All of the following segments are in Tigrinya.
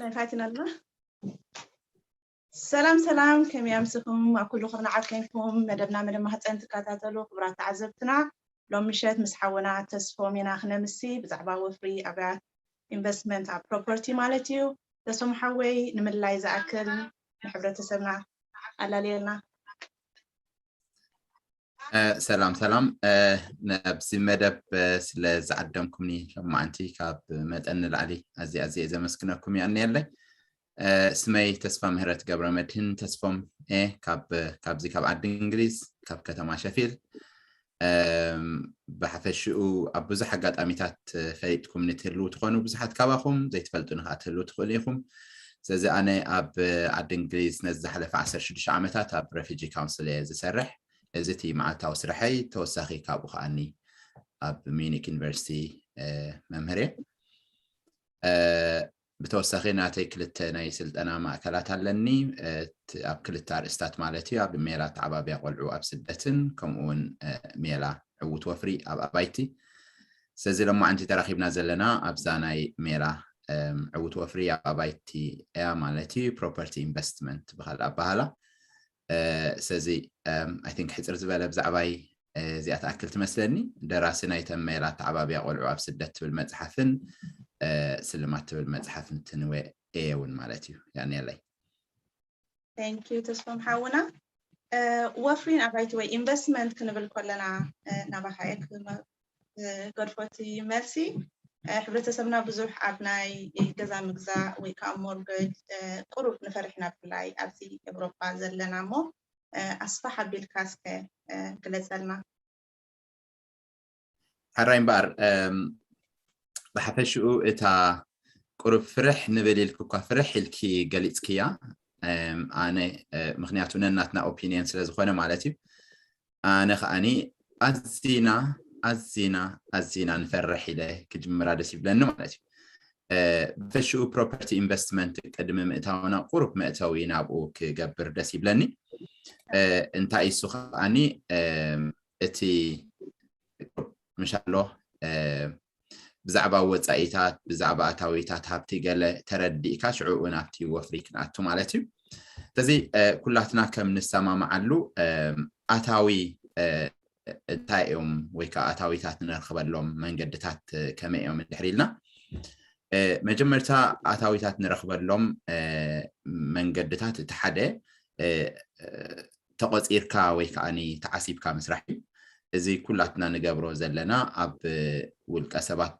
ላይፍ ኣቲና ኣለና። ሰላም ሰላም፣ ከመይ ኣምስኹም? ኣብ ኩሉ ኩርናዓት ኮይንኩም መደብና መደብ ማህፀን ትከታተሉ ክቡራት ተዓዘብትና፣ ሎም ምሸት ምስ ሓውና ተስፎም ኢና ክነምሲ ብዛዕባ ወፍሪ ኣብያት ኢንቨስትመንት ኣብ ፕሮፐርቲ ማለት እዩ። ተስፎም ሓወይ፣ ንምልላይ ዝኣክል ንሕብረተሰብና ኣላልየልና። ሰላም ሰላም፣ ነብዚ መደብ ስለ ዝዓደምኩምኒ ሎማዓንቲ ካብ መጠን ንላዕሊ ኣዝየ ኣዝየ ዘመስግነኩም የቐንየለይ። ስመይ ተስፋ ምህረት ገብረ መድህን ተስፎም እየ፣ ካብ ካብዚ ካብ ዓዲ እንግሊዝ ካብ ከተማ ሸፊልድ። ብሓፈሽኡ ኣብ ብዙሕ ኣጋጣሚታት ፈሊጥኩምኒ ትህልዉ ትኾኑ፣ ብዙሓት ካባኹም ዘይትፈልጡኒ ከዓ ትህልዉ ትኽእሉ ኢኹም። ስለዚ ኣነ ኣብ ዓዲ እንግሊዝ ነዚ ዝሓለፈ ዓሰርተ ሽዱሽተ ዓመታት ኣብ ረፊጂ ካውንስል እየ ዝሰርሕ። እዚ እቲ መዓልታዊ ስርሐይ። ተወሳኺ ካብኡ ከዓኒ ኣብ ሚዩኒክ ዩኒቨርሲቲ መምህር እየ። ብተወሳኺ ናተይ ክልተ ናይ ስልጠና ማእከላት ኣለኒ፣ ኣብ ክልተ ኣርእስታት ማለት እዩ፣ ኣብ ሜላ ኣተዓባብያ ቆልዑ ኣብ ስደትን ከምኡ እውን ሜላ ዕዉት ወፍሪ ኣብ ኣባይቲ። ስለዚ ሎማዓንቲ ተራኺብና ዘለና ኣብዛ ናይ ሜላ ዕዉት ወፍሪ ኣብ ኣባይቲ እያ ማለት እዩ፣ ፕሮፐርቲ ኢንቨስትመንት ብካልእ ኣባሃላ። ስለዚ ኣይ ቲንክ ሕፅር ዝበለ ብዛዕባይ እዚኣ ትኣክል ትመስለኒ። ደራሲ ናይተን ሜላ ኣተዓባብያ ቆልዑ ኣብ ስደት ትብል መፅሓፍን ስልማት ትብል መፅሓፍን ትንዌ እየ እውን ማለት እዩ። ያኔለይ Thank you ተስፎም ሓውና። ወፍሪን ኣባይቲ ወይ ኢንቨስትመንት ክንብል ከለና ናባኻ እየ ክገድፎ እቲ መልሲ። ሕብረተሰብና ብዙሕ ኣብ ናይ ገዛ ምግዛእ ወይ ከዓ ሞርገጅ ቁሩብ ንፈርሕ ኢና፣ ብፍላይ ኣብዚ ኤውሮጳ ዘለና። እሞ ኣስፋሕ ኣቢልካ እስከ ግለፀልና። ሕራይ እምበኣር፣ ብሓፈሽኡ እታ ቁሩብ ፍርሕ ንብል ኢልኪ እኳ ፍርሕ ኢልኪ ገሊፅክያ። ኣነ ምክንያቱ ነናትና ኦፒንየን ስለ ዝኾነ ማለት እዩ። ኣነ ከዓኒ ኣዚና ኣዚና ኣዚና ንፈርሕ ኢለ ክጅምራ ደስ ይብለኒ ማለት እዩ። ብፈሽኡ ፕሮፐርቲ ኢንቨስትመንት ቅድሚ ምእታውና ቁሩብ መእተዊ ናብኡ ክገብር ደስ ይብለኒ። እንታይ እሱ ከዓኒ እቲ ምሻሎ ብዛዕባ ወፃኢታት ብዛዕባ ኣታዊታት ሃብቲ ገለ ተረዲእካ ሽዕኡ ናብቲ ወፍሪ ክንኣቱ ማለት እዩ። ስለዚ ኩላትና ከም ንሰማማዓሉ ኣታዊ እንታይ እዮም ወይ ከዓ ኣታዊታት ንረኽበሎም መንገድታት ከመይ እዮም እንድሕር ኢልና፣ መጀመርታ ኣታዊታት ንረኽበሎም መንገድታት እቲ ሓደ ተቆፂርካ ወይ ከዓ ተዓሲብካ ምስራሕ እዩ። እዚ ኩላትና ንገብሮ ዘለና ኣብ ውልቀ ሰባት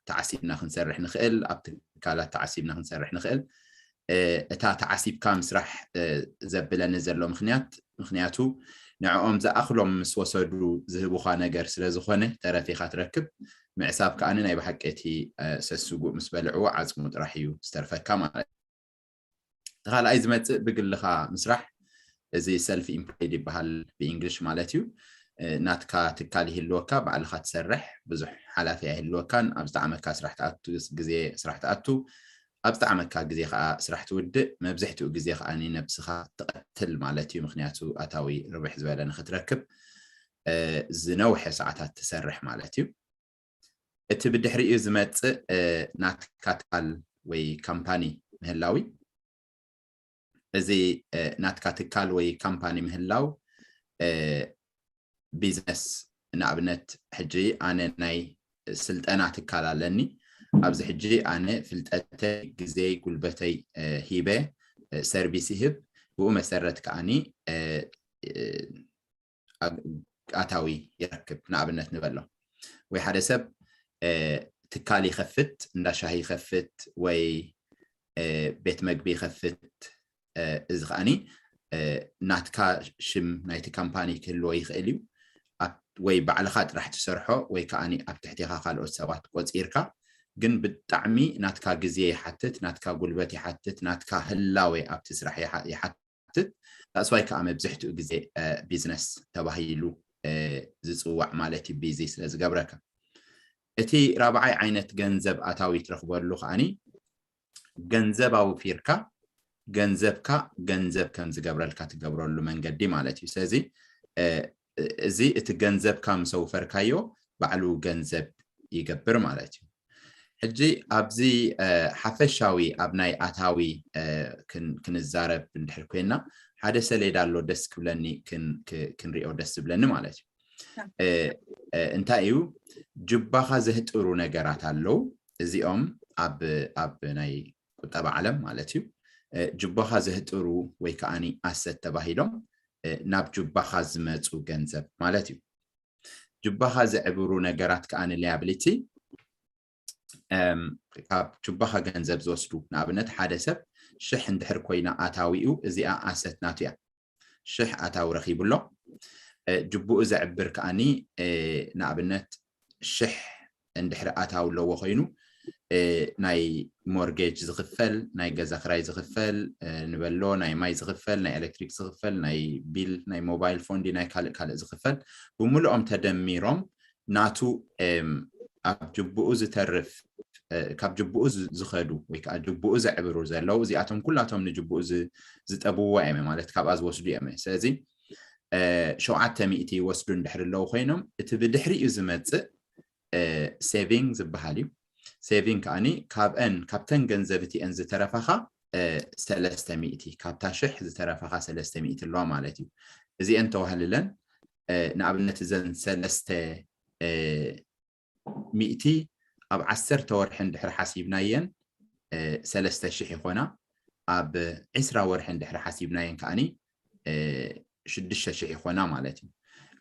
ተዓሲብና ክንሰርሕ ንኽእል፣ ኣብ ትካላት ተዓሲብና ክንሰርሕ ንኽእል። እታ ተዓሲብካ ምስራሕ ዘብለኒ ዘሎ ምክንያት ምክንያቱ ንዕኦም ዝኣኽሎም ምስ ወሰዱ ዝህቡኻ ነገር ስለ ዝኾነ ተረፊኻ ትረክብ። ምዕሳብ ከዓኒ ናይ ብሓቂ እቲ ሰስጉእ ምስ በልዕዎ ዓፅሙ ጥራሕ እዩ ዝተርፈካ ማለት እዩ። እቲ ካልኣይ ዝመፅእ ብግልኻ ምስራሕ፣ እዚ ሰልፍ ኢምፕሎይድ ይበሃል ብእንግሊሽ ማለት እዩ። ናትካ ትካል ይህልወካ፣ ባዕልኻ ትሰርሕ፣ ብዙሕ ሓላፊ ኣይህልወካን። ኣብ ዝጠዓመካ ስራሕ ትኣቱ፣ ግዜ ስራሕ ትኣቱ፣ ኣብ ዝጠዓመካ ግዜ ከዓ ስራሕ ትውድእ። መብዝሕትኡ ግዜ ከዓ ነብስኻ ትቐትል ማለት እዩ፣ ምክንያቱ ኣታዊ ርብሕ ዝበለ ንክትረክብ ዝነውሐ ሰዓታት ትሰርሕ ማለት እዩ። እቲ ብድሕሪኡ ዝመፅእ ናትካ ትካል ወይ ካምፓኒ ምህላው እዩ። እዚ ናትካ ትካል ወይ ካምፓኒ ምህላው ቢዝነስ፣ ንኣብነት ሕጂ ኣነ ናይ ስልጠና ትካል ኣለኒ። ኣብዚ ሕጂ ኣነ ፍልጠተይ፣ ግዜይ፣ ጉልበተይ ሂበ ሰርቪስ ይህብ። ብኡ መሰረት ከዓኒ ኣታዊ ይረክብ። ንኣብነት ንበሎ ወይ ሓደ ሰብ ትካል ይኸፍት፣ እንዳ ሻሂ ይኸፍት ወይ ቤት መግቢ ይኸፍት። እዚ ከዓኒ ናትካ ሽም ናይቲ ካምፓኒ ክህልዎ ይኽእል እዩ፣ ወይ ባዕልኻ ጥራሕ ትሰርሖ ወይ ከዓኒ ኣብ ትሕቴኻ ካልኦት ሰባት ቆፂርካ፣ ግን ብጣዕሚ ናትካ ግዜ ይሓትት፣ ናትካ ጉልበት ይሓትት፣ ናትካ ህላዌ ኣብቲ ስራሕ ይሓትት። ዳስዋይ ከዓ መብዝሕትኡ ግዜ ቢዝነስ ተባሂሉ ዝፅዋዕ ማለት እዩ፣ ቢዚ ስለ ዝገብረካ። እቲ ራብዓይ ዓይነት ገንዘብ ኣታዊ ትረኽበሉ ከዓኒ ገንዘብ ኣውፊርካ ገንዘብካ ገንዘብ ከም ዝገብረልካ ትገብረሉ መንገዲ ማለት እዩ። ስለዚ እዚ እቲ ገንዘብካ ምስ ኣውፈርካዮ ባዕሉ ገንዘብ ይገብር ማለት እዩ። ሕጂ ኣብዚ ሓፈሻዊ ኣብ ናይ ኣታዊ ክንዛረብ እንድሕር ኮይና ሓደ ሰሌዳ ኣሎ ደስ ክብለኒ ክንሪኦ ደስ ዝብለኒ ማለት እዩ። እንታይ እዩ? ጁባኻ ዘህጥሩ ነገራት ኣለዉ። እዚኦም ኣብ ናይ ቁጠባ ዓለም ማለት እዩ። ጁባኻ ዘህጥሩ ወይ ከዓ ኣሰት ተባሂሎም ናብ ጁባኻ ዝመፁ ገንዘብ ማለት እዩ። ጁባኻ ዘዕብሩ ነገራት ከዓ liability ካብ ጁባኻ ገንዘብ ዝወስዱ፣ ንኣብነት ሓደ ሰብ ሽሕ እንድሕር ኮይና ኣታዊኡ እዚኣ ኣሰት ናቱ እያ። ሽሕ ኣታዊ ረኺቡ ኣሎ። ጁቡኡ ዘዕብር ከዓኒ ንኣብነት ሽሕ እንድሕር ኣታዊ ኣለዎ ኮይኑ ናይ ሞርጌጅ ዝኽፈል፣ ናይ ገዛ ክራይ ዝኽፈል ንበሎ፣ ናይ ማይ ዝኽፈል፣ ናይ ኤሌክትሪክ ዝኽፈል፣ ናይ ቢል ናይ ሞባይል ፎን ናይ ካልእ ካልእ ዝኽፈል ብምልኦም ተደሚሮም ናቱ ኣብ ጅቡኡ ዝተርፍ ካብ ጅቡኡ ዝኸዱ ወይ ከዓ ጅቡኡ ዘዕብሩ ዘለዉ እዚኣቶም ኩላቶም ንጅቡኡ ዝጠብዎ እዮም ማለት ካብኣ ዝወስዱ እዮም። ስለዚ ሸውዓተ ሚእቲ ይወስዱ እንድሕር ኣለዉ ኮይኖም እቲ ብድሕሪኡ ዝመፅእ ሴቪንግ ዝበሃል እዩ። ሴቪንግ ከዓኒ ካብአን ካብተን ገንዘብ እቲአን ዝተረፋኻ ሰለስተ ሚእቲ ካብታ ሽሕ ዝተረፋኻ ሰለስተ ሚእቲ ኣለዋ ማለት እዩ። እዚአን ተዋህልለን ንኣብነት እዘን ሰለስተ ሚእቲ ኣብ ዓሰርተ ወርሒ እንድሕር ሓሲብናየን ሰለስተ ሽሕ ይኾና። ኣብ ዕስራ ወርሒ እንድሕር ሓሲብናየን ከዓኒ ሽዱሽተ ሽሕ ይኾና ማለት እዩ።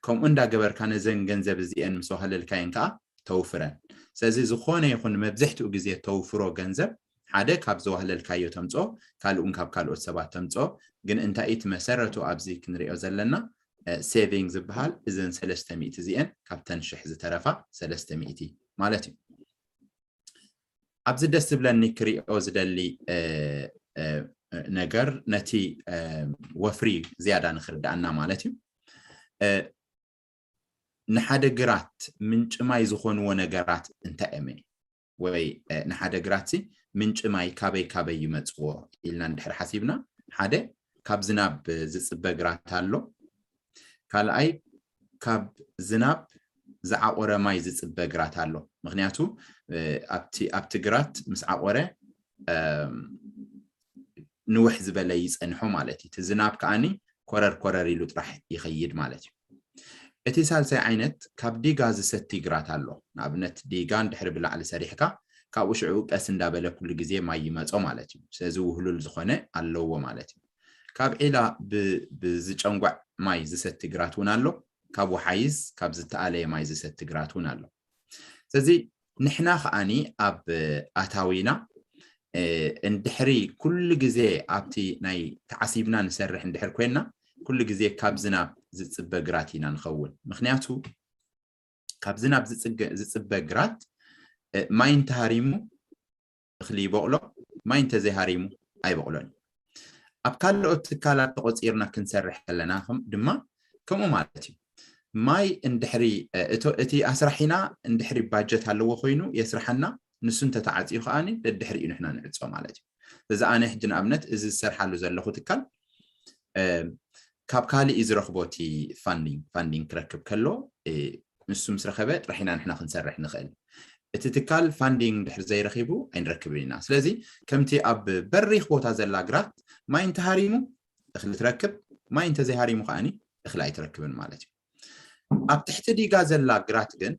ከምኡ እንዳገበርካ ነዘን ገንዘብ እዚአን ምስ ዋህለልካየን ከዓ ተውፍረን። ስለዚ ዝኾነ ይኹን መብዝሕትኡ ግዜ ተውፍሮ ገንዘብ ሓደ ካብ ዝዋህለልካዮ ተምፅኦ፣ ካልኡን ካብ ካልኦት ሰባት ተምፅኦ። ግን እንታይ እቲ መሰረቱ ኣብዚ ክንሪኦ ዘለና ሴቪንግ ዝበሃል እዘን ሰለስተ ሚእቲ እዚአን ካብተን ሽሕ ዝተረፋ ሰለስተ ሚእቲ ማለት እዩ። ኣብዚ ደስ ዝብለኒ ክሪኦ ዝደሊ ነገር ነቲ ወፍሪ ዝያዳ ንክርዳእና ማለት እዩ። ንሓደ ግራት ምንጭ ማይ ዝኾንዎ ነገራት እንታይ እመ ወይ ንሓደ ግራት ምንጭ ማይ ካበይ ካበይ ይመፅዎ ኢልና እንድሕር ሓሲብና ሓደ ካብ ዝናብ ዝፅበ ግራት ኣሎ። ካልኣይ ካብ ዝናብ ዝዓቆረ ማይ ዝፅበ ግራት ኣሎ። ምክንያቱ ኣብቲ ግራት ምስ ዓቆረ ንውሕ ዝበለ ይፀንሖ ማለት እዩ። እቲ ዝናብ ከዓኒ ኮረር ኮረር ኢሉ ጥራሕ ይኸይድ ማለት እዩ። እቲ ሳልሳይ ዓይነት ካብ ዲጋ ዝሰቲ ግራት ኣሎ። ንኣብነት ዲጋ እንድሕር ብላዕሊ ሰሪሕካ ካብኡ ሽዑ ቀስ እንዳበለ ኩሉ ግዜ ማይ ይመፆ ማለት እዩ። ስለዚ ውህሉል ዝኾነ ኣለዎ ማለት እዩ። ካብ ዒላ ብዝጨንጓዕ ማይ ዝሰቲ ግራት እውን ኣሎ። ካብ ወሓይዝ ካብ ዝተኣለየ ማይ ዝሰቲ ግራት እውን ኣሎ። ስለዚ ንሕና ከዓኒ ኣብ ኣታዊና እንድሕሪ ኩሉ ግዜ ኣብቲ ናይ ተዓሲብና ንሰርሕ እንድሕር ኮይንና ኩሉ ግዜ ካብ ዝናብ ዝፅበ ግራት ኢና ንኸውን። ምክንያቱ ካብ ዝናብ ዝፅበ ግራት ማይ እንተሃሪሙ እኽሊ ይበቕሎ፣ ማይ እንተዘይሃሪሙ ኣይበቕሎን። ኣብ ካልኦት ትካላት ተቆፂርና ክንሰርሕ ከለና ድማ ከምኡ ማለት እዩ። ማይ እንድሕሪ እቲ ኣስራሒና እንድሕሪ ባጀት ኣለዎ ኮይኑ የስርሓና፣ ንሱ እንተተዓፅዩ ከዓ ደድሕሪኡ ንሕና ንዕፆ ማለት እዩ። እዚ ኣነ ሕጂ ንኣብነት እዚ ዝሰርሓሉ ዘለኹ ትካል ካብ ካሊእ እዩ ዝረኽቦ እቲ ፋንዲንግ ፋንዲንግ ክረክብ ከሎ ንሱ ምስ ረኸበ ጥራሕ ኢና ንሕና ክንሰርሕ ንኽእል። እቲ ትካል ፋንዲንግ ድሕር ዘይረኺቡ ኣይንረክብን ኢና። ስለዚ ከምቲ ኣብ በሪኽ ቦታ ዘላ ግራት ማይ እንተሃሪሙ እኽሊ ትረክብ፣ ማይ እንተዘይሃሪሙ ከዓኒ እኽሊ ኣይትረክብን ማለት እዩ። ኣብ ትሕቲ ዲጋ ዘላ ግራት ግን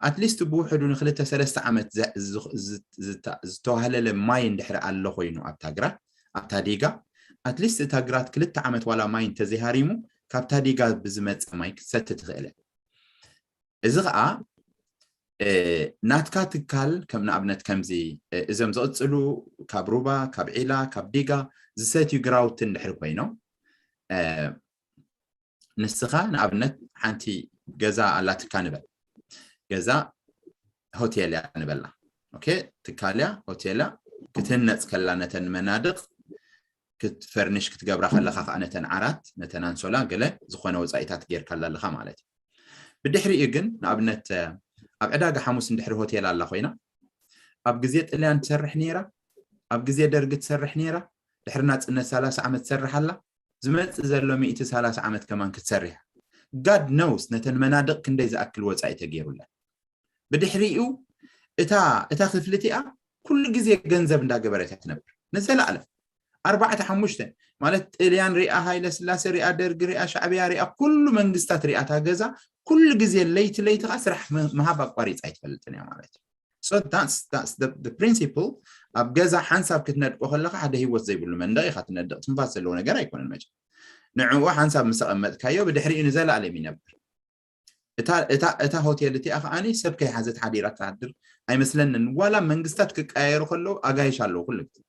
ኣትሊስት ብውሕዱ ንክልተ ሰለስተ ዓመት ዝተዋህለለ ማይ እንድሕር ኣሎ ኮይኑ ኣብታ ግራት ኣብታ ዲጋ ኣትሊስት እታ ግራት ክልተ ዓመት ዋላ ማይ እንተዘይሃሪሙ ካብታ ዲጋ ብዝመፀ ማይ ክትሰቲ ትኽእለ። እዚ ከዓ ናትካ ትካል ከም ንኣብነት ከምዚ እዞም ዝቕፅሉ ካብ ሩባ ካብ ዒላ ካብ ዲጋ ዝሰትዩ ግራውቲ እንድሕር ኮይኖም ንስኻ ንኣብነት ሓንቲ ገዛ ኣላትካ ንበል። ገዛ ሆቴል እያ ንበላ። ኦኬ፣ ትካል እያ፣ ሆቴል እያ። ክትህነፅ ከላ ነተን መናድቕ ክትፈርኒሽ ክትገብራ ከለኻ ከዓ ነተን ዓራት ነተን ኣንሶላ ገለ ዝኾነ ወፃኢታት ጌርካላ ኣለኻ ማለት እዩ። ብድሕሪኡ ግን ንኣብነት ኣብ ዕዳጋ ሓሙስ እንድሕሪ ሆቴል ኣላ ኮይና ኣብ ግዜ ጥልያን ትሰርሕ ነይራ፣ ኣብ ግዜ ደርጊ ትሰርሕ ነይራ፣ ድሕሪ ናፅነት ሰላሳ ዓመት ትሰርሕ ኣላ። ዝመፅእ ዘሎ ሚእቲ ሰላሳ ዓመት ከማን ክትሰርሕ እያ። ጋድ ነውስ ነተን መናድቕ ክንደይ ዝኣክል ወፃኢ ተገይሩለን። ብድሕሪኡ እታ እታ ክፍሊ እቲኣ ኩሉ ግዜ ገንዘብ እንዳገበረት እያ ትነብር ንዘለኣለም። ኣርባዕተ ሓሙሽተ ማለት ጥልያን ሪኣ፣ ሃይለ ስላሴ ሪኣ፣ ደርጊ ሪኣ፣ ሻዕብያ ሪኣ፣ ኩሉ መንግስታት ሪኣ እታ ገዛ ኩሉ ግዜ ለይቲ ለይቲ ከዓ ስራሕ ም- ምሃብ ኣቋሪፃ ኣይትፈልጥን እያ ማለት እዩ። So that's, that's the, the principle። ኣብ ገዛ ሓንሳብ ክትነድቆ ከለካ ሓደ ህይወት ዘይብሉ መንደቅ ኢካ ትነድቅ። ትንፋስ ዘለዎ ነገር ኣይኮነን መቸም። ንዕኡ ሓንሳብ ምስ ኣቐመጥካዮ ብድሕሪኡ ንዘለኣለም ይነብር። እታ እታ እታ ሆቴል እቲኣ ከዓኒ ሰብ ከይሓዘት ሓዲራ ትሃድር ኣይመስለንን። ዋላ መንግስታት ክቀያየሩ ከለዉ ኣጋይሽ ኣለዉ ኩሉ ግዜ።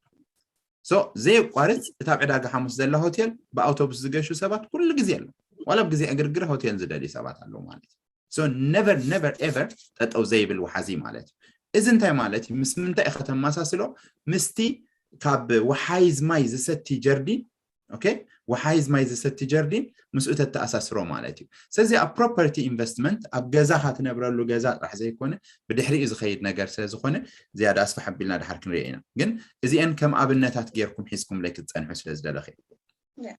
So ዘየቋርፅ እታ ኣብ ዕዳጋ ሓሙስ ዘላ ሆቴል ብኣውቶቡስ ዝገሹ ሰባት ኩሉ ግዜ ኣሎ። ዋላ ኣብ ግዜ ዕግርግር ሆቴል ዝደልዩ ሰባት ኣለዉ ማለት እዩ። So never never ever ጠጠው ዘይብል ወሓዚ ማለት እዩ። እዚ እንታይ ማለት እዩ? ምስ ምንታይ ኢኻ ተመሳስሎ? ምስቲ ካብ ወሓይዝ ማይ ዝሰቲ ጀርዲን፣ okay፣ ወሓይዝ ማይ ዝሰቲ ጀርዲን ምስኡ ተተኣሳስሮ ማለት እዩ። ስለዚ ኣብ property investment ኣብ ገዛኻ ትነብረሉ ገዛ ጥራሕ ዘይኮነ ብድሕሪኡ ዝኸይድ ነገር ስለ ዝኾነ ዝያዳ ኣስፍሕ ኣቢልና ድሓር ክንሪኦ ኢና። ግን እዚአን ከም ኣብነታት ጌርኩም ሒዝኩምለይ ክትፀንሑ ስለ ዝደለኹ እየ።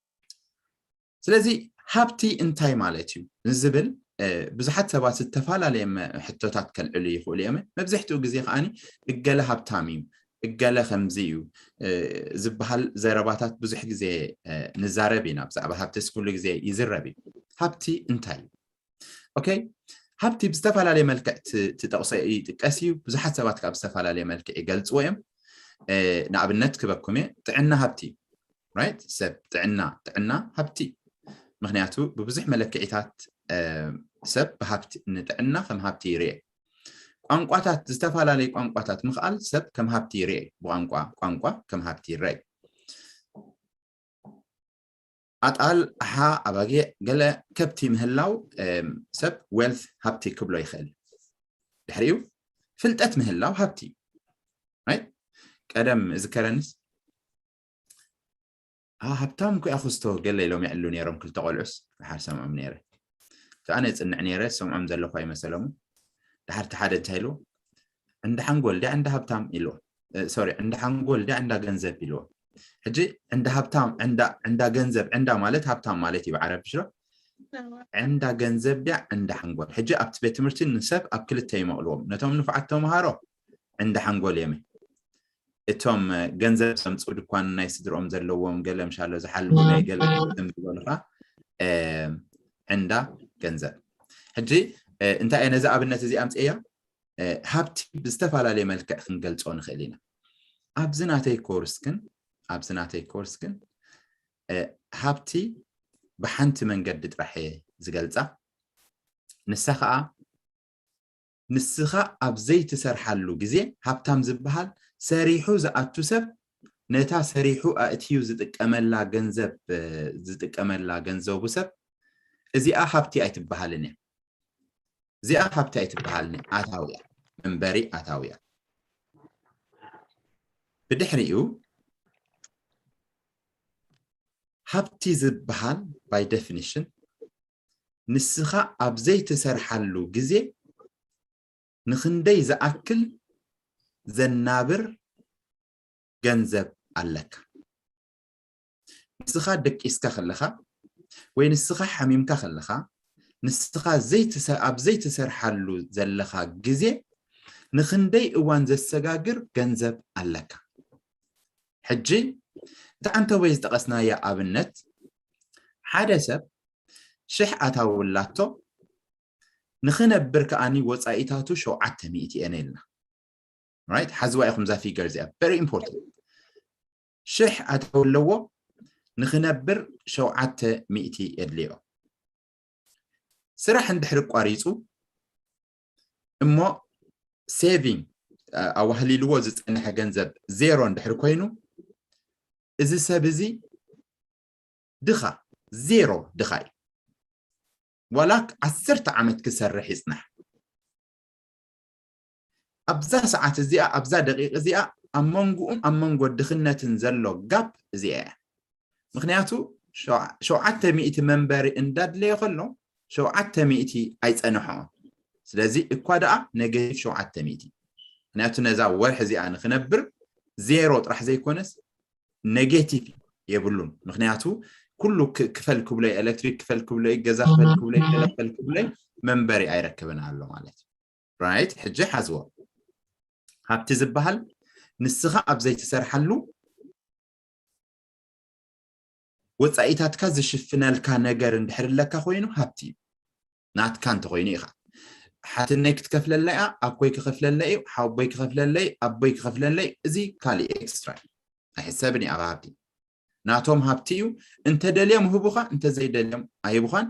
ስለዚ ሃብቲ እንታይ ማለት እዩ ንዝብል ብዙሓት ሰባት ዝተፈላለየ ሕቶታት ከልዕሉ ይኽእሉ እዮም። መብዝሕትኡ ግዜ ከዓኒ እገለ ሃብታም እዩ፣ እገለ ከምዚ እዩ ዝበሃል ዘረባታት ብዙሕ ግዜ ንዛረብ ኢና። ብዛዕባ ሃብትስ ኩሉ ግዜ ይዝረብ እዩ። ሃብቲ እንታይ እዩ? Okay፣ ሃብቲ ብዝተፈላለየ መልክዕ ትጠቕሶ ይጥቀስ እዩ። ብዙሓት ሰባት ካብ ዝተፈላለየ መልክዕ ይገልፅዎ እዮም። ንኣብነት ክበኩም እየ፣ ጥዕና ሃብቲ እዩ። Right? ሰብ ጥዕና ጥዕና ሃብቲ፣ ምክንያቱ ብብዙሕ መለክዒታት ሰብ ብሃብቲ ንጥዕና ከም ሃብቲ ይርኤ። ቋንቋታት፣ ዝተፈላለዩ ቋንቋታት ምኽኣል ሰብ ከም ሃብቲ ይርኤ። ብቋንቋ ቋንቋ ከም ሃብቲ ይረይ። ኣጣል፣ ኣሓ፣ ኣባጊዕ፣ ገለ ከብቲ ምህላው ሰብ wealth ሃብቲ ክብሎ ይኽእል። ድሕሪኡ ፍልጠት ምህላው ሃብቲ። ቀደም እዝከረንስ ሃብታም እኮ ኣኽስቶ ገለ ኢሎም ይዕሉ ነይሮም ክልተ ቆልዑስ፣ ድሓር ሰምዖም ነይረ። ኣነ ጽንዕ ነይረ ሰምዖም ዘለኹ ኣይመሰሎምን። ድሓር እቲ ሓደ እንታይ ኢልዎ? እንዳ ሓንጎል ድያ እንዳ ሃብታም ኢልዎ። ሶሪ፣ እንዳ ሓንጎል ድያ እንዳ ገንዘብ ኢልዎ። ሕጂ እንዳ ሃብታም እንዳ ገንዘብ፣ እንዳ ማለት ሃብታም ማለት እዩ ብዓረብ ሽሮ። እንዳ ገንዘብ ድያ እንዳ ሓንጎል? ሕጂ ኣብቲ ቤት ትምህርቲ ንሰብ ኣብ ክልተ ይመቕልዎም። ነቶም ንፉዓት ተምሃሮ እንዳ ሓንጎል እዮም። እቶም ገንዘብ ዘምፅኡ ድኳን ናይ ስድርኦም ዘለዎም ገለ ምሻሎ ዝሓልሙ ናይ ገለ ዝም ዝበሉኻ ዕንዳ ገንዘብ። ሕጂ እንታይ እየ ነዚ ኣብነት እዚ ኣምፅኤዮ? ሃብቲ ብዝተፈላለየ መልክዕ ክንገልፆ ንኽእል ኢና። ኣብዚ ናተይ ኮርስ ግን ኣብዚ ናተይ ኮርስ ግን ሃብቲ ብሓንቲ መንገዲ ጥራሕ እየ ዝገልፃ። ንሳ ከዓ ንስኻ ኣብ ዘይትሰርሓሉ ግዜ ሃብታም ዝበሃል ሰሪሑ ዝኣቱ ሰብ ነታ ሰሪሑ ኣእትዩ ዝጥቀመላ ገንዘብ ዝጥቀመላ ገንዘቡ ሰብ እዚኣ ሃብቲ ኣይትበሃልን እያ። እዚኣ ሃብቲ ኣይትበሃልን እያ። ኣታውያ መንበሪ ኣታውያ ብድሕሪኡ ሃብቲ ዝበሃል by definition ንስኻ ኣብ ዘይትሰርሓሉ ግዜ ንኽንደይ ዝኣክል ዘናብር ገንዘብ ኣለካ። ንስኻ ደቂስካ ከለኻ ወይ ንስኻ ሓሚምካ ከለኻ ንስኻ ኣብ ዘይትሰርሓሉ ዘለኻ ግዜ ንኽንደይ እዋን ዘሰጋግር ገንዘብ ኣለካ። ሕጂ እታ ዓንተቦይ ዝጠቐስናያ ኣብነት ሓደ ሰብ ሽሕ ኣታዊ ኣላቶ ንኽነብር ከኣኒ ወፃኢታቱ ሸውዓተ ሚእቲ እየን ኢልና። Right? ሓዝዋ ኢኹም እዛ figure እዚኣ very important። ሽሕ ኣታዊ ኣለዎ ንኽነብር ሸውዓተ ሚእቲ የድልዮ። ስራሕ እንድሕር ኣቋሪፁ እሞ saving ኣዋህሊልዎ ዝፀንሐ ገንዘብ ዜሮ እንድሕር ኮይኑ እዚ ሰብ እዚ ድኻ ዜሮ ድኻ እዩ። ዋላ ዓሰርተ ዓመት ክሰርሕ ይፅናሕ ኣብዛ ሰዓት እዚኣ ኣብዛ ደቂቕ እዚኣ ኣብ መንጎኡን ኣብ መንጎ ድኽነትን ዘሎ ጋፕ እዚኣ እያ። ምክንያቱ ሸውዓተ ሚእቲ መንበሪ እንዳድለየ ከሎ ሸውዓተ ሚእቲ ኣይፀንሖ። ስለዚ እኳ ደኣ ኔጌቲቭ ሸውዓተ ሚእቲ ምክንያቱ ነዛ ወርሒ እዚኣ ንክነብር ዜሮ ጥራሕ ዘይኮነስ ኔጌቲቭ የብሉን። ምክንያቱ ኩሉ ክፈል ክብሎይ ኤሌክትሪክ ክፈል ክብሎይ ገዛ ክፈል ክብሎይ ገለ ክፈል ክብሎይ መንበሪ ኣይረክብን ኣሎ ማለት እዩ። Right? ሕጂ ሓዝዎ ሃብቲ ዝበሃል ንስኻ ኣብ ዘይትሰርሓሉ ወፃኢታትካ ዝሽፍነልካ ነገር እንድሕር ኣለካ ኮይኑ ሃብቲ እዩ። ናትካ እንተኮይኑ ኢኻ። ሓትነይ ክትከፍለለይ እያ፣ ኣኮይ ክኸፍለለይ እዩ፣ ሓወቦይ ክኸፍለለይ፣ ኣቦይ ክኸፍለለይ፣ እዚ ካሊእ ኤክስትራ እዩ። ኣይሕሰብን እዩ ኣብ ሃብቲ። ናቶም ሃብቲ እዩ። እንተደልዮም ህቡኻ፣ እንተዘይደልዮም ኣይህቡኻን።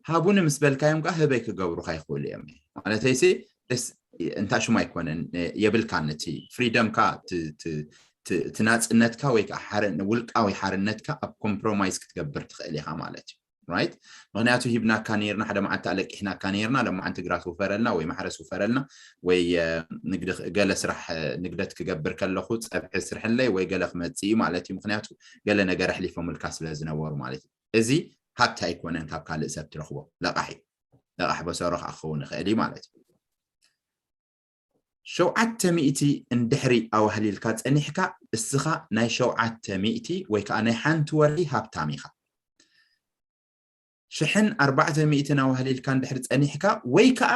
ሃቡኒ ምስ በልካዮም ከዓ ህበይ ክገብሩኻ ይኽእሉ እዮም። ማለተይሲ እስ- እንታይ ሽሙ ኣይኮነን፣ የብልካን። እቲ ፍሪደምካ፣ እቲ- እቲ- እቲ- እቲ ናፅነትካ ወይ ከዓ ሓረ- ውልቃዊ ሓርነትካ ኣብ ኮምፕሮማይዝ ክትገብር ትኽእል ኢኻ ማለት እዩ። ራይት? ምክንያቱ ሂብናካ ነይርና፣ ሓደ መዓልቲ ኣለቂሕናካ ነይርና፣ ለማዓንቲ ግራት ውፈረልና ወይ ማሕረስ ውፈረልና ወይ እ፣ ንግዲ ገለ ስራሕ እ፣ ንግደት ክገብር ከለኹ ፀብሒ ስርሕለይ ወይ ገለ ክመፅእ እዩ ማለት እዩ። ምክንያቱ ገለ ነገር ኣሕሊፎምልካ ስለ ዝነበሩ ማለት እዩ። እዚ ሃብቲ ኣይኮነን ካብ ካልእ ሰብ ትረኽቦ፣ ለቓሕ እዩ። ለቓሕ በሰሮ ከዓ ክኸውን ይኽእል እዩ ማለት እዩ። ሸውዓተ ሚእቲ እንድሕሪ ኣዋህሊልካ ፀኒሕካ፣ እስኻ ናይ ሸውዓተ ሚእቲ ወይ ከዓ ናይ ሓንቲ ወርሒ ሃብታም ኢኻ። ሽሕን ኣርባዕተ ሚእትን ኣዋህሊልካ እንድሕሪ ፀኒሕካ፣ ወይ ከዓ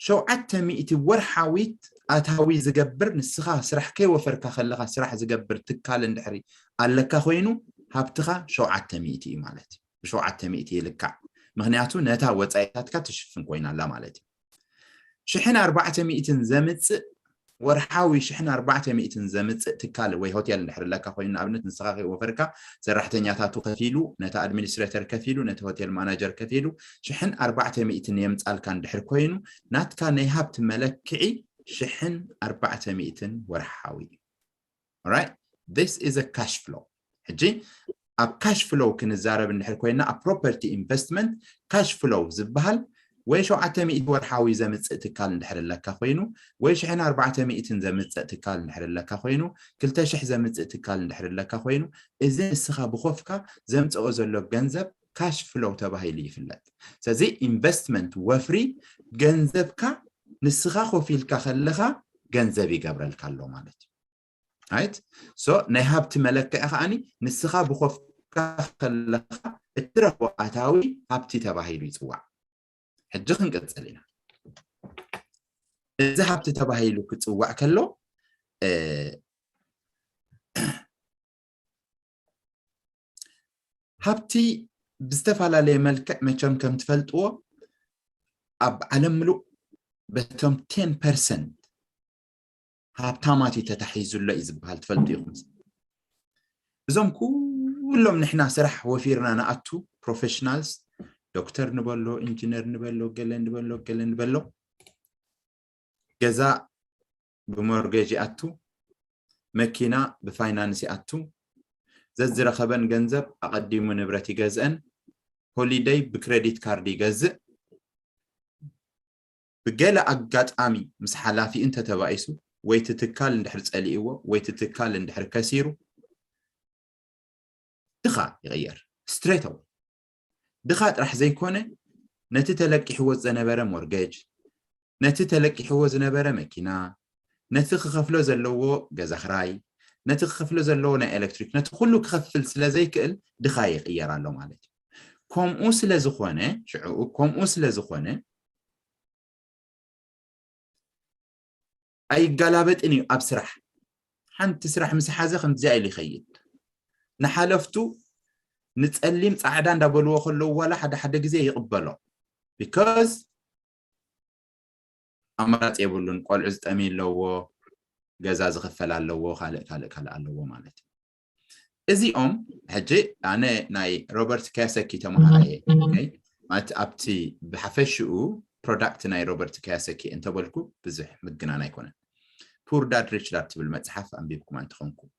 ሸውዓተ ሚእቲ ወርሓዊት ኣታዊ ዝገብር፣ ንስኻ ስራሕ ከይወፈርካ ከለኻ ስራሕ ዝገብር ትካል እንድሕሪ ኣለካ ኮይኑ፣ ሃብትኻ ሸውዓተ ሚእቲ እዩ ማለት እዩ። ብሸውዓተ ሚእቲ ይልካዕ። ምክንያቱ ነታ ወፃኢታትካ ትሽፍን ኮይና ኣላ ማለት እዩ። ሽሕን ኣርባዕተ ሚእትን ዘምፅእ ወርሓዊ ሽሕን ኣርባዕተ ሚእትን ዘምፅእ ትካል ወይ ሆቴል እንድሕር ኣለካ ኮይኑ፣ ንኣብነት ንስኻ ከይወፈርካ ሰራሕተኛታቱ ከፊሉ፣ ነታ ኣድሚኒስትሬተር ከፊሉ፣ ነቲ ሆቴል ማናጀር ከፊሉ፣ ሽሕን ኣርባዕተ ሚእትን የምፃልካ እንድሕር ኮይኑ፣ ናትካ ናይ ሃብቲ መለክዒ ሽሕን ኣርባዕተ ሚእትን ወርሓዊ እዩ። Alright? This is a cash flow. ሕጂ ኣብ ካሽ ፍሎው ክንዛረብ እንድሕር ኮይና፣ ኣብ ፕሮፐርቲ ኢንቨስትመንት ካሽ ፍሎው ዝበሃል ወይ ሸውዓተ ሚእቲ ወርሓዊ ዘምፅእ ትካል እንድሕር ኣለካ ኮይኑ፣ ወይ ሽሕን ኣርባዕተ ሚእትን ዘምፅእ ትካል እንድሕር ኣለካ ኮይኑ፣ ክልተ ሽሕ ዘምፅእ ትካል እንድሕር ኣለካ ኮይኑ፣ እዚ ንስኻ ብኮፍካ ዘምፅኦ ዘሎ ገንዘብ ካሽ ፍሎው ተባሂሉ ይፍለጥ። ስለዚ ኢንቨስትመንት፣ ወፍሪ፣ ገንዘብካ ንስኻ ኮፍ ኢልካ ከለኻ ገንዘብ ይገብረልካ ኣሎ ማለት እዩ። ራይት? ሶ ናይ ሃብቲ መለክዒ ከዓኒ ንስኻ ብኮፍካ ከለኻ እትረኽቦ ኣታዊ ሃብቲ ተባሂሉ ይፅዋዕ። ሕጂ ክንቅፅል ኢና። እዚ ሃብቲ ተባሂሉ ክፅዋዕ ከሎ እ፣ ሃብቲ ብዝተፈላለየ መልክዕ መቸም ከም ትፈልጥዎ ኣብ ዓለም ምሉእ በቶም ቴን ፐርሰንት ሃብታማት እዩ ተታሒዙ ኣሎ እዩ ዝበሃል ትፈልጡ ኢኹም። እዞም ኩሎም ንሕና ስራሕ ወፊርና ንኣቱ ፕሮፌሽናልስ፣ ዶክተር ንበሎ፣ ኢንጂነር ንበሎ፣ ገለ ንበሎ፣ ገለ ንበሎ፣ ገዛ ብሞርጌጅ ይኣቱ፣ መኪና ብፋይናንስ ይኣቱ፣ ዘዝረኸበን ገንዘብ ኣቐዲሙ ንብረት ይገዝአን፣ ሆሊደይ ብክሬዲት ካርድ ይገዝእ። ብገለ ኣጋጣሚ ምስ ሓላፊኡ እንተተባኢሱ ወይ እቲ ትካል እንድሕር ፀሊእዎ ወይ እቲ ትካል እንድሕር ከሲሩ ድኻ ይቕየር። ስትሬት ኣወይ ድኻ ጥራሕ ዘይኮነ ነቲ ተለቂሕዎ ዝነበረ ሞርጌጅ፣ ነቲ ተለቂሕዎ ዝነበረ መኪና፣ ነቲ ክኸፍሎ ዘለዎ ገዛ ክራይ፣ ነቲ ክኸፍሎ ዘለዎ ናይ ኤሌክትሪክ፣ ነቲ ኩሉ ክኸፍል ስለ ዘይክእል ድኻ ይቕየር ኣሎ ማለት እዩ። ከምኡ ስለ ዝኾነ ሽዕኡ ከምኡ ስለ ዝኾነ ኣይጋላበጥን እዩ ኣብ ስራሕ። ሓንቲ ስራሕ ምስ ሓዘ ከምዚኣ ኢሉ ይኸይድ። ንሓለፍቱ ንፀሊም ፃዕዳ እንዳበልዎ ከለዉ ዋላ ሓደ ሓደ ግዜ ይቕበሎ። ቢካዝ ኣማራፂ የብሉን። ቆልዑ ዝጠሚ ኣለዎ፣ ገዛ ዝኽፈል ኣለዎ፣ ካልእ ካልእ ካልእ ኣለዎ ማለት እዩ። እዚኦም ሕጂ ኣነ ናይ ሮበርት ኪያሰኪ ተምሃራየ ማለት ኣብቲ ብሓፈሽኡ ፕሮዳክት ናይ ሮበርት ኪያሰኪ እንተበልኩ ብዙሕ ምግናን ኣይኮነን። ፑር ዳድ ሪች ዳድ ትብል መፅሓፍ ኣንቢብኩም እንተኾንኩም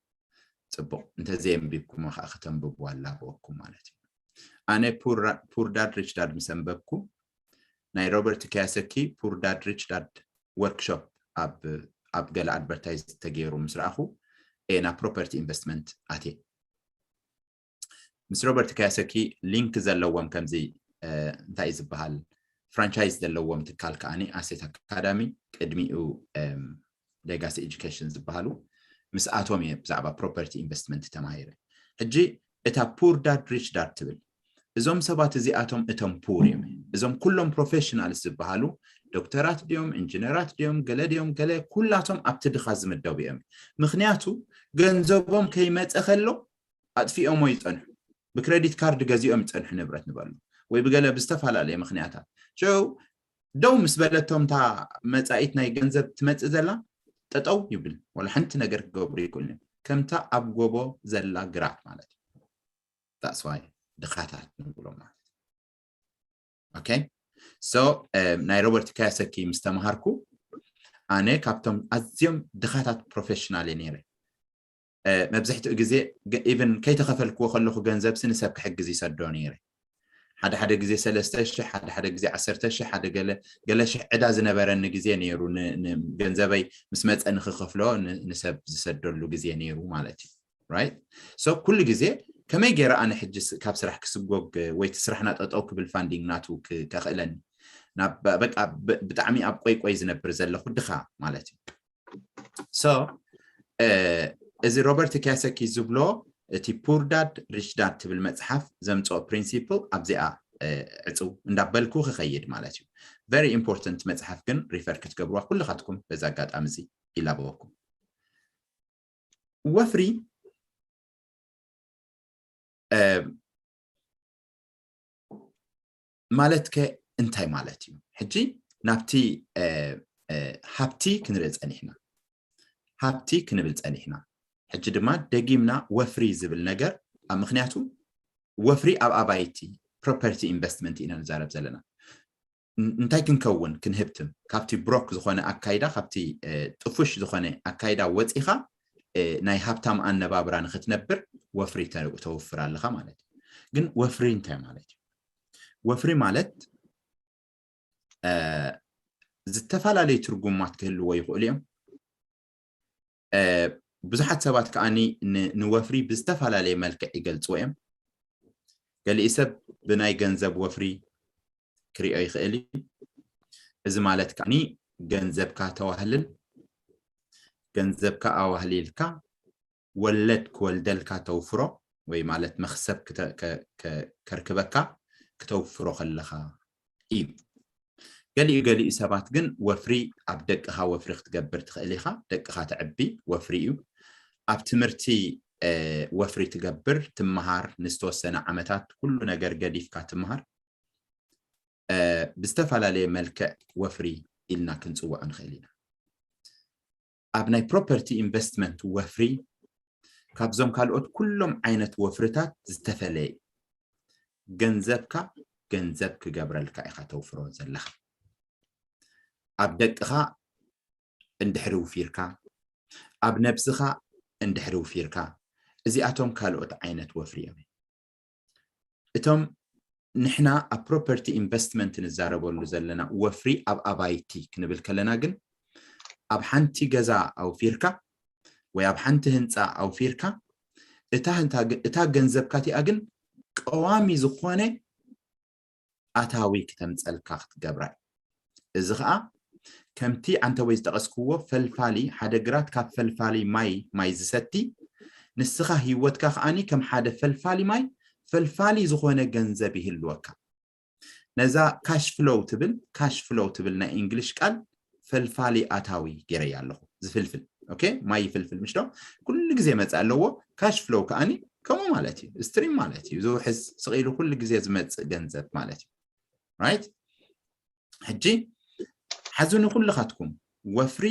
ፅቡቕ፣ እንተዘየንቢብኩም ከዓ ከተንብቡ ኣላበወኩም ማለት እዩ። ኣነ ፑር ዳድ ሪች ዳድ ምስ ኣንበብኩ ናይ ሮበርት ኪያሰኪ ፑር ዳድ ሪች ዳድ ወርክሾፕ ኣብ ገለ ኣድቨርታይዝ ተገይሩ ምስ ረኣኹ እየ ናብ ፕሮፐርቲ ኢንቨስትመንት ኣትየ። ምስ ሮበርት ኪያሰኪ ሊንክ ዘለዎም ከምዚ እንታይ እዩ ዝበሃል ፍራንቻይዝ ዘለዎም ትካል ከዓኒ ኣሴት ኣካዳሚ ቅድሚኡ ሌጋሲ ኤጁኬሽን ዝበሃሉ ምስኣቶም እየ ብዛዕባ ፕሮፐርቲ ኢንቨስትመንት ተማሂረ። ሕጂ እታ ፑር ዳድ ሪች ዳድ ትብል እዞም ሰባት እዚኣቶም እቶም ፑር እዮም። እዞም ኩሎም ፕሮፌሽናልስ ዝበሃሉ ዶክተራት ድዮም፣ ኢንጂነራት ድዮም፣ ገለ ድዮም፣ ገለ፣ ኩላቶም ኣብቲ ድኻ ዝምደቡ እዮም። ምኽንያቱ ገንዘቦም ከይመፀ ከሎ ኣጥፊኦሞ ይፀንሑ። ብክሬዲት ካርድ ገዚኦም ይፀንሑ ንብረት ንበሉ፣ ወይ ብገለ ብዝተፈላለየ ምኽንያታት። ሸው ደው ምስ በለቶም እታ መፃኢት ናይ ገንዘብ ትመፅእ ዘላ ጠጠው ይብል፣ ወላ ሓንቲ ነገር ክገብሩ ይክእሉ እዮም። ከምታ ኣብ ጎቦ ዘላ ግራት ማለት እዩ። That's why ድኻታት ንብሎም ማለት እዩ። Okay? So ናይ ሮበርት ካያሰኪ ምስ ተምሃርኩ ኣነ ካብቶም ኣዝዮም ድኻታት ፕሮፌሽናል እየ ነይረ። መብዝሕትኡ ግዜ ኢቨን ከይተኸፈልክዎ ከለኹ ገንዘብ ሲ ንሰብ ክሕግዝ ይሰዶ ነይረ። ሓደ ሓደ ግዜ ሰለስተ ሽሕ፣ ሓደ ሓደ ግዜ ዓሰርተ ሽሕ፣ ሓደ ገለ ገለ ሽሕ ዕዳ ዝነበረኒ ግዜ ነይሩ። ን- ን- ገንዘበይ ምስ መፀ ንክኸፍሎ ን- ንሰብ ዝሰደሉ ግዜ ነይሩ ማለት እዩ። Right? So ኩሉ ግዜ ከመይ ገይረ ኣነ ሕጂ ስ- ካብ ስራሕ ክስጎግ ወይ እቲ ስራሕና ጠጠው ክብል ፋንዲንግ ናቱ ክ- ከኽእለኒ ናብ በ- በቃ ብ- ብጣዕሚ ኣብ ቆይ ቆይ ዝነብር ዘለኹ ድኻ ማለት እዩ። So እዚ ሮበርት ኪያሰኪ ዝብሎ እቲ ፑር ዳድ ሪች ዳድ ትብል መፅሓፍ ዘምፅኦ ፕሪንሲፕል ኣብዚኣ ዕፅው እንዳበልኩ ክኸይድ ማለት እዩ። Very important መፅሓፍ ግን ሪፈር ክትገብርዋ ኩልኻትኩም በዚ ኣጋጣሚ እዚ ይላበወኩም። ወፍሪ ማለት ከ እንታይ ማለት እዩ? ሕጂ ናብቲ ሃብቲ ክንርኢ ፀኒሕና፣ ሃብቲ ክንብል ፀኒሕና። ሕጂ ድማ ደጊምና ወፍሪ ዝብል ነገር ኣብ ምክንያቱ ወፍሪ ኣብ ኣባይቲ ፕሮፐርቲ ኢንቨስትመንት ኢና ንዛረብ ዘለና። እንታይ ክንከውን ክንህብትም ካብቲ ብሮክ ዝኾነ ኣካይዳ ካብቲ ጥፉሽ ዝኾነ ኣካይዳ ወፂኻ ናይ ሃብታም ኣነባብራ ንክትነብር ወፍሪ ተውፍር ኣለኻ ማለት እዩ። ግን ወፍሪ እንታይ ማለት እዩ? ወፍሪ ማለት ዝተፈላለዩ ትርጉማት ክህልዎ ይኽእሉ እዮም። ብዙሓት ሰባት ከዓኒ ንወፍሪ ብዝተፈላለየ መልክዕ ይገልፅዎ እዮም። ገሊኡ ሰብ ብናይ ገንዘብ ወፍሪ ክሪኦ ይኽእል እዩ። እዚ ማለት ከዓኒ ገንዘብካ ተዋህልል፣ ገንዘብካ ኣዋህሊልካ ወለድ ክወልደልካ ተውፍሮ ወይ ማለት መኽሰብ ከርክበካ ክተውፍሮ ከለኻ እዩ። ገሊኡ ገሊኡ ሰባት ግን ወፍሪ ኣብ ደቅኻ ወፍሪ ክትገብር ትኽእል ኢኻ። ደቅኻ ተዕቢ ወፍሪ እዩ። ኣብ ትምህርቲ ወፍሪ ትገብር፣ ትመሃር፣ ንዝተወሰነ ዓመታት ኩሉ ነገር ገዲፍካ ትመሃር። ብዝተፈላለየ መልክዕ ወፍሪ ኢልና ክንፅውዖ ንኽእል ኢና። ኣብ ናይ ፕሮፐርቲ ኢንቨስትመንት ወፍሪ ካብዞም ካልኦት ኩሎም ዓይነት ወፍርታት ዝተፈለየ፣ ገንዘብካ ገንዘብ ክገብረልካ ኢኻ ተውፍሮ ዘለኻ። ኣብ ደቅኻ እንድሕሪ ውፊርካ፣ ኣብ ነብስኻ እንድሕሪ ውፊርካ፣ እዚኣቶም ካልኦት ዓይነት ወፍሪ እዮም። እቶም ንሕና ኣብ ፕሮፐርቲ ኢንቨስትመንት ንዛረበሉ ዘለና ወፍሪ ኣብ ኣባይቲ ክንብል ከለና ግን ኣብ ሓንቲ ገዛ ኣውፊርካ ወይ ኣብ ሓንቲ ህንፃ ኣውፊርካ እታ ገንዘብካ እቲኣ ግን ቀዋሚ ዝኾነ ኣታዊ ክተምፀልካ ክትገብራ እዩ። እዚ ከዓ ከምቲ ዓንተቦይ ዝጠቐስክዎ ፈልፋሊ ሓደ ግራት ካብ ፈልፋሊ ማይ ማይ ዝሰቲ፣ ንስኻ ህይወትካ ከዓኒ ከም ሓደ ፈልፋሊ ማይ ፈልፋሊ ዝኾነ ገንዘብ ይህልወካ። ነዛ ካሽ ፍሎው ትብል ካሽ ፍሎው ትብል ናይ እንግሊሽ ቃል ፈልፋሊ ኣታዊ ገይረያ ኣለኹ። ዝፍልፍል ኦኬ፣ ማይ ይፍልፍል ምሽ ዶ? ኩሉ ግዜ መፅእ ኣለዎ። ካሽ ፍሎው ከዓኒ ከምኡ ማለት እዩ። ስትሪም ማለት እዩ። ዝውሕዝ ስቕ ኢሉ ኩሉ ግዜ ዝመፅእ ገንዘብ ማለት እዩ። ራይት? ሕጂ ሓዙኒ ኩልኻትኩም ወፍሪ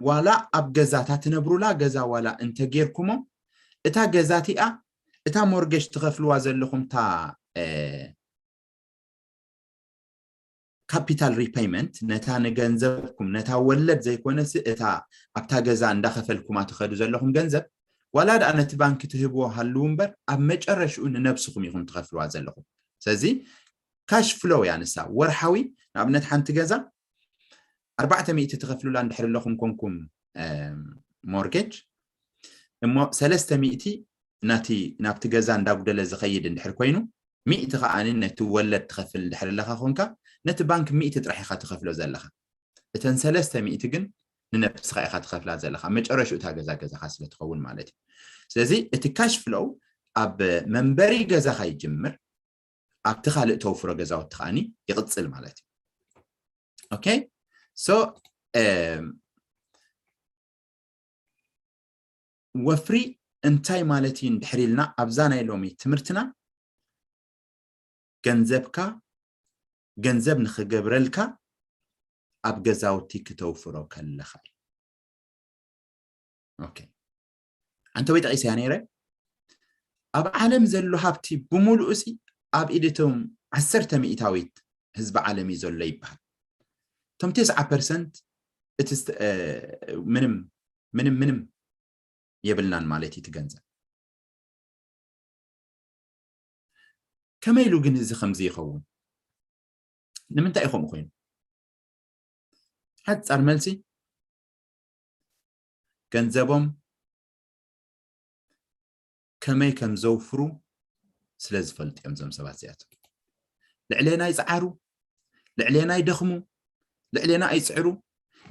ዋላ ኣብ ገዛ እታ ትነብሩላ ገዛ ዋላ እንተጌርኩሞ እታ ገዛ እቲኣ እታ ሞርጌጅ ትኸፍልዋ ዘለኹም እታ ካፒታል ሪፐይመንት ነታ ንገንዘብኩም ነታ ወለድ ዘይኮነስ እታ ኣብታ ገዛ እንዳኸፈልኩማ ትኸዱ ዘለኹም ገንዘብ ዋላ ደኣ ነቲ ባንኪ ትህብዎ ሃልው እምበር ኣብ መጨረሽኡ ንነብስኹም ኢኹም ትኸፍልዋ ዘለኹም። ስለዚ ካሽ ፍሎው እያ ንሳ። ወርሓዊ ንኣብነት ሓንቲ ገዛ ኣርባዕተ ሚእቲ ትኸፍሉላ እንድሕር ኣለኹም ኮንኩም ሞርጌጅ እሞ ሰለስተ ሚእቲ ናቲ ናብቲ ገዛ እንዳጉደለ ዝኸይድ እንድሕር ኮይኑ ሚእቲ ከዓኒ ነቲ ወለድ ትኸፍል እንድሕር ኣለኻ ኮንካ ነቲ ባንክ ሚእቲ ጥራሕ ኢኻ ትኸፍሎ ዘለኻ። እተን ሰለስተ ሚእቲ ግን ንነብስኻ ኢኻ ትኸፍላ ዘለኻ መጨረሽኡ እታ ገዛ ገዛኻ ስለ ትኸውን ማለት እዩ። ስለዚ እቲ ካሽ ፍሎው ኣብ መንበሪ ገዛኻ ይጅምር፣ ኣብቲ ካልእ ተውፍሮ ገዛውቲ ከዓኒ ይቕፅል ማለት እዩ። okay so ወፍሪ እንታይ ማለት እዩ እንድሕር ኢልና ኣብዛ ናይ ሎሚ ትምህርትና ገንዘብካ ገንዘብ ንክገብረልካ ኣብ ገዛውቲ ክተውፍሮ ከለካ እዩ። okay ኣንተ ወይ ጠቂሰያ ነይረ ኣብ ዓለም ዘሎ ሃብቲ ብምሉኡ ሲ ኣብ ኢድቶም ዓሰርተ ሚእታዊት ህዝቢ ዓለም እዩ ዘሎ ይበሃል። እቶም ተስዓ ፐርሰንት እቲ ምንም ምንም ምንም የብልናን ማለት እዩ ትገንዘብ። ከመይ ኢሉ ግን እዚ ከምዚ ይኸውን? ንምንታይ እዩ ከምኡ ኮይኑ? ሓፃር መልሲ ገንዘቦም ከመይ ከም ዘውፍሩ ስለ ዝፈልጡ እዮም እዞም ሰባት እዚኣቶም። ልዕሌና ይፅዓሩ፣ ልዕሌና ይደኽሙ፣ ልዕሌና ኣይፅዕሩ፣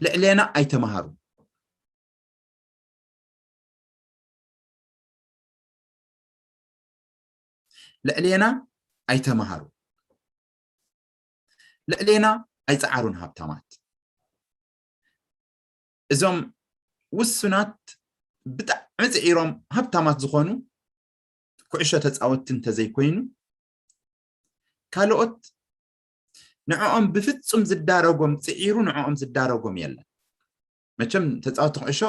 ልዕሌና ኣይተምሃሩ። ልዕሌና ኣይተምሃሩ፣ ልዕሌና ኣይፀዓሩን ሃብታማት። እዞም ውሱናት ብጣዕሚ ፅዒሮም ሃብታማት ዝኾኑ ኩዕሾ ተፃወትቲ እንተዘይኮይኑ ካልኦት ንዕኦም ብፍፁም ዝዳረጎም ፅዒሩ ንዕኦም ዝዳረጎም የለን። መቸም ተፃወቲ ኩዕሾ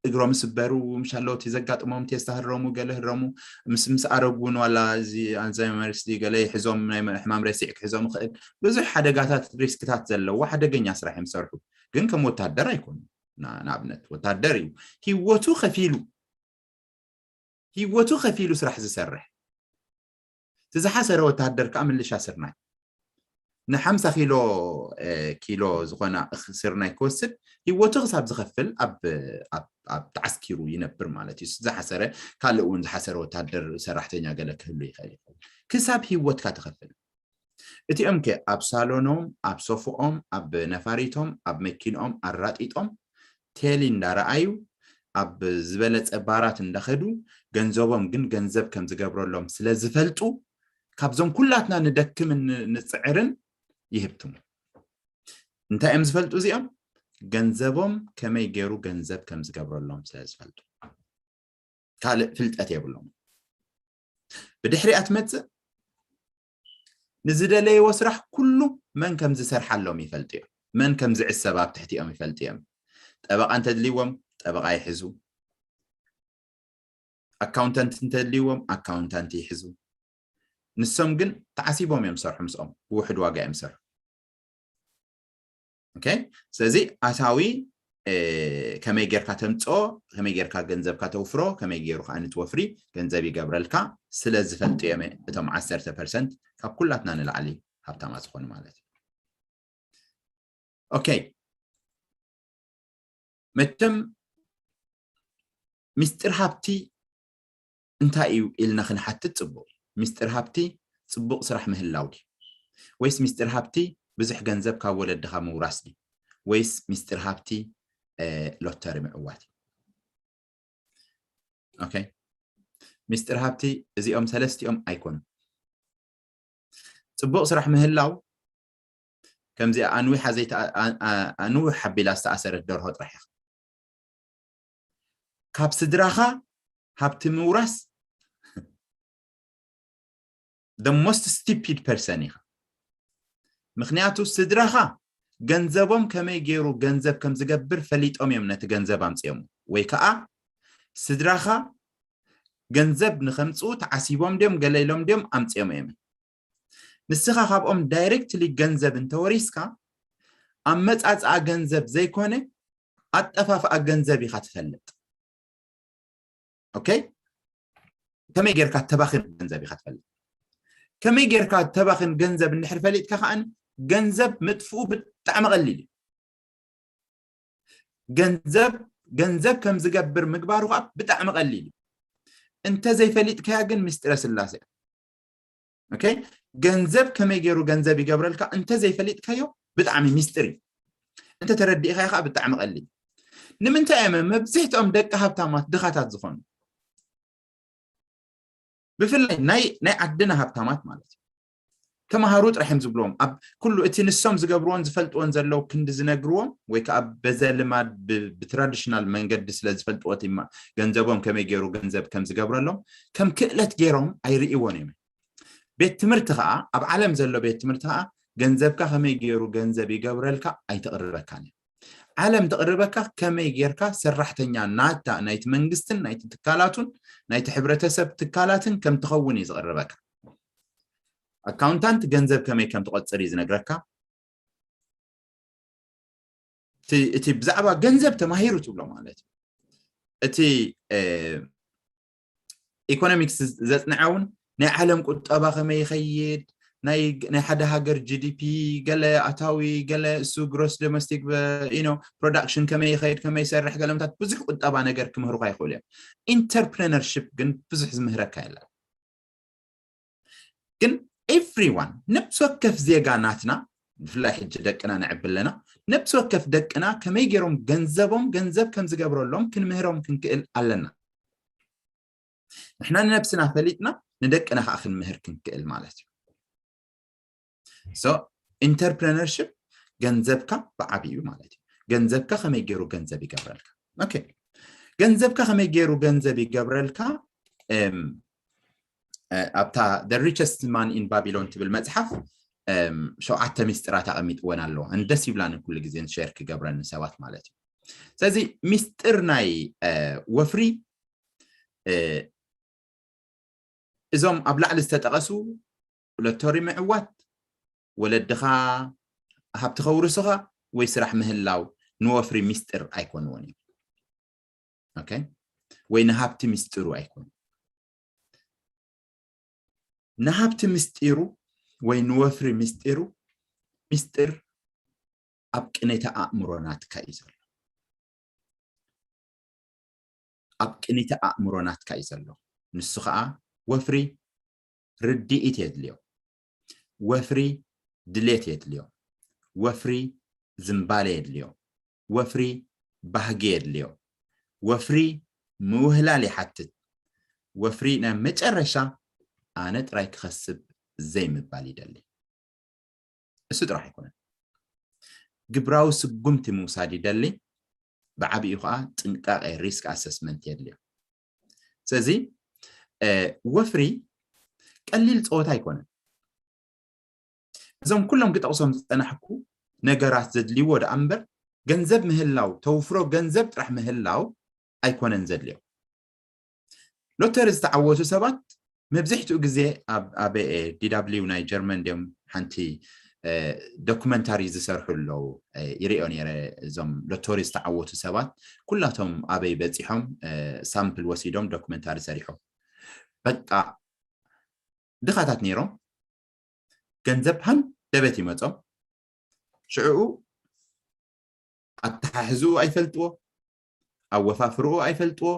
እግሮም ስበሩ ምሻለውቲ ዘጋጥሞም ቴስታ ህረሙ ገለ ህረሙ ምስ ምስ ኣረጉ እውን ዋላ እዚ ኣልዛይመርስ ገለ ይሕዞም ናይ ሕማም ረሲዕ ክሕዞም ይኽእል ብዙሕ ሓደጋታት ሪስክታት ዘለዎ ሓደገኛ ስራሕ እዮም ዝሰርሑ። ግን ከም ወታደር ኣይኮኑ። ንኣብነት ወታደር እዩ ሂወቱ ከፊሉ ሂወቱ ከፊሉ ስራሕ ዝሰርሕ። እቲ ዝሓሰረ ወተሃደር ከዓ ምልሻ ስርናይ ንሓምሳ ኪሎ ኪሎ ዝኾነ ስርናይ ክወስድ ሂወቱ ክሳብ ዝኸፍል ኣብ ተዓስኪሩ ይነብር ማለት እዩ። ዝሓሰረ ካልእ እውን ዝሓሰረ ወታደር ሰራሕተኛ ገለ ክህሉ ይኽእል ይኸውን ክሳብ ሂወትካ ትኸፍል። እቲኦም ከ ኣብ ሳሎኖም ኣብ ሶፍኦም ኣብ ነፋሪቶም ኣብ መኪንኦም ኣራጢጦም ቴሊ እንዳረኣዩ ኣብ ዝበለፀ ባራት እንዳኸዱ ገንዘቦም ግን ገንዘብ ከም ዝገብረሎም ስለ ዝፈልጡ ካብዞም ኩላትና ንደክምን ንፅዕርን ይህብትሙ። እንታይ እዮም ዝፈልጡ እዚኦም? ገንዘቦም ከመይ ገይሩ ገንዘብ ከም ዝገብረሎም ስለ ዝፈልጡ ካልእ ፍልጠት የብሎም። ብድሕሪኣ ትመፅእ ንዝደለይዎ ስራሕ ኩሉ መን ከም ዝሰርሓሎም ይፈልጡ እዮም። መን ከም ዝዕሰብ ኣብ ትሕቲኦም ይፈልጡ እዮም። ጠበቃ እንተድልይዎም ጠበቃ ይሕዙ። ኣካውንታንት እንተድልይዎም ኣካውንታንት ይሕዙ። ንሶም ግን ተዓሲቦም እዮም ዝሰርሑ ምስኦም ብውሕድ ዋጋ እዮም ዝሰርሑ። okay ስለዚ ኣታዊ ከመይ ጌርካ ተምፅኦ ከመይ ጌርካ ገንዘብካ ተውፍሮ ከመይ ገይሩ ከዓ ንትወፍሪ ገንዘብ ይገብረልካ ስለ ዝፈልጡ እዮም እቶም ዓሰርተ ፐርሰንት ካብ ኩላትና ንላዕሊ ሃብታማ ዝኾኑ ማለት እዩ። okay መቸም ሚስጢር ሃብቲ እንታይ እዩ ኢልና ክንሓትት ፅቡቅ እዩ። ሚስጢር ሃብቲ ፅቡቅ ስራሕ ምህላው ድዩ ወይስ ሚስጢር ሃብቲ ብዙሕ ገንዘብ ካብ ወለድኻ ምውራስ ድዩ ወይስ ሚስጢር ሃብቲ ሎተሪ ምዕዋት እዩ? okay ሚስጢር ሃብቲ እዚኦም ሰለስቲኦም ኣይኮኑን። ፅቡቅ ስራሕ ምህላው ከምዚኣ ኣንዊሓ ዘይተ ኣንዊሕ ኣቢላ ዝተኣሰረት ደርሆ ጥራሕ ኢኻ። ካብ ስድራኻ ሃብቲ ምውራስ the most stupid person ኢኻ። ምክንያቱ ስድራኻ ገንዘቦም ከመይ ገይሩ ገንዘብ ከም ዝገብር ፈሊጦም እዮም ነቲ ገንዘብ ኣምፅኦም ወይ ከዓ ስድራኻ ገንዘብ ንኸምፅኡ ተዓሲቦም ድዮም ገለ ኢሎም ድዮም ኣምፅኦም እዮም። ንስኻ ካብኦም ዳይሬክትሊ ገንዘብ እንተወሪስካ ኣመፃፅኣ ገንዘብ ዘይኮነ ኣጠፋፍኣ ገንዘብ ኢኻ ትፈልጥ። okay ከመይ ጌርካ ተባኽን ገንዘብ ኢኻ ትፈልጥ። ከመይ ጌርካ ተባኽን ገንዘብ እንድሕር ፈሊጥካ ከዓን ገንዘብ ምጥፍኡ ብጣዕሚ ቀሊል እዩ። ገንዘብ ገንዘብ ከም ዝገብር ምግባሩ ከዓ ብጣዕሚ ቀሊል እዩ። እንተ ዘይፈሊጥካያ ግን ምስጢረ ስላሴ okay ገንዘብ ከመይ ገይሩ ገንዘብ ይገብረልካ እንተ ዘይፈሊጥካዮ ብጣዕሚ ሚስጥር እዩ። እንተ ተረዲእካዮ ከዓ ብጣዕሚ ቀሊል። ንምንታይ እዮም መብዝሕትኦም ደቂ ሃብታማት ድኻታት ዝኾኑ? ብፍላይ ናይ ናይ ዓድና ሃብታማት ማለት እዩ። ተምሃሩ ጥራሕ እዮም ዝብልዎም። ኣብ ኩሉ እቲ ንሶም ዝገብርዎን ዝፈልጥዎን ዘለዉ ክንዲ ዝነግርዎም፣ ወይ ከዓ በዘ ልማድ ብ-፣ ብትራዲሽናል መንገዲ ስለ ዝፈልጥዎ፣ እቲ ማ-፣ ገንዘቦም ከመይ ገይሩ ገንዘብ ከም ዝገብረሎም ከም ክእለት ገይሮም ኣይርእይዎን እዮም። ቤት ትምህርቲ ከዓ፣ ኣብ ዓለም ዘሎ ቤት ትምህርቲ ከዓ፣ ገንዘብካ ከመይ ገይሩ ገንዘብ ይገብረልካ ኣይተቕርበካን እዩ። ዓለም ተቕርበካ ከመይ ጌርካ ሰራሕተኛ ናታ፣ ናይቲ መንግስትን ናይቲ ትካላቱን ናይቲ ሕብረተሰብ ትካላትን ከም ትኸውን እዩ ዝቕርበካ። ኣካውንታንት ገንዘብ ከመይ ከም ትቆጽር እዩ ዝነግረካ። እቲ፣ እቲ ብዛዕባ ገንዘብ ተማሂሩ ትብሎ ማለት እዩ። እቲ፣ እ፣ ኢኮኖሚክስ ዘጽንዐ እውን ናይ ዓለም ቁጠባ ከመይ ይኸይድ፣ ናይ፣ ናይ ሓደ ሃገር ጂ ዲ ፒ፣ ገለ ኣታዊ፣ ገለ እሱ ግሮስ ዶሜስቲክ፣ ዩ ኖ፣ ፕሮዳክሽን ከመይ ይኸይድ፣ ከመይ ይሰርሕ፣ ገለምታት ብዙሕ ቁጠባ ነገር ክምህሩካ ይኽእሉ እዮም። ኢንተርፕረነርሺፕ ግን ብዙሕ ዝምህረካ የለን። ግን ኤቭሪዋን፣ ነብሲ ወከፍ ዜጋ ናትና፣ ብፍላይ ሕጂ ደቅና ነዕቢ ኣለና፣ ነብሲ ወከፍ ደቅና ከመይ ገይሮም ገንዘቦም ገንዘብ ከም ዝገብረሎም ክንምህሮም ክንክእል ኣለና። ንሕና ንነብስና ፈሊጥና ንደቅና ከዓ ክንምህር ክንክእል ማለት እዩ። ሶ ኢንተርፕረነርሽፕ ገንዘብካ ብዓብዩ ማለት እዩ። ገንዘብካ ከመይ ገይሩ ገንዘብ ይገብረልካ? ኦኬ፣ ገንዘብካ ከመይ ገይሩ ገንዘብ ይገብረልካ? እም፣ እ፣ ኣብታ The Richest Man in Babylon ትብል መጽሓፍ፣ እም፣ ሸውዓተ ሚስጥራት ኣቐሚጥወን ኣለዎ። ኣን ደስ ይብላኒ ኩሉ ግዜ ሸር ክገብረን ንሰባት ማለት እዩ። ስለዚ ሚስጥር ናይ፣ እ፣ ወፍሪ፣ እ፣ እዞም ኣብ ላዕሊ ዝተጠቐሱ ሎተሪ ምዕዋት፣ ወለድኻ ሃብቲ ከውርስኻ ወይ ስራሕ ምህላው ንወፍሪ ሚስጥር ኣይኮንዎን እዮም። ኦኬ? ወይ ንሃብቲ ሚስጥሩ ኣይኮኑ። ንሃብቲ ምስጢሩ ወይ ንወፍሪ ምስጢሩ፣ ምስጢር ኣብ ቅኔታ ኣእምሮ ናትካ እዩ ዘሎ። ኣብ ቅኔታ ኣእምሮ ናትካ እዩ ዘሎ። ንሱ ኸኣ ወፍሪ ርድኢት የድልዮ፣ ወፍሪ ድሌት የድልዮ፣ ወፍሪ ዝምባለ የድልዮ፣ ወፍሪ ባህጊ የድልዮ፣ ወፍሪ ምውህላል ይሓትት፣ ወፍሪ ናይ መጨረሻ ኣነ ጥራይ ክኸስብ ዘይምባል ይደሊ። እሱ ጥራሕ ኣይኮነን። ግብራዊ ስጉምቲ ምውሳድ ይደሊ። ብዓቢኡ ኸዓ ጥንቃቄ፣ ሪስክ ኣሰስመንት የድልዮ። ስለዚ፣ እ፣ ወፍሪ ቀሊል ጸወታ ኣይኮነን። እዞም ኩሎም ክጠቕሶም ዝጸናሕኩ ነገራት ዘድልይዎ ደኣ እምበር፣ ገንዘብ ምህላው፣ ተውፍሮ ገንዘብ ጥራሕ ምህላው ኣይኮነን ዘድልዮ። ሎተሪ ዝተዓወቱ ሰባት መብዝሕትኡ ግዜ ኣብ፣ ኣብ፣ እ፣ ዲ ደብሊው ናይ ጀርመን ድዮም ሓንቲ፣ እ፣ ዶኩመንታሪ ዝሰርሑ ኣለዉ። እ፣ ይሪኦ ነይረ፣ እዞም ሎተሪ ዝተዓወቱ ሰባት ኩላቶም ኣበይ በጺሖም፣ እ፣ ሳምፕል ወሲዶም ዶኩመንታሪ ሰሪሖም። በቃ ድኻታት ነይሮም፣ ገንዘብ ሃንደበት ይመጾም። ሽዕኡ ኣተሓሕዝኡ ኣይፈልጥዎ፣ ኣወፋፍርኡ ኣይፈልጥዎ፣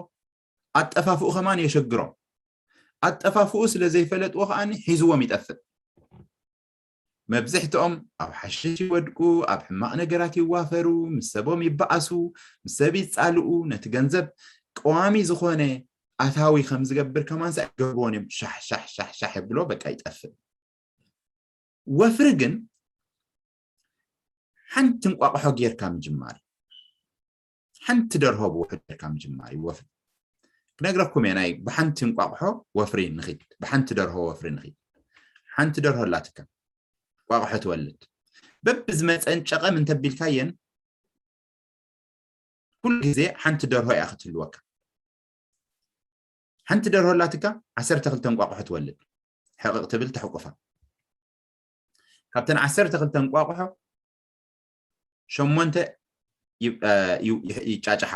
ኣጠፋፍኡ ከማን የሸግሮም። ኣጠፋፍኡ ስለ ዘይፈለጥዎ ከኣኒ ሒዝዎም ይጠፍእ። መብዝሕትኦም ኣብ ሓሽሽ ይወድቁ፣ ኣብ ሕማቕ ነገራት ይዋፈሩ፣ ምስ ሰቦም ይበኣሱ፣ ምስ ሰብ ይጻልኡ፣ ነቲ ገንዘብ ቀዋሚ ዝኾነ ኣታዊ ከም ዝገብር ከማንስ ኣይገብርዎን እዮም። ሻሕ፣ ሻሕ፣ ሻሕ፣ ሻሕ የብሎ፣ በቃ ይጠፍእ። ወፍሪ ግን ሓንቲ እንቋቑሖ ጌርካ ምጅማር እዩ። ሓንቲ ደርሆ ብውሑድ ጌርካ ምጅማር እዩ ወፍሪ። ክነግረኩም እየ፣ ናይ ብሓንቲ እንቋቑሖ ወፍሪ ንኺድ፣ ብሓንቲ ደርሆ ወፍሪ ንኺድ። ሓንቲ ደርሆ ኣላትካ፣ እንቋቑሖ ትወልድ። በብዝመፀን ጨቐም እንተቢልካየን፣ ኩሉ ግዜ ሓንቲ ደርሆ እያ ክትህልወካ። ሓንቲ ደርሆ ኣላትካ፣ ዓሰርተ ክልተ እንቋቑሖ ትወልድ። ሕቕቕ ትብል፣ ተሕቁፋ። ካብተን ዓሰርተ ክልተ እንቋቑሖ፣ ሸሞንተ ይ-፣ እ፣ ይ-፣ ይ-፣ ይጫጫሓ።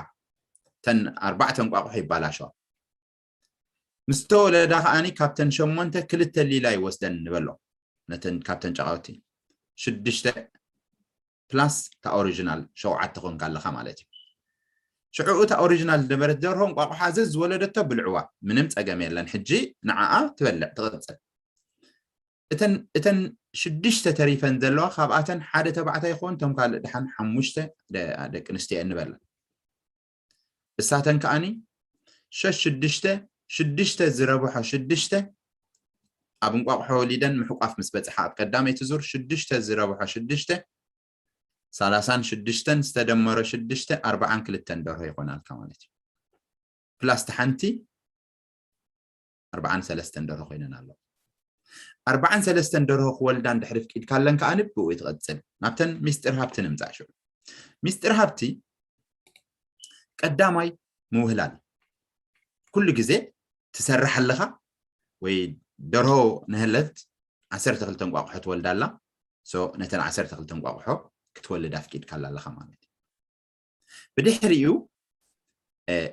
ተን ኣርባዕተ እንቋቑሖ ይባላሸዋ። ምስ ተወለዳ ከኣኒ ካብተን ሸሞንተ ክልተ ሊላ ይወስደን ንበሎ። ነተን ካብተን ጨቓውቲ ሽዱሽተ ፕላስ እታ ኦሪጂናል ሸውዓተ ኮንካ ኣለኻ ማለት እዩ። ሽዑ እታ ኦሪጂናል ዝነበረት ደርሆ እንቋቑሖ ዘዝ ዝወለደቶ ብልዕዋ፣ ምንም ጸገም የለን። ሕጂ ንዓኣ ትበልዕ ትቕጽል። እተን፣ እተን ሽዱሽተ ተሪፈን ዘለዋ፣ ካብኣተን ሓደ ተባዕታይ ይኸውን፣ እቶም ካልእ ደሓን ሓሙሽተ ደ-፣ ደቂ ኣንስትዮ እየን ንበላ። እሳተን ከኣኒ ሸሽ ሽዱሽተ፣ ሽዱሽተ ዝረብሖ ሽዱሽተ ኣብ እንቋቑሖ ወሊደን ምሕቋፍ ምስ በፅሓ ኣብ ቀዳመይቲ ዙር ሽዱሽተ ዝረብሖ ሽዱሽተ፣ ሰላሳን ሽዱሽተን ዝተደመሮ ሽዱሽተ፣ ኣርባዓን ክልተን ደርሆ ይኾናልካ ማለት እዩ። ፕላስ ሓንቲ ኣርባዓን ሰለስተን ደርሆ ኮይነን ኣለዋ። ኣርባዓን ሰለስተን ደርሆ ክወልዳ እንድሕር ፍቂድካ ኣለንካ ኣንብኡ ትቐፅል ናብተን ሚስጥር ሃብቲ ንምፃእ ሽዑ። ሚስጥር ሃብቲ ቀዳማይ ምውህላል። ኩሉ ግዜ ትሰርሕ ኣለኻ ወይ ደርሆ ንህለት ዓሰርተ ክልተ እንቋቑሖ ትወልዳ ኣላ። ነተን ዓሰርተ ክልተ እንቋቑሖ ክትወልድ ኣፍቂድካ ኣለኻ ማለት እዩ። ብድሕሪኡ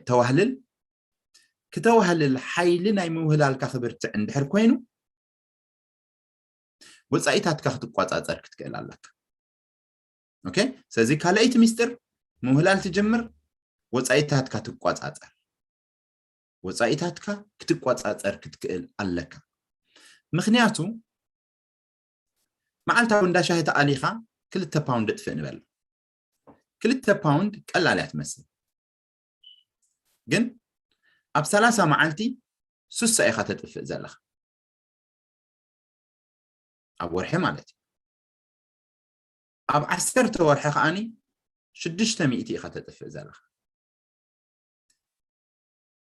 ተዋህልል። ክተዋህልል ሓይሊ ናይ ምውህላልካ ክብርትዕ እንድሕር ኮይኑ ወፃኢታትካ ክትቋፃፀር ክትክእል ኣለካ። ኦኬ፣ ስለዚ ካልኣይቲ ሚስጥር ምውህላል ትጅምር፣ ወፃኢታትካ ትቋፃፀር። ወፃኢታትካ ክትቋፃፀር ክትክእል ኣለካ። ምክንያቱ መዓልታዊ እንዳ ሻሂ ተኣሊኻ ክልተ ፓውንድ እጥፍእ ንበል። ክልተ ፓውንድ ቀላል እያ ትመስል፣ ግን ኣብ ሰላሳ መዓልቲ ሱሳ ኢኻ ተጥፍእ ዘለኻ፣ ኣብ ወርሒ ማለት እዩ። ኣብ ዓሰርተ ወርሒ ከዓኒ ሽዱሽተ ሚእቲ ኢኻ ተጥፍእ ዘለኻ።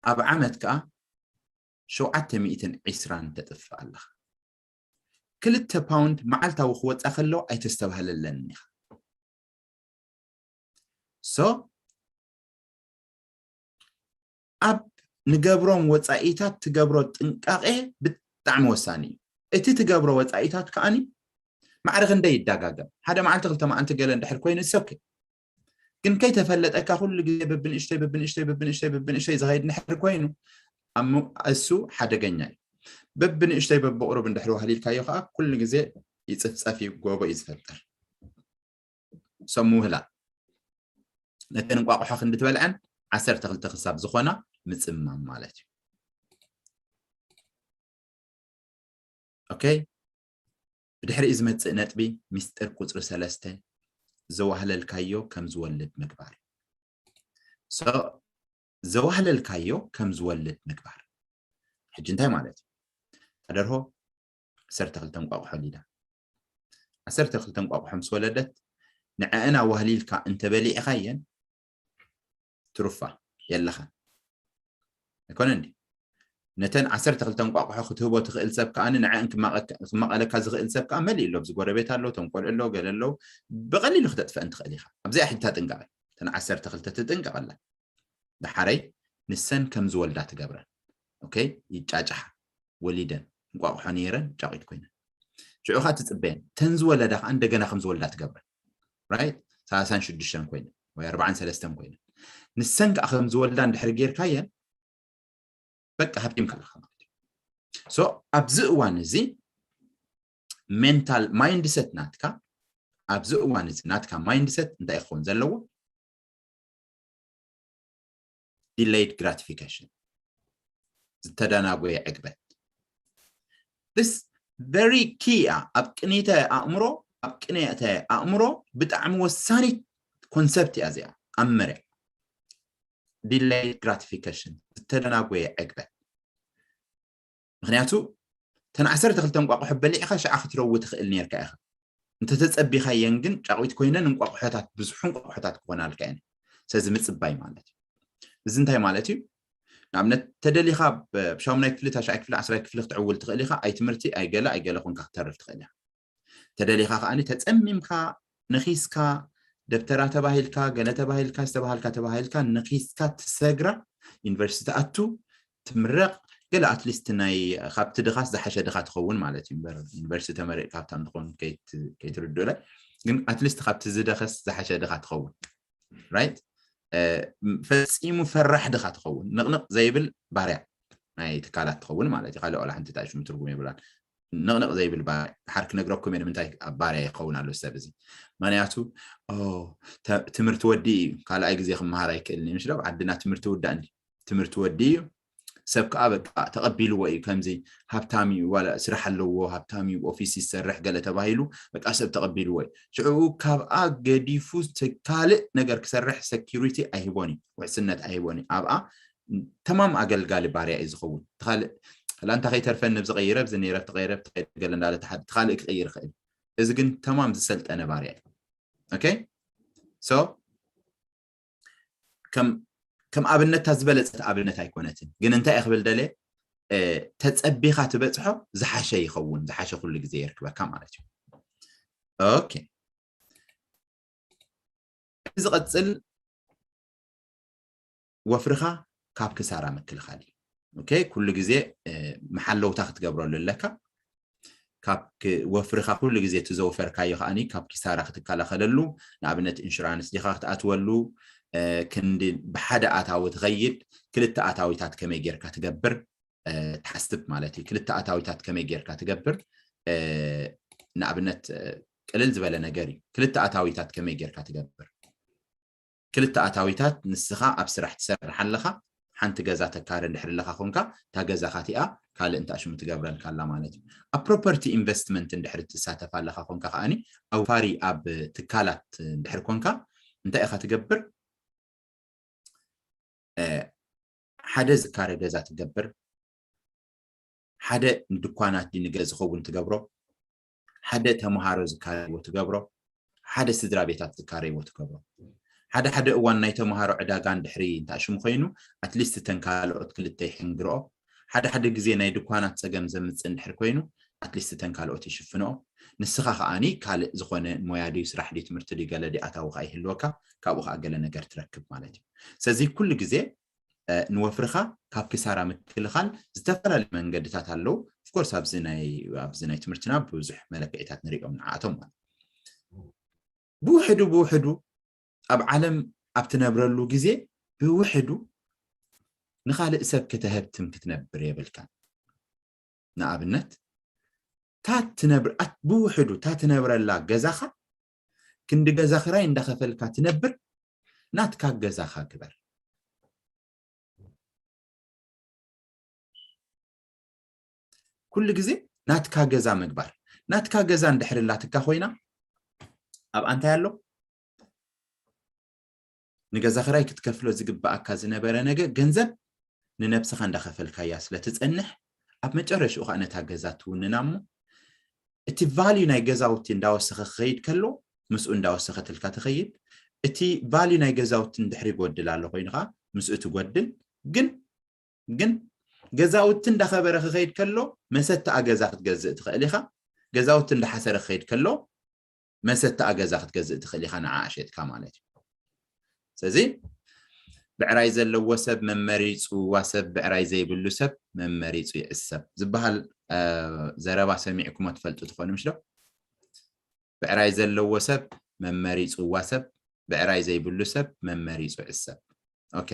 ኣብ ዓመት ከኣ ሸውዓተ ሚእትን ዕስራን ተጥፍእ ኣለኻ። ክልተ ፓውንድ መዓልታዊ ክወፃ ከሎ ኣይተስተባህለለንን ኢኻ። ሶ ኣብ ንገብሮም ወፃኢታት ትገብሮ ጥንቃቄ ብጣዕሚ ወሳኒ እዩ። እቲ ትገብሮ ወፃኢታት ከዓኒ ማዕረ ክንደይ ይደጋገም፣ ሓደ መዓልቲ ክልተ መዓልቲ ገለ እንድሕር ኮይኑ it's okay። ግን ከይተፈለጠካ ኩሉ ግዜ በብንእሽተይ በብንእሽተይ በብንእሽተይ በብንእሽተይ ዝኸይድ እንድሕር ኮይኑ እሱ ሓደገኛ እዩ። በብንእሽተይ በብቁሩብ እንድሕር ዋህሊልካዮ ከዓ ኩሉ ግዜ ይፅፍፀፍ እዩ፣ ጎቦ እዩ ዝፈጥር። ሶ ምውህላል ነተን እንቋቑሖ ክንዲ ትበልዐን ዓሰርተ ክልተ ክሳብ ዝኾና ምፅማም ማለት እዩ። ኦኬ፣ ብድሕሪኡ ዝመፅእ ነጥቢ ሚስጥር ቁፅሪ ሰለስተ ዘዋህለልካዮ ከም ዝወልድ ምግባር። ዘዋህለልካዮ ከም ዝወልድ ምግባር። ሕጂ እንታይ ማለት እዩ? ተደርሆ ዓሰርተ ክልተ እንቋቑሖ ወሊዳ። ዓሰርተ ክልተ እንቋቑሖ ምስ ወለደት ንዐአን ኣዋህሊልካ እንተበሊዕኻየን ትሩፋ የለኻን። ኣይኮነን ድዩ? ነተን ዓሰርተ ክልተ እንቋቑሖ ክትህቦ ትኽእል ሰብ ከኣ ንዐአን ክማቐለካ ዝኽእል ሰብ ከኣ መሊእ ኣሎ። ኣብዚ ጎረቤት ኣሎ፣ ተንቆልዑ ኣሎ፣ ገለ ኣለዉ። ብቐሊሉ ክተጥፍአን ትኽእል ኢኻ። ኣብዚኣ ሕጂ ታጥንቀቐ። እተን ዓሰርተ ክልተ ትጥንቀቐላ። ደሓረይ ንሰን ከም ዝወልዳ ትገብረን። ኦኬ፣ ይጫጫሓ፣ ወሊደን እንቋቑሖ ነይረን ጫቒት ኮይነን። ሽዑ ኸዓ ትጽበየን። ተን ዝወለዳ ኸዓ እንደገና ከም ዝወልዳ ትገብረን። ራይት? ሰላሳን ሽዱሽተን ኮይነን ወይ ኣርባዓን ሰለስተን ኮይነን። ንሰን ከኣ ከም ዝወልዳ እንድሕር ጌርካየን በቃ ሃብቲምካ ኣለኻ ማለት እዩ። ሶ ኣብዚ እዋን እዚ ሜንታል ማይንድሰት ናትካ ኣብዚ እዋን እዚ ናትካ ማይንድሰት እንታይ ክኸውን ዘለዎ? Delayed gratification፣ ዝተደናጎየ ዕግበት። This very key እያ ኣብ ቅኒተ ኣእምሮ፣ ኣብ ቅኒተ ኣእምሮ ብጣዕሚ ወሳኒት ኮንሰፕት እያ እዚኣ ኣብ መርያ። Delayed gratification፣ ዝተደናጎየ ዕግበት። ምክንያቱ እተን ዓሰርተ ክልተ እንቋቑሖ በሊዕኻ ሽዓ ክትረዊ ትኽእል ነርካ ኢኻ። እንተተጸቢኻየን ግን ጫቒት ኮይነን እንቋቑሖታት፣ ብዙሕ እንቋቑሖታት ክኾናልካ እየን። ስለዚ ምጽባይ ማለት እዩ። እዚ እንታይ ማለት እዩ? ንኣብነት ተደሊኻ ብ-፣ ብሻሙናይ ክፍሊ፣ ታሽዓይ ክፍሊ፣ ዓስራይ ክፍሊ ክትዕውል ትኽእል ኢኻ። ኣይ ትምህርቲ፣ ኣይ ገለ፣ ኣይ ገለ ኮንካ ክትተርፍ ትኽእል ኢኻ። ተደሊኻ ከኣ ተጸሚምካ፣ ነኺስካ፣ ደብተራ ተባሂልካ፣ ገለ ተባሂልካ፣ ዝተባሃልካ ተባሂልካ፣ ነኺስካ ትሰግራ፣ ዩኒቨርሲቲ ትኣቱ፣ ትምረቕ፣ ገለ ኣትሊስት ናይ ካብቲ ድኻስ ዝሓሸ ድኻ ትኸውን ማለት እዩ። እምበር ዩኒቨርሲቲ ተመሪቕካ ሃብታም ትኸውን ከይት-፣ ከይትርድኡለ፣ ግን ኣትሊስት ካብቲ ዝደኸስ ዝሓሸ ድኻ ትኸውን። ራይት? እ፣ ፈጺሙ ፈራሕ ድኻ ትኸውን። ንቕንቕ ዘይብል ባርያ ናይ ትካላት ትኸውን ማለት እዩ። ካልእ ዋላ ሓንቲ እንታይ ሽሙ ትርጉም የብላን። ንቕንቕ ዘይብል ባርያ። ድሓር ክነግረኩም እየ ንምንታይ ኣብ ባርያ ይኸውን ኣሎ ሰብ እዚ። ምኽንያቱ፣ ኦ፣ ተ-፣ ትምህርቲ ወዲ እዩ፣ ካልኣይ ግዜ ክመሃር ኣይክእልን እዩ። ምሽ ዶ ኣብ ዓድና ትምህርቲ ውዳእ እንዲ፣ ትምህርቲ ወዲ እዩ። ሰብ ከኣ በቃ ተቐቢልዎ እዩ። ከምዚ ሃብታም እዩ፣ ዋላ ስራሕ ኣለዎ፣ ሃብታም እዩ፣ ኦፊስ ይሰርሕ ገለ ተባሂሉ፣ በቃ ሰብ ተቐቢልዎ እዩ። ሽዑ ካብኣ ገዲፉ ተ-፣ ካልእ ነገር ክሰርሕ ሰኪሪቲ ኣይህቦን እዩ፣ ውሕስነት ኣይህቦን እዩ። ኣብኣ ተማም ኣገልጋሊ ባርያ እዩ ዝኸውን። እቲ ካልእ ላ እንታ ከይተርፈኒ ብዝቀይረ ብዚ ነይረ ብትቀይረ ብትቀይረ ገለ እንዳለ ተሓድ ትኻልእ ክቀይር ይኽእል። እዚ ግን ተማም ዝሰልጠነ ባርያ እዩ። Okay? So ከም ከም ኣብነታ ዝበለፀት ኣብነት ኣይኮነትን፣ ግን እንታይ እየ ክብል ደለ ተፀቢኻ ትበፅሖ ዝሓሸ ይኸውን። ዝሓሸ ኩሉ ግዜ የርክበካ ማለት እዩ። Okay። ዝቐጽል ወፍርኻ ካብ ክሳራ ምክልኻል እዩ። Okay? ኩሉ ግዜ መሓለውታ ክትገብረሉ ኣለካ። ካብ ወፍርኻ ኩሉ ግዜ እቲ ዘውፈርካዮ ከዓኒ ካብ ኪሳራ ክትከላኸለሉ፣ ንኣብነት ኢንሹራንስ ዲኻ ክትኣትወሉ፣ ክንዲ ብሓደ ኣታዊ ትኸይድ፣ ክልተ ኣታዊታት ከመይ ጌርካ ትገብር ትሓስብ ማለት እዩ። ክልተ ኣታዊታት ከመይ ጌርካ ትገብር፣ ንኣብነት ቅልል ዝበለ ነገር እዩ። ክልተ ኣታዊታት ከመይ ጌርካ ትገብር? ክልተ ኣታዊታት ንስኻ ኣብ ስራሕ ትሰርሕ ኣለኻ፣ ሓንቲ ገዛ ተካረ እንድሕር ኣለኻ ኮንካ እታ ገዛኻ እቲኣ ካልእ እንታ ሽሙ ትገብረልካ ኣላ ማለት እዩ። ኣብ ፕሮፐርቲ ኢንቨስትመንት እንድሕር ትሳተፍ ኣለኻ ኮንካ ከዓኒ ኣውፋሪ ኣብ ትካላት እንድሕር ኮንካ እንታይ ኢኻ ትገብር? ሓደ ዝካረ ገዛ ትገብር፣ ሓደ ንድኳናት ድንገ ዝኸውን ትገብሮ፣ ሓደ ተምሃሮ ዝካረይዎ ትገብሮ፣ ሓደ ስድራ ቤታት ዝካረይዎ ትገብሮ። ሓደ ሓደ እዋን ናይ ተምሃሮ ዕዳጋ እንድሕሪ እንተኣሽሙ ኮይኑ ኣትሊስት ተን ካልኦት ክልተ ይሕንግርኦ። ሓደ ሓደ ግዜ ናይ ድኳናት ፀገም ዘምፅእ እንድሕር ኮይኑ ኣትሊስት ተን ካልኦት ይሽፍንኦ። ንስኻ ከዓኒ ካልእ ዝኾነ ሞያ ድዩ ስራሕ ድዩ ትምህርቲ ድዩ ገለ ድዩ ኣታዊ ከዓ ይህልወካ፣ ካብኡ ከዓ ገለ ነገር ትረክብ ማለት እዩ። ስለዚ ኩሉ ግዜ ንወፍርኻ ካብ ክሳራ ምክልኻል ዝተፈላለዩ መንገድታት ኣለዉ። ኦፍኮርስ ኣብዚ ናይ ኣብዚ ናይ ትምህርትና ብዙሕ መለክዒታት ንሪኦም ንዓኣቶም ማለት ብውሕዱ ብውሕዱ ኣብ ዓለም ኣብ ትነብረሉ ግዜ ብውሕዱ ንኻልእ ሰብ ከተሀብትም ክትነብር የብልካን። ንኣብነት ታ ትነብር ብውሕዱ ታ ትነብረላ ገዛኻ ክንዲ ገዛ ክራይ እንዳኸፈልካ ትነብር ናትካ ገዛኻ ግበር። ኩሉ ግዜ ናትካ ገዛ ምግባር። ናትካ ገዛ እንድሕር ላትካ ኮይና ኣብ ኣንታይ ኣሎ? ንገዛ ክራይ ክትከፍሎ ዝግብኣካ ዝነበረ ነገ ገንዘብ ንነብስኻ እንዳኸፈልካያ ስለ ትጸንሕ ኣብ መጨረሽኡ ከዓ ነታ ገዛ ትውንና እሞ እቲ ቫልዩ ናይ ገዛውቲ እንዳወሰኸ ክኸይድ ከሎ ምስኡ እንዳወሰኸትልካ ትኸይድ። እቲ ቫልዩ ናይ ገዛውቲ እንድሕር ይጎድል ኣሎ ኮይኑ ከዓ ምስኡ ትጎድል። ግን ግን ገዛውቲ እንዳኸበረ ክኸይድ ከሎ መሰተኣ ገዛ ክትገዝእ ትኽእል ኢኻ። ገዛውቲ እንዳሓሰረ ክኸይድ ከሎ መሰተኣ ገዛ ክትገዝእ ትኽእል ኢኻ፣ ንዓኣ ሸጥካ ማለት እዩ። ስለዚ ብዕራይ ዘለዎ ሰብ መመሪጹዋ ሰብ ብዕራይ ዘይብሉ ሰብ መመሪጹ ይዕሰብ ዝበሃል ዘረባ ሰሚዕኩሞ ትፈልጡ ትኾኑ ምሽ ዶ? ብዕራይ ዘለዎ ሰብ መመሪጹዋ ሰብ ብዕራይ ዘይብሉ ሰብ መመሪጹ ዕሰብ። ኦኬ።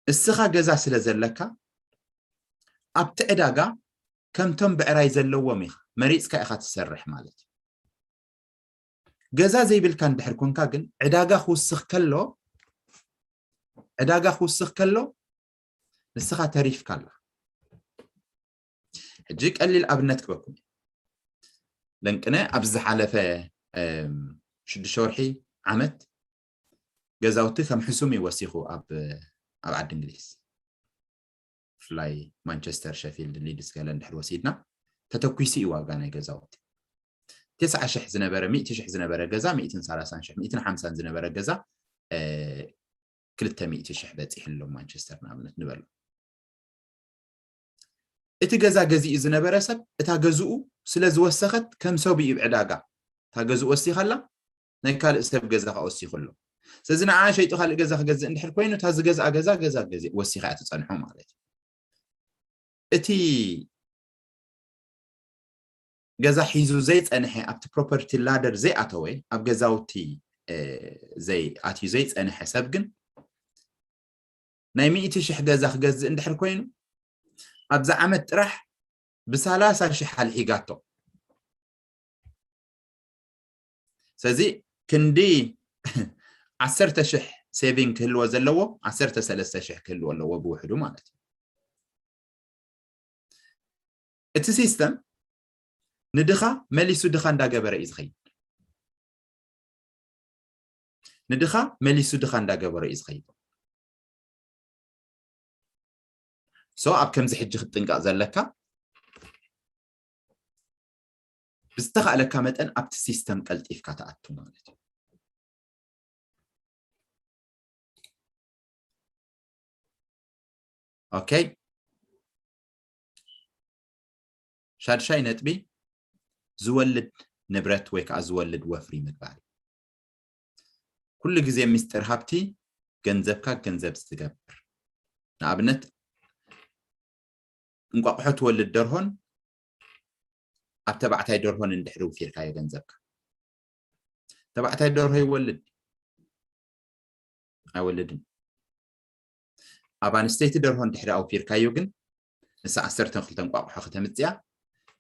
እስኻ ገዛ ስለ ዘለካ ኣብቲ ዕዳጋ ከምቶም ብዕራይ ዘለዎም ኢኻ መሪጽካ ኢኻ ትሰርሕ ማለት እዩ። ገዛ ዘይብልካ እንድሕር ኮንካ ግን ዕዳጋ ክውስኽ ከሎ ዕዳጋ ክውስኽ ከሎ ንስኻ ተሪፍካ ኣላ። ሕጂ ቀሊል ኣብነት ክበኩም ለንቅነ ኣብዚ ዝሓለፈ ሽዱሽተ ወርሒ ዓመት ገዛውቲ ከም ሕሱም እዩ ወሲኹ ኣብ ኣብ ዓዲ እንግሊዝ ብፍላይ ማንቸስተር ሸፊልድ ሊድስ ገለ እንድሕር ወሲድና ተተኩሱ እዩ ዋጋ ናይ ገዛውቲ ተስዓ ሽሕ ዝነበረ ሚእቲ ሽሕ ዝነበረ ገዛ ሚእትን ሰላሳን ሽሕ ሚእትን ሓምሳን ዝነበረ ገዛ ክልተ ሚእቲ ሽሕ በፂሑ ኣሎ ማንቸስተር ንኣብነት ንበሎ እቲ ገዛ ገዚኡ ዝነበረ ሰብ እታ ገዝኡ ስለ ዝወሰኸት ከም ሰብ እዩ ዕዳጋ እታ ገዝኡ ወሲኻላ ናይ ካልእ ሰብ ገዛ ከዓ ወሲኹ ኣሎ ስለዚ ንዓ ሸይጡ ካልእ ገዛ ክገዝእ እንድሕር ኮይኑ እታ ዝገዝኣ ገዛ ገዛ ገዚ ወሲኻ እያ ትፀንሖ ማለት እዩ እቲ ገዛ ሒዙ ዘይፀንሐ ኣብቲ ፕሮፐርቲ ላደር ዘይኣተወ ኣብ ገዛውቲ ዘይኣትዩ ዘይፀንሐ ሰብ ግን ናይ ሚእቲ ሽሕ ገዛ ክገዝእ እንድሕር ኮይኑ ኣብዚ ዓመት ጥራሕ ብሰላሳ ሽሕ ኣልሒጋቶ ስለዚ ክንዲ ዓሰርተ ሽሕ ሴቪንግ ክህልዎ ዘለዎ ዓሰርተ ሰለስተ ሽሕ ክህልዎ ኣለዎ ብውሕዱ ማለት እዩ እቲ ሲስተም ንድኻ መሊሱ ድኻ እንዳገበረ እዩ ዝኸይድ ንድኻ መሊሱ ድኻ እንዳገበረ እዩ ዝኸይድ so ኣብ ከምዚ ሕጂ ክትጥንቀቕ ዘለካ ብዝተኻእለካ መጠን ኣብቲ ሲስተም ቀልጢፍካ ትኣቱ ማለት እዩ። ኦኬ፣ ሻድሻይ ነጥቢ ዝወልድ ንብረት ወይ ከዓ ዝወልድ ወፍሪ ምግባር። ኩሉ ግዜ ምስጢር ሃብቲ ገንዘብካ ገንዘብ ዝገብር፣ ንኣብነት እንቋቑሖ ትወልድ ደርሆን ኣብ ተባዕታይ ደርሆን እንድሕሪ ውፊርካዮ ገንዘብካ፣ ተባዕታይ ደርሆ ይወልድ ኣይወልድን። ኣብ ኣንስተይቲ ደርሆ እንድሕሪ ኣውፊርካዮ ግን ንሳ ዓሰርተ ክልተ እንቋቑሖ ከተምፅያ፣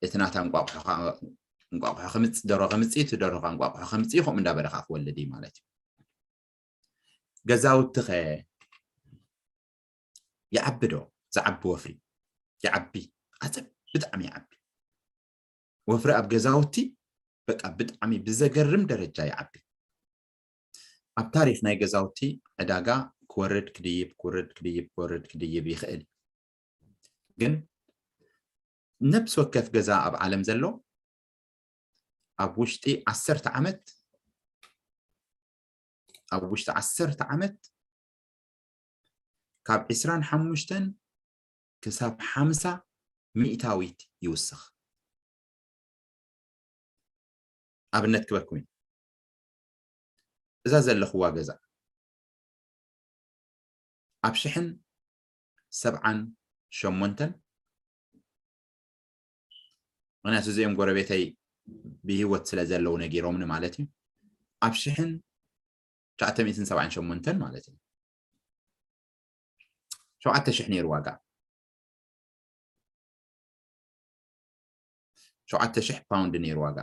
እቲ ናታ እንቋቑሖ ከምፅ ደርሆ ከምፅ እቲ ደርሆ እንቋቑሖ ከምፅ ከምኡ እንዳበለ ከዓ ክወልድ እዩ ማለት እዩ። ገዛውቲ ከ ይዓቢ ዶ? ዝዓቢ ወፍሪ ይዓቢ፣ ኣፀ ብጣዕሚ ይዓቢ። ወፍሪ ኣብ ገዛውቲ በቃ ብጣዕሚ ብዘገርም ደረጃ ይዓቢ። ኣብ ታሪክ ናይ ገዛውቲ ዕዳጋ ክወርድ ክድይብ ክወርድ ክድይብ ክወርድ ክድይብ ይኽእል። ግን ነብሲ ወከፍ ገዛ ኣብ ዓለም ዘሎ ኣብ ውሽጢ ዓሰርተ ዓመት ኣብ ውሽጢ ዓሰርተ ዓመት ካብ ዕስራን ሓሙሽተን ክሳብ ሓምሳ ሚእታዊት ይውስኽ። ኣብነት ክበኩም እዩ። እዛ ዘለኽዋ ገዛ ኣብ ሽሕን ሰብዓን ሸሞንተን፣ ምክንያቱ እዚኦም ጎረቤተይ ብህይወት ስለ ዘለዉ ነጊሮምኒ ማለት እዩ። ኣብ ሽሕን ትሽዓተ ሚእትን ሰብዓን ሸሞንተን ማለት እዩ። ሸውዓተ ሽሕ ነይሩ ዋጋ። ሸውዓተ ሽሕ ፓውንድ ነይሩ ዋጋ።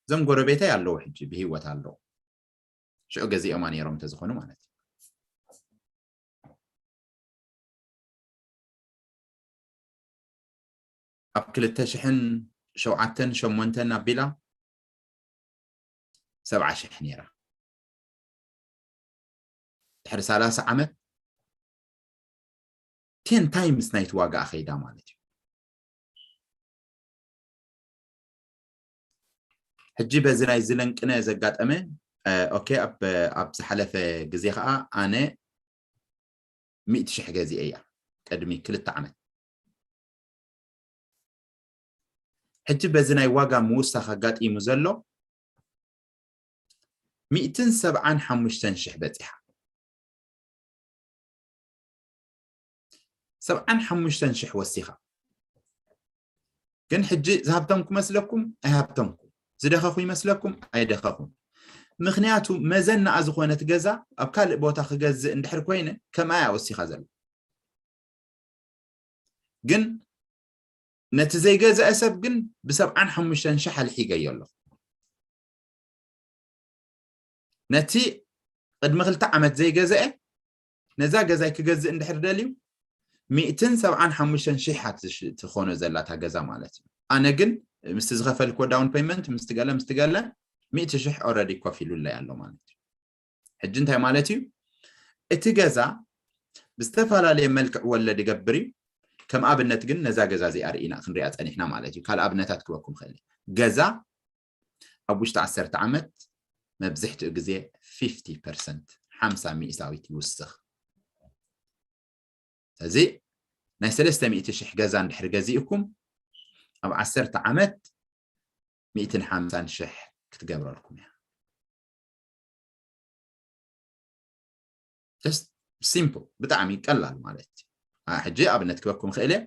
እዞም ጎረቤተይ ኣለዉ፣ ሕጂ ብህይወት ኣለዉ። ሽዑ ገዚኦማ ነይሮም እንተዝኾኑ ማለት እዩ። ኣብ ክልተ ሽሕን ሸውዓተን ሸሞንተን ኣቢላ ሰብዓ ሽሕ ነይራ። ድሕሪ ሰላሳ ዓመት ቴን ታይምስ ናይቲ ዋጋኣ ከይዳ ማለት እዩ። ሕጂ በዚ ናይ ዝለንቅነ ዘጋጠመ ኦኬ፣ ኣብ ዝሓለፈ ግዜ ከዓ ኣነ ሚእቲ ሽሕ ገዚኤ እያ ቅድሚ ክልተ ዓመት። ሕጂ በዚ ናይ ዋጋ ምውሳኽ ኣጋጢሙ ዘሎ ሚእትን ሰብዓን ሓሙሽተን ሽሕ በፂሓ። ሰብዓን ሓሙሽተን ሽሕ ወሲኻ። ግን ሕጂ ዝሃብተምኩ መስለኩም ኣይሃብተምኩ፣ ዝደኸኹ ይመስለኩም ኣይደኸኹም። ምክንያቱ መዘናኣ ዝኾነት ገዛ ኣብ ካልእ ቦታ ክገዝእ እንድሕር ኮይነ ከምኣ እያ ወሲኻ ዘሎ። ግን ነቲ ዘይገዝአ ሰብ ግን ብሰብዓን ሓሙሽተን ሽሕ ኣልሒገዮ ኣለኹ። ነቲ ቅድሚ ክልተ ዓመት ዘይገዝአ ነዛ ገዛይ ክገዝእ እንድሕር ደልዩ ሚእትን ሰብዓን ሓሙሽተን ሽሕ ትኾኖ ዘላታ ገዛ ማለት እዩ። ኣነ ግን ምስቲ ዝኸፈልክዎ ዳውን ፔመንት ምስቲ ገለ ምስቲ ገለ ሚእቲ ሽሕ ኦረዲ ኮፍ ኢሉለይ ኣሎ ማለት እዩ። ሕጂ እንታይ ማለት እዩ? እቲ ገዛ ብዝተፈላለየ መልክዕ ወለድ ይገብር እዩ። ከም ኣብነት ግን ነዛ ገዛ እዚኣ ርኢና ክንሪኣ ፀኒሕና ማለት እዩ። ካልእ ኣብነታት ክበኩም ክእል። ገዛ ኣብ ውሽጢ ዓሰርተ ዓመት መብዝሕትኡ ግዜ ፊፍቲ ፐርሰንት፣ ሓምሳ ሚእታዊት ይውስኽ። ስለዚ ናይ ሰለስተ ሚእቲ ሽሕ ገዛ እንድሕር ገዚእኩም ኣብ ዓሰርተ ዓመት ሚእትን ሓምሳን ሽሕ ክትገብረልኩም እያ። Just simple፣ ብጣዕሚ ቀላል ማለት እዩ። ሕጂ ኣብነት ክበኩም ክእል እየ።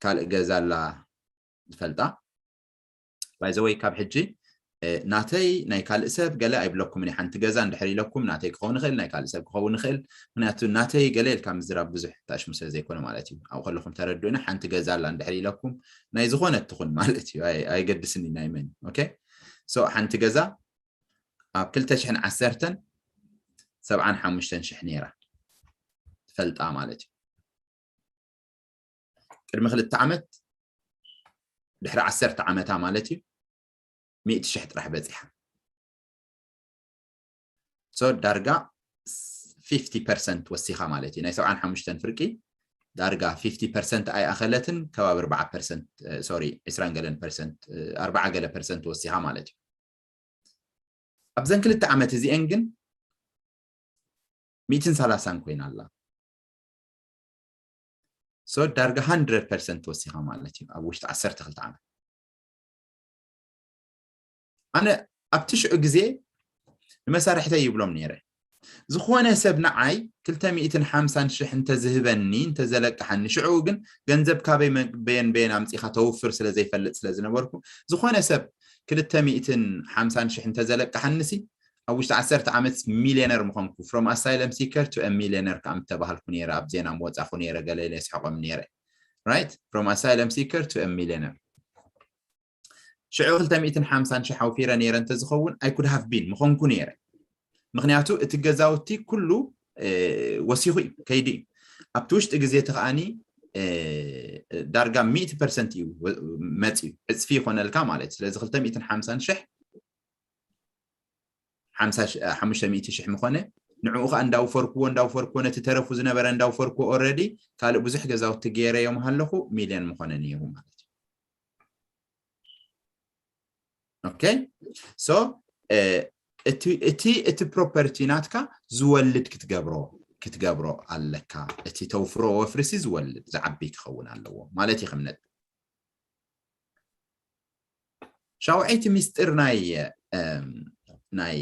ካልእ ገዛ ኣላ ዝፈልጣ። ባይዘወይ ካብ ሕጂ ናተይ ናይ ካልእ ሰብ ገለ ኣይብለኩምን። ሓንቲ ገዛ እንድሕር ኢለኩም ናተይ ክኸውን ይኽእል፣ ናይ ካልእ ሰብ ክኸውን ይኽእል። ምክንያቱ ናተይ ገለ ኢልካ ምዝራብ ብዙሕ ታሽሙ ስለ ዘይኮነ ማለት እዩ። ኣብኡ ከለኹም ተረድኡና። ሓንቲ ገዛ ኣላ እንድሕር ኢለኩም ናይ ዝኾነት ትኹን ማለት እዩ። ኣይገድስኒ ናይ መን። ኦኬ፣ ሶ ሓንቲ ገዛ ኣብ ክልተ ሽሕን ዓሰርተን ሰብዓን ሓሙሽተን ሽሕ ነይራ ትፈልጣ ማለት እዩ። ቅድሚ ክልተ ዓመት ድሕሪ ዓሰርተ ዓመታ ማለት እዩ ሚእቲ ሽሕ ጥራሕ በፂሓ። ሶ ዳርጋ ፊፍቲ ፐርሰንት ወሲኻ ማለት እዩ። ናይ ሰብዓን ሓሙሽተን ፍርቂ ዳርጋ ፊፍቲ ፐርሰንት ኣይኣኸለትን፣ ከባቢ ኣርባዓ ፐርሰንት፣ ሶሪ፣ ዕስራን ገለን ፐርሰንት፣ ኣርባዓ ገለ ፐርሰንት ወሲኻ ማለት እዩ። ኣብዘን ክልተ ዓመት እዚአን ግን ሚእትን ሰላሳን ኮይና ኣላ። So ዳርጋ ሃንድረድ ፐርሰንት ወሲኻ ማለት እዩ ኣብ ውሽጢ ዓሰርተ ክልተ ዓመት። ኣነ ኣብቲ ሽዑ ግዜ ንመሳርሕተይ ይብሎም ነይረ፣ ዝኾነ ሰብ ንዓይ ክልተ ሚእትን ሓምሳን ሽሕ እንተዝህበኒ እንተዘለቅሓኒ፣ ሽዑ ግን ገንዘብ ካበይ መ- በየን በየን ኣምፂኻ ተውፍር ስለ ዘይፈልጥ ስለ ዝነበርኩ፣ ዝኾነ ሰብ ክልተ ሚእትን ሓምሳን ሽሕ እንተዘለቅሓንሲ ኣብ ውሽጢ ዓሰርተ ዓመት ሚልዮነር ምኾንኩ። From asylum seeker to a millionaire ከኣ ምተባሃልኩ ነይረ፣ ኣብ ዜና ምወፃኹ ነይረ፣ ገለ ኢለ ስሕቆም ነይረ። Right? From asylum seeker to a millionaire። ሽዑ ክልተ ሚእትን ሓምሳን ሽሕ ኣውፊረ ነይረ እንተዝኸውን I could have been ምኾንኩ ነይረ። ምኽንያቱ እቲ ገዛውቲ ኩሉ ወሲኹ እዩ ከይዱ እዩ። ኣብቲ ውሽጢ ግዜ እቲ ከዓኒ ዳርጋ ሚእቲ ፐርሰንት እዩ መፅዩ፣ ዕፅፊ ይኾነልካ ማለት እዩ። ስለዚ ክልተ ሚእትን ሓምሳን ሽሕ ሓሙሽተ ሚእቲ ሽሕ ምኾነ፣ ንዕኡ ከዓ እንዳውፈርክዎ እንዳውፈርክዎ ነቲ ተረፉ ዝነበረ እንዳውፈርክዎ already ካልእ ብዙሕ ገዛውቲ ገይረዮም ሃለኹ ሚልዮን ምኾነ ነይሩ ማለት እዩ። Okay? So እቲ እቲ ፕሮፐርቲ ናትካ ዝወልድ ክትገብሮ ክትገብሮ ኣለካ። እቲ ተውፍሮ ወፍርሲ ዝወልድ ዝዓቢ ክኸውን ኣለዎ ማለት እዩ። ክምነት ሻውዐይቲ ሚስጥር ናይ ናይ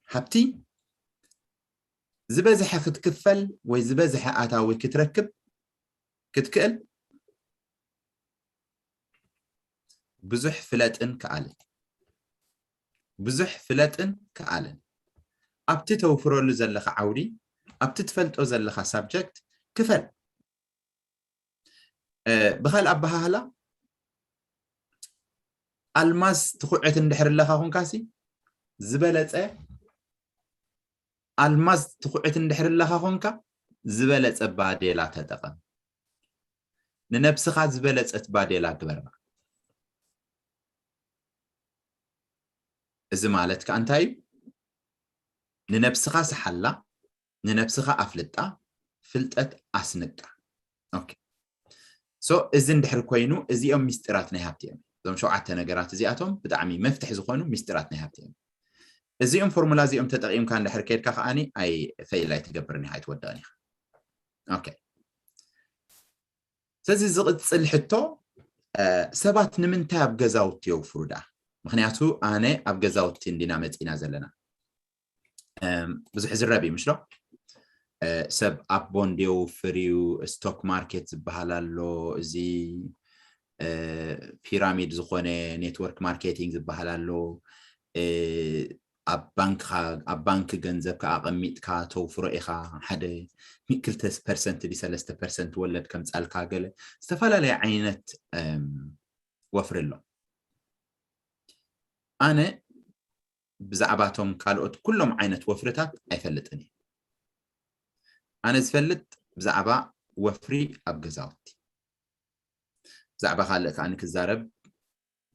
ሃብቲ ዝበዝሐ ክትክፈል ወይ ዝበዝሐ ኣታዊ ክትረክብ ክትክእል ብዙሕ ፍለጥን ከኣልን ብዙሕ ፍለጥን ከኣልን ኣብቲ ተውፍረሉ ዘለኻ ዓውዲ ኣብቲ ትፈልጦ ዘለኻ ሳብጀክት ክፈል። ብኻልእ ኣበሃህላ ኣልማዝ ትኹዕት እንድሕር ኣለኻ ኮንካሲ ዝበለፀ ኣልማዝ ትኹዕት እንድሕር ኣለኻ ኮንካ ዝበለፀ ባዴላ ተጠቐም። ንነብስኻ ዝበለፀት ባዴላ ግበራ። እዚ ማለት ከዓ እንታይ እዩ? ንነብስኻ ስሓላ፣ ንነብስኻ ኣፍልጣ፣ ፍልጠት ኣስንቃ። Okay. So እዚ እንድሕር ኮይኑ እዚኦም ሚስጢራት ናይ ሃብቲ እዮም። እዞም ሸውዓተ ነገራት እዚኣቶም ብጣዕሚ መፍትሒ ዝኾኑ ሚስጢራት ናይ ሃብቲ እዮም። እዚኦም ፎርሙላ እዚኦም ተጠቂምካ እንድሕር ከድካ ከዓኒ ኣይ ፌል ኣይትገብርን ኢኻ ኣይትወድቕን ኢኻ። Okay. ስለዚ ዝቕፅል ሕቶ ሰባት ንምንታይ ኣብ ገዛውቲ የውፍሩ ደኣ? ምክንያቱ ኣነ ኣብ ገዛውቲ እንዲና መፂና ዘለና ብዙሕ ዝረብ እዩ ምሽሎ ሰብ ኣብ ቦንድ የውፍር እዩ። ስቶክ ማርኬት ዝበሃል ኣሎ፣ እዚ ፒራሚድ ዝኾነ ኔትወርክ ማርኬቲንግ ዝበሃል ኣሎ። ኣብ ባንክ ገንዘብካ ኣቐሚጥካ ተውፍሮ ኢኻ። ሓደ ክልተ ፐርሰንት ዲ ሰለስተ ፐርሰንት ወለድ ከምፃልካ ገለ ዝተፈላለየ ዓይነት ወፍሪ ኣሎ። ኣነ ብዛዕባቶም ካልኦት ኩሎም ዓይነት ወፍርታት ኣይፈልጥን እየ። ኣነ ዝፈልጥ ብዛዕባ ወፍሪ ኣብ ገዛውቲ፣ ብዛዕባ ካልእ ከዓ ክዛረብ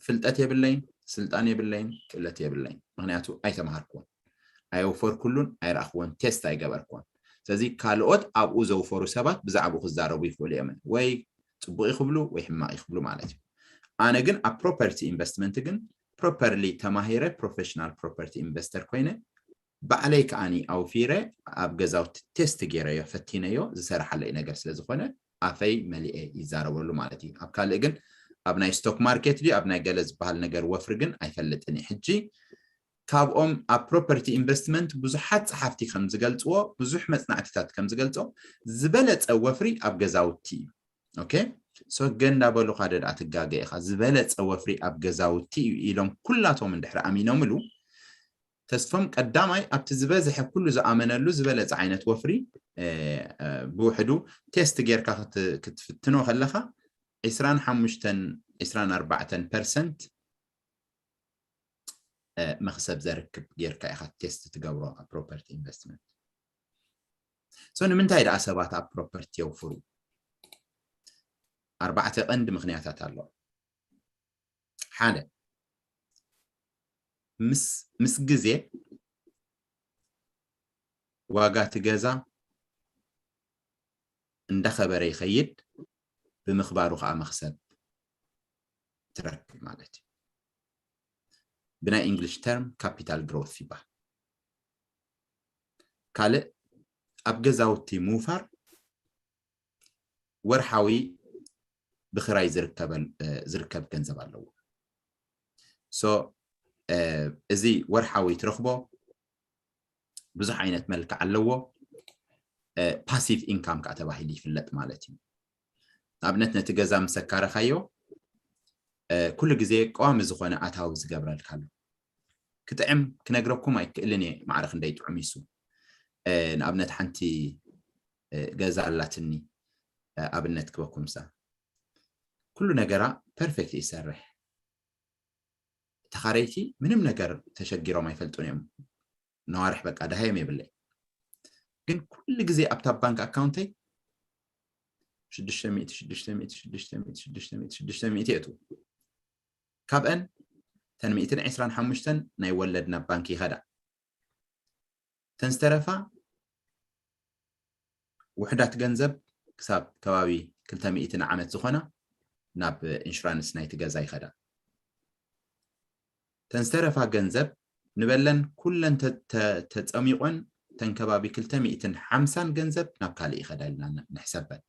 ፍልጠት የብለይን፣ ስልጣን የብለይን፣ ክእለት የብለይን። ምክንያቱ ኣይተምሃርኩዎን፣ ኣየውፈርኩሉን፣ ኣይረኣኽዎን፣ ቴስት ኣይገበርኩዎን። ስለዚ ካልኦት ኣብኡ ዘውፈሩ ሰባት ብዛዕባኡ ክዛረቡ ይኽእሉ እዮም፣ ወይ ፅቡቅ ይኽብሉ ወይ ሕማቅ ይኽብሉ ማለት እዩ። ኣነ ግን ኣብ ፕሮፐርቲ ኢንቨስትመንት ግን ፕሮፐርሊ ተማሂረ ፕሮፌሽናል ፕሮፐርቲ ኢንቨስተር ኮይነ ባዕለይ ከዓኒ ኣውፊረ ኣብ ገዛውቲ ቴስት ገይረዮ ፈቲነዮ ዝሰረሓለይ ነገር ስለዝኾነ ኣፈይ መሊኤ ይዛረበሉ ማለት እዩ። ኣብ ካልእ ግን ኣብ ናይ ስቶክ ማርኬት ድዩ ኣብ ናይ ገለ ዝበሃል ነገር ወፍሪ ግን ኣይፈልጥን እየ። ሕጂ ካብኦም ኣብ ፕሮፐርቲ ኢንቨስትመንት ብዙሓት ጸሓፍቲ ከም ዝገልጽዎ ብዙሕ መጽናዕትታት ከም ዝገልጾ ዝበለጸ ወፍሪ ኣብ ገዛውቲ እዩ። ኦኬ ሶ ገንዳ በሉኻ ደድኣ ትጋገ ኢኻ ዝበለጸ ወፍሪ ኣብ ገዛውቲ እዩ ኢሎም ኩላቶም እንድሕሪ ኣሚኖምሉ ተስፎም ቀዳማይ ኣብቲ ዝበዝሐ ኩሉ ዝኣመነሉ ዝበለጸ ዓይነት ወፍሪ ብውሕዱ ቴስት ጌርካ ክትፍትኖ ከለኻ ዕስራን ሓሙሽተን ዕስራን ኣርባዕተን ፐርሰንት መኽሰብ ዘርክብ ጌርካ ኢኻ ቴስት ትገብሮ ኣብ ፕሮፐርቲ ኢንቨስትመንት። ሶ ንምንታይ ደኣ ሰባት ኣብ ፕሮፐርቲ የውፍሩ? ኣርባዕተ ቀንዲ ምኽንያታት ኣሎ። ሓደ ምስ ምስ ግዜ ዋጋ እቲ ገዛ እንዳኸበረ ይኸይድ፣ ብምኽባሩ ከዓ መኽሰብ ትረክብ ማለት እዩ። ብናይ English term capital growth ይበሃል። ካልእ ኣብ ገዛውቲ ምውፋር ወርሓዊ ብኽራይ ዝርከብ ገንዘብ ኣለዎ። So እዚ ወርሓዊ ትረኽቦ ብዙሕ ዓይነት መልክዕ ኣለዎ። Passive income ከዓ ተባሂሉ ይፍለጥ ማለት እዩ። ንኣብነት ነቲ ገዛ ምስ ኣካረኻዮ ኩሉ ግዜ ቀዋሚ ዝኾነ ኣታዊ ዝገብረልካ ኣሎ። ክጥዕም ክነግረኩም ኣይክእልን እየ ማዕረ ክንደይ ጥዑም ይሱ። ንኣብነት ሓንቲ ገዛ ኣላትኒ ኣብነት ክበኩምሳ ኩሉ ነገራ perfect ይሰርሕ። ተኻረይቲ ምንም ነገር ተሸጊሮም ኣይፈልጡን እዮም። ነዋርሕ በቃ ደሃዮም የብለይ። ግን ኩሉ ግዜ ኣብታ ባንክ ኣካውንተይ ሽዱሽተ ሚእቲ ሽዱሽተ ሚእቲ ሽዱሽተ ሚእቲ ሽዱሽተ ሚእቲ ሽዱሽተ ሚእቲ የእትዉ። ካብአን እተን ሚእትን ዕስራን ሓሙሽተን ናይ ወለድ ናብ ባንክ ይኸዳ። እተን ዝተረፋ ውሕዳት ገንዘብ ክሳብ ከባቢ ክልተ ሚእቲ ንዓመት ዝኾና ናብ ኢንሹራንስ ናይቲ ገዛ ይኸዳ። እተን ዝተረፋ ገንዘብ ንበለን ኩለን ተጸሚቆን እተን ከባቢ ክልተ ሚእትን ሓምሳን ገንዘብ ናብ ካልእ ይኸዳ ኢልና ንሕሰበን።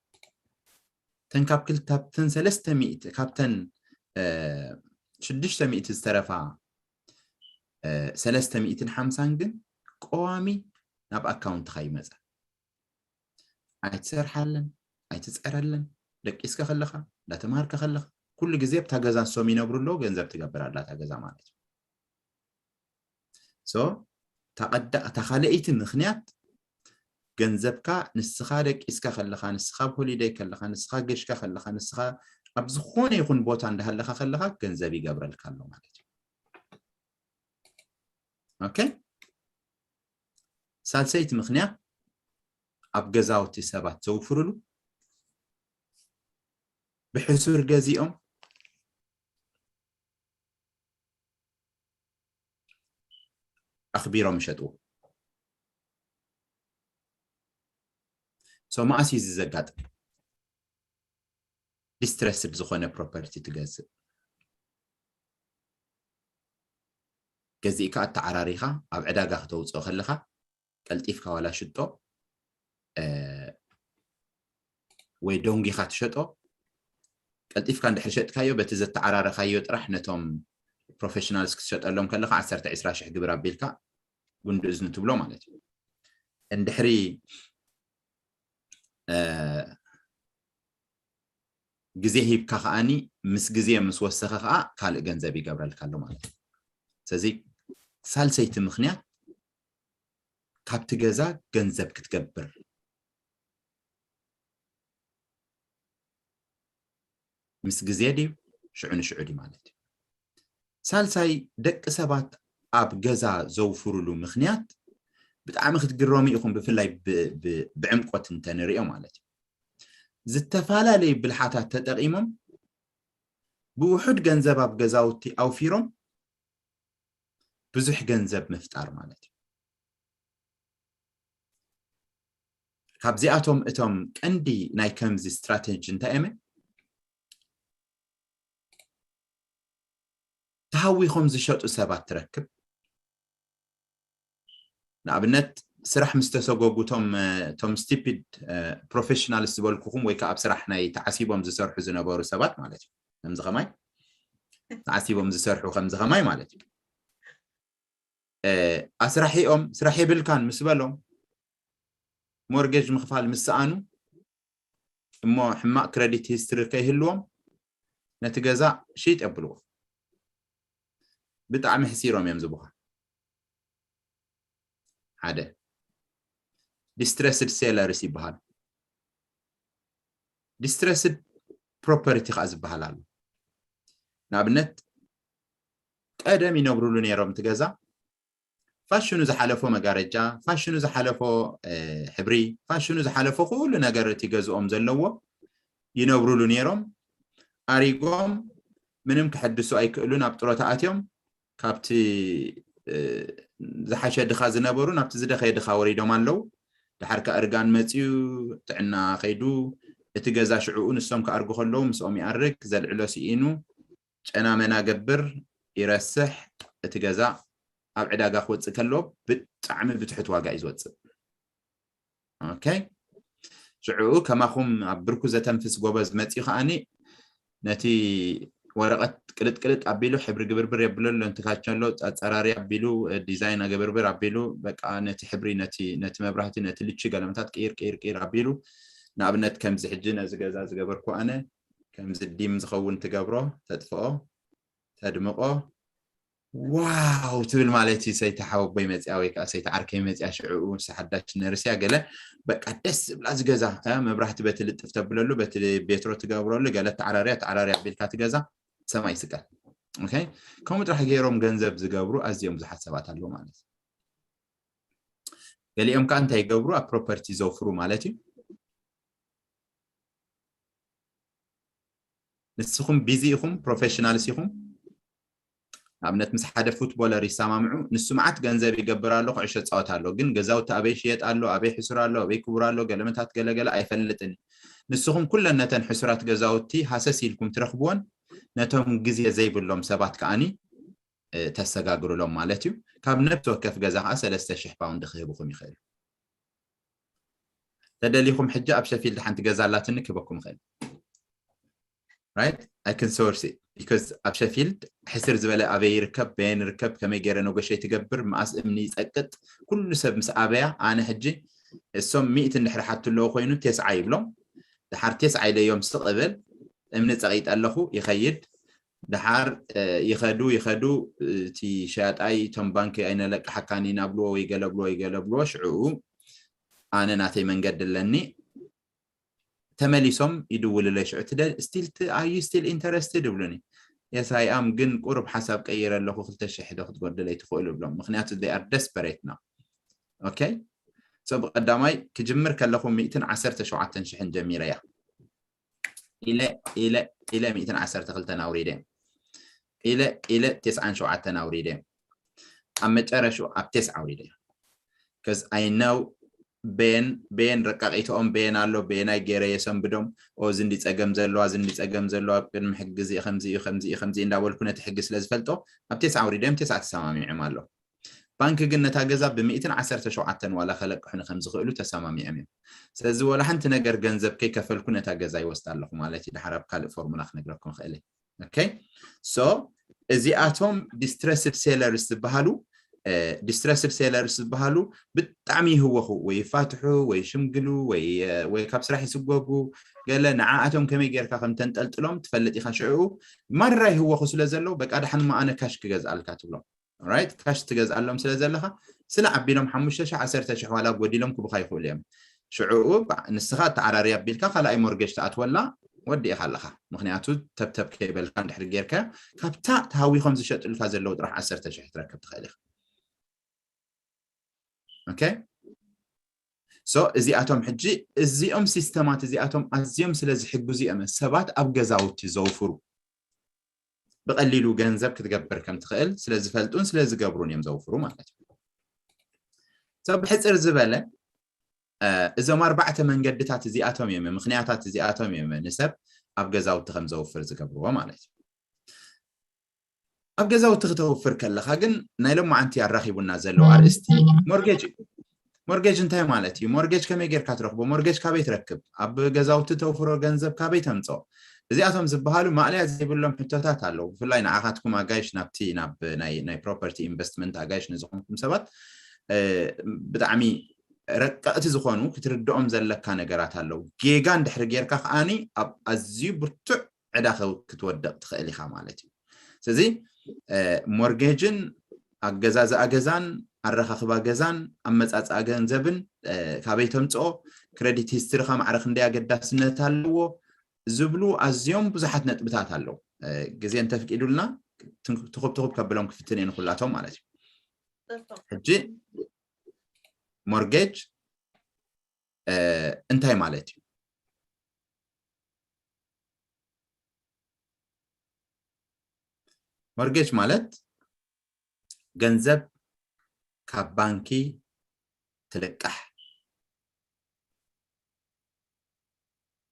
እተን ካብ ክልታብተን ሰለስተ ሚእቲ ካብተን ሽዱሽተ ሚእቲ ዝተረፋ ሰለስተ ሚእትን ሓምሳን ግን ቀዋሚ ናብ ኣካውንትኻ ይመጻ። ኣይትሰርሓለን፣ ኣይትጸረለን፣ ደቂስካ ከለኻ እንዳተማሃርካ ከለኻ ኩሉ ግዜ ኣብታ ገዛ ንሶም ይነብሩ ኣለዉ፣ ገንዘብ ትገብር ኣላ እታ ገዛ ማለት እዩ። So እታ ካልኣይቲ ምኽንያት ገንዘብካ ንስኻ ደቂስካ ከለኻ፣ ንስኻ ኣብ ሆሊደይ ከለኻ፣ ንስኻ ገሽካ ከለኻ፣ ንስኻ ኣብ ዝኾነ ይኹን ቦታ እንዳሃለኻ ከለኻ ገንዘብ ይገብረልካ ኣሎ ማለት እዩ። ኦኬ። ሳልሰይቲ ምኽንያት ኣብ ገዛውቲ ሰባት ዘውፍርሉ ብሕሱር ገዚኦም ኣኽቢሮም ይሸጥዎ። So መኣስ እዩ እዚ ዘጋጥም? Distressed ዝኾነ property ትገዝእ ገዚእካ ኣተዓራሪኻ ኣብ ዕዳጋ ክተውፅኦ ከለኻ ቀልጢፍካ ዋላ ሽጦ ወይ ደንጒኻ ትሸጦ። ቀልጢፍካ እንድሕር ሸጥካዮ በቲ ዘተዓራረኻዮ ጥራሕ ነቶም professionals ክትሸጠሎም ከለኻ ዓሰርተ ዒስራ ሽሕ ግብር ኣቢልካ ጉንዲ እዝኒ ትብሎ ማለት እዩ። እንድሕሪ ግዜ ሂብካ ከዓኒ ምስ ግዜ ምስ ወሰኸ ከዓ ካልእ ገንዘብ ይገብረልካ ኣሎ ማለት እዩ። ስለዚ ሳልሰይቲ ምኽንያት ካብቲ ገዛ ገንዘብ ክትገብር ምስ ግዜ ድዩ ሽዑ ንሽዑ ድዩ ማለት እዩ። ሳልሳይ ደቂ ሰባት ኣብ ገዛ ዘውፍሩሉ ምኽንያት ብጣዕሚ ክትግረሙ ኢኹም፣ ብፍላይ ብዕምቆት እንተንሪኦ ማለት እዩ። ዝተፈላለዩ ብልሓታት ተጠቒሞም ብውሑድ ገንዘብ ኣብ ገዛውቲ ኣውፊሮም ብዙሕ ገንዘብ ምፍጣር ማለት እዩ። ካብዚኣቶም እቶም ቀንዲ ናይ ከምዚ ስትራተጂ እንታይ እዮም? ተሃዊኾም ዝሸጡ ሰባት ትረክብ። ንኣብነት ስራሕ ምስ ተሰጎጉ እቶም stupid professionals ዝበልኩኹም ወይ ከዓ ኣብ ስራሕ ናይ ተዓሲቦም ዝሰርሑ ዝነበሩ ሰባት ማለት እዩ። ከምዚ ከማይ ተዓሲቦም ዝሰርሑ ከምዚ ከማይ ማለት እዩ። ኣስራሒኦም ስራሕ የብልካን ምስ በሎም ሞርጌጅ ምኽፋል ምስ ሰኣኑ እሞ ሕማቕ credit history ከይህልዎም ነቲ ገዛ ሽጥ የብልዎ። ብጣዕሚ ሕሲሮም እዮም ዝብኻ። ሓደ distressed sellers ይበሃል። Distressed property ከዓ ዝበሃል ኣሎ። ንኣብነት ቀደም ይነብሩሉ ነይሮም እቲ ገዛ ፋሽኑ ዝሓለፎ መጋረጃ፣ ፋሽኑ ዝሓለፎ ሕብሪ፣ ፋሽኑ ዝሓለፎ ኩሉ ነገር እቲ ገዝኦም ዘለዎ ይነብሩሉ ነይሮም። ኣሪጎም ምንም ክሕድሱ ኣይክእሉን። ኣብ ጥሮታ ኣትዮም ካብቲ ዝሓሸ ድኻ ዝነበሩ ናብቲ ዝደኸየ ድኻ ወሪዶም ኣለዉ። ድሓር ከኣ እርጋን መፅዩ፣ ጥዕና ከይዱ፣ እቲ ገዛ ሽዕኡ ንሶም ክኣርጉ ከለዉ ምስኦም ይኣርግ፣ ዘልዕሎ ስኢኑ፣ ጨናመና ገብር፣ ይረስሕ። እቲ ገዛ ኣብ ዕዳጋ ክወፅእ ከሎ ብጣዕሚ ብትሑት ዋጋ እዩ ዝወፅእ። ኦኬ፣ ሽዕኡ ከማኹም ኣብ ብርኩ ዘተንፍስ ጎበዝ መፅዩ ከዓኒ ነቲ ወረቐት ቅልጥቅልጥ ኣቢሉ ሕብሪ ግብርብር የብለሉ፣ እንትካቸሎ ኣፀራሪ ኣቢሉ፣ ዲዛይን ኣገብርብር ኣቢሉ፣ በቃ ነቲ ሕብሪ፣ ነቲ ነቲ መብራህቲ፣ ነቲ ልቺ ገለመታት ቅይር ቅይር ቅይር ኣቢሉ፣ ንኣብነት ከምዚ ሕጂ ነዚ ገዛ ዝገበርኩ ኣነ ከምዚ ዲም ዝኸውን ትገብሮ፣ ተጥፍኦ፣ ተድምቆ፣ ዋው ትብል ማለት እዩ። ሰይቲ ሓወቦይ መፅያ ወይ ከዓ ሰይቲ ዓርከይ መፅያ ሽዕኡ ሓዳሽ ነርስያ ገለ በቃ ደስ ዝብላ ዝገዛ መብራህቲ በቲ ልጥፍ ተብለሉ በቲ ቤትሮ ትገብረሉ ገለ ተዓራርያ ተዓራርያ ኣቢልካ ትገዛ ሰማይ ይስቀል። ከምኡ ጥራሕ ገይሮም ገንዘብ ዝገብሩ ኣዝዮም ብዙሓት ሰባት ኣለዉ ማለት እዩ። ገሊኦም ከዓ እንታይ ይገብሩ? ኣብ ፕሮፐርቲ ዘውፍሩ ማለት እዩ። ንስኹም ቢዚ ኢኹም፣ ፕሮፌሽናልስ ኢኹም። ንኣብነት ምስ ሓደ ፉትቦለር ይሰማምዑ፣ ንሱ መዓት ገንዘብ ይገብር ኣሎ፣ ኩዕሾ ፃወት ኣሎ፣ ግን ገዛውቲ ኣበይ ሽየጥ ኣሎ፣ ኣበይ ሕሱር ኣሎ፣ ኣበይ ክቡር ኣሎ፣ ገለመታት ገለገለ ኣይፈልጥን። ንስኹም ኩለን ነተን ሕሱራት ገዛውቲ ሃሰስ ኢልኩም ትረኽብዎን ነቶም ግዜ ዘይብሎም ሰባት ከዓኒ ተሰጋግሩሎም ማለት እዩ። ካብ ነብሲ ወከፍ ገዛ ከዓ ሰለስተ ሽሕ ፓውንድ ክህብኹም ይኽእል። ተደሊኹም ሕጂ ኣብ ሸፊልድ ሓንቲ ገዛ ኣላትኒ ክህበኩም ይኽእል። Right? I can source it because ኣብ ሸፊልድ ሕስር ዝበለ ኣበይ ይርከብ፣ በየን ይርከብ፣ ከመይ ገይረ ነጎሸይ ትገብር፣ መኣስ እምኒ ይፀቅጥ፣ ኩሉ ሰብ ምስ ኣበያ ኣነ ሕጂ እሶም ሚእቲ እንድሕር ሓቱ ኣለዎ ኮይኑ ቴስዓ ይብሎም። ድሓር ቴስዓ ኢለዮም ስቕ እብል፣ እምኒ ፀቒጠ ኣለኹ ይኸይድ። ድሓር ይኸዱ ይኸዱ፣ እቲ ሸያጣይ እቶም ባንኪ ኣይነለቅሓካን ኢና ብልዎ ወይ ገለ ብልዎ ወይ ገለ ብልዎ። ሽዕኡ ኣነ ናተይ መንገዲ ኣለኒ። ተመሊሶም ይድውልለይ ሽዑ ትደ still are you still interested ይብሉኒ። Yes I am፣ ግን ቁሩብ ሓሳብ ቀይረ ኣለኹ፣ ክልተ ሽሕ ዶ ክትጎድለይ ትኽእሉ እብሎም። ምክንያቱ they are desperate now። Okay? So ብቀዳማይ ክጅምር ከለኹ ሚእትን ዓሰርተ ሸውዓተን ሽሕን ጀሚረ እያ ኢለ ኢለ ኢለ ሚእትን ዓሰርተ ክልተን ኣውሪደ ኢለ ኢለ ተስዓን ሸውዓተን ኣውሪደ ኣብ መጨረሽኡ ኣብ ተስዓ ኣውሪደ። Because I know በየን በየን ረቃቂትኦም በየን ኣሎ በየናይ ገይረ የሰንብዶም። ኦ እዚ እንዲ ፀገም ዘለዋ እዚ እንዲ ፀገም ዘለዋ ኣብ ቅድሚ ሕጊ እዚ ከምዚ እዩ ከምዚ እዩ ከምዚ እዩ እንዳበልኩ ነቲ ሕጊ ስለ ዝፈልጦ ኣብ ተስዓ ኣውሪደ እዮም። ተስዓ ተሰማሚዖም ኣሎ። ባንክ ግን ነታ ገዛ ብሚእትን ዓሰርተ ሸውዓተን ዋላ ከለቅሑኒ ከም ዝኽእሉ ተሰማሚዖም እዮም። ስለዚ ዋላ ሓንቲ ነገር ገንዘብ ከይከፈልኩ ነታ ገዛ ይወስዳ ኣለኹ ማለት እዩ። ድሓር ኣብ ካልእ ፎርሙላ ክነግረኩም ይኽእል እየ። Okay? So እዚኣቶም distressed sellers ዝበሃሉ distressed sellers ዝበሃሉ ብጣዕሚ ይህወኹ ወይ ይፋትሑ ወይ ይሽምግሉ ወይ ወይ ካብ ስራሕ ይስጎጉ። ገለ ንዓኣቶም ከመይ ጌርካ ከም ተንጠልጥሎም ትፈልጥ ኢኻ። ሽዕኡ ማራ ይህወኹ ስለ ዘለዉ በቃ ደሓን እሞ ኣነ ካሽ ክገዝኣልካ ትብሎም። Right? ካሽ ትገዝኣሎም ስለ ዘለኻ ስለ ዓቢሎም ሓሙሽተ ሽሕ ዓሰርተ ሽሕ ዋላ ጎዲሎም ክቡኻ ይኽእሉ እዮም። ሽዕኡ ንስኻ ኣተዓራርያ ኣቢልካ ካልኣይ ሞርጌጅ ትኣትወላ ወዲእኻ ኣለኻ። ምክንያቱ ተብተብ ከይበልካ እንድሕር ጌርካ ካብታ ተሃዊኾም ዝሸጥልካ ዘለዉ ጥራሕ ዓሰርተ ሽሕ ትረክብ ትኽእል ኢኻ። Okay? So እዚኣቶም ሕጂ እዚኦም ሲስተማት እዚኣቶም ኣዝዮም ስለ ዝሕግዙ እዮም ሰባት ኣብ ገዛውቲ ዘውፍሩ። ብቐሊሉ ገንዘብ ክትገብር ከም ትኽእል ስለ ዝፈልጡን ስለ ዝገብሩን እዮም ዘውፍሩ ማለት እዩ። So ብሕፅር ዝበለ እዞም ኣርባዕተ መንገድታት እዚኣቶም እዮም፣ ምክንያታት እዚኣቶም እዮም ንሰብ ኣብ ገዛውቲ ከም ዘውፍር ዝገብርዎ ማለት እዩ። ኣብ ገዛውቲ ክተውፍር ከለኻ ግን ናይ ሎማዓንቲ ኣራኺቡና ዘሎ ኣርእስቲ ሞርጌጅ እዩ። ሞርጌጅ እንታይ ማለት እዩ? ሞርጌጅ ከመይ ጌርካ ትረኽቦ? ሞርጌጅ ካበይ ትረክብ? ኣብ ገዛውቲ ተውፍሮ ገንዘብ ካበይ ተምፅኦ? እዚኣቶም ዝበሃሉ ማእለያ ዘይብሎም ሕቶታት ኣለዉ። ብፍላይ ንዓኻትኩም ኣጋይሽ ናብቲ ናብ ናይ ናይ ፕሮፐርቲ ኢንቨስትመንት ኣጋይሽ ንዝኾንኩም ሰባት ብጣዕሚ ረቀቕቲ ዝኾኑ ክትርድኦም ዘለካ ነገራት ኣለዉ። ጌጋ እንድሕሪ ጌርካ ከዓኒ ኣብ ኣዝዩ ብርቱዕ ዕዳ ክትወድቕ ትኽእል ኢኻ ማለት እዩ። ስለዚ ሞርጌጅን ኣገዛዝኣ ገዛን ኣረኻኽባ ገዛን ኣመፃፅኣ ገንዘብን ካበይ ተምፅኦ፣ ክረዲት ሂስትሪኻ ማዕረ ክንደይ ኣገዳስነት ኣለዎ ዝብሉ ኣዝዮም ብዙሓት ነጥብታት ኣለዉ። ግዜ እንተፍቂዱልና ትኹብ ትኹብ ከብሎም ክፍትን እየ ንኩላቶም ማለት እዩ። ሕጂ ሞርጌጅ እንታይ ማለት እዩ? ሞርጌጅ ማለት ገንዘብ ካብ ባንኪ ትልቃሕ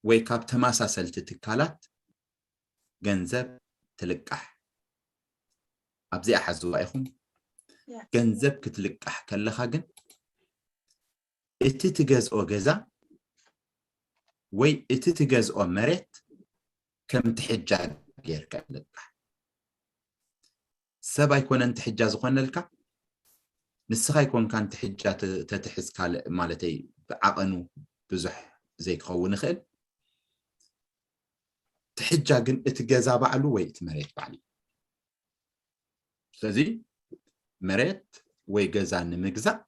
ወይ ካብ ተመሳሰልቲ ትካላት ገንዘብ ትልቃሕ። ኣብዚኣ ሓዝዋ ኢኹም። ገንዘብ ክትልቃሕ ከለኻ ግን እቲ ትገዝኦ ገዛ ወይ እቲ ትገዝኦ መሬት ከም ትሕጃ ጌርካ ልቃሕ። ሰብ ኣይኮነን ትሕጃ ዝኾነልካ፣ ንስኻ ኣይኮንካን ትሕጃ ተ- ተትሕዝ ካልእ ማለተይ ብዓቐኑ ብዙሕ ዘይክኸውን ይኽእል። ትሕጃ ግን እቲ ገዛ ባዕሉ ወይ እቲ መሬት ባዕሉ እዩ። ስለዚ መሬት ወይ ገዛ ንምግዛእ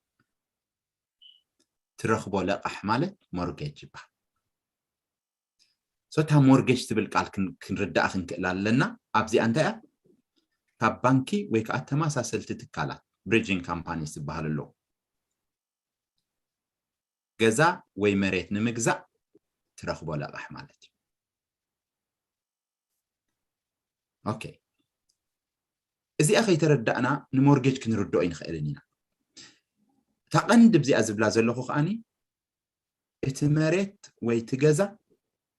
ትረኽቦ ለቓሕ ማለት ሞርጌጅ ይበሃል። ሶታ ሞርጌጅ ትብል ቃል ክን- ክንርዳእ ክንክእል ኣለና። ኣብዚኣ እንታይ እያ? ካብ ባንኪ ወይ ከዓ ተመሳሰልቲ ትካላት ብሪጅንግ ካምፓኒ ዝበሃል ኣለዉ። ገዛ ወይ መሬት ንምግዛእ ትረኽቦ ለቓሕ ማለት እዩ። ኦኬ፣ እዚኣ ከይተረዳእና ንሞርጌጅ ክንርድኦ ይንኽእልን ኢና። እታ ቀንዲ ብዚኣ ዝብላ ዘለኹ ከዓኒ እቲ መሬት ወይ እቲ ገዛ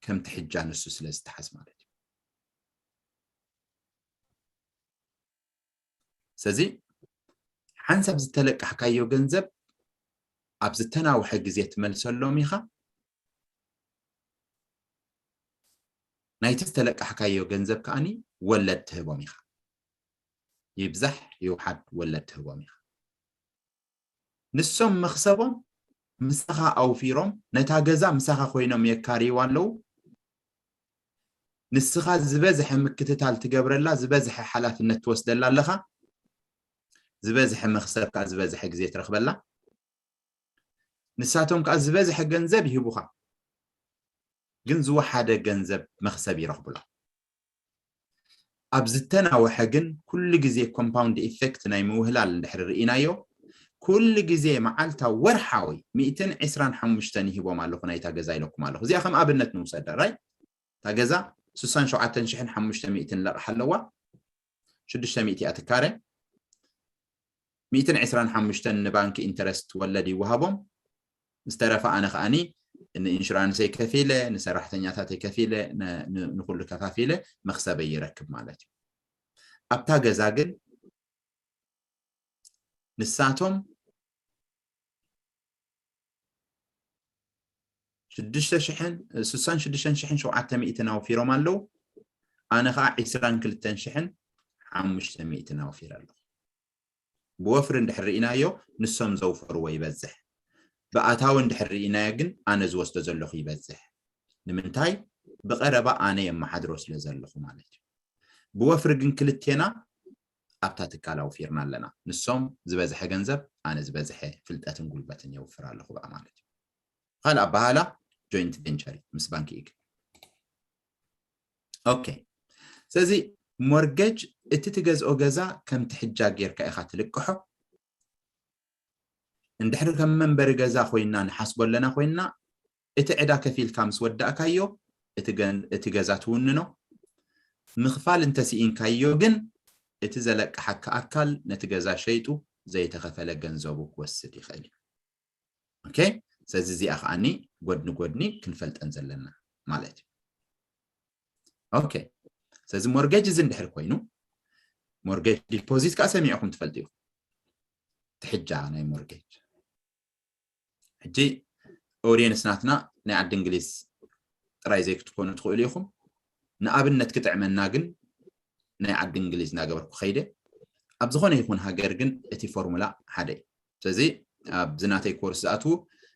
ከም ትሕጃ ንሱ ስለ ዝተሓዝ ማለት እዩ። ስለዚ ሓንሳብ ዝተለቃሕካዮ ገንዘብ ኣብ ዝተናውሐ ግዜ ትመልሰሎም ኢኻ። ናይቲ ዝተለቃሕካዮ ገንዘብ ከዓኒ ወለድ ትህቦም ኢኻ። ይብዛሕ ይውሓድ ወለድ ትህቦም ኢኻ። ንሶም መኽሰቦም ምሳኻ ኣውፊሮም ነታ ገዛ ምሳኻ ኮይኖም የካርይዋ ኣለዉ። ንስኻ ዝበዝሐ ምክትታል ትገብረላ፣ ዝበዝሐ ሓላፍነት ትወስደላ ኣለኻ። ዝበዝሐ መኽሰብ ከዓ ዝበዝሐ ግዜ ትረኽበላ። ንሳቶም ከዓ ዝበዝሐ ገንዘብ ይህቡኻ፣ ግን ዝወሓደ ገንዘብ መኽሰብ ይረኽቡላ። ኣብ ዝተናወሐ ግን ኩሉ ግዜ ኮምፓውንድ ኢፌክት ናይ ምውህላል እንድሕር ርኢናዮ፣ ኩሉ ግዜ መዓልታ ወርሓዊ ሚእትን ዕስራን ሓሙሽተን ይህቦም ኣለኹ ናይታ ገዛ ኢለኩም ኣለኹ። እዚኣ ከም ኣብነት ንውሰዳ ራይ። እታ ገዛ ስሳን ሸውዓተን ሽሕን ሓሙሽተ ሚእትን ለቕሓ ኣለዋ። ሽዱሽተ ሚእቲ እያ ትካረ። ሚእትን ዕስራን ሓሙሽተን ንባንኪ ኢንተረስት ወለድ ይወሃቦም። ዝተረፈ ኣነ ከዓኒ ንኢንሹራንሰይ ከፊለ፣ ንሰራሕተኛታተይ ከፊለ፣ ን- ን- ንኹሉ ከፋፊለ መኽሰበይ ይረክብ ማለት እዩ። ኣብታ ገዛ ግን ንሳቶም ሽዱሽተ ሽሕን ስሳን ሽዱሽተን ሽሕን ሸውዓተ ሚእትን ኣውፊሮም ኣለዉ። ኣነ ከዓ ዕስራን ክልተን ሽሕን ሓሙሽተ ሚእትን ኣውፊረ ኣለኹ። ብወፍሪ እንድሕር ርኢናዮ ንሶም ዘውፈርዎ ይበዝሕ። ብኣታዊ እንድሕር ርኢናዮ ግን ኣነ ዝወስዶ ዘለኹ ይበዝሕ። ንምንታይ? ብቐረባ ኣነ የመሓድሮ ስለ ዘለኹ ማለት እዩ። ብወፍሪ ግን ክልቴና ኣብታ ትካል ኣውፊርና ኣለና። ንሶም ዝበዝሐ ገንዘብ ኣነ ዝበዝሐ ፍልጠትን ጉልበትን የውፍር ኣለኹ ብኣ ማለት እዩ። ካልእ ኣበሃላ ጆይንት ቬንቸር ምስ ባንኪ ኢግ። ኦኬ፣ ስለዚ ሞርጌጅ እቲ ትገዝኦ ገዛ ከም ትሕጃ ጌርካ ኢኻ ትልቅሖ። እንድሕሪ ከም መንበሪ ገዛ ኮይና ንሓስቦ ኣለና ኮይና እቲ ዕዳ ከፊልካ ምስ ወዳእካዮ እቲ ገን- እቲ ገዛ ትውንኖ። ምኽፋል እንተስኢንካዮ ግን እቲ ዘለቅሓካ ኣካል ነቲ ገዛ ሸይጡ ዘይተኸፈለ ገንዘቡ ክወስድ ይኽእል እዩ። ኦኬ፣ ስለዚ እዚኣ ከዓኒ ጎድኒ ጎድኒ ክንፈልጠን ዘለና ማለት እዩ። ኦኬ፣ ስለዚ ሞርጌጅ እዚ እንድሕር ኮይኑ ሞርጌጅ ዲፖዚት ከዓ ሰሚዕኹም ትፈልጡ ኢኹም። ትሕጃ ናይ ሞርጌጅ ሕጂ ኦዲየንስ ናትና ናይ ዓዲ እንግሊዝ ጥራይ ዘይክትኮኑ ትኽእሉ ኢኹም። ንኣብነት ክጥዕመና ግን ናይ ዓዲ እንግሊዝ እናገበርኩ ከይደ ኣብ ዝኾነ ይኹን ሃገር ግን እቲ ፎርሙላ ሓደ እዩ። ስለዚ ኣብዚ ናተይ ኮርስ ዝኣትዉ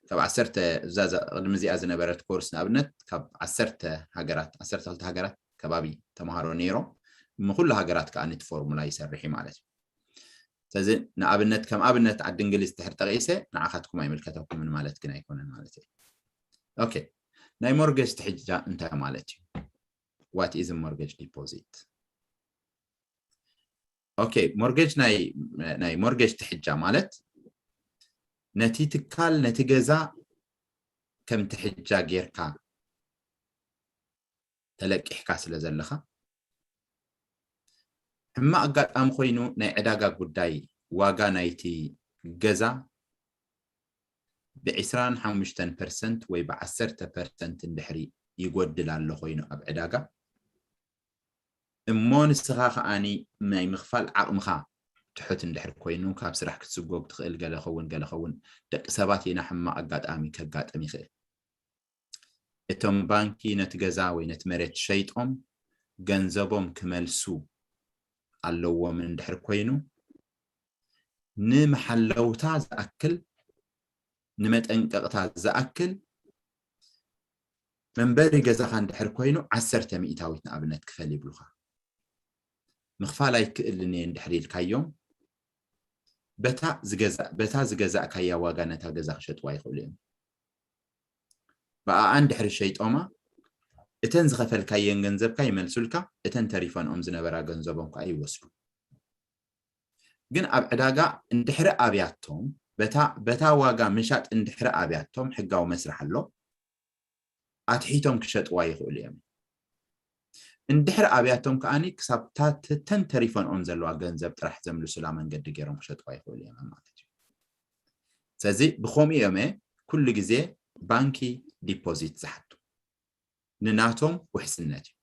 ካብ ዓሰርተ እዛ ቅድሚ እዚኣ ዝነበረት ኮርስ ንኣብነት ካብ ዓሰርተ ሃገራት ዓሰርተ ክልተ ሃገራት ከባቢ ተምሃሮ ነይሮም። ንኩሉ ሃገራት ከዓ ነቲ ፎርሙላ ይሰርሕ እዩ ማለት እዩ። ስለዚ ንኣብነት ከም ኣብነት ዓዲ እንግሊዝ ድሕር ጠቂሰ ንዓኻትኩም ኣይምልከተኩምን ማለት ግን ኣይኮነን ማለት እዩ። ኦኬ፣ ናይ ሞርጌጅ ትሕጃ እንታይ ማለት እዩ? What is mortgage deposit? ኦኬ፣ ሞርጌጅ ናይ ናይ ሞርጌጅ ትሕጃ ማለት ነቲ ትካል ነቲ ገዛ ከም ትሕጃ ጌርካ ተለቂሕካ ስለ ዘለኻ ሕማቕ ኣጋጣሚ ኮይኑ ናይ ዕዳጋ ጉዳይ ዋጋ ናይቲ ገዛ ብ25 ፐርሰንት ወይ ብ10 ፐርሰንት እንድሕሪ ይጎድል ኣሎ ኮይኑ ኣብ ዕዳጋ፣ እሞ ንስኻ ከኣኒ ናይ ምኽፋል ዓቕምኻ ትሑት እንድሕር ኮይኑ፣ ካብ ስራሕ ክትስጎግ ትኽእል፣ ገለ ኸውን ገለ ኸውን፣ ደቂ ሰባት ኢና፣ ሕማቕ ኣጋጣሚ ከጋጥም ይኽእል። እቶም ባንኪ ነቲ ገዛ ወይ ነቲ መሬት ሸይጦም ገንዘቦም ክመልሱ ኣለዎም እንድሕር ኮይኑ፣ ንመሓለውታ ዝኣክል፣ ንመጠንቀቕታ ዝኣክል፣ መንበሪ ገዛኻ እንድሕር ኮይኑ ዓሰርተ ሚእታዊት ንኣብነት ክፈል ይብሉኻ። ምኽፋል ኣይክእልን እየ እንድሕር ኢልካዮም፣ በታ ዝገዛ-፣ በታ ዝገዛእካያ ዋጋ ነታ ገዛ ክሸጥዋ ይኽእሉ እዮም። ብኣኣ እንድሕሪ ሸይጦማ፣ እተን ዝኸፈልካየን ገንዘብካ ይመልሱልካ፣ እተን ተሪፈንኦም ዝነበራ ገንዘቦም ከዓ ይወስዱ። ግን ኣብ ዕዳጋ እንድሕሪ ኣብያቶም፣ በታ፣ በታ ዋጋ ምሻጥ እንድሕሪ ኣብያቶም ሕጋዊ መስርሕ ኣሎ፣ ኣትሒቶም ክሸጥዋ ይኽእሉ እዮም። እንድሕሪ ኣብያቶም ከዓኒ ክሳብ እታ ተ-፣ ተን ተሪፈንኦም ዘለዋ ገንዘብ ጥራሕ ዘምልሱላ መንገዲ ገይሮም ክሸጥዋ ይኽእሉ እዮም ማለት እዩ። ስለዚ ብኸምኡ እዮም ኩሉ ግዜ ባንኪ ዲፖዚት ዝሓቱ፣ ንናቶም ውሕስነት እዩ።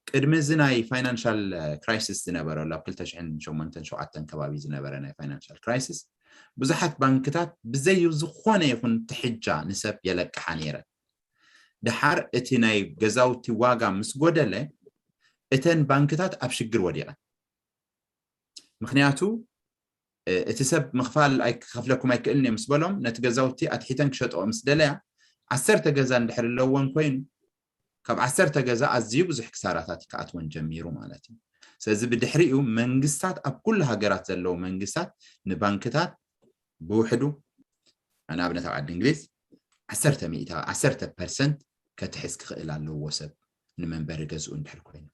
ቅድሚ እዚ ናይ ፋይናንሻል ክራይሲስ ዝነበረሉ፣ ኣብ ክልተ ሽሕን ሸሞንተን ሸውዓተን ከባቢ ዝነበረ ናይ ፋይናንሻል ክራይሲስ፣ ብዙሓት ባንክታት ብዘይ ዝኾነ ይኹን ትሕጃ ንሰብ የለቅሓ ነይረን። ድሓር እቲ ናይ ገዛውቲ ዋጋ ምስ ጎደለ፣ እተን ባንክታት ኣብ ሽግር ወዲቐን። ምኽንያቱ፣ እ፣ እቲ ሰብ ምኽፋል ኣይ-፣ ክኸፍለኩም ኣይክእልን እየ ምስ በሎም፣ ነቲ ገዛውቲ ኣትሒተን ክሸጥኦ ምስ ደለያ፣ ዓሰርተ ገዛ እንድሕር ኣለወን ኮይኑ፣ ካብ ዓሰርተ ገዛ ኣዝዩ ብዙሕ ክሳራታት ክኣትወን ጀሚሩ ማለት እዩ። ስለዚ ብድሕሪኡ መንግስታት፣ ኣብ ኩሉ ሃገራት ዘለዉ መንግስታት ንባንክታት ብውሕዱ፣ ንኣብነት ኣብ ዓዲ እንግሊዝ ዓሰርተ ሚእታ፣ ዓሰርተ ፐርሰንት ከትሕዝ ክኽእል ኣለዎ ሰብ ንመንበሪ ገዝኡ እንድሕር ኮይኑ።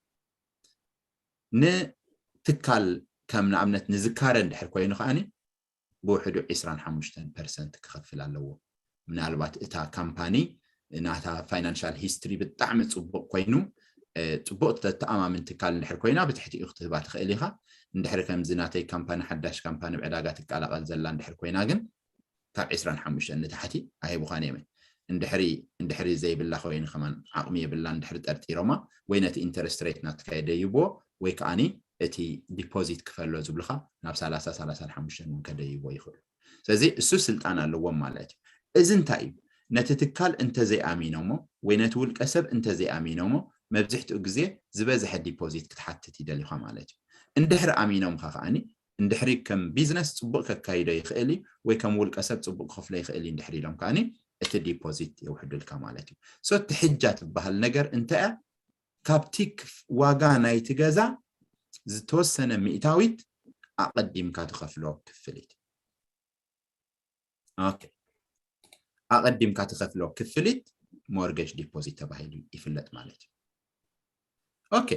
ንትካል ከም ንኣብነት ንዝካረ እንድሕር ኮይኑ ከዓኒ ብውሕዱ ዕስራን ሓሙሽተን ፐርሰንት ክኸፍል ኣለዎ። ምናልባት እታ ካምፓኒ ናታ ፋይናንሻል ሂስትሪ ብጣዕሚ ጽቡቕ ኮይኑ፣ እ፣ ጽቡቕ ተተኣማምን ትካል እንድሕር ኮይና ብትሕቲኡ ክትህባ ትኽእል ኢኻ። እንድሕር ከምዚ ናተይ ካምፓኒ ሓዳሽ ካምፓኒ ኣብ ዕዳጋ ትቀላቐል ዘላ እንድሕር ኮይና ግን ካብ ዕስራን ሓሙሽተን ንታሕቲ ኣይህቡኻን እዮም። እንድሕሪ፣ እንድሕሪ ዘይብላ ኮይኑ ከማን ዓቕሚ የብላ እንድሕሪ ጠርጢሮማ ወይ ነቲ ኢንተረስት ሬት ናትካ የደይብዎ ወይ ከዓኒ እቲ ዲፖዚት ክፈሎ ዝብልኻ ናብ ሰላሳ፣ ሰላሳን ሓሙሽተን እውን ከደይብዎ ይኽእሉ። ስለዚ እሱ ስልጣን ኣለዎም ማለት እዩ። እዚ እንታይ እዩ? ነቲ ትካል እንተዘይኣሚኖሞ ወይ ነቲ ውልቀ ሰብ እንተዘይኣሚኖሞ መብዝሕትኡ ግዜ ዝበዝሐ ዲፖዚት ክትሓትት ይደልዩኻ ማለት እዩ። እንድሕሪ ኣሚኖምኻ ከዓኒ እንድሕሪ ከም ቢዝነስ ጽቡቕ ከካይዶ ይኽእል እዩ ወይ ከም ውልቀ ሰብ ጽቡቕ ክኸፍሎ ይኽእል እዩ እንድሕሪ ኢሎም ከዓኒ እቲ ዲፖዚት የውሕዱልካ ማለት እዩ። ሶ ትሕጃ ትበሃል ነገር እንታይ እያ? ካብቲ ክፍ-፣ ዋጋ ናይቲ ገዛ ዝተወሰነ ሚእታዊት ኣቐዲምካ ትኸፍሎ ክፍሊት። ኦኬ። ኣቐዲምካ ትኸፍሎ ክፍሊት ሞርጌጅ ዲፖዚት ተባሂሉ ይፍለጥ ማለት እዩ። ኦኬ።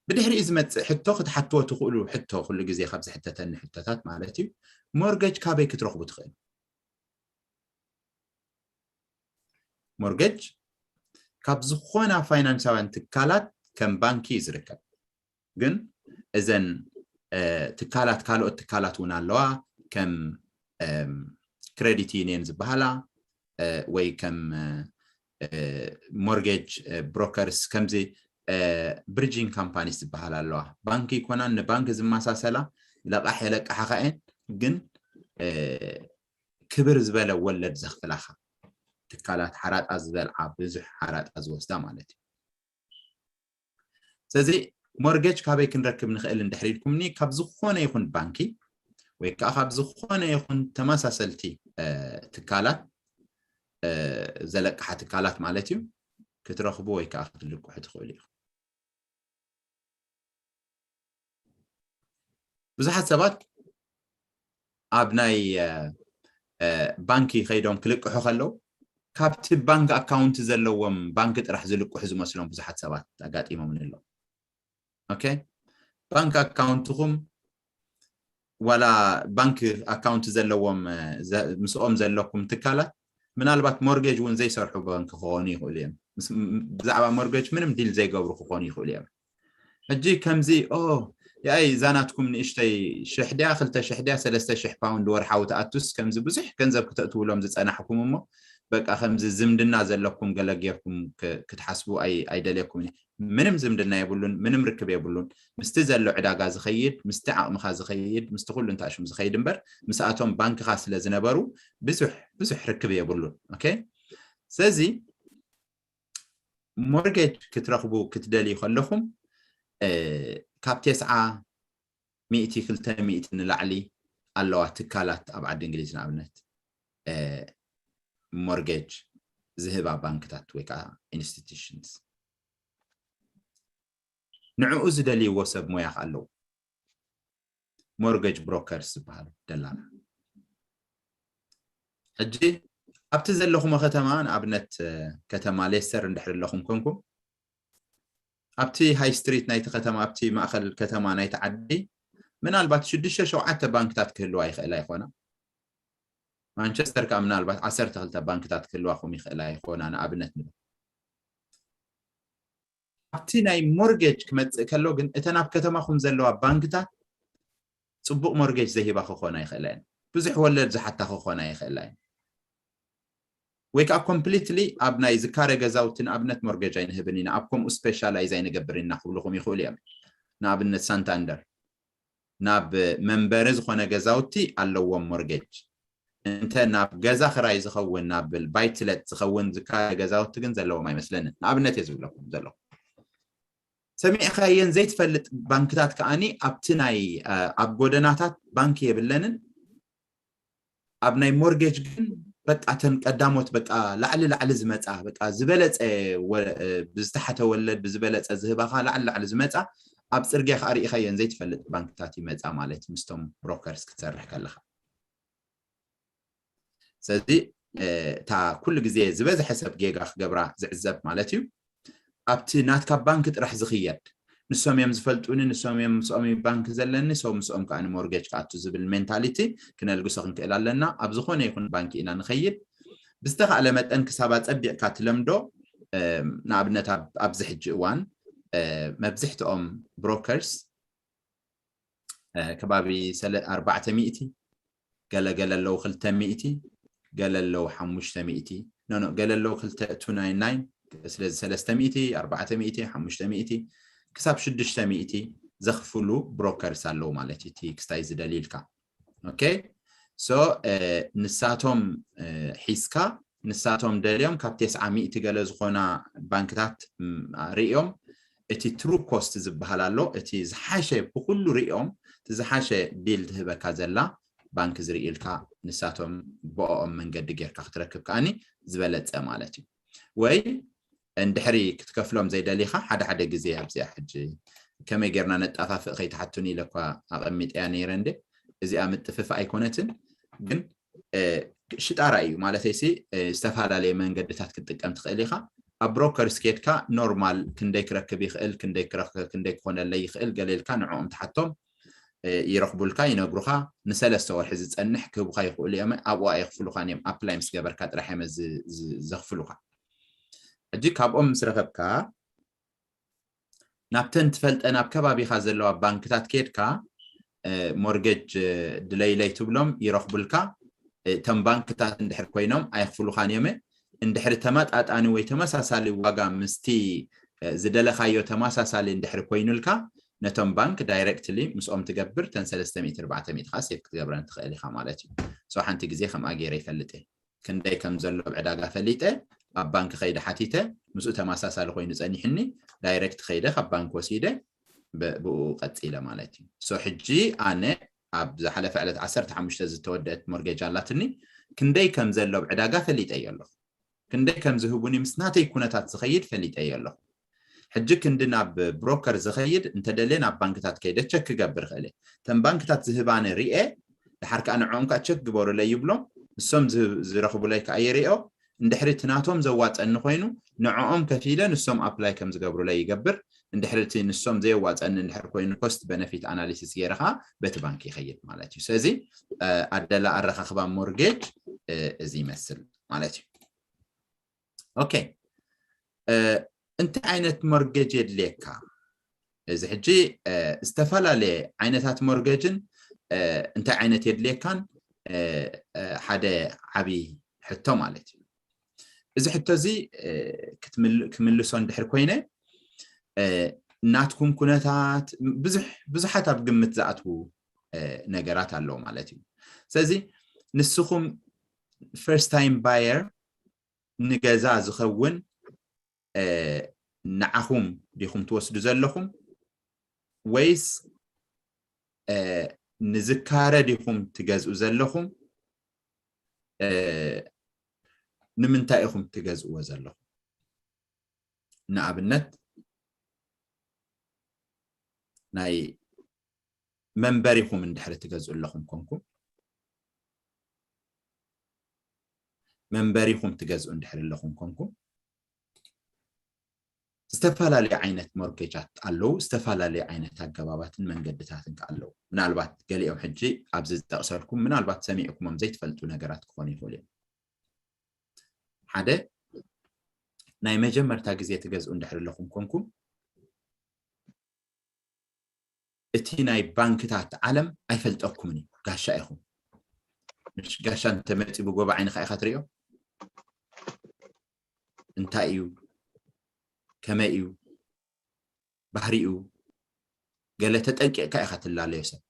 ብድሕሪኡ ዝመጽእ ሕቶ ክትሓትዎ ትኽእሉ ሕቶ ኩሉ ግዜ ካብ ዝሕተተኒ ሕቶታት ማለት እዩ። ሞርጌጅ ካበይ ክትረኽቡ ትኽእሉ? ሞርጌጅ ካብ ዝኾና ፋይናንሳውያን ትካላት ከም ባንኪ እዩ ዝርከብ። ግን እዘን፣ እ፣ ትካላት፣ ካልኦት ትካላት እውን ኣለዋ፣ ከም፣ እም፣ ክሬዲት ዩኒየን ዝበሃላ፣ እ፣ ወይ ከም፣ እ፣ ሞርጌጅ፣ እ፣ ብሮከርስ፣ ከምዚ፣ እ፣ ብሪጂንግ ካምፓኒስ ዝበሃላ ኣለዋ። ባንኪ ይኮናን ንባንኪ ዝመሳሰላ፣ ለቃሕ የለቅሓኻ እየን፣ ግን፣ እ፣ ክብር ዝበለ ወለድ ዘኽፍላኻ ትካላት፣ ሓራጣ ዝበልዓ፣ ብዙሕ ሓራጣ ዝወስዳ ማለት እዩ። ስለዚ ሞርጌጅ ካበይ ክንረክብ ንኽእል እንድሕር ኢልኩምኒ፣ ካብ ዝኾነ ይኹን ባንኪ ወይ ከዓ ካብ ዝኾነ ይኹን ተመሳሰልቲ፣ እ፣ ትካላት፣ እ፣ ዘለቅሓ ትካላት ማለት እዩ፣ ክትረኽቡ ወይ ከዓ ክትልቅሑ ትኽእሉ ኢኹም። ብዙሓት ሰባት ኣብ ናይ፣ እ፣ እ፣ ባንኪ ከይዶም ክልቅሑ ከለዉ፣ ካብቲ ባንክ ኣካውንት ዘለዎም ባንክ ጥራሕ ዝልቅሑ ዝመስሎም ብዙሓት ሰባት ኣጋጢሞምኒ ኣለዉ። ኦኬ፣ ባንክ ኣካውንትኹም ዋላ ባንክ ኣካውንት ዘለዎም፣ እ፣ ዘ-፣ ምስኦም ዘለኩም ትካላት ምናልባት ሞርጌጅ እውን ዘይሰርሑ ባንክ ክኾኑ ይኽእሉ እዮም። ምስ-፣ ም-፣ ብዛዕባ ሞርጌጅ ምንም ዲል ዘይገብሩ ክኾኑ ይኽእሉ እዮም። ሕጂ ከምዚ፣ ኦ፣ ያይ እዛ ናትኩም ንእሽተይ ሽሕ ድያ ክልተ ሽሕ ድያ ሰለስተ ሽሕ ፓውንድ ወርሓዊ ትኣቱስ ከምዚ ብዙሕ ገንዘብ ክተእትውሎም ዝጸናሕኩም እሞ በቃ ከምዚ ዝምድና ዘለኩም ገለ ጌርኩም ክትሓስቡ ኣይደልየኩም። ምንም ዝምድና የብሉን፣ ምንም ርክብ የብሉን። ምስቲ ዘሎ ዕዳጋ ዝኸይድ፣ ምስቲ ዓቕምኻ ዝኸይድ፣ ምስቲ ኩሉ እንታሽም ዝኸይድ እምበር ምስኣቶም ባንክኻ ስለ ዝነበሩ ብዙሕ ብዙሕ ርክብ የብሉን። ኦኬ፣ ስለዚ ሞርጌጅ ክትረኽቡ ክትደልዩ ከለኹም ካብ ተስዓ ሚእቲ ክልተ ሚእቲ ንላዕሊ ኣለዋ ትካላት ኣብ ዓዲ እንግሊዝ ንኣብነት ሞርጌጅ ዝህባ ባንክታት ወይ ከዓ ኢንስቲትሽንስ። ንዕኡ ዝደልይዎ ሰብ ሞያ ኣለዉ። ሞርጌጅ ብሮከርስ ዝበሃሉ ደላላ። ሕጂ ኣብቲ ዘለኹሞ ከተማ ንኣብነት ከተማ ሌስተር እንድሕር ኣለኹም ኮንኩም ኣብቲ ሃይ ስትሪት ናይቲ ከተማ ኣብቲ ማእኸል ከተማ ናይቲ ዓዲ ምናልባት ሽዱሽተ ሸውዓተ ባንክታት ክህልዋ ይኽእላ ይኾና። ማንቸስተር ከዓ ምናልባት ዓሰርተ ክልተ ባንክታት ክህልዋኹም ይኽእላ ይኾና ንኣብነት ንብል። ኣብቲ ናይ ሞርጌጅ ክመፅእ ከሎ ግን እተን ኣብ ከተማኹም ዘለዋ ባንክታት ፅቡቕ ሞርጌጅ ዘይህባ ክኾና ይኽእላ እየን። ብዙሕ ወለድ ዝሓታ ክኾና ይኽእላ እየን። ወይ ከዓ ኮምፕሊትሊ ኣብ ናይ ዝካረ ገዛውቲ ንኣብነት ሞርጌጅ ኣይንህብን ኢና፣ ኣብ ከምኡ ስፔሻላይዝ ኣይንገብር ኢና ክብልኹም ይኽእሉ እዮም። ንኣብነት ሳንታንደር ናብ መንበሪ ዝኾነ ገዛውቲ ኣለዎም ሞርጌጅ። እንተ ናብ ገዛ ክራይ ዝኸውን ናብ ባይትለት ዝኸውን ዝካረ ገዛውቲ ግን ዘለዎም ኣይመስለንን። ንኣብነት እየ ዝብለኩም ዘለኹ። ሰሚዕካየን ዘይትፈልጥ ባንክታት ከዓኒ ኣብቲ ናይ ኣብ ጎደናታት ባንኪ የብለንን። ኣብ ናይ ሞርጌጅ ግን በቃ ተን ቀዳሞት በቃ ላዕሊ ላዕሊ ዝመፃ በቃ ዝበለፀ ብዝተሓተ ወለድ ብዝበለፀ ዝህባኻ ላዕሊ ላዕሊ ዝመፃ ኣብ ፅርግያ ከዓ ርኢኻየን ዘይትፈልጥ ባንክታት ይመፃ ማለት ምስቶም ብሮከርስ ክትሰርሕ ከለኻ። ስለዚ እታ ኩሉ ግዜ ዝበዝሐ ሰብ ጌጋ ክገብራ ዝዕዘብ ማለት እዩ ኣብቲ ናትካ ባንክ ጥራሕ ዝኽየድ ንሶም እዮም ዝፈልጡኒ ንሶም እዮም ምስኦም ባንክ ዘለኒ ሰው ምስኦም ከዓ ንሞርጌጅ ክኣቱ ዝብል ሜንታሊቲ ክነልግሶ ክንክእል ኣለና። ኣብ ዝኾነ ይኹን ባንክ ኢና ንኸይድ። ብዝተኻእለ መጠን ክሳብ ኣፀቢቕካ ትለምዶ። ንኣብነት ኣብዚ ሕጂ እዋን መብዝሕትኦም ብሮከርስ ከባቢ ኣርባዕተ ሚእቲ ገለ ገለ ኣለዉ ክልተ ሚእቲ ገለ ኣለዉ ሓሙሽተ ሚእቲ ኖ ኖ ገለ ኣለዉ ክልተ ቱ ናይን ናይን ስለዚ ሰለስተ ሚእቲ ኣርባዕተ ሚእቲ ሓሙሽተ ሚእቲ ክሳብ ሽዱሽተ ሚእቲ ዘኽፍሉ ብሮከርስ ኣለዉ ማለት እዩ። እቲ ክስታይ ዝደልዩ ኢልካ ኦኬ ሶ ንሳቶም ሒዝካ ንሳቶም ደልዮም ካብ ተስዓ ሚእቲ ገለ ዝኾና ባንክታት ርእዮም እቲ ትሩ ኮስት ዝበሃል ኣሎ እቲ ዝሓሸ ብኩሉ ርእዮም እቲ ዝሓሸ ዲል ትህበካ ዘላ ባንክ ዝርእልካ ንሳቶም ብኦም መንገዲ ጌርካ ክትረክብ ከዓኒ ዝበለፀ ማለት እዩ። ወይ እንድሕሪ ክትከፍሎም ዘይደሊኻ ሓደ ሓደ ግዜ ኣብዚኣ ሕጂ ከመይ ጌርና ነጣፋፍእ ከይትሓቱኒ ኢለ እኳ ኣቐሚጠያ ነይረ እንደ እዚኣ ምጥፍፋእ ኣይኮነትን ግን ሽጣራ እዩ ማለተይሲ ዝተፈላለየ መንገድታት ክትጥቀም ትኽእል ኢኻ። ኣብ ብሮከርስ ኬድካ ኖርማል ክንደይ ክረክብ ይኽእል ክንደይ ክረክብ ክንደይ ክኾነለይ ይኽእል ገለ ኢልካ ንዕኦም ትሓቶም ይረኽቡልካ ይነግሩኻ። ንሰለስተ ወርሒ ዝፀንሕ ክህቡኻ ይኽእሉ እዮም ኣብኡ ኣየኽፍሉኻን እዮም ኣፕላይ ምስ ገበርካ ጥራሕ እዮም ዘኽፍሉኻ። ሕጂ ካብኦም ምስ ረኸብካ ናብተን ትፈልጠን ኣብ ከባቢኻ ዘለዋ ባንክታት ኬድካ ሞርጌጅ ድለይለይ ትብሎም ይረኽቡልካ። እቶም ባንክታት እንድሕር ኮይኖም ኣየኽፍሉኻን እዮም። እንድሕሪ ተመጣጣኒ ወይ ተመሳሳሊ ዋጋ ምስቲ ዝደለኻዮ ተመሳሳሊ እንድሕሪ ኮይኑልካ ነቶም ባንክ ዳይሬክትሊ ምስኦም ትገብር ተን ሰለስተ ሚእቲ ኣርባዕተ ሚእቲ ከዓ ሴፍ ክትገብረን ትኽእል ኢኻ ማለት እዩ። ሶ ሓንቲ ግዜ ከምኣ ገይረ ይፈልጥ እየ። ክንደይ ከም ዘሎ ኣብ ዕዳጋ ፈሊጠ ኣብ ባንክ ከይደ ሓቲተ ምስኡ ተመሳሳሊ ኮይኑ ፀኒሕኒ ዳይሬክት ከይደ ካብ ባንክ ወሲደ ብኡ ቀፂለ ማለት እዩ። ሶ ሕጂ ኣነ ኣብ ዝሓለፈ ዕለት ዓሰርተ ሓሙሽተ ዝተወደአት ሞርጌጅ ኣላትኒ ክንደይ ከም ዘሎ ኣብ ዕዳጋ ፈሊጠ እየ ኣለኹ። ክንደይ ከም ዝህቡኒ ምስ ናተይ ኩነታት ዝኸይድ ፈሊጠ እየ ኣለኹ። ሕጂ ክንዲ ናብ ብሮከር ዝኸይድ እንተደልየ ናብ ባንክታት ከይደ ቸክ ክገብር ይኽእል እየ። እተን ባንክታት ዝህባኒ ርኤ ድሓር ከዓ ንዕኦም ከዓ ቸክ ግበሩለይ ይብሎም። ንሶም ዝረኽቡለይ ከዓ የርእዮ። እንድሕሪ እቲ ናቶም ዘዋፀኒ ኮይኑ ንዕኦም ከፊለ ንሶም ኣፕላይ ከም ዝገብሩለይ ይገብር። እንድሕሪ እቲ ንሶም ዘየዋፀኒ እንድሕር ኮይኑ ኮስት በነፊት ኣናሊሲስ ገይረ ከዓ በቲ ባንክ ይኸይድ ማለት እዩ። ስለዚ ኣደላ ኣረኻኽባ ሞርጌጅ እዚ ይመስል ማለት እዩ። ኦኬ እንታይ ዓይነት ሞርጌጅ የድልየካ? እዚ ሕጂ ዝተፈላለየ ዓይነታት ሞርገጅን እንታይ ዓይነት የድልየካን ሓደ ዓብዪ ሕቶ ማለት እዩ። እዚ ሕቶ እዚ ክምልሶ እንድሕር ኮይነ ናትኩም ኩነታት ብዙሓት ኣብ ግምት ዝኣትዉ ነገራት ኣለዉ ማለት እዩ። ስለዚ ንስኹም first time buyer ንገዛ ዝኸውን ንዓኹም ዲኹም ትወስዱ ዘለኹም ወይስ ንዝካረ ዲኹም ትገዝኡ ዘለኹም? ንምንታይ ኢኹም ትገዝእዎ ዘለኹም? ንኣብነት ናይ መንበሪኹም እንድሕር ትገዝኡ ኣለኹም ኮንኩም መንበሪኹም ትገዝኡ እንድሕር ኣለኹም ኮንኩም ዝተፈላለዩ ዓይነት ሞርጌጃት ኣለዉ። ዝተፈላለዩ ዓይነት ኣገባባትን መንገድታትን ከ ኣለዉ። ምናልባት ገሊኦም ሕጂ ኣብዚ ዝጠቕሰልኩም ምናልባት ሰሚዕኩሞም ዘይትፈልጡ ነገራት ክኾኑ ይኽእሉ እዮም። ሓደ ናይ መጀመርታ ግዜ ትገዝኡ እንድሕር ኣለኹም ኮንኩም እቲ ናይ ባንክታት ዓለም ኣይፈልጠኩምን እዩ። ጋሻ ኢኹም። ምሽ ጋሻ እንተመፂ ብጎባ ዓይንኻ ኢኻ ትሪኦ። እንታይ እዩ? ከመይ እዩ? ባህሪኡ ገለ ተጠንቂቕካ ኢኻ ትላለዮ ሰብ።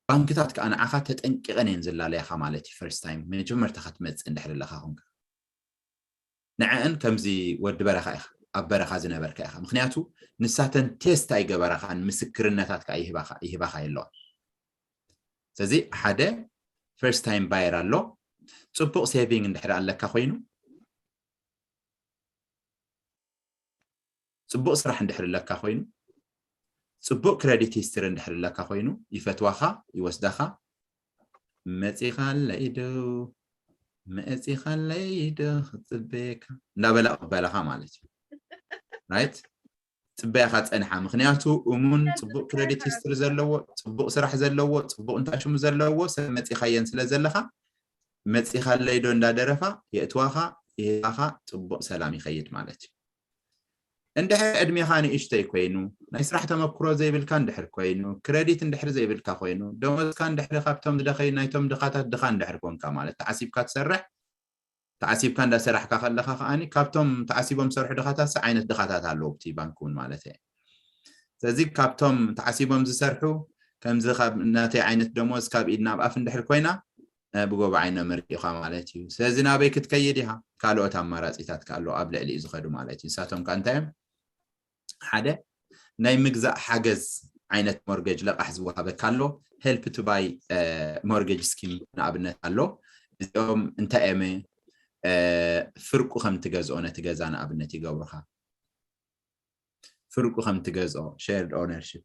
ባንክታት ከዓ ንዓኻ ተጠንቂቐን እየን ዝላለያኻ ማለት እዩ። ፈርስት ታይም መጀመርታ ክትመፅእ እንድሕር ኣለኻ ኮንካ ንዐን ከምዚ ወዲ በረኻ ኢኻ ኣብ በረኻ ዝነበርካ ኢኻ ምክንያቱ ንሳተን ቴስት ኣይገበራኻን ምስክርነታት ከዓ ይህባኻ የለዋን ስለዚ ሓደ ፈርስት ታይም ባየር ኣሎ ፅቡቕ ሴቪንግ እንድሕር ኣለካ ኮይኑ ፅቡቕ ስራሕ እንድሕር ኣለካ ኮይኑ ፅቡቕ ክረዲት ሂስትሪ እንድሕር ኣለካ ኮይኑ ይፈትዋኻ ይወስዳኻ መፂኻለይ ዶ መፂኻለይ ዶ ክፅበየካ እንዳበላ ቅበላኻ ማለት እዩ ራይት ፅበያኻ ፀንሓ ምክንያቱ እሙን ፅቡቅ ክረዲት ሂስትሪ ዘለዎ ፅቡቅ ስራሕ ዘለዎ ፅቡቅ እንታሽሙ ዘለዎ ሰብ መፂኻየን ስለ ዘለኻ መፂኻለይ ዶ እንዳደረፋ የእትዋኻ ይህባኻ ፅቡቅ ሰላም ይኸይድ ማለት እዩ እንድሕር ዕድሜኻ ንእሽተይ ኮይኑ ናይ ስራሕ ተመክሮ ዘይብልካ እንድሕር ኮይኑ ክረዲት እንድሕር ዘይብልካ ኮይኑ ደሞዝካ እንድሕር ካብቶም ዝደኸዩ ናይቶም ድኻታት ድኻ እንድሕር ኮንካ ማለት ተዓሲብካ ትሰርሕ ተዓሲብካ እንዳሰራሕካ ከለኻ ከዓኒ ካብቶም ተዓሲቦም ዝሰርሑ ድኻታት ዓይነት ድኻታት ኣለዉ ኣብቲ ባንክ እውን ማለት እየ ስለዚ ካብቶም ተዓሲቦም ዝሰርሑ ከምዚ ካብ ናተይ ዓይነት ደሞዝ ካብ ኢድ ናብ ኣፍ እንድሕር ኮይና ብጎባዓይ ነመርኢኻ ማለት እዩ ስለዚ ናበይ ክትከይድ ኢኻ ካልኦት ኣማራፂታት ከ ኣለዉ ኣብ ልዕሊኡ ዝኸዱ ማለት እዩ ንሳቶም ከ እንታይ እዮም ሓደ ናይ ምግዛእ ሓገዝ ዓይነት ሞርጌጅ ለቃሕ ዝወሃበካ ኣሎ help to buy mortgage scheme ንኣብነት ኣሎ እዚኦም እንታይ እዮም ፍርቁ ከም ትገዝኦ ነቲ ገዛ ንኣብነት ይገብሩኻ ፍርቁ ከም ትገዝኦ shared ownership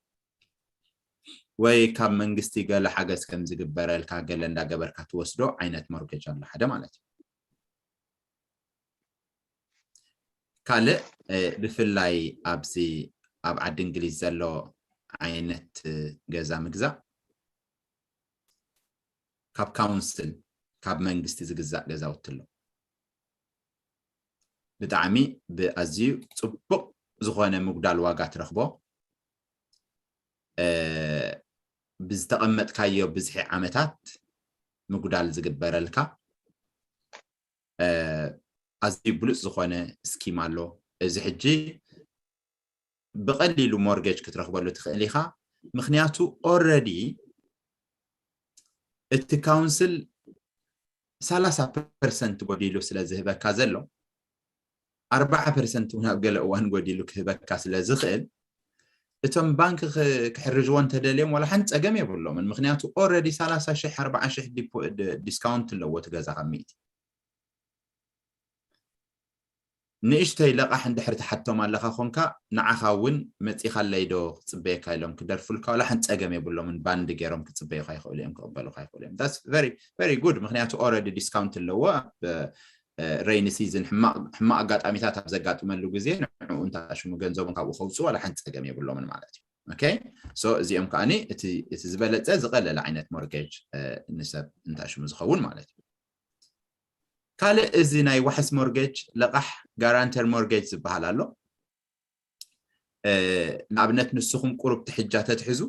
ወይ ካብ መንግስቲ ገለ ሓገዝ ከም ዝግበረልካ ገለ እንዳገበርካ ትወስዶ ዓይነት ሞርጌጅ ኣሎ ሓደ ማለት እዩ ካልእ ብፍላይ ኣብዚ ኣብ ዓዲ እንግሊዝ ዘሎ ዓይነት ገዛ ምግዛእ ካብ ካውንስል ካብ መንግስቲ ዝግዛእ ገዛውቲ ኣሎ ብጣዕሚ ብኣዝዩ ፅቡቅ ዝኾነ ምጉዳል ዋጋ ትረኽቦ ብዝተቐመጥካዮ ብዝሒ ዓመታት ምጉዳል ዝግበረልካ ኣዝዩ ብሉፅ ዝኾነ ስኪም ኣሎ እዚ ሕጂ ብቐሊሉ ሞርጌጅ ክትረኽበሉ ትኽእል ኢኻ ምክንያቱ ኦረዲ እቲ ካውንስል ሰላሳ ፐርሰንት ጎዲሉ ስለ ዝህበካ ዘሎ ኣርባዓ ፐርሰንት እውን ኣብ ገለ እዋን ጎዲሉ ክህበካ ስለ ዝኽእል እቶም ባንክ ክሕርጅዎ እንተደልዮም ዋላ ሓንቲ ፀገም የብሎምን ምክንያቱ ኦረዲ ሰላሳ ሽሕ ኣርባዓ ሽሕ ዲስካውንት ኣለዎ እቲ ገዛ ካብ ሚእቲ ንእሽተይ ለቓሕ እንድሕር ትሓቶም ኣለኻ ኾንካ ንዓኻ እውን መፂኻለይ ዶ ክፅበየካ ኢሎም ክደርፉልካ ዋላ ሓንቲ ፀገም የብሎምን ባንድ ገይሮም ክፅበዩካ ይኽእሉ እዮም ክቕበሉካ ይኽእሉ እዮም that's very very good ምክንያቱ already discount ኣለዎ ኣብ rainy season ሕማቕ ኣጋጣሚታት ኣብ ዘጋጥመሉ ግዜ ንዕኡ እንታይ ሽሙ ገንዘቦም ካብኡ ከውፅኡ ዋላ ሓንቲ ፀገም የብሎምን ማለት እዩ okay so እዚኦም ከዓኒ እቲ ዝበለፀ ዝቐለለ ዓይነት mortgage ንሰብ እንታይ ሽሙ ዝኸውን ማለት እዩ ካልእ እዚ ናይ ዋሕስ ሞርጌጅ ለቓሕ ጋራንተር ሞርጌጅ ዝበሃል ኣሎ ንኣብነት ንስኹም ቁሩብ ትሕጃ ተትሕዙ፣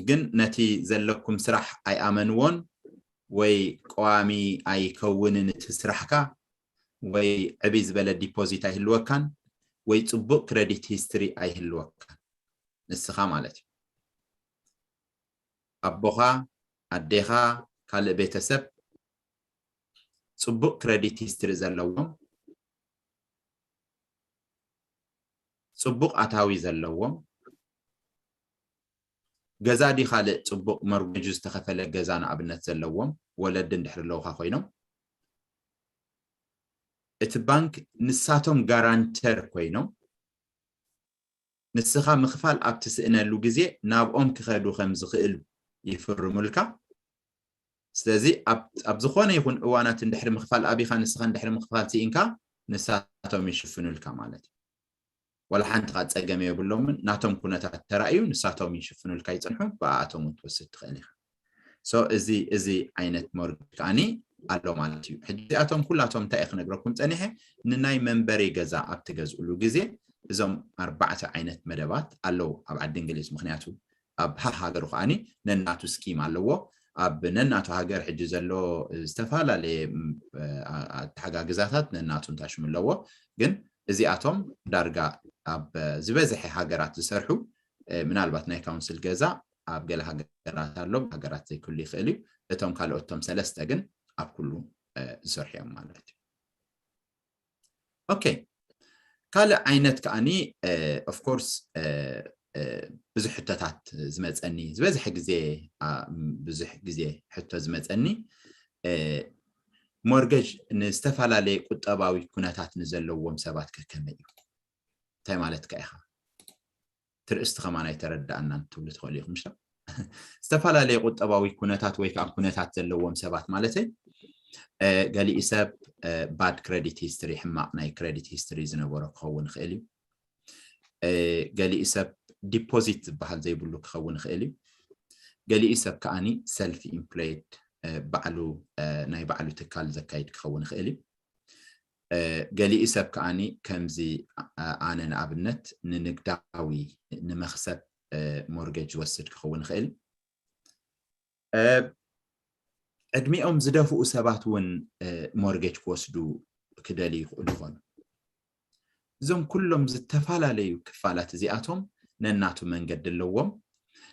ግን ነቲ ዘለኩም ስራሕ ኣይኣመንዎን ወይ ቀዋሚ ኣይከውንን እቲ ስራሕካ ወይ ዕብይ ዝበለ ዲፖዚት ኣይህልወካን ወይ ፅቡቅ ክረዲት ሂስትሪ ኣይህልወካን፣ ንስኻ ማለት እዩ። ኣቦኻ፣ ኣዴኻ፣ ካልእ ቤተሰብ ፅቡቅ ክረዲት ሂስትሪ ዘለዎም፣ ፅቡቅ ኣታዊ ዘለዎም፣ ገዛ ድዩ ካልእ ፅቡቅ መርጎጁ ዝተኸፈለ ገዛ ንኣብነት ዘለዎም ወለዲ እንድሕር ኣለውካ ኮይኖም፣ እቲ ባንክ ንሳቶም ጋራንተር ኮይኖም ንስኻ ምኽፋል ኣብ ትስእነሉ ግዜ ናብኦም ክኸዱ ከም ዝኽእሉ ይፍርሙልካ። ስለዚ ኣብ ዝኾነ ይኹን እዋናት እንድሕሪ ምኽፋል ኣቢኻ ንስኻ እንድሕሪ ምኽፋል ስኢንካ ንሳቶም ይሽፍኑልካ ማለት እዩ። ወላ ሓንቲ ካ ፀገም የብሎምን። ናቶም ኩነታት ተራእዩ ንሳቶም ይሽፍኑልካ ይፅንሑ፣ ብኣኣቶም እውን ትወስድ ትኽእል ኢኻ። So እዚ እዚ ዓይነት ሞርጌጅ ከዓኒ ኣሎ ማለት እዩ። ሕጂ እዚኣቶም ኩላቶም እንታይ እየ ክነግረኩም ፀኒሐ፣ ንናይ መንበሪ ገዛ ኣብ ትገዝእሉ ግዜ እዞም ኣርባዕተ ዓይነት መደባት ኣለዉ ኣብ ዓዲ እንግሊዝ። ምክንያቱ ኣብ ሃህ ሃገሩ ከዓኒ ነናቱ ስኪም ኣለዎ። ኣብ ነናቱ ሃገር ሕጂ ዘሎ ዝተፈላለየ ኣተሓጋግዛታት ነናቱ እንታሽሙ ኣለዎ። ግን እዚኣቶም ዳርጋ ኣብ ዝበዝሐ ሃገራት ዝሰርሑ፣ ምናልባት ናይ ካውንስል ገዛ ኣብ ገለ ሃገራት ኣሎ፣ ሃገራት ዘይክሉ ይኽእል እዩ። እቶም ካልኦቶም ሰለስተ ግን ኣብ ኩሉ ዝሰርሑ እዮም ማለት እዩ። ኦኬ፣ ካልእ ዓይነት ከዓኒ ኦፍኮርስ ብዙሕ ሕቶታት ዝመፀኒ፣ ዝበዝሐ ግዜ ብዙሕ ግዜ ሕቶ ዝመፀኒ፣ ሞርገጅ ንዝተፈላለየ ቁጠባዊ ኩነታት ንዘለዎም ሰባት ከከመይ እዩ? እንታይ ማለትካ ኢኻ? ትርእስቲ ከማን ኣይተረዳእናን ትብሉ ትኽእሉ ኢኹም። ምሽ ዝተፈላለየ ቁጠባዊ ኩነታት ወይ ከዓ ኩነታት ዘለዎም ሰባት ማለተይ፣ ገሊኡ ሰብ ባድ ክረዲት ሂስትሪ፣ ሕማቕ ናይ ክረዲት ሂስትሪ ዝነበሮ ክኸውን ይኽእል እዩ። ገሊኡ ሰብ ዲፖዚት ዝበሃል ዘይብሉ ክኸውን ይኽእል እዩ። ገሊኡ ሰብ ከዓኒ ሰልፍ ኢምፕሎይድ፣ ባዕሉ ናይ ባዕሉ ትካል ዘካይድ ክኸውን ይኽእል እዩ። ገሊኡ ሰብ ከዓኒ ከምዚ ኣነ ንኣብነት ንንግዳዊ ንመኽሰብ ሞርጌጅ ዝወስድ ክኸውን ይኽእል። ዕድሚኦም ዝደፍኡ ሰባት እውን ሞርጌጅ ክወስዱ ክደልዩ ይኽእሉ ይኾኑ። እዞም ኩሎም ዝተፈላለዩ ክፋላት እዚኣቶም ነናቱ መንገዲ ኣለዎም።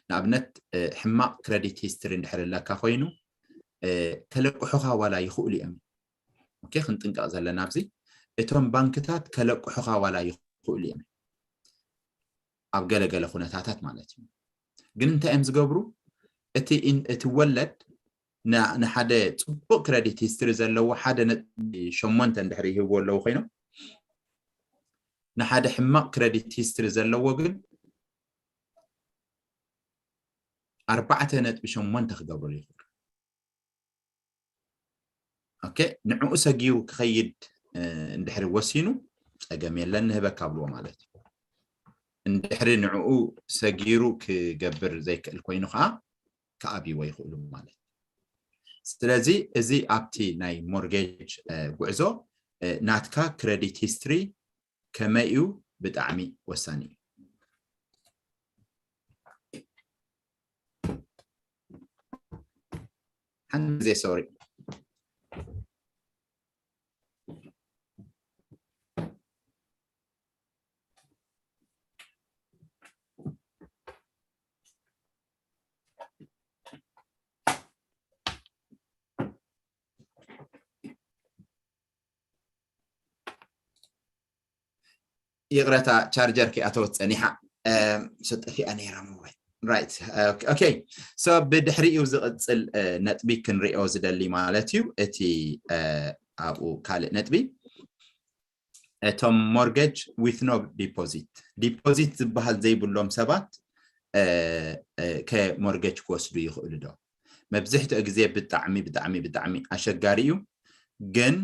ንኣብነት ሕማቕ ክረዲት ሂስትሪ እንድሕር ኣለካ ኮይኑ ከለቅሑኻ ዋላ ይኽእሉ እዮም። ኦኬ፣ ክንጥንቀቕ ዘለና ኣብዚ እቶም ባንክታት ከለቅሑኻ ዋላ ይኽእሉ እዮም ኣብ ገለገለ ኩነታታት ማለት እዩ። ግን እንታይ እዮም ዝገብሩ? እቲ ወለድ ንሓደ ፅቡቅ ክረዲት ሂስትሪ ዘለዎ ሓደ ነጥቢ ሸሞንተ እንድሕር ይህብዎ ኣለዉ ኮይኖም ንሓደ ሕማቅ ክረዲት ሂስትሪ ዘለዎ ግን ኣርባዕተ ነጥቢ ሸሞንተ ክገብሩ ይኽእሉ። ኦኬ፣ ንዕኡ ሰጊሩ ክኸይድ እንድሕሪ ወሲኑ ፀገም የለን ንህበካ ብልዎ ማለት እዩ። እንድሕሪ ንዕኡ ሰጊሩ ክገብር ዘይክእል ኮይኑ ከዓ ክኣብይዎ ይኽእሉ ማለት እዩ። ስለዚ እዚ ኣብቲ ናይ ሞርጌጅ ጉዕዞ ናትካ ክረዲት ሂስትሪ ከመይ እዩ ብጣዕሚ ወሳኒ እዩ። ሓንቲ ግዜ ሶሪ። ይቕረታ ቻርጀር ከይኣተወት ፀኒሓ ሰጠፊኣ ነይራ ሞባይል። ራይት፣ ኦኬ። ሶ ብድሕሪኡ ዝቕፅል ነጥቢ ክንሪኦ ዝደሊ ማለት እዩ። እቲ ኣብኡ ካልእ ነጥቢ እቶም ሞርጌጅ ዊት ኖ ዲፖዚት፣ ዲፖዚት ዝበሃል ዘይብሎም ሰባት ከሞርጌጅ ክወስዱ ይኽእሉ ዶ? መብዝሕትኡ ግዜ ብጣዕሚ ብጣዕሚ ብጣዕሚ ኣሸጋሪ እዩ። ግን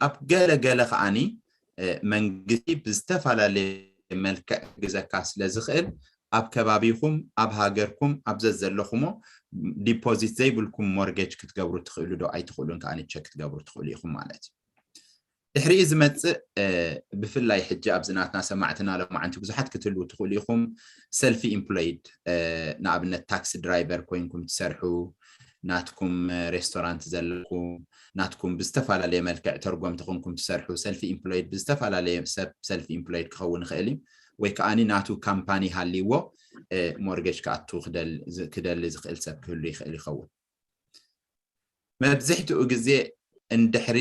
ኣብ ገለ ገለ ከዓኒ መንግስቲ ብዝተፈላለየ መልክዕ ክግዘካ ስለ ዝኽእል ኣብ ከባቢኹም ኣብ ሃገርኩም ኣብ ዘዘለኹሞ ዲፖዚት ዘይብልኩም ሞርጌጅ ክትገብሩ ትኽእሉ ዶ ኣይትኽእሉን ከዓኒ ቸክ ክትገብሩ ትኽእሉ ኢኹም ማለት እዩ። ድሕሪኡ ዝመፅእ ብፍላይ ሕጂ ኣብዚ ናትና ሰማዕትና ሎማዓንቲ ብዙሓት ክትህልዉ ትኽእሉ ኢኹም። ሰልፊ ኢምፕሎይድ፣ ንኣብነት ታክሲ ድራይቨር ኮይንኩም ትሰርሑ፣ ናትኩም ሬስቶራንት ዘለኩም፣ ናትኩም ብዝተፈላለየ መልክዕ ተርጎምቲ ኮንኩም ትሰርሑ፣ ሰልፊ ኢምፕሎይድ ብዝተፈላለየ ሰብ ሰልፊ ኢምፕሎይድ ክኸውን ይኽእል እዩ። ወይ ከዓኒ ናቱ ካምፓኒ ሃልይዎ ሞርጌጅ ክኣቱ ክደሊ ዝኽእል ሰብ ክህሉ ይኽእል ይኸውን። መብዝሕትኡ ግዜ እንድሕሪ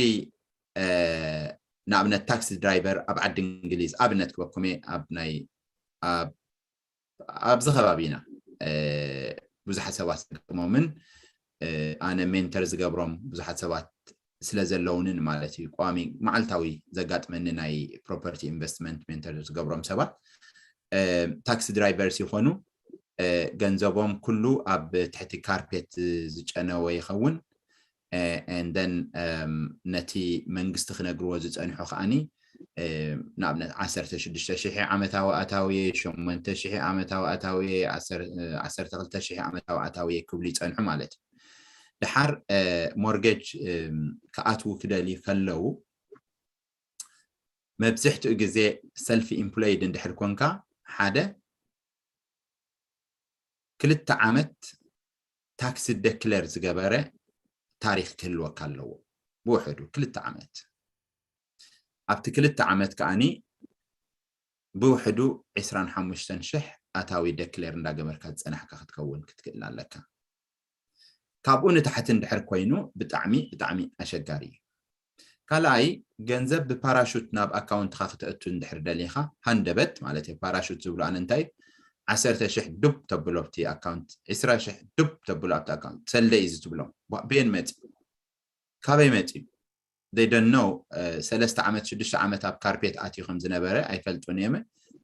ንኣብነት ታክሲ ድራይቨር ኣብ ዓዲ እንግሊዝ ኣብነት ክበኩም እየ ኣብ ናይ ኣብዚ ከባቢና ብዙሓት ሰባት ዝገጥሞምን ኣነ ሜንተር ዝገብሮም ብዙሓት ሰባት ስለ ዘለውንን ማለት እዩ። ቋሚ መዓልታዊ ዘጋጥመኒ ናይ ፕሮፐርቲ ኢንቨስትመንት ሜንተር ዝገብሮም ሰባት ታክሲ ድራይቨርስ ይኾኑ። ገንዘቦም ኩሉ ኣብ ትሕቲ ካርፔት ዝጨነወ ይኸውን። And then ነቲ መንግስቲ ክነግርዎ ዝፀንሑ ከዓኒ ንኣብነት ዓሰርተ ሽዱሽተ ሽሕ ዓመታዊ ኣታውየ፣ ሸሞንተ ሽሕ ዓመታዊ ኣታውየ፣ ዓሰርተ ክልተ ሽሕ ዓመታዊ ኣታውየ ክብሉ ይፀንሑ ማለት እዩ። ድሓር ሞርጌጅ ክኣትዉ ክደልዩ ከለዉ መብዝሕትኡ ግዜ ሰልፊ ኢምፕሎይድ እንድሕር ኮንካ ሓደ ክልተ ዓመት ታክሲ ደክለር ዝገበረ ታሪክ ክህልወካ ኣለዎ። ብውሕዱ ክልተ ዓመት። ኣብቲ ክልተ ዓመት ከዓኒ ብውሕዱ ዕስራን ሓሙሽተን ሽሕ ኣታዊ ደክሌር እንዳገበርካ ዝፀናሕካ ክትከውን ክትክእል ኣለካ። ካብኡ ንታሕቲ እንድሕር ኮይኑ ብጣዕሚ ብጣዕሚ ኣሸጋሪ እዩ። ካልኣይ ገንዘብ ብፓራሹት ናብ ኣካውንትካ ክተእቱ እንድሕር ደሊኻ ሃንደበት ማለት እዩ። ፓራሹት ዝብሉ ኣነ እንታይ ዓሰርተ ሽሕ ዱብ ተብሎ ኣብቲ ኣካውንት፣ ዕስራ ሽሕ ዱብ ተብሎ ኣብቲ ኣካውንት ሰልደ እዩ ዝትብሎም። በየን መፂ ካበይ መፂ they don't know። ሰለስተ ዓመት ሽዱሽተ ዓመት ኣብ ካርፔት ኣትዩ ከም ዝነበረ ኣይፈልጡን እዮም።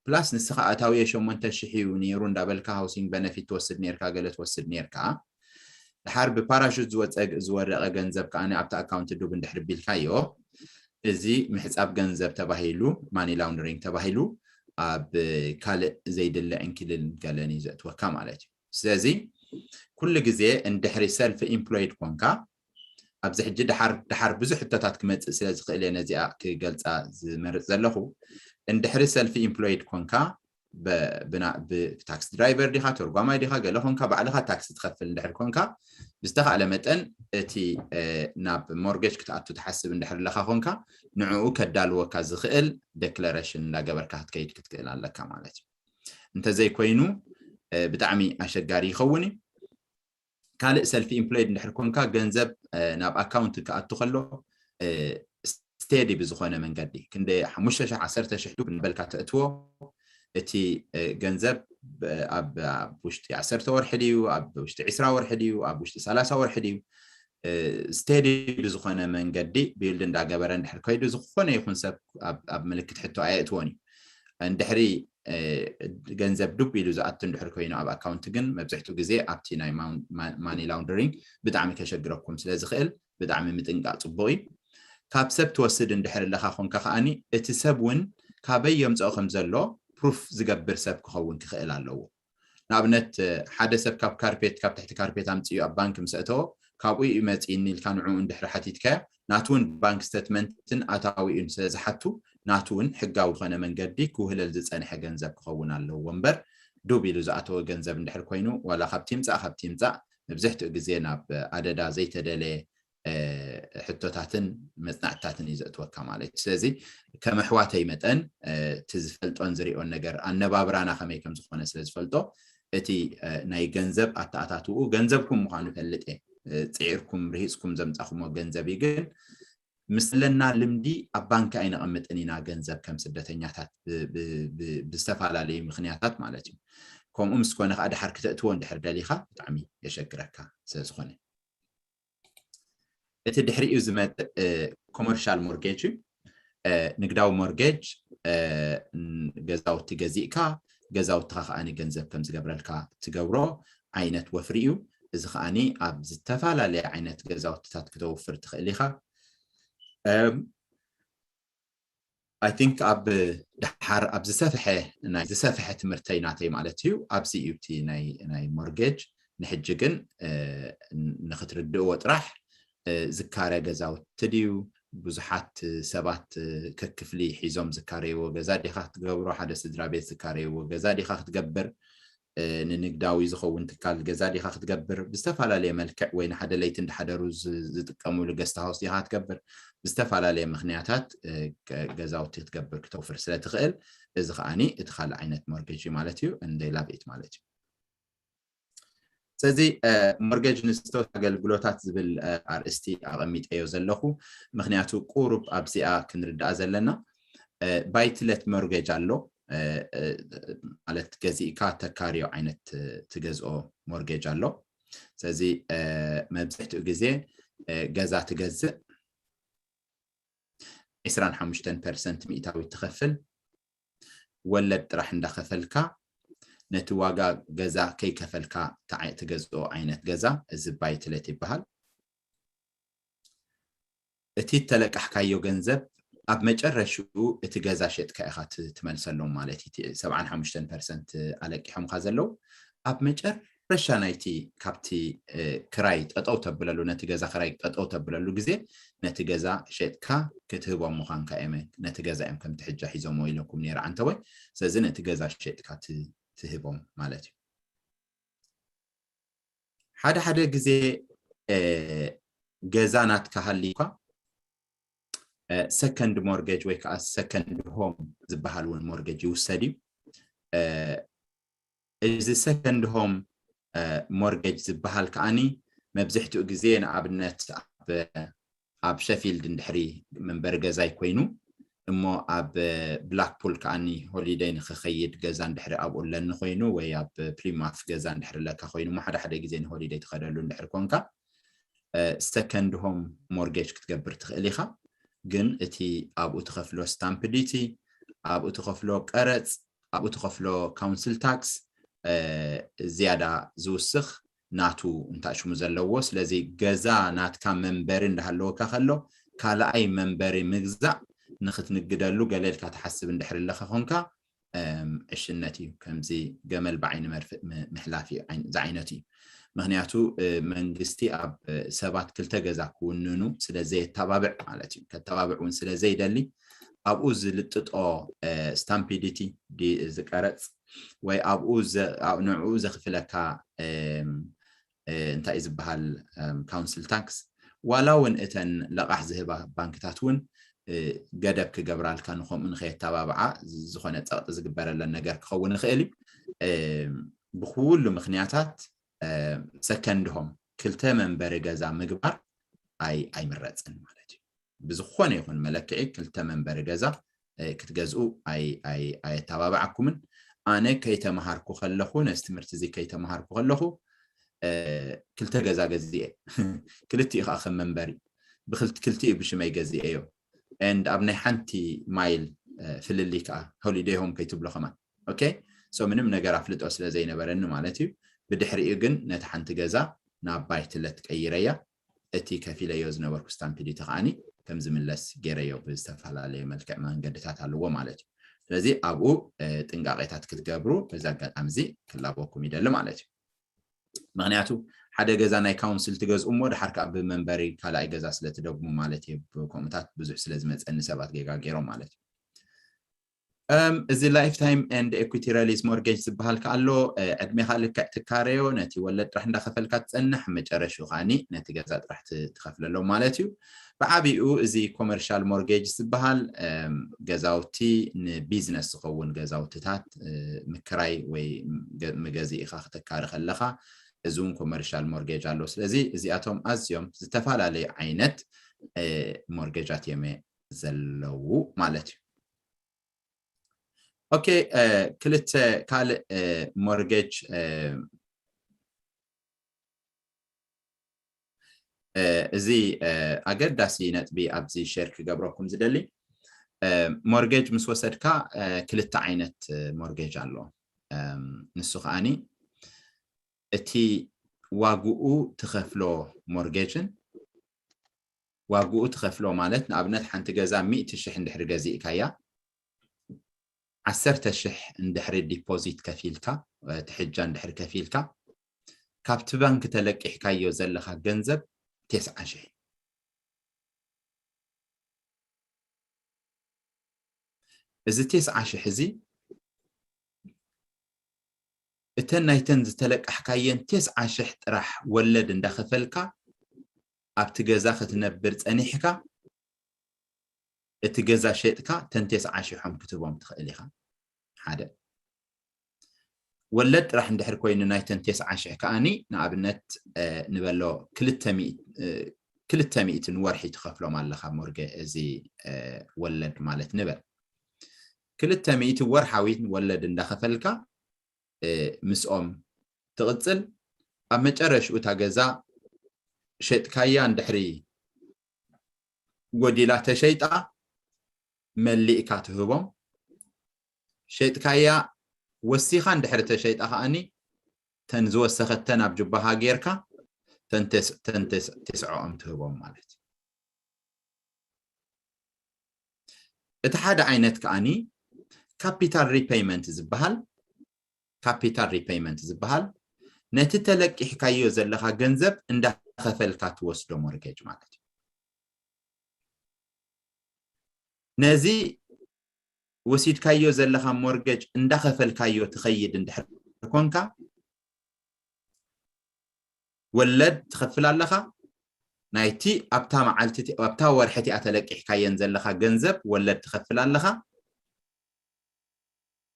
ፕላስ ንስኻ ኣታዊ ሸሞንተ ሽሕ እዩ ነይሩ እንዳበልካ ሃውሲንግ በነፊት ትወስድ ነርካ፣ ገለ ትወስድ ነርካ። ድሓር ብፓራሹት ዝወፀ ዝወረቐ ገንዘብ ከኣ ኣብቲ ኣካውንት ዱብ እንድሕር ቢልካዮ እዚ ምሕፃብ ገንዘብ ተባሂሉ ማኒ ላውንደሪንግ ተባሂሉ ኣብ ካልእ ዘይድለ ዕንክልል ገለን እዩ ዘእትወካ ማለት እዩ። ስለዚ ኩሉ ግዜ እንድሕሪ ሰልፍ ኢምፕሎይድ ኮንካ ኣብዚ ሕጂ ድሓር ድሓር ብዙሕ ሕቶታት ክመፅእ ስለ ዝኽእል እየ ነዚኣ ክገልፃ ዝመርፅ ዘለኹ። እንድሕሪ ሰልፍ ኢምፕሎይድ ኮንካ ብታክሲ ድራይቨር ዲኻ፣ ተርጓማይ ዲኻ፣ ገለ ኮንካ ባዕልኻ ታክሲ ትኸፍል እንድሕር ኮንካ ብዝተኻእለ መጠን እቲ ናብ ሞርጌጅ ክትኣቱ ትሓስብ እንድሕር ኣለኻ ኮንካ ንዕኡ ከዳልወካ ዝኽእል ዴክለሬሽን እንዳገበርካ ክትከይድ ክትክእል ኣለካ ማለት እዩ። እንተዘይኮይኑ ብጣዕሚ ኣሸጋሪ ይኸውን እዩ። ካልእ ሰልፊ ኢምፕሎይድ እንድሕር ኮንካ ገንዘብ ናብ ኣካውንት ክኣቱ ከሎ ስቴዲ ብዝኾነ መንገዲ ክንደ ሓሙሽተ ሽሕ ዓሰርተ ሽሕ ዱብ ንበልካ ተእትዎ እቲ ገንዘብ ኣብ ውሽጢ ዓሰርተ ወርሒ ድዩ ኣብ ውሽጢ ዕስራ ወርሒ ድዩ ኣብ ውሽጢ ሰላሳ ወርሒ ድዩ ስቴዲ ብዝኾነ መንገዲ ቢልድ እንዳገበረ እንድሕር ከይዱ ዝኾነ ይኹን ሰብ ኣብ ምልክት ሕቶ ኣየእትዎን እዩ። እንድሕሪ ገንዘብ ዱብ ኢሉ ዝኣቱ እንድሕር ኮይኑ ኣብ ኣካውንት ግን መብዝሕትኡ ግዜ ኣብቲ ናይ ማኒ ላውንደሪንግ ብጣዕሚ ከሸግረኩም ስለ ዝኽእል ብጣዕሚ ምጥንቃቕ ፅቡቕ እዩ። ካብ ሰብ ትወስድ እንድሕር ኣለኻ ኮንካ ከዓኒ እቲ ሰብ እውን ካበይ የምፅኦ ከም ዘሎ ፕሩፍ ዝገብር ሰብ ክኸውን ክኽእል ኣለዎ። ንኣብነት ሓደ ሰብ ካብ ካርፔት ካብ ትሕቲ ካርፔት ኣምፅኡ ኣብ ባንክ ምስ ኣተዎ ካብኡ እዩ መፂእኒ ኢልካ ንዕኡ እንድሕር ሓቲትካዮ ናቱ እውን ባንክ ስተትመንትን ኣታዊኡን ስለ ዝሓቱ ናቱ እውን ሕጋዊ ዝኾነ መንገዲ ክውህለል ዝፀንሐ ገንዘብ ክኸውን ኣለዎ እምበር ዱብ ኢሉ ዝኣተወ ገንዘብ እንድሕር ኮይኑ ዋላ ካብቲ ይምፃእ ካብቲ ይምፃእ መብዝሕትኡ ግዜ ናብ ኣደዳ ዘይተደለየ ሕቶታትን መፅናዕትታትን እዩ ዘእትወካ ማለት እዩ። ስለዚ ከም ኣሕዋተይ መጠን እቲ ዝፈልጦን ዝሪኦን ነገር ኣነባብራና ከመይ ከም ዝኾነ ስለ ዝፈልጦ እቲ ናይ ገንዘብ ኣተኣታትኡ ገንዘብኩም ምዃኑ ፈልጥ እየ። ፅዒርኩም ርሂፅኩም ዘምፃኹሞ ገንዘብ እዩ ግን ምስ ዘለና ልምዲ ኣብ ባንኪ ኣይነቐምጥን ኢና ገንዘብ ከም ስደተኛታት ብዝተፈላለዩ ምክንያታት ማለት እዩ። ከምኡ ምስ ኮነ ከዓ ድሓር ክተእትዎ እንድሕር ደሊኻ ብጣዕሚ የሸግረካ ስለ ዝኾነ እቲ ድሕሪኡ ዝመፅእ ኮመርሻል ሞርጌጅ እዩ። ንግዳዊ ሞርጌጅ ገዛውቲ ገዚእካ ገዛውትኻ ከዓኒ ገንዘብ ከም ዝገብረልካ ትገብሮ ዓይነት ወፍሪ እዩ። እዚ ከዓኒ ኣብ ዝተፈላለየ ዓይነት ገዛውትታት ክተውፍር ትኽእል ኢኻ። I think ኣብ ድሓር ኣብ ዝሰፍሐ ናይ ዝሰፍሐ ትምህርተይ ናተይ ማለት እዩ ኣብዚ እዩ እቲ ናይ ናይ ሞርጌጅ ንሕጂ ግን ንክትርድእዎ ጥራሕ ዝካረ ገዛውቲ ድዩ ብዙሓት ሰባት ከክፍሊ ሒዞም ዝካረይዎ ገዛ ዲኻ ክትገብሮ፣ ሓደ ስድራ ቤት ዝካረይዎ ገዛ ዲኻ ክትገብር፣ ንንግዳዊ ዝኸውን ትካል ገዛ ዲኻ ክትገብር፣ ብዝተፈላለየ መልክዕ ወይ ንሓደ ለይቲ እንዳሓደሩ ዝጥቀሙሉ ገስት ሃውስ ዲኻ ክትገብር፣ ብዝተፈላለየ ምኽንያታት ገዛውቲ ክትገብር ክተውፍር ስለ ትኽእል፣ እዚ ከዓኒ እቲ ካልእ ዓይነት ሞርጌጅ እዩ ማለት እዩ። And they love it ማለት እዩ። ስለዚ ሞርጌጅ ንስቶት ኣገልግሎታት ዝብል ኣርእስቲ ኣቐሚጠዮ ዘለኹ፣ ምኽንያቱ ቁሩብ ኣብዚኣ ክንርድኣ ዘለና። ባይትለት ሞርጌጅ ኣሎ፣ ማለት ገዚእካ ተካርዮ ዓይነት ትገዝኦ ሞርጌጅ ኣሎ። ስለዚ መብዝሕትኡ ግዜ ገዛ ትገዝእ፣ ዕስራን ሓሙሽተን ፐርሰንት ሚእታዊት ትኸፍል፣ ወለድ ጥራሕ እንዳኸፈልካ ነቲ ዋጋ ገዛ ከይከፈልካ ትገዝኦ ዓይነት ገዛ፣ እዚ ባይትለት ይበሃል። እቲ እተለቃሕካዮ ገንዘብ ኣብ መጨረሽኡ እቲ ገዛ ሸጥካ ኢኻ ትመልሰሎም ማለት እዩ። ሰብዓን ሓሙሽተን ፐርሰንት ኣለቂሖምካ ዘለዉ ኣብ መጨረሻ ናይቲ ካብቲ ክራይ ጠጠው ተብለሉ፣ ነቲ ገዛ ክራይ ጠጠው ተብለሉ ግዜ ነቲ ገዛ ሸጥካ ክትህቦም ምዃንካ እዮም። ነቲ ገዛ እዮም ከምቲ ሕጃ ሒዞሞ ኢለኩም ነይረ ዓንተወይ። ስለዚ ነቲ ገዛ ሸጥካ ትህቦም ማለት እዩ። ሓደ ሓደ ግዜ ገዛ ናትካ ሃልዩካ ሰከንድ ሞርጌጅ ወይ ከዓ ሰከንድ ሆም ዝበሃል እውን ሞርጌጅ ይውሰድ እዩ። እዚ ሰከንድ ሆም ሞርጌጅ ዝበሃል ከዓኒ መብዝሕትኡ ግዜ ንኣብነት ኣብ ሸፊልድ እንድሕሪ መንበሪ ገዛይ ኮይኑ እሞ ኣብ ብላክፑል ከዓኒ ሆሊደይ ንክኸይድ ገዛ እንድሕሪ ኣብኡ ኣለኒ ኮይኑ ወይ ኣብ ፕሊማፍ ገዛ እንድሕሪ ኣለካ ኮይኑ እሞ ሓደ ሓደ ግዜ ንሆሊደይ ትኸደሉ እንድሕሪ ኮንካ ሰከንድ ሆም ሞርጌጅ ክትገብር ትኽእል ኢኻ። ግን እቲ ኣብኡ ትኸፍሎ ስታምፕ ዲቲ፣ ኣብኡ ትኸፍሎ ቀረፅ፣ ኣብኡ ትኸፍሎ ካውንስል ታክስ ዝያዳ ዝውስኽ ናቱ እንታይ ሽሙ ዘለዎ። ስለዚ ገዛ ናትካ መንበሪ እንዳሃለወካ ከሎ ካልኣይ መንበሪ ምግዛእ ንክትንግደሉ ገለ ኢልካ ትሓስብ እንድሕር ኣለካ ኮንካ ዕሽነት እዩ። ከምዚ ገመል ብዓይኒ መርፍእ ምሕላፍ እዩ ዝዓይነቱ እዩ። ምክንያቱ መንግስቲ ኣብ ሰባት ክልተ ገዛ ክውንኑ ስለ ዘየተባብዕ ማለት እዩ። ከተባብዕ እውን ስለ ዘይደሊ ኣብኡ ዝልጥጦ ስታምፒዲቲ ዝቀረፅ ወይ ኣብኡ ንዕኡ ዘኽፍለካ እንታይ ዝበሃል ካውንስል ታክስ ዋላ እውን እተን ለቓሕ ዝህባ ባንክታት እውን ገደብ ክገብራልካ ንከምኡ ንከየተባብዓ ዝኾነ ፀቕጢ ዝግበረለን ነገር ክኸውን ይኽእል እዩ። ብኩሉ ምክንያታት ሰከንድ ሆም ክልተ መንበሪ ገዛ ምግባር ኣይምረፅን ማለት እዩ። ብዝኾነ ይኹን መለክዒ ክልተ መንበሪ ገዛ ክትገዝኡ ኣየተባብዓኩምን። ኣነ ከይተምሃርኩ ከለኹ ነዚ ትምህርቲ እዚ ከይተምሃርኩ ከለኹ ክልተ ገዛ ገዚኤ ክልቲኡ ከዓ ከም መንበሪ ክልቲኡ ብሽመይ ገዚኤዮ። And ኣብ ናይ ሓንቲ ማይል ፍልልይ ከዓ ሆሊደይ ሆም ከይትብሎ ከማን okay so ምንም ነገር ኣፍልጦ ስለ ዘይነበረኒ ማለት እዩ። ብድሕሪኡ ግን ነቲ ሓንቲ ገዛ ናብ ባይትለት ቀይረያ። እቲ ከፊለዮ ዝነበርኩ ስታምፒዲቲ ከዓኒ ከም ዝምለስ ገይረዮ ብዝተፈላለየ መልክዕ መንገድታት ኣለዎ ማለት እዩ። ስለዚ ኣብኡ ጥንቃቄታት ክትገብሩ በዚ ኣጋጣሚ እዚ ክላበኩም ይደሊ ማለት እዩ። ምክንያቱ ሓደ ገዛ ናይ ካውንስል ትገዝኡ እሞ ድሓር ከዓ ብመንበሪ ካልኣይ ገዛ ስለ ትደግሙ ማለት እዩ። ብከምኡታት ብዙሕ ስለ ዝመፀኒ ሰባት ጌጋ ገይሮም ማለት እዩ። እዚ ላይፍ ታይም ኤንድ ኤኩቲ ረሊዝ ሞርጌጅ ዝበሃል ከ ኣሎ። ዕድሜኻ ልክዕ ትካረዮ፣ ነቲ ወለድ ጥራሕ እንዳኸፈልካ ትፀንሕ፣ መጨረሽኡ ከዓኒ ነቲ ገዛ ጥራሕ ትኸፍለሎም ማለት እዩ። ብዓብኡ እዚ ኮመርሻል ሞርጌጅ ዝበሃል ገዛውቲ ንቢዝነስ ዝኸውን ገዛውትታት ምክራይ ወይ መገዚእኻ ክተካሪ ከለኻ እዚ እውን ኮመርሻል ሞርጌጅ ኣሎ። ስለዚ እዚኣቶም ኣዝዮም ዝተፈላለዩ ዓይነት ሞርጌጃት እዮም ዘለዉ ማለት እዩ። ኦኬ ክልተ ካልእ ሞርጌጅ እዚ ኣገዳሲ ነጥቢ ኣብዚ ሼር ክገብረኩም ዝደሊ ሞርጌጅ ምስ ወሰድካ ክልተ ዓይነት ሞርጌጅ ኣሎ። ንሱ ከዓኒ እቲ ዋግኡ ትኸፍሎ ሞርጌጅን ዋግኡ ትኸፍሎ ማለት ንኣብነት ሓንቲ ገዛ ሚእቲ ሽሕ እንድሕሪ ገዚእካያ ዓሰርተ ሽሕ እንድሕሪ ዲፖዚት ከፊልካ እቲ ሕጃ እንድሕሪ ከፊልካ ካብቲ ባንክ ተለቂሕካዮ ዘለኻ ገንዘብ ተስዓ ሽሕ እዚ ቴስዓ ሽሕ እዚ እተን ናይተን ዝተለቃሕካየን ቴስዓ ሽሕ ጥራሕ ወለድ እንዳኸፈልካ ኣብቲ ገዛ ክትነብር ጸኒሕካ፣ እቲ ገዛ ሸጥካ ተን ቴስዓ ሽሖም ክትህቦም ትኽእል ኢኻ። ሓደ ወለድ ጥራሕ እንድሕር ኮይኑ ናይተን ቴስዓ ሽሕ ከኣኒ ንኣብነት ንበሎ ክልተ ሚእቲ ንወርሒ ትኸፍሎም ኣለኻ ሞርገ እዚ ወለድ ማለት ንበል ክልተ ሚእቲ ወርሓዊ ወለድ እንዳኸፈልካ ምስኦም ትቕጽል። ኣብ መጨረሽኡ እታ ገዛ ሸጥካያ እንድሕሪ ጎዲላ ተሸይጣ መሊእካ ትህቦም። ሸጥካያ ወሲኻ እንድሕሪ ተሸይጣ ከኣኒ ተን ዝወሰኸተን ኣብ ጅባኻ ጌርካ ተን ተስዕኦም ትህቦም ማለት እዩ። እቲ ሓደ ዓይነት ከኣኒ ካፒታል ሪፐይመንት ዝበሃል ካፒታል ሪፐይመንት ዝበሃል ነቲ ተለቂሕካዮ ዘለኻ ገንዘብ እንዳኸፈልካ ትወስዶ ሞርጌጅ ማለት እዩ። ነዚ ወሲድካዮ ዘለኻ ሞርጌጅ እንዳኸፈልካዮ ትኸይድ እንድሕር ኮንካ ወለድ ትኸፍል ኣለኻ። ናይቲ ኣብታ መዓልቲ ኣብታ ወርሒ እቲኣ ተለቂሕካየን ዘለኻ ገንዘብ ወለድ ትኸፍል ኣለኻ።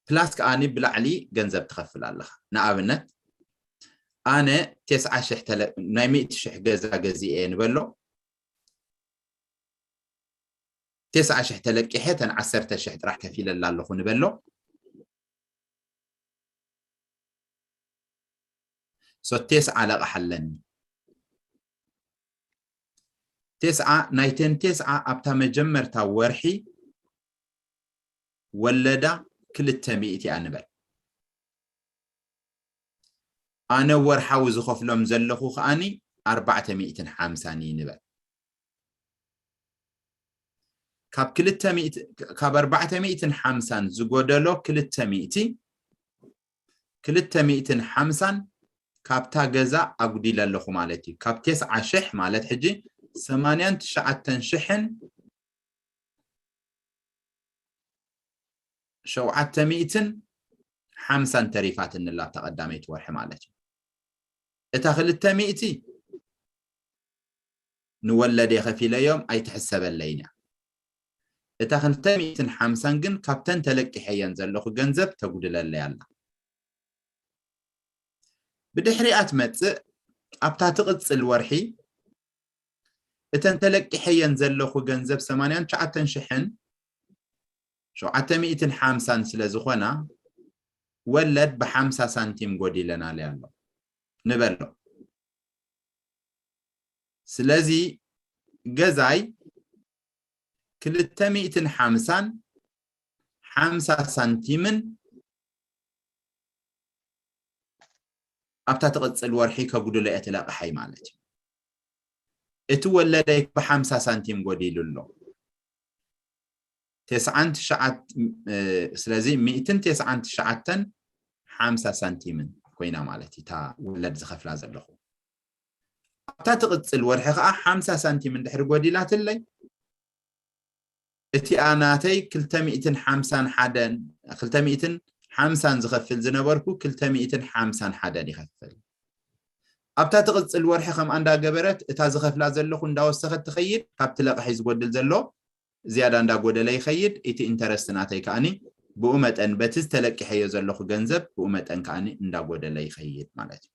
ፕላስ ከኣኒ ብላዕሊ ገንዘብ ትኸፍል ኣለኻ። ንኣብነት ኣነ ቴስዓ ሽሕ ናይ ሚእቲ ሽሕ ገዛ ገዚኤ ንበሎ ቴስዓ ሽሕ ተለቂሐ ተን ዓሰርተ ሽሕ ጥራሕ ከፊለላ ኣለኹ ንበሎ። ሶ ቴስዓ ለቕሓ ኣለኒ። ቴስዓ ናይተን ቴስዓ ኣብታ መጀመርታ ወርሒ ወለዳ ክልተ ሚእቲ እያ ንበል። ኣነ ወርሓዊ ዝኸፍሎም ዘለኹ ከኣኒ ኣርባዕተ ሚእትን ሓምሳን እዩ ንበል። ካብ ክልተ ሚእቲ ካብ ኣርባዕተ ሚእትን ሓምሳን ዝጎደሎ ክልተ ሚእቲ ክልተ ሚእትን ሓምሳን ካብታ ገዛ ኣጉዲለ ኣለኹ ማለት እዩ። ካብ ቴስዓ ሽሕ ማለት ሕጂ ሰማንያን ትሽዓተን ሽሕን ሸውዓተ ሚእትን ሓምሳን ተሪፋትኒ ኣላ ኣብታ ቀዳመይቲ ወርሒ ማለት እዩ። እታ ክልተ ሚእቲ ንወለድ የኸፊለዮም ኣይትሕሰበለይን እያ። እታ ክልተ ሚእትን ሓምሳን ግን ካብተን ተለቂሐየን ዘለኹ ገንዘብ ተጉድለለይ ኣላ። ብድሕሪኣ ትመጽእ ኣብታ ትቕጽል ወርሒ እተን ተለቂሐየን ዘለኹ ገንዘብ ሰማንያን ትሽዓተን ሽሕን ሸውዓተ ሚእትን ሓምሳን ስለ ዝኾና ወለድ ብሓምሳ ሳንቲም ጎዲለናለይ ኣሎ ንበሎ። ስለዚ ገዛይ ክልተ ሚእትን ሓምሳን ሓምሳ ሳንቲምን ኣብታ ትቕጽል ወርሒ ከጉድሎ እየ እቲ ለቕሓይ ማለት እዩ። እቲ ወለደይ ብሓምሳ ሳንቲም ጎዲሉ ኣሎ። ተስዓን ትሽዓት ስለዚ ሚእትን ተስዓን ትሽዓተን ሓምሳ ሳንቲምን ኮይና ማለት እዩ እታ ወለድ ዝኸፍላ ዘለኹ። ኣብታ ትቕጽል ወርሒ ከዓ ሓምሳ ሳንቲም እንድሕር ጎዲላትለይ እቲኣ ናተይ ክልተ ሚእትን ሓምሳን ሓደን ክልተ ሚእትን ሓምሳን ዝኸፍል ዝነበርኩ ክልተ ሚእትን ሓምሳን ሓደን ይኸፍል። ኣብታ ትቕጽል ወርሒ ከምኣ እንዳገበረት እታ ዝኸፍላ ዘለኹ እንዳወሰኸት ትኸይድ። ካብቲ ለቕሒ ዝጎድል ዘሎ ዝያዳ እንዳጎደለ ይኸይድ። እቲ ኢንተረስት ናተይ ከኣኒ ብኡ መጠን በቲ ዝተለቂሐዮ ዘለኹ ገንዘብ ብኡ መጠን ከኣኒ እንዳጎደለ ይኸይድ ማለት እዩ።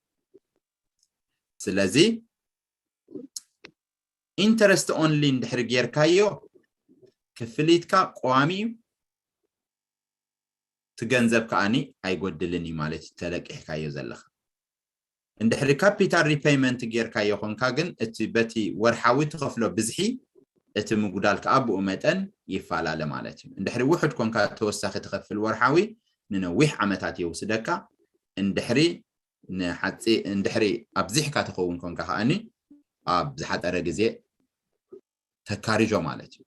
ስለዚ ኢንተረስት ኦንሊ እንድሕር ጌርካዮ ክፍሊትካ ቀዋሚ እዩ። እቲ ገንዘብ ከኣኒ ኣይጎድልን እዩ ማለት እዩ ተለቂሕካዮ ዘለኻ። እንድሕሪ ካፒታል ሪፐይመንት ጌርካዮ ኮንካ ግን እቲ በቲ ወርሓዊ ትኸፍሎ ብዝሒ እቲ ምጉዳል ከዓ ብኡ መጠን ይፈላለ ማለት እዩ። እንድሕሪ ውሑድ ኮንካ ተወሳኺ ትኸፍል ወርሓዊ ንነዊሕ ዓመታት የውስደካ። እንድሕሪ ንሓፂ እንድሕሪ ኣብዚሕካ ትኸውን ኮንካ ከኣኒ ኣብ ዝሓፀረ ግዜ ተካርጆ ማለት እዩ።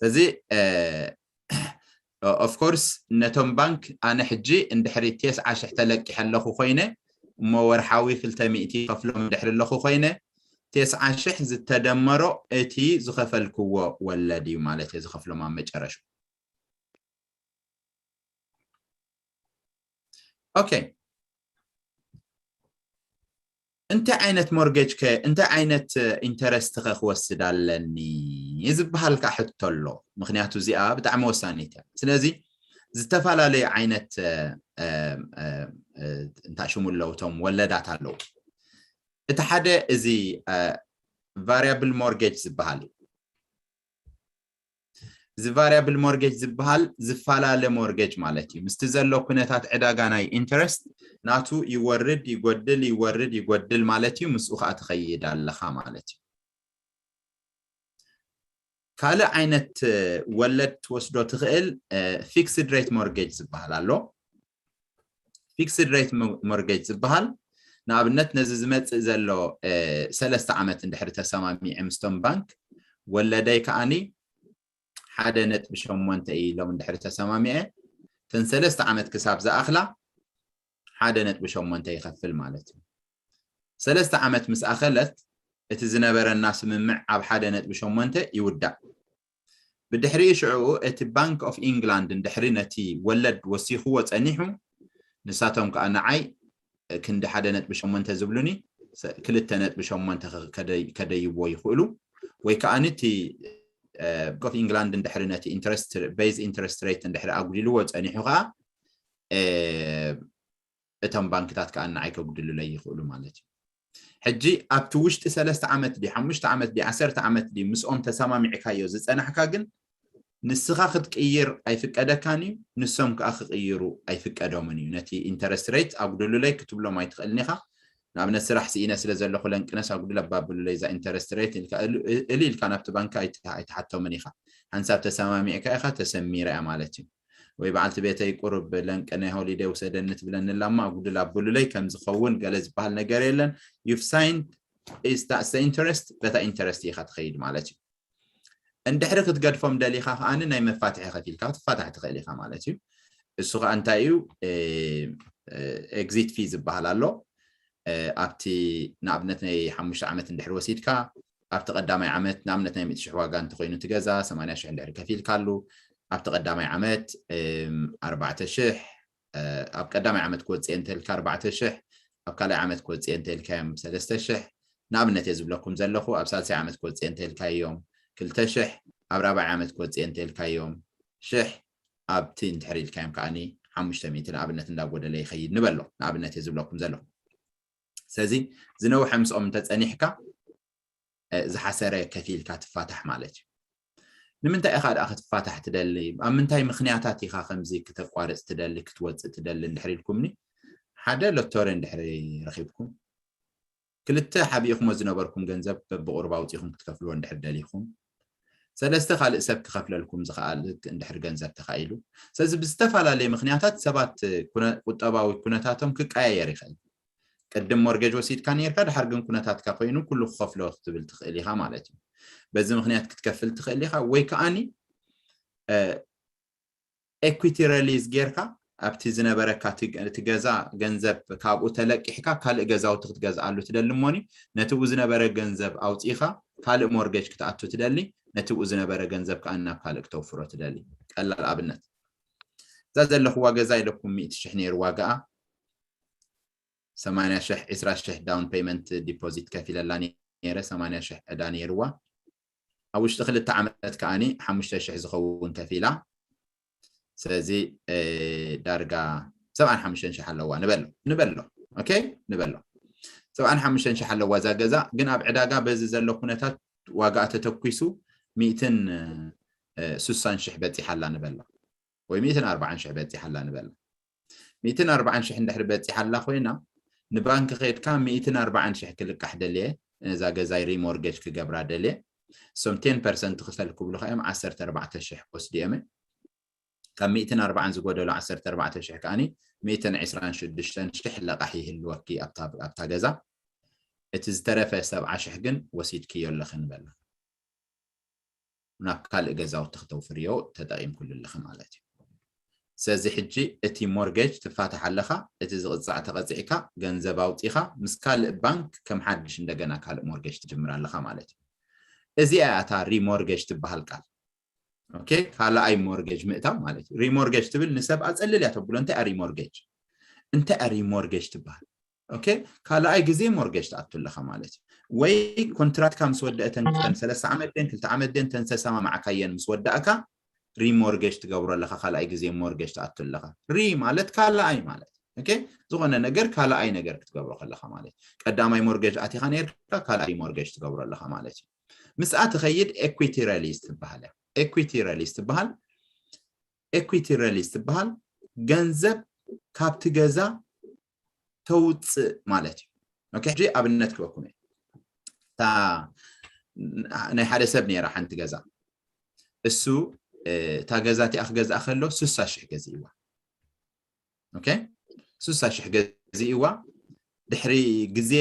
ስለዚ ኦፍኮርስ ነቶም ባንክ ኣነ ሕጂ እንድሕሪ ቴስዓ ሽሕ ተለቂሐ ኣለኹ ኮይነ እሞ ወርሓዊ ክልተ ሚእቲ ከፍሎም እንድሕሪ ኣለኹ ኮይነ ተስዓ ሽሕ ዝተደመሮ እቲ ዝኸፈልክዎ ወለድ እዩ ማለት እየ ዝኸፍሎም ኣብ መጨረሻ። ኦኬ፣ እንታይ ዓይነት ሞርጌጅ ከ እንታይ ዓይነት ኢንተረስት ከ ክወስድ ኣለኒ ዝበሃል ከዓ ሕቶ ኣሎ። ምክንያቱ እዚኣ ብጣዕሚ ወሳኒት እያ። ስለዚ ዝተፈላለዩ ዓይነት እንታይ ሽሙ ኣለዉ እቶም ወለዳት ኣለዉ። እቲ ሓደ እዚ ቫሪያብል ሞርጌጅ ዝበሃል እዩ። እዚ ቫሪያብል ሞርጌጅ ዝበሃል ዝፈላለ ሞርጌጅ ማለት እዩ። ምስቲ ዘሎ ኩነታት ዕዳጋ ናይ ኢንተረስት ናቱ ይወርድ ይጎድል ይወርድ ይጎድል ማለት እዩ። ምስኡ ከዓ ትኸይድ ኣለኻ ማለት እዩ። ካልእ ዓይነት ወለድ ትወስዶ ትኽእል ፊክስድ ሬት ሞርጌጅ ዝበሃል ኣሎ። ፊክስድ ሬት ሞርጌጅ ዝበሃል ንኣብነት ነዚ ዝመፅእ ዘሎ ሰለስተ ዓመት እንድሕሪ ተሰማሚዐ ምስቶም ባንክ ወለደይ ከዓኒ ሓደ ነጥቢ ሸሞንተ ኢሎም እንድሕሪ ተሰማሚዐ እተን ሰለስተ ዓመት ክሳብ ዝኣኽላ ሓደ ነጥቢ ሸሞንተ ይኸፍል ማለት እዩ። ሰለስተ ዓመት ምስ ኣኸለት እቲ ዝነበረና ስምምዕ ኣብ ሓደ ነጥቢ ሸሞንተ ይውዳእ። ብድሕሪኡ ሽዕኡ እቲ ባንክ ኦፍ ኢንግላንድ እንድሕሪ ነቲ ወለድ ወሲኽዎ ጸኒሑ ንሳቶም ከዓ ንዓይ ክንዲ ሓደ ነጥቢ ሸሞንተ ዝብሉኒ ክልተ ነጥቢ ሸሞንተ ከደይዎ ይኽእሉ ወይ ከዓ እቲ ባንክ ኦፍ ኢንግላንድ እንድሕሪ ነቲ ኢንተረስት ቤዝ ኢንተረስት ሬት እንድሕሪ ኣጉዲልዎ ጸኒሑ ከዓ እቶም ባንክታት ከዓ ንዓይ ከጉድሉለይ ይኽእሉ ማለት እዩ። ሕጂ ኣብቲ ውሽጢ ሰለስተ ዓመት ድዩ ሓሙሽተ ዓመት ድዩ ዓሰርተ ዓመት ድዩ ምስኦም ተሰማሚዕካዮ ዝፀናሕካ ግን ንስኻ ክትቅይር ኣይፍቀደካን እዩ፣ ንሶም ከዓ ክቅይሩ ኣይፍቀዶምን እዩ። ነቲ ኢንተረስት ሬት ኣጉድሉለይ ክትብሎም ኣይትኽእልን ኢኻ። ንኣብነት ስራሕ ስኢነ ስለ ዘለኹ ለንቅነስ ኣጉድል ኣባብሉለይ እዛ ኢንተረስት ሬት እል ኢልካ ናብቲ ባንክ ኣይትሓቶምን ኢኻ። ሓንሳብ ተሰማሚዕካ ኢኻ ተሰሚረ እያ ማለት እዩ። ወይ በዓልቲ ቤተይ ቁሩብ ለንቅነ ሆሊደይ ውሰደኒ ትብለኒ ኣላ እሞ ኣጉድል ኣብሉለይ ከም ዝኸውን ገለ ዝበሃል ነገር የለን። You've signed interest በታ ኢንተረስት ኢኻ ትኸይድ ማለት እዩ። እንድሕሪ ክትገድፎም ደሊኻ ከዓኒ ናይ መፋትሒ ከፊልካ ክትፋታሕ ትኽእል ኢኻ ማለት እዩ። እሱ ከዓ እንታይ እዩ? ኤግዚት ፊ ዝበሃል ኣሎ። ኣብቲ ንኣብነት ናይ ሓሙሽተ ዓመት እንድሕሪ ወሲድካ ኣብቲ ቀዳማይ ዓመት ንኣብነት ናይ ሚእቲ ሽሕ ዋጋ እንተኮይኑ እቲ ገዛ ሰማንያ ሽሕ እንድሕሪ ከፊልካሉ ኣብቲ ቀዳማይ ዓመት ኣርባዕተ ሽሕ ኣብ ቀዳማይ ዓመት ክወፅእ እንተልካ ኣርባዕተ ሽሕ ኣብ ካልኣይ ዓመት ክወፅእ እንተልካዮም ሰለስተ ሽሕ ንኣብነት እየ ዝብለኩም ዘለኹ ኣብ ሳልሳይ ዓመት ክወፅእ እንተልካዮም ክልተ ሽሕ ኣብ ራብዓይ ዓመት ክወፅእ እንተልካዮም ሽሕ ኣብቲ እንድሕር ኢልካዮም ከዓኒ ሓሙሽተ ሚእቲ ንኣብነት እንዳጎደለ ይኸይድ ንበሎ ንኣብነት እየ ዝብለኩም ዘለኹ ስለዚ ዝነውሐ ምስኦም እንተፀኒሕካ ዝሓሰረ ከፊልካ ትፋታሕ ማለት እዩ ንምንታይ ኢኻ ደኣ ክትፋታሕ ትደሊ ኣብ ምንታይ ምክንያታት ኢኻ ከምዚ ክተቋርፅ ትደሊ ክትወፅእ ትደሊ እንድሕር ኢልኩምኒ ሓደ ሎቶሪ እንድሕር ረኺብኩም ክልተ ሓቢእኹሞ ዝነበርኩም ገንዘብ በብቑሩብ ኣውፂኹም ክትከፍልዎ እንድሕር ደሊኹም ሰለስተ ካልእ ሰብ ክኸፍለልኩም ዝኽኣል እንድሕር ገንዘብ ተኻኢሉ ስለዚ ብዝተፈላለየ ምክንያታት ሰባት ቁጠባዊ ኩነታቶም ክቀያየር ይኽእል ቅድም ሞርጌጅ ወሲድካ ነርካ ድሓር ግን ኩነታትካ ኮይኑ ኩሉ ክኸፍሎ ክትብል ትኽእል ኢኻ ማለት እዩ በዚ ምክንያት ክትከፍል ትኽእል ኢኻ ወይ ከዓኒ equity release ጌርካ ኣብቲ ዝነበረካ እቲ ገዛ ገንዘብ ካብኡ ተለቂሕካ ካልእ ገዛውቲ ክትገዝኣሉ ትደሊ እሞኒ ነቲ ብኡ ዝነበረ ገንዘብ ኣውፂእኻ ካልእ ሞርጌጅ ክትኣቱ ትደሊ ነቲ ብኡ ዝነበረ ገንዘብ ከዓ ናብ ካልእ ክተውፍሮ ትደሊ ቀላል ኣብነት እዛ ዘለኽዋ ገዛ ኢለኩም ሚእቲ ሽሕ ነይሩ ዋጋኣ ሰማንያ ሽሕ ዕስራ ሽሕ ዳውን ፔመንት ዲፖዚት ከፊለላ ነይረ ሰማንያ ሽሕ ዕዳ ነይርዋ ኣብ ውሽጢ ክልተ ዓመት ከዓኒ ሓሙሽተ ሽሕ ዝኸውን ከፊላ ስለዚ ዳርጋ ሰብዓን ሓሙሽተን ሽሕ ኣለዋ ንበሎ ንበሎ ኦኬ ንበሎ ሰብዓን ሓሙሽተን ሽሕ ኣለዋ እዛ ገዛ ግን ኣብ ዕዳጋ በዚ ዘሎ ኩነታት ዋጋኣ ተተኩሱ ሚእትን ስሳን ሽሕ በፂሓ ኣላ ንበላ ወይ ሚእትን ኣርባዓን ሽሕ በፂሓ ኣላ ንበላ ሚእትን ኣርባዓን ሽሕ እንድሕር በፂሓ ኣላ ኮይና ንባንክ ከድካ ሚእትን ኣርባዓን ሽሕ ክልቃሕ ደልየ ነዛ ገዛይ ሪሞርጌጅ ክገብራ ደልየ እሶም ቴን ፐርሰንት ክፈል ክብሉ ከዮም ዓሰርተ ኣርባዕተ ሽሕ ክወስዱ እዮም ካብ ሚእትን ኣርባዓን ዝጎደሉ ዓሰርተ ኣርባዕተ ሽሕ ከዓኒ ሚእትን ዕስራን ሽዱሽተን ሽሕ ለቓሕ ይህልወኪ ኣብታ ገዛ እቲ ዝተረፈ ሰብዓ ሽሕ ግን ወሲድክዮ ኣለኺ ንበላ ናብ ካልእ ገዛውቲ ክተውፍርዮ ተጠቒምኩሉ ኣለኺ ማለት እዩ ስለዚ ሕጂ እቲ mortgage ትፋታሕ ኣለኻ፣ እቲ ዝቕጻዕ ተቐጺዕካ፣ ገንዘብ ኣውጺኻ፣ ምስ ካልእ ባንክ ከም ሓድሽ እንደገና ካልእ mortgage ትጅምር ኣለኻ ማለት እዩ። እዚኣ እያ እታ remortgage ትበሃል ቃል። ኦኬ፣ ካልኣይ mortgage ምእታው ማለት እዩ። Remortgage ትብል ንሰብ ኣጸልል እያ ተብሎ። እንታይ እያ remortgage? እንታይ እያ remortgage ትበሃል? ኦኬ፣ ካልኣይ ግዜ mortgage ትኣቱ ኣለኻ ማለት እዩ። ወይ ኮንትራክትካ ምስ ወደአተን ክልተን ሰለስተ ዓመት ደን ክልተ ዓመት ደን ተን ሰሰማማዕካየን ምስ ወዳእካ remortgage ትገብሮ ኣለኻ፣ ካልኣይ ግዜ mortgage ትኣቱ ኣለኻ። ሪ ማለት ካልኣይ ማለት፣ ኦኬ፣ ዝኾነ ነገር ካልኣይ ነገር ክትገብሮ ከለኻ ማለት እዩ። ቀዳማይ mortgage ኣቲኻ ነርካ፣ ካልኣይ mortgage ትገብሮ ኣለኻ ማለት እዩ። ምስኣ ትኸይድ equity release ትበሃል እያ። Equity release ትበሃል፣ equity release ትበሃል፣ ገንዘብ ካብቲ ገዛ ተውፅእ ማለት እዩ። ኦኬ፣ ሕጂ ኣብነት ክበኩም እየ። እታ ናይ ሓደ ሰብ ነይራ ሓንቲ ገዛ። እሱ፣ እ፣ እታ ገዛ እቲኣ ክገዝኣ ከሎ ስሳ ሽሕ ገዚእዋ። ኦኬ፣ ስሳ ሽሕ ገዚእዋ። ድሕሪ ግዜ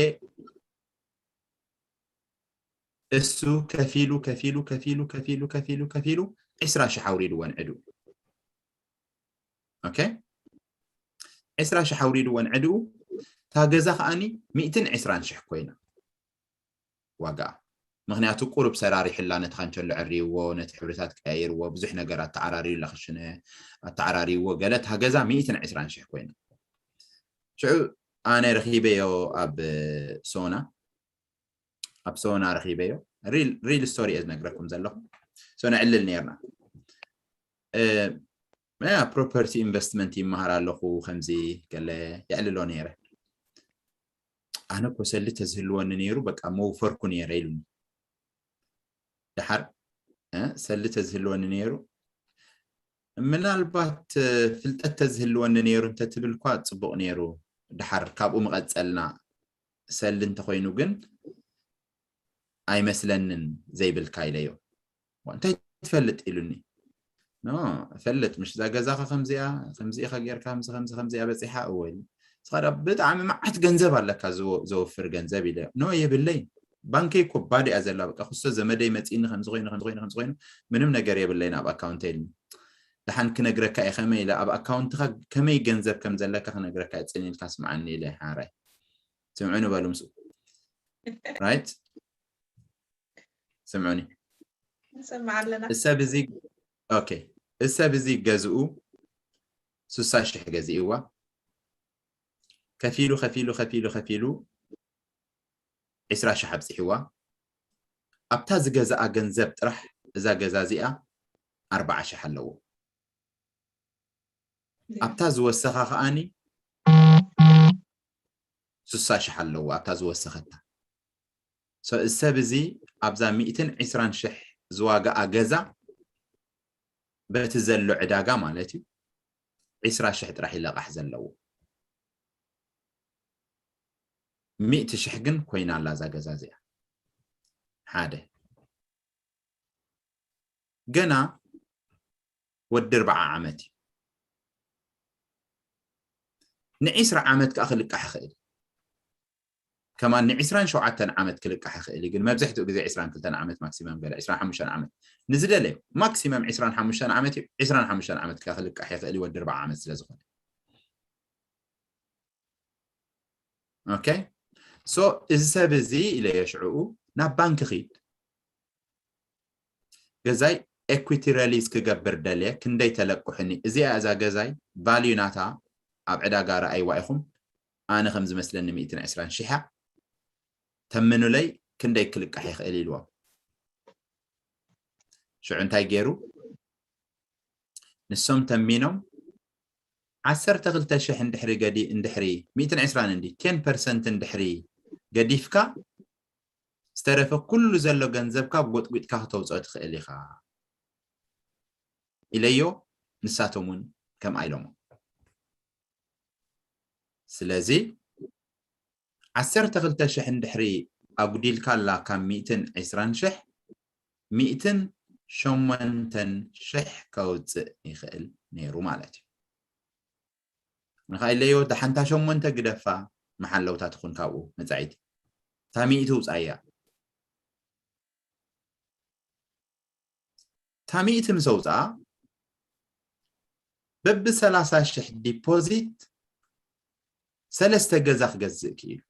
እሱ ከፊሉ፣ ከፊሉ፣ ከፊሉ፣ ከፊሉ፣ ከፊሉ፣ ከፊሉ፣ ዕስራ ሽሕ ኣውሪድወን ዕድኡ። ኦኬ፣ ዕስራ ሽሕ ኣውሪድወን ዕድኡ። እታ ገዛ ከኣኒ ሚእትን ዕስራን ሽሕ ኮይና ዋጋኣ። ምኽንያቱ ቁሩብ ሰራሪሕላ፣ ነቲ ካንቸሎ ዕርይዎ፣ ነቲ ሕብርታት ቀያይርዎ፣ ብዙሕ ነገር ኣተዓራርዩላ፣ ክሽነ ኣተዓራርይዎ፣ ገለ እታ ገዛ ሚእትን ዕስራን ሽሕ ኮይና። ሽዑ ኣነ ረኺበዮ ኣብ ሶና፣ ኣብ ሶና ረኺበዮ። ሪል፣ ሪል ስቶሪ እየ ዝነግረኩም ዘለኹ። ሶና ዕልል ነይርና። እ፣ ያ ፕሮፐርቲ ኢንቨስትመንት ይመሃር ኣለኹ፣ ከምዚ ገለ የዕልሎ ነይረ። ኣነ እኮ ሰሊ ተዝህልወኒ ነይሩ፣ በቃ መውፈርኩ ነይረ ኢሉኒ። ደሓር፣ እ፣ ሰሊ ተዝህልወኒ ነይሩ፣ ምናልባት፣ እ፣ ፍልጠት ተዝህልወኒ ነይሩ እንተትብል እኳ ጽቡቕ ነይሩ። ደሓር ካብኡ ምቐጸልና። ሰሊ እንተኾይኑ ግን ኣይመስለንን ዘይብልካ ኢለዮ። ዋ፣ እንታይ ትፈልጥ ኢሉኒ። ኖ፣ እፈልጥ፣ ምሽ እዛ ገዛኻ ከምዚኣ፣ ከምዚ ኢኻ ጌርካ፣ ከምዚ፣ ከምዚ፣ ከምዚኣ በጺሓ፣ እወ ኢሉ። ንስኻ ደኣ ብጣዕሚ መዓት ገንዘብ ኣለካ፣ ዝወ-፣ ዘወፍር ገንዘብ ኢለዮ። ኖ፣ የብለይ። ባንከይ እኮ ባዶ እያ ዘላ። በቃ፣ ክስቶ ዘመደይ መጺእኒ፣ ከምዚ ኮይኑ፣ ከምዚ ኮይኑ፣ ከምዚ ኮይኑ፣ ምንም ነገር የብለይን ኣብ ኣካውንተይ ኢሉኒ። ደሓን ክነግረካ እየ ከመይ ኢለ፣ ኣብ ኣካውንትኻ ከመይ ገንዘብ ከም ዘለካ ክነግረካ እየ፣ ጽን ኢልካ ስምዓኒ ኢለ፣ ሓራይ። ስምዑኒ በሉ ምስኡ። ራይት? ስምዑኒ። ንሰምዕ ኣለና። እሰብ እዚ፣ ኦኬ፣ እሰብ እዚ ገዝኡ ስሳ ሽሕ ገዚእዋ። ከፊሉ፣ ከፊሉ፣ ከፊሉ፣ ከፊሉ ዕስራ ሽሕ ኣብጽሕዋ። ኣብታ ዝገዝኣ ገንዘብ ጥራሕ እዛ ገዛ እዚኣ ኣርብዓ ሽሕ ኣለዎ። ኣብታ ዝወሰኻ ከኣኒ ስሳ ሽሕ ኣለዎ፣ ኣብታ ዝወሰኸታ። ሶ፣ እዚ ሰብ እዚ ኣብዛ ሚእትን ዕስራን ሽሕ ዝዋጋኣ ገዛ በቲ ዘሎ ዕዳጋ ማለት እዩ፣ ዕስራ ሽሕ ጥራሕ እዩ ለቓሕ ዘለዎ። ሚእቲ ሽሕ ግን ኮይና ኣላ እዛ ገዛ እዚኣ። ሓደ። ገና ወዲ ኣርብዓ ዓመት እዩ። ንዒስራ ዓመት ከኣ ክልቃሕ ይኽእል። ከማን ንዒስራን ሸውዓተን ዓመት ክልቃሕ ይኽእል እዩ፣ ግን መብዛሕትኡ ግዜ ዒስራን ክልተን ዓመት ማክሲመም፣ ገለ ዒስራን ሓሙሽተን ዓመት ንዝደለዮ፣ ማክሲመም ዒስራን ሓሙሽተን ዓመት እዩ። ዒስራን ሓሙሽተን ዓመት ከኣ ክልቃሕ ይኽእል እዩ፣ ወዲ ኣርብዓ ዓመት ስለ ዝኾነ። ኦኬ፣ ሶ እዚ ሰብ እዚ ኢለዮ ሽዕኡ፣ ናብ ባንክ ኺድ፣ ገዛይ ኤኩቲ ረሊዝ ክገብር ደልየ፣ ክንደይ ተለቅሑኒ? እዚኣ እዛ ገዛይ ቫልዩ ናታ ኣብ ዕዳጋ ረኣይዋ ኢኹም፣ ኣነ ከም ዝመስለኒ ሚእትን ዕስራን ሺሕ እያ፣ ተምኑለይ፣ ክንደይ ክልቃሕ ይኽእል? ኢልዎም። ሽዑ እንታይ ገይሩ? ንሶም ተሚኖም ዓሰርተ ክልተ ሽሕ እንድሕሪ ገዲ-፣ እንድሕሪ ሚእትን ዕስራን እንዲ ቴን ፐርሰንት እንድሕሪ ገዲፍካ፣ ዝተረፈ ኩሉ ዘሎ ገንዘብካ ጎጥጒጥካ ክተውፅኦ ትኽእል ኢኻ ኢለዮ። ንሳቶም እውን ከምኣ ኢሎሞ። ስለዚ ዓሰርተ ክልተ ሽሕ እንድሕሪ ኣጉዲልካላ ካብ ሚእትን ዕስራን ሽሕ፣ ሚእትን ሸሞንተን ሽሕ ከውፅእ ይኽእል ነይሩ ማለት እዩ። ንኻ ኢለዮ፣ እታ ሓንታ ሸሞንተ ግደፋ፣ መሓለውታ ትኹን ካብኡ መጻኢት። እታ ሚእቲ ውጻእያ። እታ ሚእቲ ምስ ኣውጽኣ፣ በብ ሰላሳ ሺሕ ዲፖዚት ሰለስተ ገዛ ክገዝእ ክኢሉ።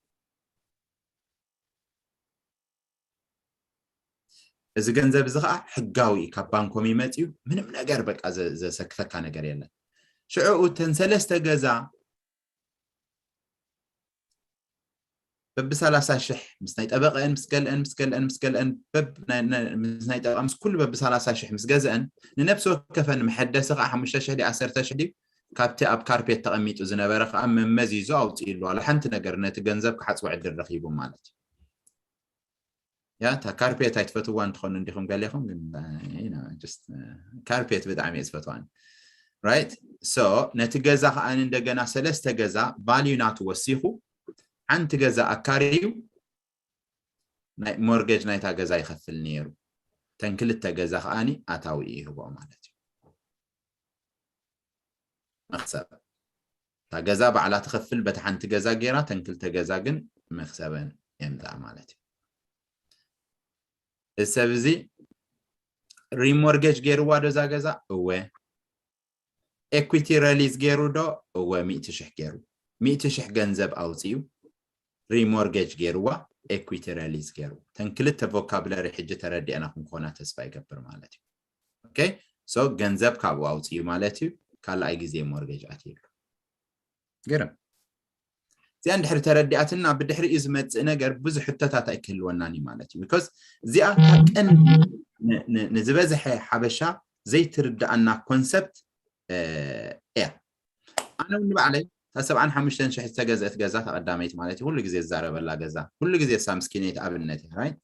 እዚ ገንዘብ እዚ ከዓ ሕጋዊ እዩ፣ ካብ ባንኮም ይመፅዩ፣ ምንም ነገር በቃ ዘ- ዘሰክፈካ ነገር የለን። ሽዑ እተን ሰለስተ ገዛ በብ ሰላሳ ሺሕ ምስ ናይ ጠበቀአን ምስ ገልአን ምስ ገልአን ምስ ገልአን በብ ናይ- ናይ- ምስ ናይ ጠበቃ ምስ ኩሉ በብ ሰላሳ ሺሕ ምስ ገዝአን ንነብሲ ወከፈን መሐደሲ ከዓ ሓሙሽተ ሺሕ ድዩ ዓሰርተ ሺሕ ድዩ ካብቲ ኣብ ካርፔት ተቐሚጡ ዝነበረ ከዓ መመዚዙ ኣውፅኢሉ ኣሎ። ሓንቲ ነገር ነቲ ገንዘብ ክሓፅቦ ዕድል ረኺቡ ማለት እዩ። ያ እታ ካርፔት ኣይትፈትዋ እንትኾኑ እንዲኹም ገሌኹም ግን ካርፔት ብጣዕሚ እየ ዝፈትዋን። Right? So ነቲ ገዛ ከዓ እንደገና ሰለስተ ገዛ ቫልዩ ናቱ ወሲኹ ሓንቲ ገዛ ኣካርዩ ናይ ሞርጌጅ ናይታ ገዛ ይኸፍል ነይሩ። ተን ክልተ ገዛ ከዓኒ ኣታዊ ይህቦ ማለት እዩ። መክሰብ እታ ገዛ ባዕላ ትኸፍል በቲ ሓንቲ ገዛ ገይራ፣ ተን ክልተ ገዛ ግን መክሰበን የምፅኣ ማለት እዩ። እዚ ሰብ እዚ ሪሞርጌጅ ገይርዋ ዶ እዛ ገዛ? እወ። ኤኩቲ ረሊዝ ገይሩ ዶ? እወ፣ ሚእቲ ሽሕ ገይሩ። ሚእቲ ሽሕ ገንዘብ ኣውፅኡ ሪሞርጌጅ ገይርዋ፣ ኤኩቲ ረሊዝ ገይሩ። ተን ክልተ ቮካብለሪ ሕጂ ተረዲእና ክንኮና ተስፋ ይገብር ማለት እዩ። ኦኬ፣ ሶ ገንዘብ ካብኡ ኣውፅኡ ማለት እዩ። ካልኣይ ግዜ ሞርጌጅ ኣትየሉ። ገርም። እዚኣ እንድሕሪ ተረዲኣትና ብድሕሪኡ ዝመፅእ ነገር ብዙሕ ሕቶታት ኣይክህልወናን እዩ ማለት እዩ። ቢኮዝ እዚኣ እታ ቀንዲ ን- ን- ንዝበዝሐ ሓበሻ ዘይትርድኣና ኮንሰፕት እያ። ኣነ እውን ንባዕለይ እታ ሰብዓን ሓሙሽተን ሽሕ ዝተገዝአት ገዛ ተቐዳመይቲ ማለት እዩ። ኩሉ ግዜ ዝዛረበላ ገዛ፣ ኩሉ ግዜ እሳ ምስኪነይቲ ኣብነት እያ። ራይት፣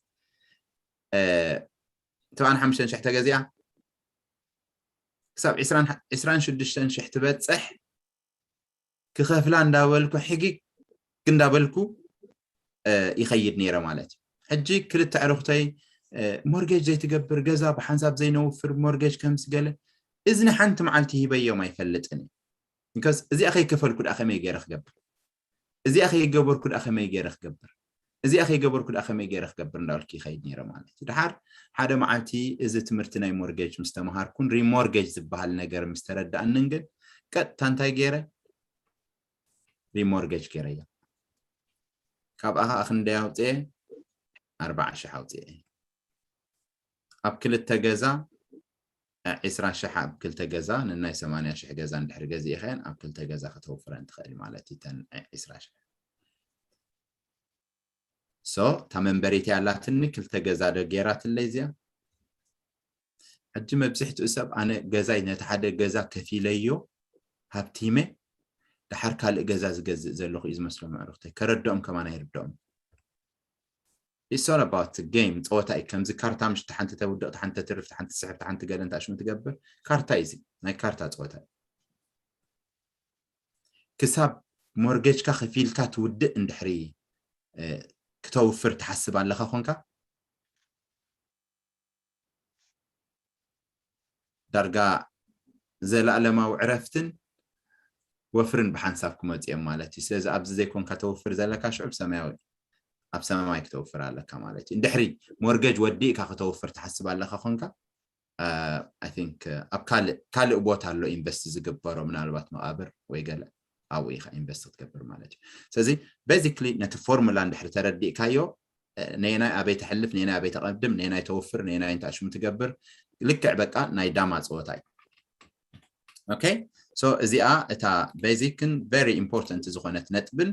ሰብዓን ሓሙሽተን ሽሕ ተገዚኣ ክሳብ ዒስራን ዒስራን ሽዱሽተን ሽሕ ትበፅሕ ክኸፍላ እንዳበልኩ ሕጊግ እንዳበልኩ ይኸይድ ነይረ ማለት እዩ። ሕጂ ክልተ ዕርኽተይ ሞርጌጅ ዘይትገብር፣ ገዛ ብሓንሳብ ዘይነውፍር ሞርጌጅ ከምስ ገለ፣ እዝኒ ሓንቲ መዓልቲ ሂበዮም ኣይፈልጥን እዩ። ቢካዝ እዚኣ ከይከፈልኩ ደኣ ከመይ ገይረ ክገብር? እዚኣ ከይገበርኩ ደኣ ከመይ ገይረ ክገብር? እዚኣ ከይገበርኩ ደኣ ከመይ ገይረ ክገብር እንዳበልኩ ይኸይድ ነይረ ማለት እዩ። ድሓር ሓደ መዓልቲ እዚ ትምህርቲ ናይ ሞርጌጅ ምስ ተምሃርኩን ሪሞርጌጅ ዝበሃል ነገር ምስ ተረዳእንን ግን ቀጥታ እንታይ ገይረ? ሪሞርጌጅ ገይረያ። ካብኣ ከዓ ክንደይ ኣውፅኤ? ኣርባዓ ሽሕ ኣውፅኤ። ኣብ ክልተ ገዛ ዒስራ ሽሕ ኣብ ክልተ ገዛ ንናይ ሰማንያ ሽሕ ገዛ እንድሕር ገዚእኸን ኣብ ክልተ ገዛ ከተውፍረን ትኽእል ማለት እዩ። ተን ዒስራ ሽሕ ሶ እታ መንበሪት ያላትኒ ክልተ ገዛ ዶ ገይራትለይ እዚኣ። ሕጂ መብዝሕትኡ ሰብ ኣነ ገዛይ ነቲ ሓደ ገዛ ከፊለዮ ሃብቲመ ድሓር ካልእ ገዛ ዝገዝእ ዘለኹ እዩ ዝመስሎም ኣዕሩኽተይ። ከረድኦም ከማን ኣይርድኦም። It's all about game። ፀወታ እዩ። ከምዚ ካርታ ምሽ ሓንቲ ተውድቕ፣ ሓንቲ ተትርፍ፣ ሓንቲ ትስሕብ፣ ሓንቲ ገለ እንታይ ሽሙ ትገብር ካርታ እዩ። እዚ ናይ ካርታ ፀወታ እዩ። ክሳብ ሞርጌጅካ ከፊልካ ትውድእ እንድሕሪ ክተውፍር ትሓስብ ኣለኻ ኮንካ ዳርጋ ዘለኣለማዊ ዕረፍትን ወፍርን ብሓንሳብ ክመፁ እዮም ማለት እዩ። ስለዚ ኣብዚ ዘይኮንካ ተውፍር ዘለካ ሽዑ ብሰማያዊ ኣብ ሰማይ ክተውፍር ኣለካ ማለት እዩ። እንድሕሪ ሞርጌጅ ወዲእካ ክተውፍር ትሓስብ ኣለካ ኮንካ I think ኣብ ካልእ ካልእ ቦታ ኣሎ ኢንቨስት ዝግበሮ ምናልባት መቓብር ወይ ገለ ኣብኡ ኢኻ ኢንቨስት ክትገብር ማለት እዩ። ስለዚ basically ነቲ ፎርሙላ እንድሕሪ ተረዲእካዮ ነየናይ ኣበይ ተሕልፍ፣ ነየናይ ኣበይ ተቐድም፣ ነየናይ ተወፍር፣ ነየናይ እንታይ ሽሙ ትገብር ልክዕ በቃ ናይ ዳማ ፀወታ እዩ። ኦኬ so እዚኣ እታ basic ን very important ዝኾነት ነጥብን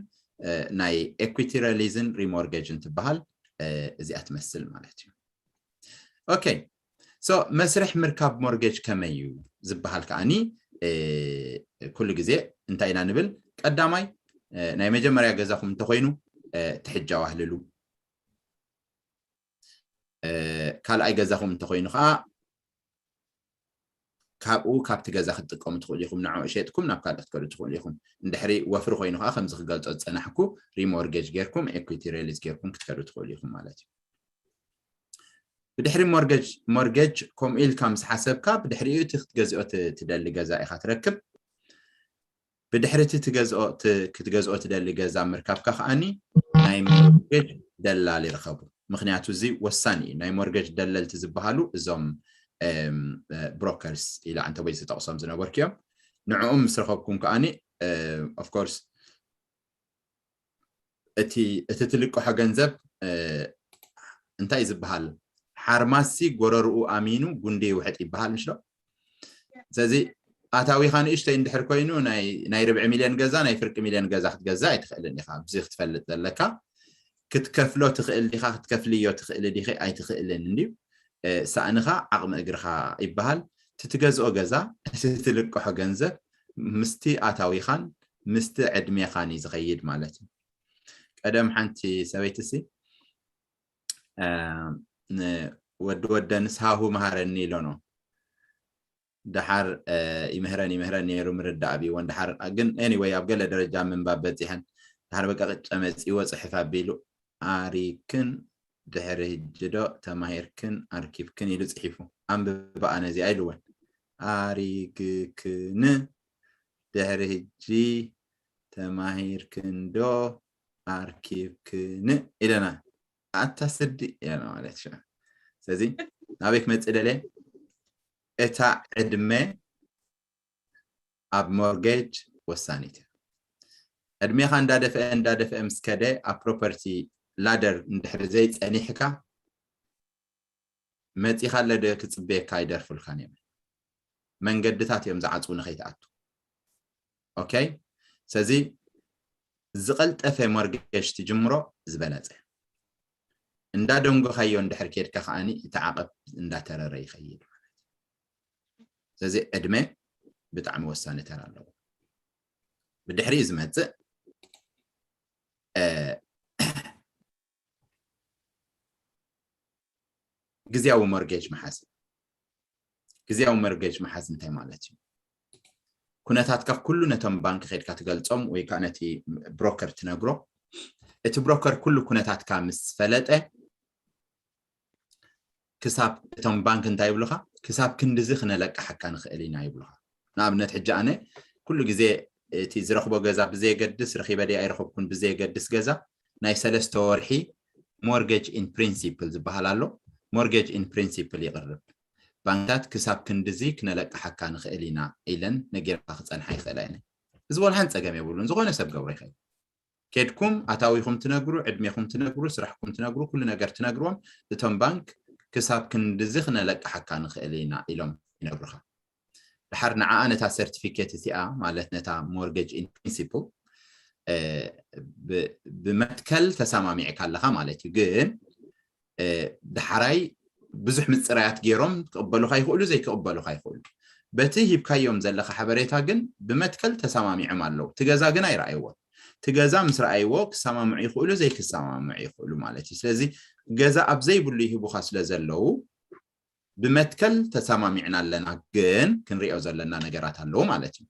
ናይ equity release ን remortgage ን ትበሃል እዚኣ ትመስል ማለት እዩ። ኦኬ so መስርሕ ምርካብ ሞርጌጅ ከመይ እዩ ዝበሃል ከዓኒ ኩሉ ግዜ እንታይ ኢና ንብል? ቀዳማይ ናይ መጀመርያ ገዛኹም እንተኾይኑ ትሕጃው ኣህልሉ። ካልኣይ ገዛኹም እንተኾይኑ ከዓ ካብኡ ካብቲ ገዛ ክትጥቀሙ ትኽእሉ ኢኹም። ንዕኡ ሸጥኩም ናብ ካልእ ክትከዱ ትኽእሉ ኢኹም። እንድሕሪ ወፍሪ ኮይኑ ከዓ ከምዚ ክገልፆ ዝፀናሕኩ remortgage ጌርኩም equity release ጌርኩም ክትከዱ ትኽእሉ ኢኹም ማለት እዩ። ብድሕሪ ሞርጌጅ ሞርጌጅ ከምኡ ኢልካ ምስ ሓሰብካ ብድሕሪኡ እቲ ክትገዝኦ ትደሊ ገዛ ኢኻ ትረክብ። ብድሕሪ እቲ ክትገዝኦ ትደሊ ገዛ ምርካብካ ከዓኒ ናይ ሞርጌጅ ደላል ይርከቡ። ምክንያቱ እዚ ወሳኒ እዩ። ናይ ሞርጌጅ ደለልቲ ዝበሃሉ እዞም ብሮከርስ ኢላ እንተ ወይ ዝጠቕሶም ዝነበርኩ እዮም። ንዕኡ ምስ ረኸብኩም ከኣኒ of course እቲ እቲ ትልቅሖ ገንዘብ እንታይ ዝበሃል? ሓርማሲ ጎረርኡ ኣሚኑ ጉንዲ ይውሕጥ ይበሃል ምሽ ዶ? ስለዚ ኣታዊኻ ንእሽተይ እንድሕር ኮይኑ ናይ ርብዒ ሚልዮን ገዛ ናይ ፍርቂ ሚልዮን ገዛ ክትገዛ ኣይትኽእልን ኢኻ። ብዚ ክትፈልጥ ዘለካ ክትከፍሎ ትኽእል ዲኻ ክትከፍልዮ ትኽእል ዲኺ ኣይትኽእልን እንድዩ። ሳእንኻ ዓቕሚ እግርኻ ይበሃል። ትትገዝኦ ገዛ እቲ ትልቅሖ ገንዘብ ምስቲ ኣታዊኻን ምስቲ ዕድሜኻን እዩ ዝኸይድ ማለት እዩ። ቀደም ሓንቲ ሰበይቲ ሲ ወዲ ወደንስ ሃሁ መሃረኒ ኢሎኖ። ደሓር ይምህረን ይምህረን ነይሩ ምርዳእ ኣብይወን። ደሓር ግን anyway ኣብ ገለ ደረጃ ምንባብ በፂሐን። ደሓር በቃ ቅጨ መፂዎ ፅሕፍ ኣቢሉ ኣሪክን ድሕሪ ህጂ ዶ ተማሂርክን ኣርኪብክን ኢሉ ፅሒፉ። ኣንብባ ኣነ እዚኣ ኢልወን። ኣሪግክን ድሕሪ ህጂ ተማሂርክን ዶ ኣርኪብክን ኢለና። ኣታ ስዲ ኢለና ማለት እዩ። ስለዚ ናበይ ክመፅእ ደልየ? እታ ዕድመ ኣብ ሞርጌጅ ወሳኒት እያ። ዕድሜኻ እንዳደፍአ እንዳደፍአ ምስ ከደ ኣብ ፕሮፐርቲ ላደር እንድሕሪ ዘይፀኒሕካ መፂኻ ኣለደ ክፅበየካ ኣይደርፉልካን እዮም። መንገድታት እዮም ዝዓፅዉ ንኸይትኣቱ። ኦኬ፣ ስለዚ ዝቐልጠፈ ሞርጌጅ ትጅምሮ ዝበለፀ። እንዳደንጎኻዮ እንድሕር ኬድካ ከዓኒ እቲ ዓቐብ እንዳተረረ ይኸይድ ማለት እዩ። ስለዚ ዕድመ ብጣዕሚ ወሳኒ ተራ ኣለዎ። ብድሕሪኡ ዝመፅእ ግዝያዊ ሞርጌጅ መሓዝ። ግዝያዊ ሞርጌጅ መሓዝ እንታይ ማለት እዩ? ኩነታትካ ኩሉ ነቶም ባንክ ከድካ ትገልፆም ወይ ከዓ ነቲ ብሮከር ትነግሮ። እቲ ብሮከር ኩሉ ኩነታትካ ምስ ፈለጠ ክሳብ እቶም ባንክ እንታይ ይብሉካ? ክሳብ ክንድዚ ክነለቅሓካ ንኽእል ኢና ይብሉካ። ንኣብነት ሕጂ ኣነ ኩሉ ግዜ እቲ ዝረኽቦ ገዛ ብዘየገድስ ረኺበ ድየ ኣይረኸብኩን ብዘየገድስ ገዛ ናይ ሰለስተ ወርሒ ሞርጌጅ ኢን ፕሪንሲፕል ዝበሃል ኣሎ። ሞርጌጅ ኢን ፕሪንሲፕል ይቕርብ። ባንክታት ክሳብ ክንድዚ ክነለቅሓካ ንኽእል ኢና ኢለን ነጊርካ ክፀንሓ ይኽእላ እየን። እዚ ወላ ሓንቲ ፀገም የብሉን። ዝኾነ ሰብ ገብሮ ይኽእል። ኬድኩም ኣታዊኹም ትነግሩ፣ ዕድሜኹም ትነግሩ፣ ስራሕኩም ትነግሩ፣ ኩሉ ነገር ትነግርዎም። እቶም ባንክ ክሳብ ክንድዚ ክነለቅሓካ ንኽእል ኢና ኢሎም ይነግሩኻ። ድሓር ንዓኣ ነታ ሰርቲፊኬት እቲኣ ማለት ነታ ሞርጌጅ ኢን ፕሪንሲፕል ብመትከል ተሰማሚዕካ ኣለኻ ማለት እዩ። ግን ድሓራይ ብዙሕ ምፅራያት ገይሮም ክቕበሉካ ይኽእሉ ዘይክቕበሉካ ይኽእሉ። በቲ ሂብካዮም ዘለኻ ሓበሬታ ግን ብመትከል ተሰማሚዖም ኣለዉ። እቲ ገዛ ግን ኣይረኣይዎን። እቲ ገዛ ምስ ረኣይዎ ክሰማምዑ ይኽእሉ ዘይክሰማምዑ ይኽእሉ ማለት እዩ። ስለዚ ገዛ ኣብ ዘይብሉ ይህቡኻ ስለ ዘለዉ ብመትከል ተሰማሚዕና ኣለና፣ ግን ክንሪኦ ዘለና ነገራት ኣለዉ ማለት እዩ።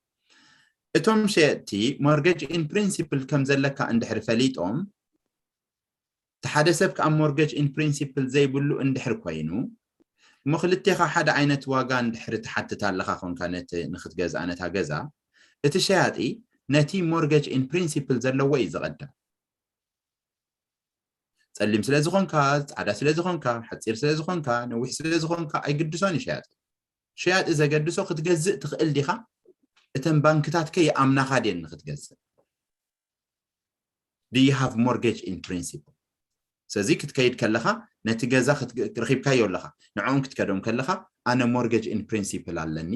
እቶም ሸየጥቲ ሞርጌጅ ኢን ፕሪንሲፕል ከም ዘለካ እንድሕር ፈሊጦም እቲ ሓደ ሰብ ከዓ ሞርጌጅ ኢን ፕሪንሲፕል ዘይብሉ እንድሕር ኮይኑ እሞ ክልቴኻ ሓደ ዓይነት ዋጋ እንድሕር ትሓትት ኣለኻ ኮንካ ነቲ ንክትገዝኣ ነታ ገዛ እቲ ሸያጢ ነቲ ሞርጌጅ ኢን ፕሪንሲፕል ዘለዎ እዩ ዝቐድም። ፀሊም ስለ ዝኾንካ፣ ፃዕዳ ስለ ዝኾንካ፣ ሓፂር ስለ ዝኾንካ፣ ነዊሕ ስለ ዝኾንካ ኣይግድሶን እዩ ሸያጢ። ሸያጢ ዘገድሶ ክትገዝእ ትኽእል ዲኻ? እተን ባንክታትከ ይኣምናኻ ድየን ንክትገዝእ? Do you have mortgage in principle? ስለዚ ክትከይድ ከለኻ ነቲ ገዛ ረኺብካዮ ኣለኻ፣ ንዕኦም ክትከዶም ከለኻ ኣነ ሞርጌጅ ኢን ፕሪንሲፕል ኣለኒ፣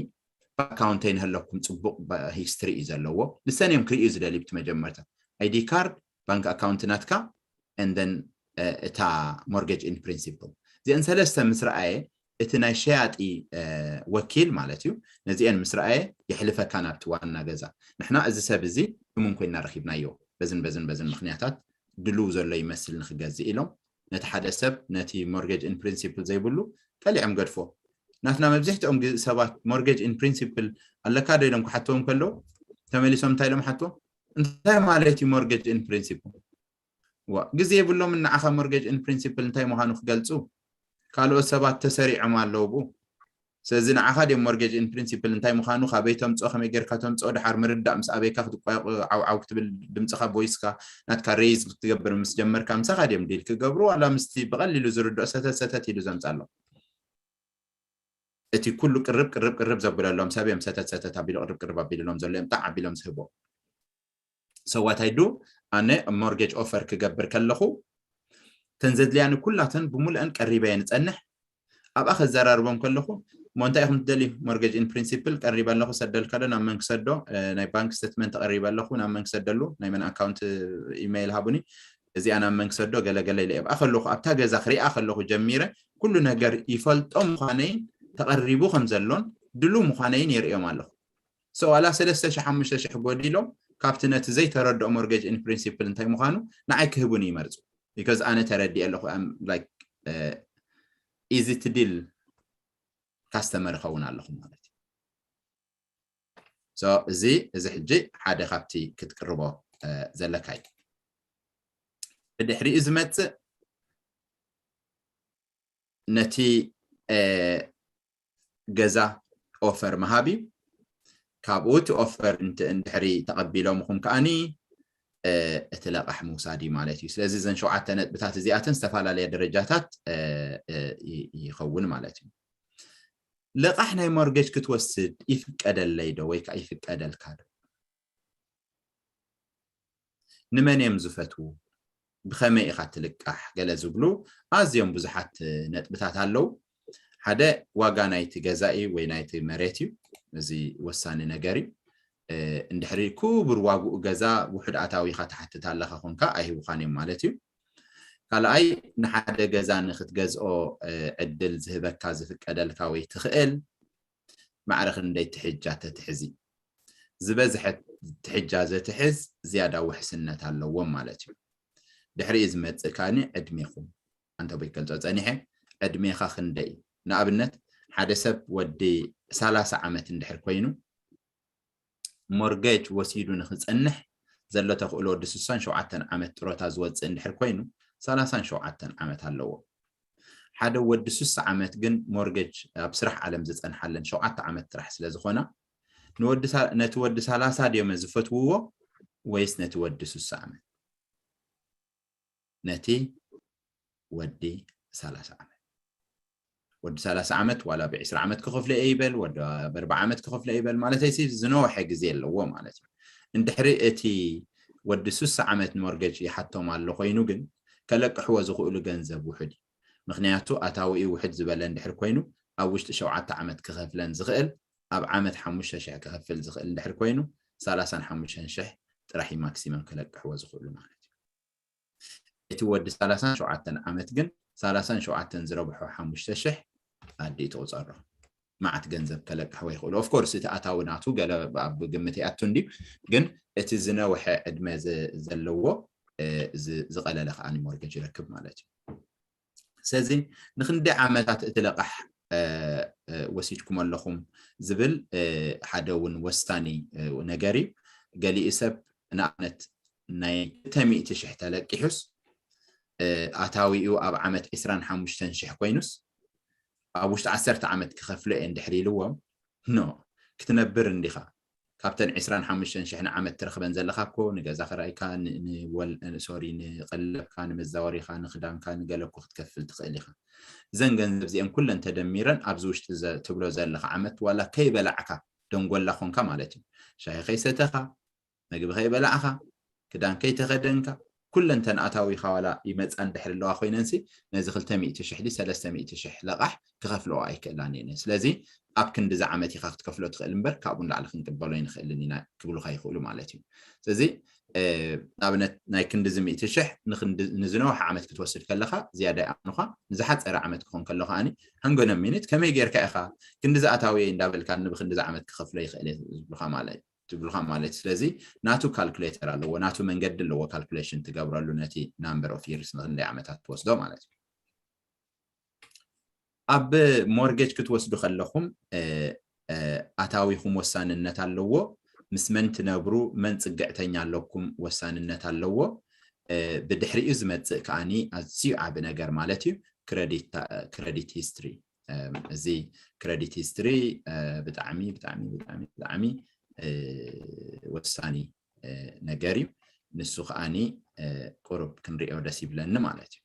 ኣካውንተይ ንህለኩም ፅቡቕ ሂስትሪ እዩ ዘለዎ። ንሰን እዮም ክርእዩ ዝደልዩ ብቲ መጀመርታ ኣይዲ ካርድ፣ ባንክ ኣካውንት ናትካ and then እታ ሞርጌጅ ኢን ፕሪንሲፕል። እዚአን ሰለስተ ምስ ረኣየ እቲ ናይ ሸያጢ ወኪል ማለት እዩ፣ ነዚአን ምስ ረኣየ የሕልፈካ ናብቲ ዋና ገዛ። ንሕና እዚ ሰብ እዚ እሙን ኮይና ረኺብናዮ፣ በዝን በዝን በዝን ምክንያታት ድልው ዘሎ ይመስል ንክገዝእ ኢሎም ነቲ ሓደ ሰብ ነቲ ሞርጌጅ ኢን ፕሪንሲፕል ዘይብሉ ቀሊዖም ገድፎ። ናትና መብዝሕትኦም ሰባት ሞርጌጅ ኢን ፕሪንሲፕል ኣለካ ዶ ኢሎም ክሓትዎም ከለዉ ተመሊሶም እንታይ ኢሎም ሓትዎም? እንታይ ማለት እዩ ሞርጌጅ ኢን ፕሪንሲፕል? ዋ ግዜ የብሎም ንዓኻ ሞርጌጅ ኢን ፕሪንሲፕል እንታይ ምዃኑ ክገልፁ። ካልኦት ሰባት ተሰሪዖም ኣለዉ ብኡ። ስለዚ ንዓኻ ድዮም ሞርጌጅ ኢን ፕሪንሲፕል እንታይ ምዃኑ ካበይ ተምፅኦ ከመይ ጌርካ ተምፅኦ ድሓር ምርዳእ ምስ ኣበይካ ክትቋየቑ ዓውዓው ክትብል ድምፅኻ ቮይስካ ናትካ ሬይዝ ክትገብር ምስ ጀመርካ ምሳኻ ድዮም ዲል ክገብሩ ዋላ ምስቲ ብቐሊሉ ዝርድኦ ሰተት ሰተት ኢሉ ዘምፃ ኣሎ። እቲ ኩሉ ቅርብ ቅርብ ቅርብ ዘብለሎም ሰብ እዮም ሰተት ሰተት ኣቢሉ ቅርብ ቅርብ ኣቢልሎም ዘሎ እዮም ጣዕ ኣቢሎም ዝህቦ። So what I do ኣነ mortgage offer ክገብር ከለኹ ተን ዘድልያኒ ኩላተን ብምሉአን ቀሪበ እየ ንፀንሕ። ኣብኣ ከዘራርቦም ከለኹ ሞ እንታይ ኢኹም ትደልዩ? Mortgage in principle ቀሪበ ኣለኹ ሰደልካ ዶ ናብ መን ክሰዶ? ናይ ባንክ ስተትመንት ቀሪበ ኣለኹ ናብ መን ክሰደሉ ናይ መን ኣካውንት ኢሜይል ሃቡኒ እዚኣ ናብ መን ክሰዶ ገለገለ ኢለ ኣብኣ ከለኹ ኣብታ ገዛ ክሪኣ ከለኹ ጀሚረ ኩሉ ነገር ይፈልጦ ምዃነይን ተቐሪቡ ከም ዘሎን ድሉ ምዃነይን የርእዮም ኣለኹ። So ዋላ ሰለስተ ሺሕ ሓሙሽተ ሺሕ ጎዲሎም ካብቲ ነቲ ዘይተረድኦ mortgage in principle እንታይ ምዃኑ ንዓይ ክህቡኒ ይመርፁ። Because ኣነ ተረዲኤ ኣለኹ like easy to deal customer እኸውን ኣለኹ ማለት እዩ። So እዚ እዚ ሕጂ ሓደ ካብቲ ክትቅርቦ ዘለካ እዩ። ብድሕሪኡ ዝመፅእ ነቲ ገዛ offer ምሃብ እዩ። ካብኡ እቲ offer እንድሕሪ ተቐቢሎምኹም ከዓኒ እቲ ለቓሕ ምውሳድ እዩ ማለት እዩ። ስለዚ እዘን ሸውዓተ ነጥብታት እዚኣተን ዝተፈላለያ ደረጃታት ይኸውን ማለት እዩ። ለቓሕ ናይ mortgage ክትወስድ ይፍቀደለይ ዶ ወይ ከዓ ይፍቀደልካ ዶ? ንመን እዮም ዝፈትዉ? ብኸመይ ኢኻ ትልቃሕ? ገለ ዝብሉ ኣዝዮም ብዙሓት ነጥብታት ኣለዉ። ሓደ ዋጋ ናይቲ ገዛኢ ወይ ናይቲ መሬት እዩ። እዚ ወሳኒ ነገር እዩ። እንድሕሪ ክቡር ዋግኡ ገዛ ውሑድ ኣታዊኻ ትሓትት ኣለኻ ኮንካ ኣይህቡኻን እዮም ማለት እዩ። ካልኣይ ንሓደ ገዛ ንክትገዝኦ ዕድል ዝህበካ ዝፍቀደልካ ወይ ትኽእል ማዕረ ክንደይ ትሕጃ ተትሕዚ ዝበዝሐ ትሕጃ ዘትሕዝ ዝያዳ ውሕስነት ኣለዎም ማለት እዩ። ድሕሪኡ ዝመፅእ ከዓኒ ዕድሜኹም ኣንተ ቦይ ክገልፆ ፀኒሐ ዕድሜኻ ክንደይ እዩ? ንኣብነት ሓደ ሰብ ወዲ ሰላሳ ዓመት እንድሕር ኮይኑ mortgage ወሲዱ ንክፀንሕ ዘሎ ተኽእሎ ወዲ ስሳን ሸውዓተን ዓመት ጥሮታ ዝወፅእ እንድሕር ኮይኑ ሰላሳን ሸውዓተን ዓመት ኣለዎ። ሓደ ወዲ ስሳ ዓመት ግን mortgage ኣብ ስራሕ ዓለም ዝፀንሓለን ሸውዓተ ዓመት ጥራሕ ስለ ዝኾና ነቲ ወዲ ሰላሳ ድዮም ዝፈትውዎ ወይስ ነቲ ወዲ ስሳ ዓመት? ነቲ ወዲ ሰላሳ ዓመት ወዲ ሰላሳ ዓመት ዋላ ብዕስራ ዓመት ክኸፍሎ እየ ይበል ወዲ ኣርባዓ ዓመት ክኸፍሎ እየ ይበል ማለት ኣይሲ ዝነወሐ ግዜ ኣለዎ ማለት እዩ። እንድሕሪ እቲ ወዲ ስሳ ዓመት mortgage ይሓቶም ኣሎ ኮይኑ ግን ከለቅሕዎ ዝኽእሉ ገንዘብ ውሑድ እዩ። ምክንያቱ ኣታዊኡ ውሕድ ዝበለ እንድሕር ኮይኑ ኣብ ውሽጢ ሸውዓተ ዓመት ክኸፍለን ዝኽእል ኣብ ዓመት ሓሙሽተ ሽሕ ክኸፍል ዝኽእል እንድሕር ኮይኑ ሰላሳን ሓሙሽተን ሽሕ ጥራሕ maximum ክለቅሕዎ ዝኽእሉ ማለት እዩ። እቲ ወዲ ሰላሳን ሸውዓተን ዓመት ግን ሰላሳን ሸውዓተን ዝረብሖ ሓሙሽተ ሽሕ ኣዲኡ ትቑፀሮ መዓት ገንዘብ ከለቅሕዎ ይኽእሉ። Of course እቲ ኣታዊ ናቱ ገለ ኣብ ግምት ይኣቱ እንድዩ፣ ግን እቲ ዝነውሐ ዕድመ ዘለዎ ዝቐለለ ከዓኒ mortgage ይረክብ ማለት እዩ። ስለዚ ንክንደይ ዓመታት እቲ ለቓሕ ወሲድኩም ኣለኹም ዝብል ሓደ እውን ወሳኒ ነገር እዩ። ገሊኡ ሰብ ንኣብነት ናይ ክልተ ሚእቲ ሽሕ ተለቂሑስ ኣታዊኡ ኣብ ዓመት ዕስራን ሓሙሽተን ሽሕ ኮይኑስ ኣብ ውሽጢ ዓሰርተ ዓመት ክኸፍሎ እየ እንድሕር ኢልዎም no ክትነብር እንዲኻ ካብተን ዕስራን ሓሙሽተን ሽሕ ንዓመት ትረኽበን ዘለኻ እኮ ንገዛ ክራይካ ሶሪ ንቀለብካ ንመዛወሪኻ ንክዳንካ ንገለ እኮ ክትከፍል ትኽእል ኢኻ። እዘን ገንዘብ እዚአን ኩለን ተደሚረን ኣብዚ ውሽጢ ትብሎ ዘለኻ ዓመት ዋላ ከይበላዕካ ደንጎላ ኮንካ ማለት እዩ። ሻሂ ከይሰተኻ መግቢ ከይበላዕኻ ክዳን ከይተኸደንካ ኩለንተን ኣታዊኻ ዋላ ይመፃ እንድሕር ኣለዋ ኮይነንሲ ነዚ ክልተ ሚእቲ ሽሕ ዲ ሰለስተ ሚእቲ ሽሕ ለቓሕ ክኸፍልኦ ኣይክእላን እየን። ስለዚ ኣብ ክንዲ እዚ ዓመት ኢኻ ክትከፍሎ ትኽእል እምበር ካብኡ ንላዕሊ ክንቅበሎ ኣይንኽእልን ኢና ክብሉኻ ይኽእሉ ማለት እዩ። ስለዚ ንኣብነት ናይ ክንዲ እዚ ሚእቲ ሽሕ ንዝነውሐ ዓመት ክትወስድ ከለኻ ዝያዳ ይኣምኑኻ፣ ንዝሓፀረ ዓመት ክኾን ከሎ ከዓኒ hang on a minute ከመይ ጌርካ ኢኻ ክንዲ እዚ ኣታዊ እንዳበልካ ንብክንዲ እዚ ዓመት ክኸፍሎ ይኽእል ዝብሉኻ ማለት እዩ። ትብሉኻ ማለት እዩ። ስለዚ ናቱ calculator ኣለዎ፣ ናቱ መንገዲ ኣለዎ calculation ትገብረሉ ነቲ number of years ንክንደይ ዓመታት ትወስዶ ማለት እዩ። ኣብ mortgage ክትወስዱ ከለኹም ኣታዊኹም ወሳንነት ኣለዎ፣ ምስ መን ትነብሩ መን ፅግዕተኛ ኣለኩም ወሳንነት ኣለዎ። ብድሕሪኡ ዝመፅእ ከዓኒ ኣዝዩ ዓቢ ነገር ማለት እዩ credit history። እዚ credit history ብጣዕሚ ብጣዕሚ ብጣዕሚ ብጣዕሚ ወሳኒ ነገር እዩ። ንሱ ከዓኒ ቁሩብ ክንሪኦ ደስ ይብለኒ ማለት እዩ።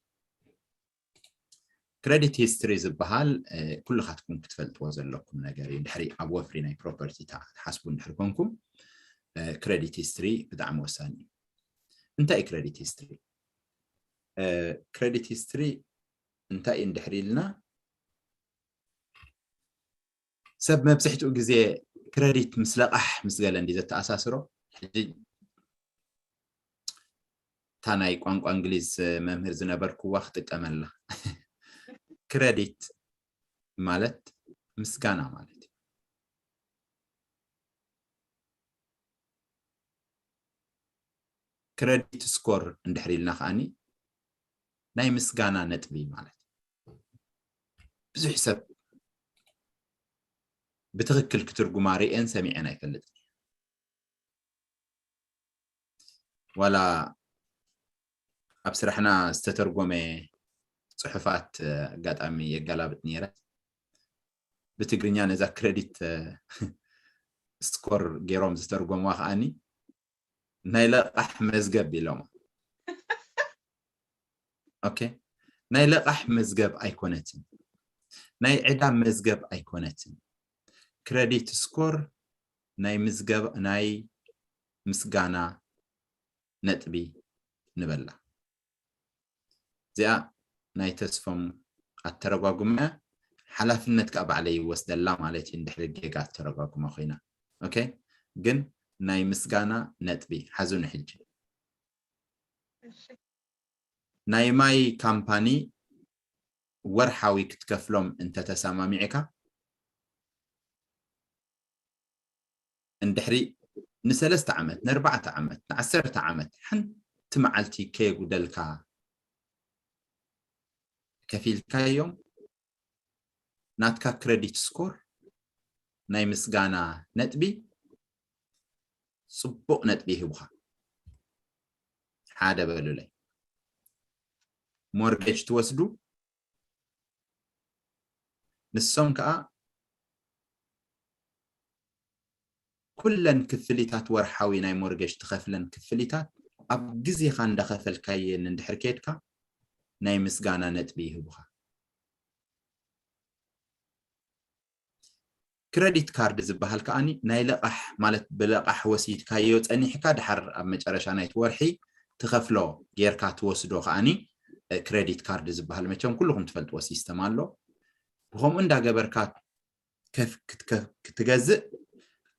Credit history ዝበሃል ኩልኻትኩም ክትፈልጥዎ ዘለኩም ነገር እዩ። ድሕሪ ኣብ ወፍሪ ናይ property ትሓስቡ እንድሕር ኮንኩም፣ credit history ብጣዕሚ ወሳኒ እዩ። እንታይ እዩ credit history? Credit history እንታይ እዩ እንድሕር ኢልና፣ ሰብ መብዝሕትኡ ግዜ ክረዲት ምስ ለቓሕ ምስ ገለ እንዲ ዘተኣሳስሮ። ሕጂ እታ ናይ ቋንቋ እንግሊዝ መምህር ዝነበርኩዋ ክጥቀመላ። ክረዲት ማለት ምስጋና ማለት እዩ። ክረዲት ስኮር እንድሕር ኢልና ከኣኒ ናይ ምስጋና ነጥቢ ማለት እዩ። ብዙሕ ሰብ ብትኽክል ክትርጉማ ርእየን ሰሚዐን ኣይፈልጥን። ዋላ ኣብ ስራሕና ዝተተርጎመ ጽሑፋት ኣጋጣሚ የጋላብጥ ነይረ። ብትግርኛ ነዛ ክረዲት ስኮር ገይሮም ዝተርጎምዋ ከኣኒ ናይ ለቓሕ መዝገብ ኢሎሞ። ኦኬ፣ ናይ ለቓሕ መዝገብ ኣይኮነትን፣ ናይ ዕዳ መዝገብ ኣይኮነትን። ክረዲት ስኮር ናይ ምዝገብ ናይ ምስጋና ነጥቢ ንበላ። እዚኣ ናይ ተስፎም ኣተረጓጉማ እያ። ሓላፍነት ከዓ ባዕለይ ይወስደላ ማለት እዩ፣ እንድሕሪ ጌጋ ኣተረጓጉማ ኮይና። ኦኬ፣ ግን ናይ ምስጋና ነጥቢ ሓዙ ንሕጂ። ናይ ማይ ካምፓኒ ወርሓዊ ክትከፍሎም እንተተሰማሚዕካ፣ እንድሕሪ ንሰለስተ ዓመት፣ ንኣርባዕተ ዓመት፣ ንዓሰርተ ዓመት ሓንቲ መዓልቲ ከየጉደልካ ከፊልካዮም፣ ናትካ ክረዲት ስኮር፣ ናይ ምስጋና ነጥቢ፣ ጽቡቕ ነጥቢ ይህቡኻ። ሓደ በሉለይ። ሞርጌጅ ትወስዱ፣ ንሶም ከኣ ኩለን ክፍሊታት፣ ወርሓዊ ናይ ሞርጌጅ ትኸፍለን ክፍሊታት ኣብ ግዜኻ እንዳኸፈልካየን እንድሕር ከድካ ናይ ምስጋና ነጥቢ ይህቡኻ። ክረዲት ካርድ ዝበሃል ከኣኒ ናይ ለቓሕ ማለት ብለቓሕ ወሲድካዮ ጸኒሕካ ድሓር ኣብ መጨረሻ ናይቲ ወርሒ ትኸፍሎ ጌርካ ትወስዶ ከኣኒ ክረዲት ካርድ ዝበሃል መቸም ኩልኹም ትፈልጥዎ ሲስተም ኣሎ። ብኸምኡ እንዳገበርካ ክትገዝእ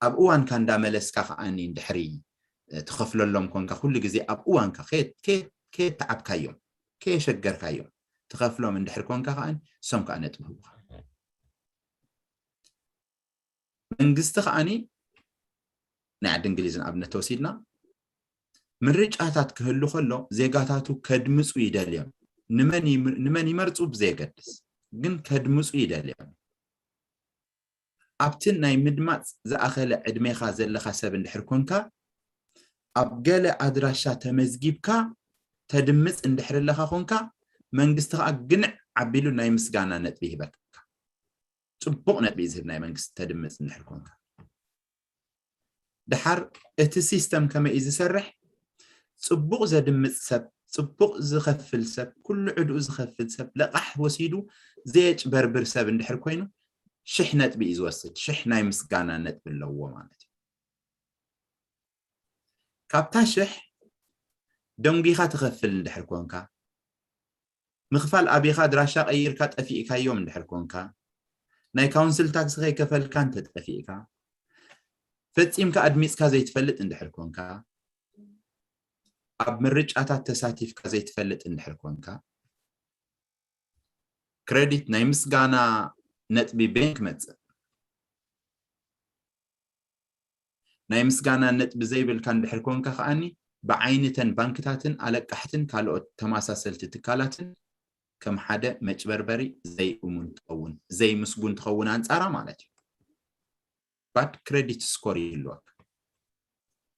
ኣብ እዋንካ እንዳመለስካ ከዓኒ እንድሕሪ ትኸፍለሎም ኮንካ፣ ኩሉ ግዜ ኣብ እዋንካ ከየተዓብካዮም ከየሸገርካዮም ትኸፍሎም እንድሕር ኮንካ ከዓኒ እሶም ከዓ ነጥቢ ህቡኻ። መንግስቲ ከዓኒ ናይ ዓዲ እንግሊዝ ንኣብነት ተወሲድና ምርጫታት ክህሉ ከሎ ዜጋታቱ ከድምፁ ይደልዮም። ንመን ይመርፁ ብዘየገድስ ግን ከድምፁ ይደልዮም። ኣብቲ ናይ ምድማፅ ዝኣኸለ ዕድሜኻ ዘለኻ ሰብ እንድሕር ኮንካ ኣብ ገለ ኣድራሻ ተመዝጊብካ ተድምፅ እንድሕር ኣለኻ ኮንካ መንግስቲ ከዓ ግንዕ ዓቢሉ ናይ ምስጋና ነጥቢ ይህበካ። ፅቡቕ ነጥቢ እዩ ዝህብ ናይ መንግስቲ ተድምፅ እንድሕር ኮንካ። ድሓር እቲ ሲስተም ከመይ እዩ ዝሰርሕ? ጽቡቕ ዘድምጽ ሰብ፣ ጽቡቕ ዝኸፍል ሰብ፣ ኩሉ ዕድኡ ዝኸፍል ሰብ፣ ለቓሕ ወሲዱ ዘየጭበርብር ሰብ እንድሕር ኮይኑ ሽሕ ነጥቢ እዩ ዝወስድ። ሽሕ ናይ ምስጋና ነጥቢ ኣለዎ ማለት እዩ። ካብታ ሽሕ ደንጒኻ ትኸፍል እንድሕር ኮንካ፣ ምኽፋል ኣቢኻ ኣድራሻ ቀይርካ ጠፊእካዮም እንድሕር ኮንካ፣ ናይ ካውንስል ታክስ ከይከፈልካ እንተጠፊእካ፣ ፈጺምካ ኣድሚጽካ ዘይትፈልጥ እንድሕር ኮንካ፣ ኣብ ምርጫታት ተሳቲፍካ ዘይትፈልጥ እንድሕር ኮንካ፣ ክረዲት ናይ ምስጋና ነጥቢ በየን ክመጽእ? ናይ ምስጋና ነጥቢ ዘይብልካ እንድሕር ኮንካ ከኣኒ ብዓይኒ ተን ባንክታትን ኣለቃሕትን ካልኦት ተመሳሰልቲ ትካላትን ከም ሓደ መጭበርበሪ ዘይእሙን ትኸውን፣ ዘይምስጉን ትኸውን ኣንጻራ ማለት እዩ። ባድ ክረዲት ስኮር ይህልወካ።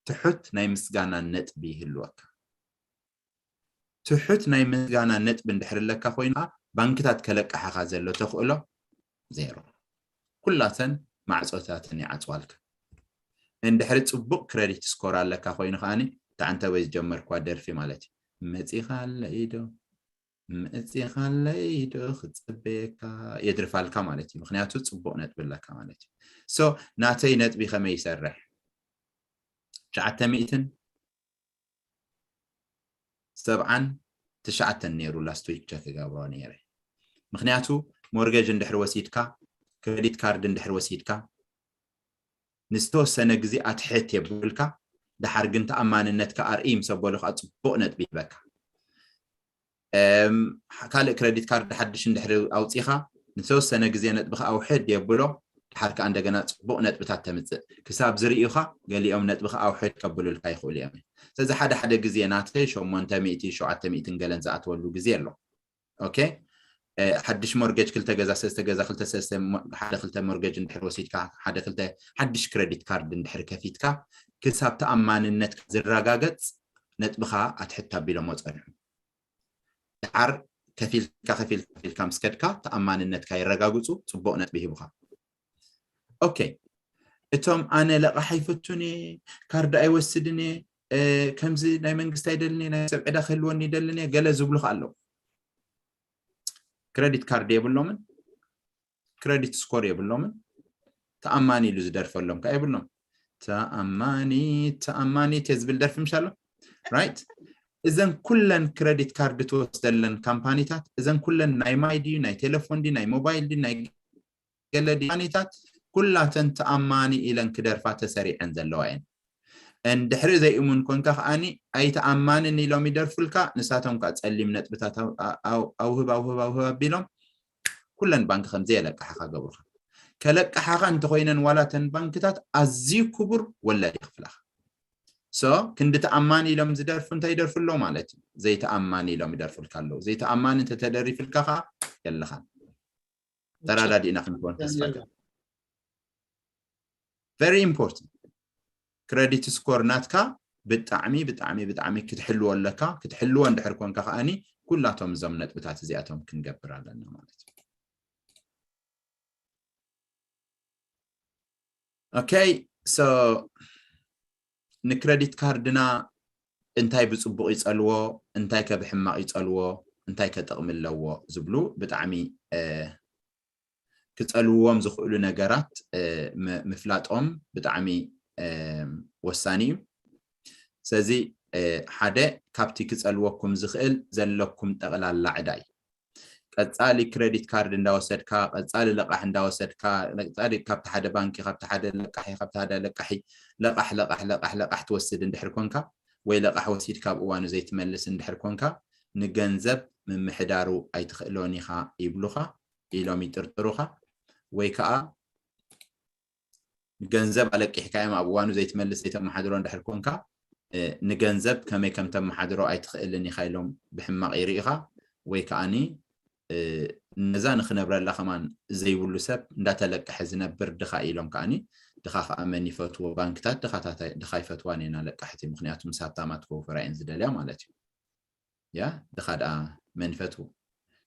ትሑት ናይ ምስጋና ነጥቢ ይህልወካ። ትሑት ናይ ምስጋና ነጥቢ እንድሕር ኣለካ ኮይኑ ባንክታት ከለቃሕኻ ዘሎ ተኽእሎ ዜሮ። ኩላተን ማዕጾታተን ይዓጽዋልካ። እንድሕሪ ጽቡቕ ክረዲት ስኮር ኣለካ ኮይኑ ከኣኒ፣ እታ ዕንተበይ ዝጀመርኳ ደርፊ ማለት እዩ። መጺኻ ኣለ ኢዶ ምእፂኻለይ ዶ ክፅበየካ? የድርፋልካ ማለት እዩ። ምክንያቱ ፅቡቕ ነጥቢ ኣለካ ማለት እዩ። So ናተይ ነጥቢ ከመይ ይሰርሕ? ትሽዓተ ሚእትን ሰብዓን ትሽዓተን ነይሩ last week check ገብሮ ነይረ። ምክንያቱ mortgage እንድሕር ወሲድካ፣ credit card እንድሕር ወሲድካ፣ ንዝተወሰነ ግዜ ኣትሕት የብልካ፣ ድሓር ግን ተኣማንነትካ ኣርኢ ምስ ኣበሉ ከዓ ፅቡቕ ነጥቢ ይህበካ። ካልእ credit card ሓድሽ እንድሕር ኣውፂኻ፣ ንተወሰነ ግዜ ነጥብኻ ኣውሕድ የብሎ፣ ድሓር ከዓ እንደገና ፅቡቕ ነጥብታት ተምፅእ። ክሳብ ዝርእዩኻ ገሊኦም ነጥብኻ ኣውሕድ ከብሉልካ ይኽእሉ እዮም። ስለዚ ሓደ ሓደ ግዜ ናተይ ሸሞንተ ሚእቲ ሸውዓተ ሚእትን ገለን ዝኣትወሉ ግዜ ኣሎ። ኦኬ፣ ሓድሽ mortgage ክልተ ገዛ ሰለስተ ገዛ ክልተ ሰለስተ ሓደ ክልተ mortgage እንድሕር ወሲድካ፣ ሓደ ክልተ ሓድሽ credit card እንድሕር ከፊትካ፣ ክሳብ ተኣማንነትካ ዝረጋገፅ ነጥብኻ ኣትሕት ኣቢሎም ወፀንሑ። ድሓር ከፊልካ ከፊልካ ከፊልካ ምስ ከድካ ተኣማንነትካ የረጋግፁ፣ ፅቡቕ ነጥቢ ሂቡኻ። ኦኬ፣ እቶም ኣነ ለቓሕ ኣይፈቱን እየ፣ ካርድ ኣይወስድን እየ፣ ከምዚ ናይ መንግስቲ ኣይደልን እየ፣ ናይ ሰብ ዕዳ ክህልወኒ ይደልን እየ ገለ ዝብሉኻ ኣለዉ። Credit card የብሎምን፣ credit score የብሎምን፣ ተኣማኒ ኢሉ ዝደርፈሎም ከዓ የብሎም። ተኣማኒ ተኣማኒ ተ ዝብል ደርፊ ምሽ ኣሎ። Right? እዘን ኩለን credit card ትወስደለን ካምፓኒታት፣ እዘን ኩለን ናይ ማይ ድዩ፣ ናይ ቴሌፎን ድዩ፣ ናይ ሞባይል ድዩ፣ ናይ ገለ ድዩ ካምፓኒታት፣ ኩላተን ተኣማኒ ኢለን ክደርፋ ተሰሪዐን ዘለዋ እየን። እንድሕሪ ዘይእሙን ኮንካ ከዓኒ ኣይተኣማንን ኢሎም ይደርፉልካ። ንሳቶም ከዓ ፀሊም ነጥብታት ኣውህብ ኣውህብ ኣውህብ ኣቢሎም ኩለን ባንክ ከም ዘየለቅሓኻ ገብሩኻ። ከለቅሓኻ እንተኮይነን ዋላተን ባንክታት ኣዝዩ ክቡር ወለድ ይኽፍላኻ። So ክንዲ ተኣማኒ ኢሎም ዝደርፉ እንታይ ይደርፉ ኣለዉ ማለት እዩ? ዘይተኣማኒ ኢሎም ይደርፉልካ ኣለዉ። ዘይተኣማኒ እንተተደሪፍልካ ከዓ የለኻን። ተራዳዲእና ክንከውን ተስፋ። Very important። Credit score ናትካ ብጣዕሚ ብጣዕሚ ብጣዕሚ ክትሕልዎ ኣለካ። ክትሕልዎ እንድሕር ኮንካ ከዓኒ ኩላቶም እዞም ነጥብታት እዚኣቶም ክንገብር ኣለና ማለት እዩ። Okay, so ንክረዲት ካርድና እንታይ ብፅቡቕ ይፀልዎ፣ እንታይ ከ ብሕማቕ ይፀልዎ፣ እንታይ ከ ጥቕሚ ኣለዎ ዝብሉ ብጣዕሚ ክፀልውዎም ዝኽእሉ ነገራት ምፍላጦም ብጣዕሚ ወሳኒ እዩ። ስለዚ ሓደ ካብቲ ክፀልወኩም ዝኽእል ዘለኩም ጠቕላላ ዕዳ እዩ። ቀፃሊ ክረዲት ካርድ እንዳወሰድካ፣ ቀፃሊ ለቃሕ እንዳወሰድካ፣ ቀፃሊ ካብቲ ሓደ ባንኪ፣ ካብቲ ሓደ ለቃሒ፣ ካብቲ ሓደ ለቃሒ ለቃሕ ለቃሕ ለቃሕ ለቃሕ ትወስድ እንድሕር ኮንካ፣ ወይ ለቃሕ ወሲድካ ኣብ እዋኑ ዘይትመልስ እንድሕር ኮንካ፣ ንገንዘብ ምምሕዳሩ ኣይትኽእሎን ኢኻ ይብሉኻ ኢሎም ይጥርጥሩኻ። ወይ ከዓ ገንዘብ ኣለቂሕካ እዮም ኣብ እዋኑ ዘይትመልስ ዘይተመሓድሮ እንድሕር ኮንካ፣ ንገንዘብ ከመይ ከም ተመሓድሮ ኣይትኽእልን ኢኻ ኢሎም ብሕማቕ ይርኢኻ። ወይ ከዓኒ ነዛ ንኽነብረላ ከማን ዘይብሉ ሰብ እንዳተለቀሐ ዝነብር ድኻ ኢሎም ከዓኒ፣ ድኻ ከዓ መን ይፈትዎ? ባንክታት ድኻታት ድኻ ይፈትዋን እየን ኣለቃሕቲ፣ ምክንያቱ ምስ ሃብታማት ክወፈራ እየን ዝደልያ ማለት እዩ። ያ ድኻ ደኣ መን ይፈትዎ?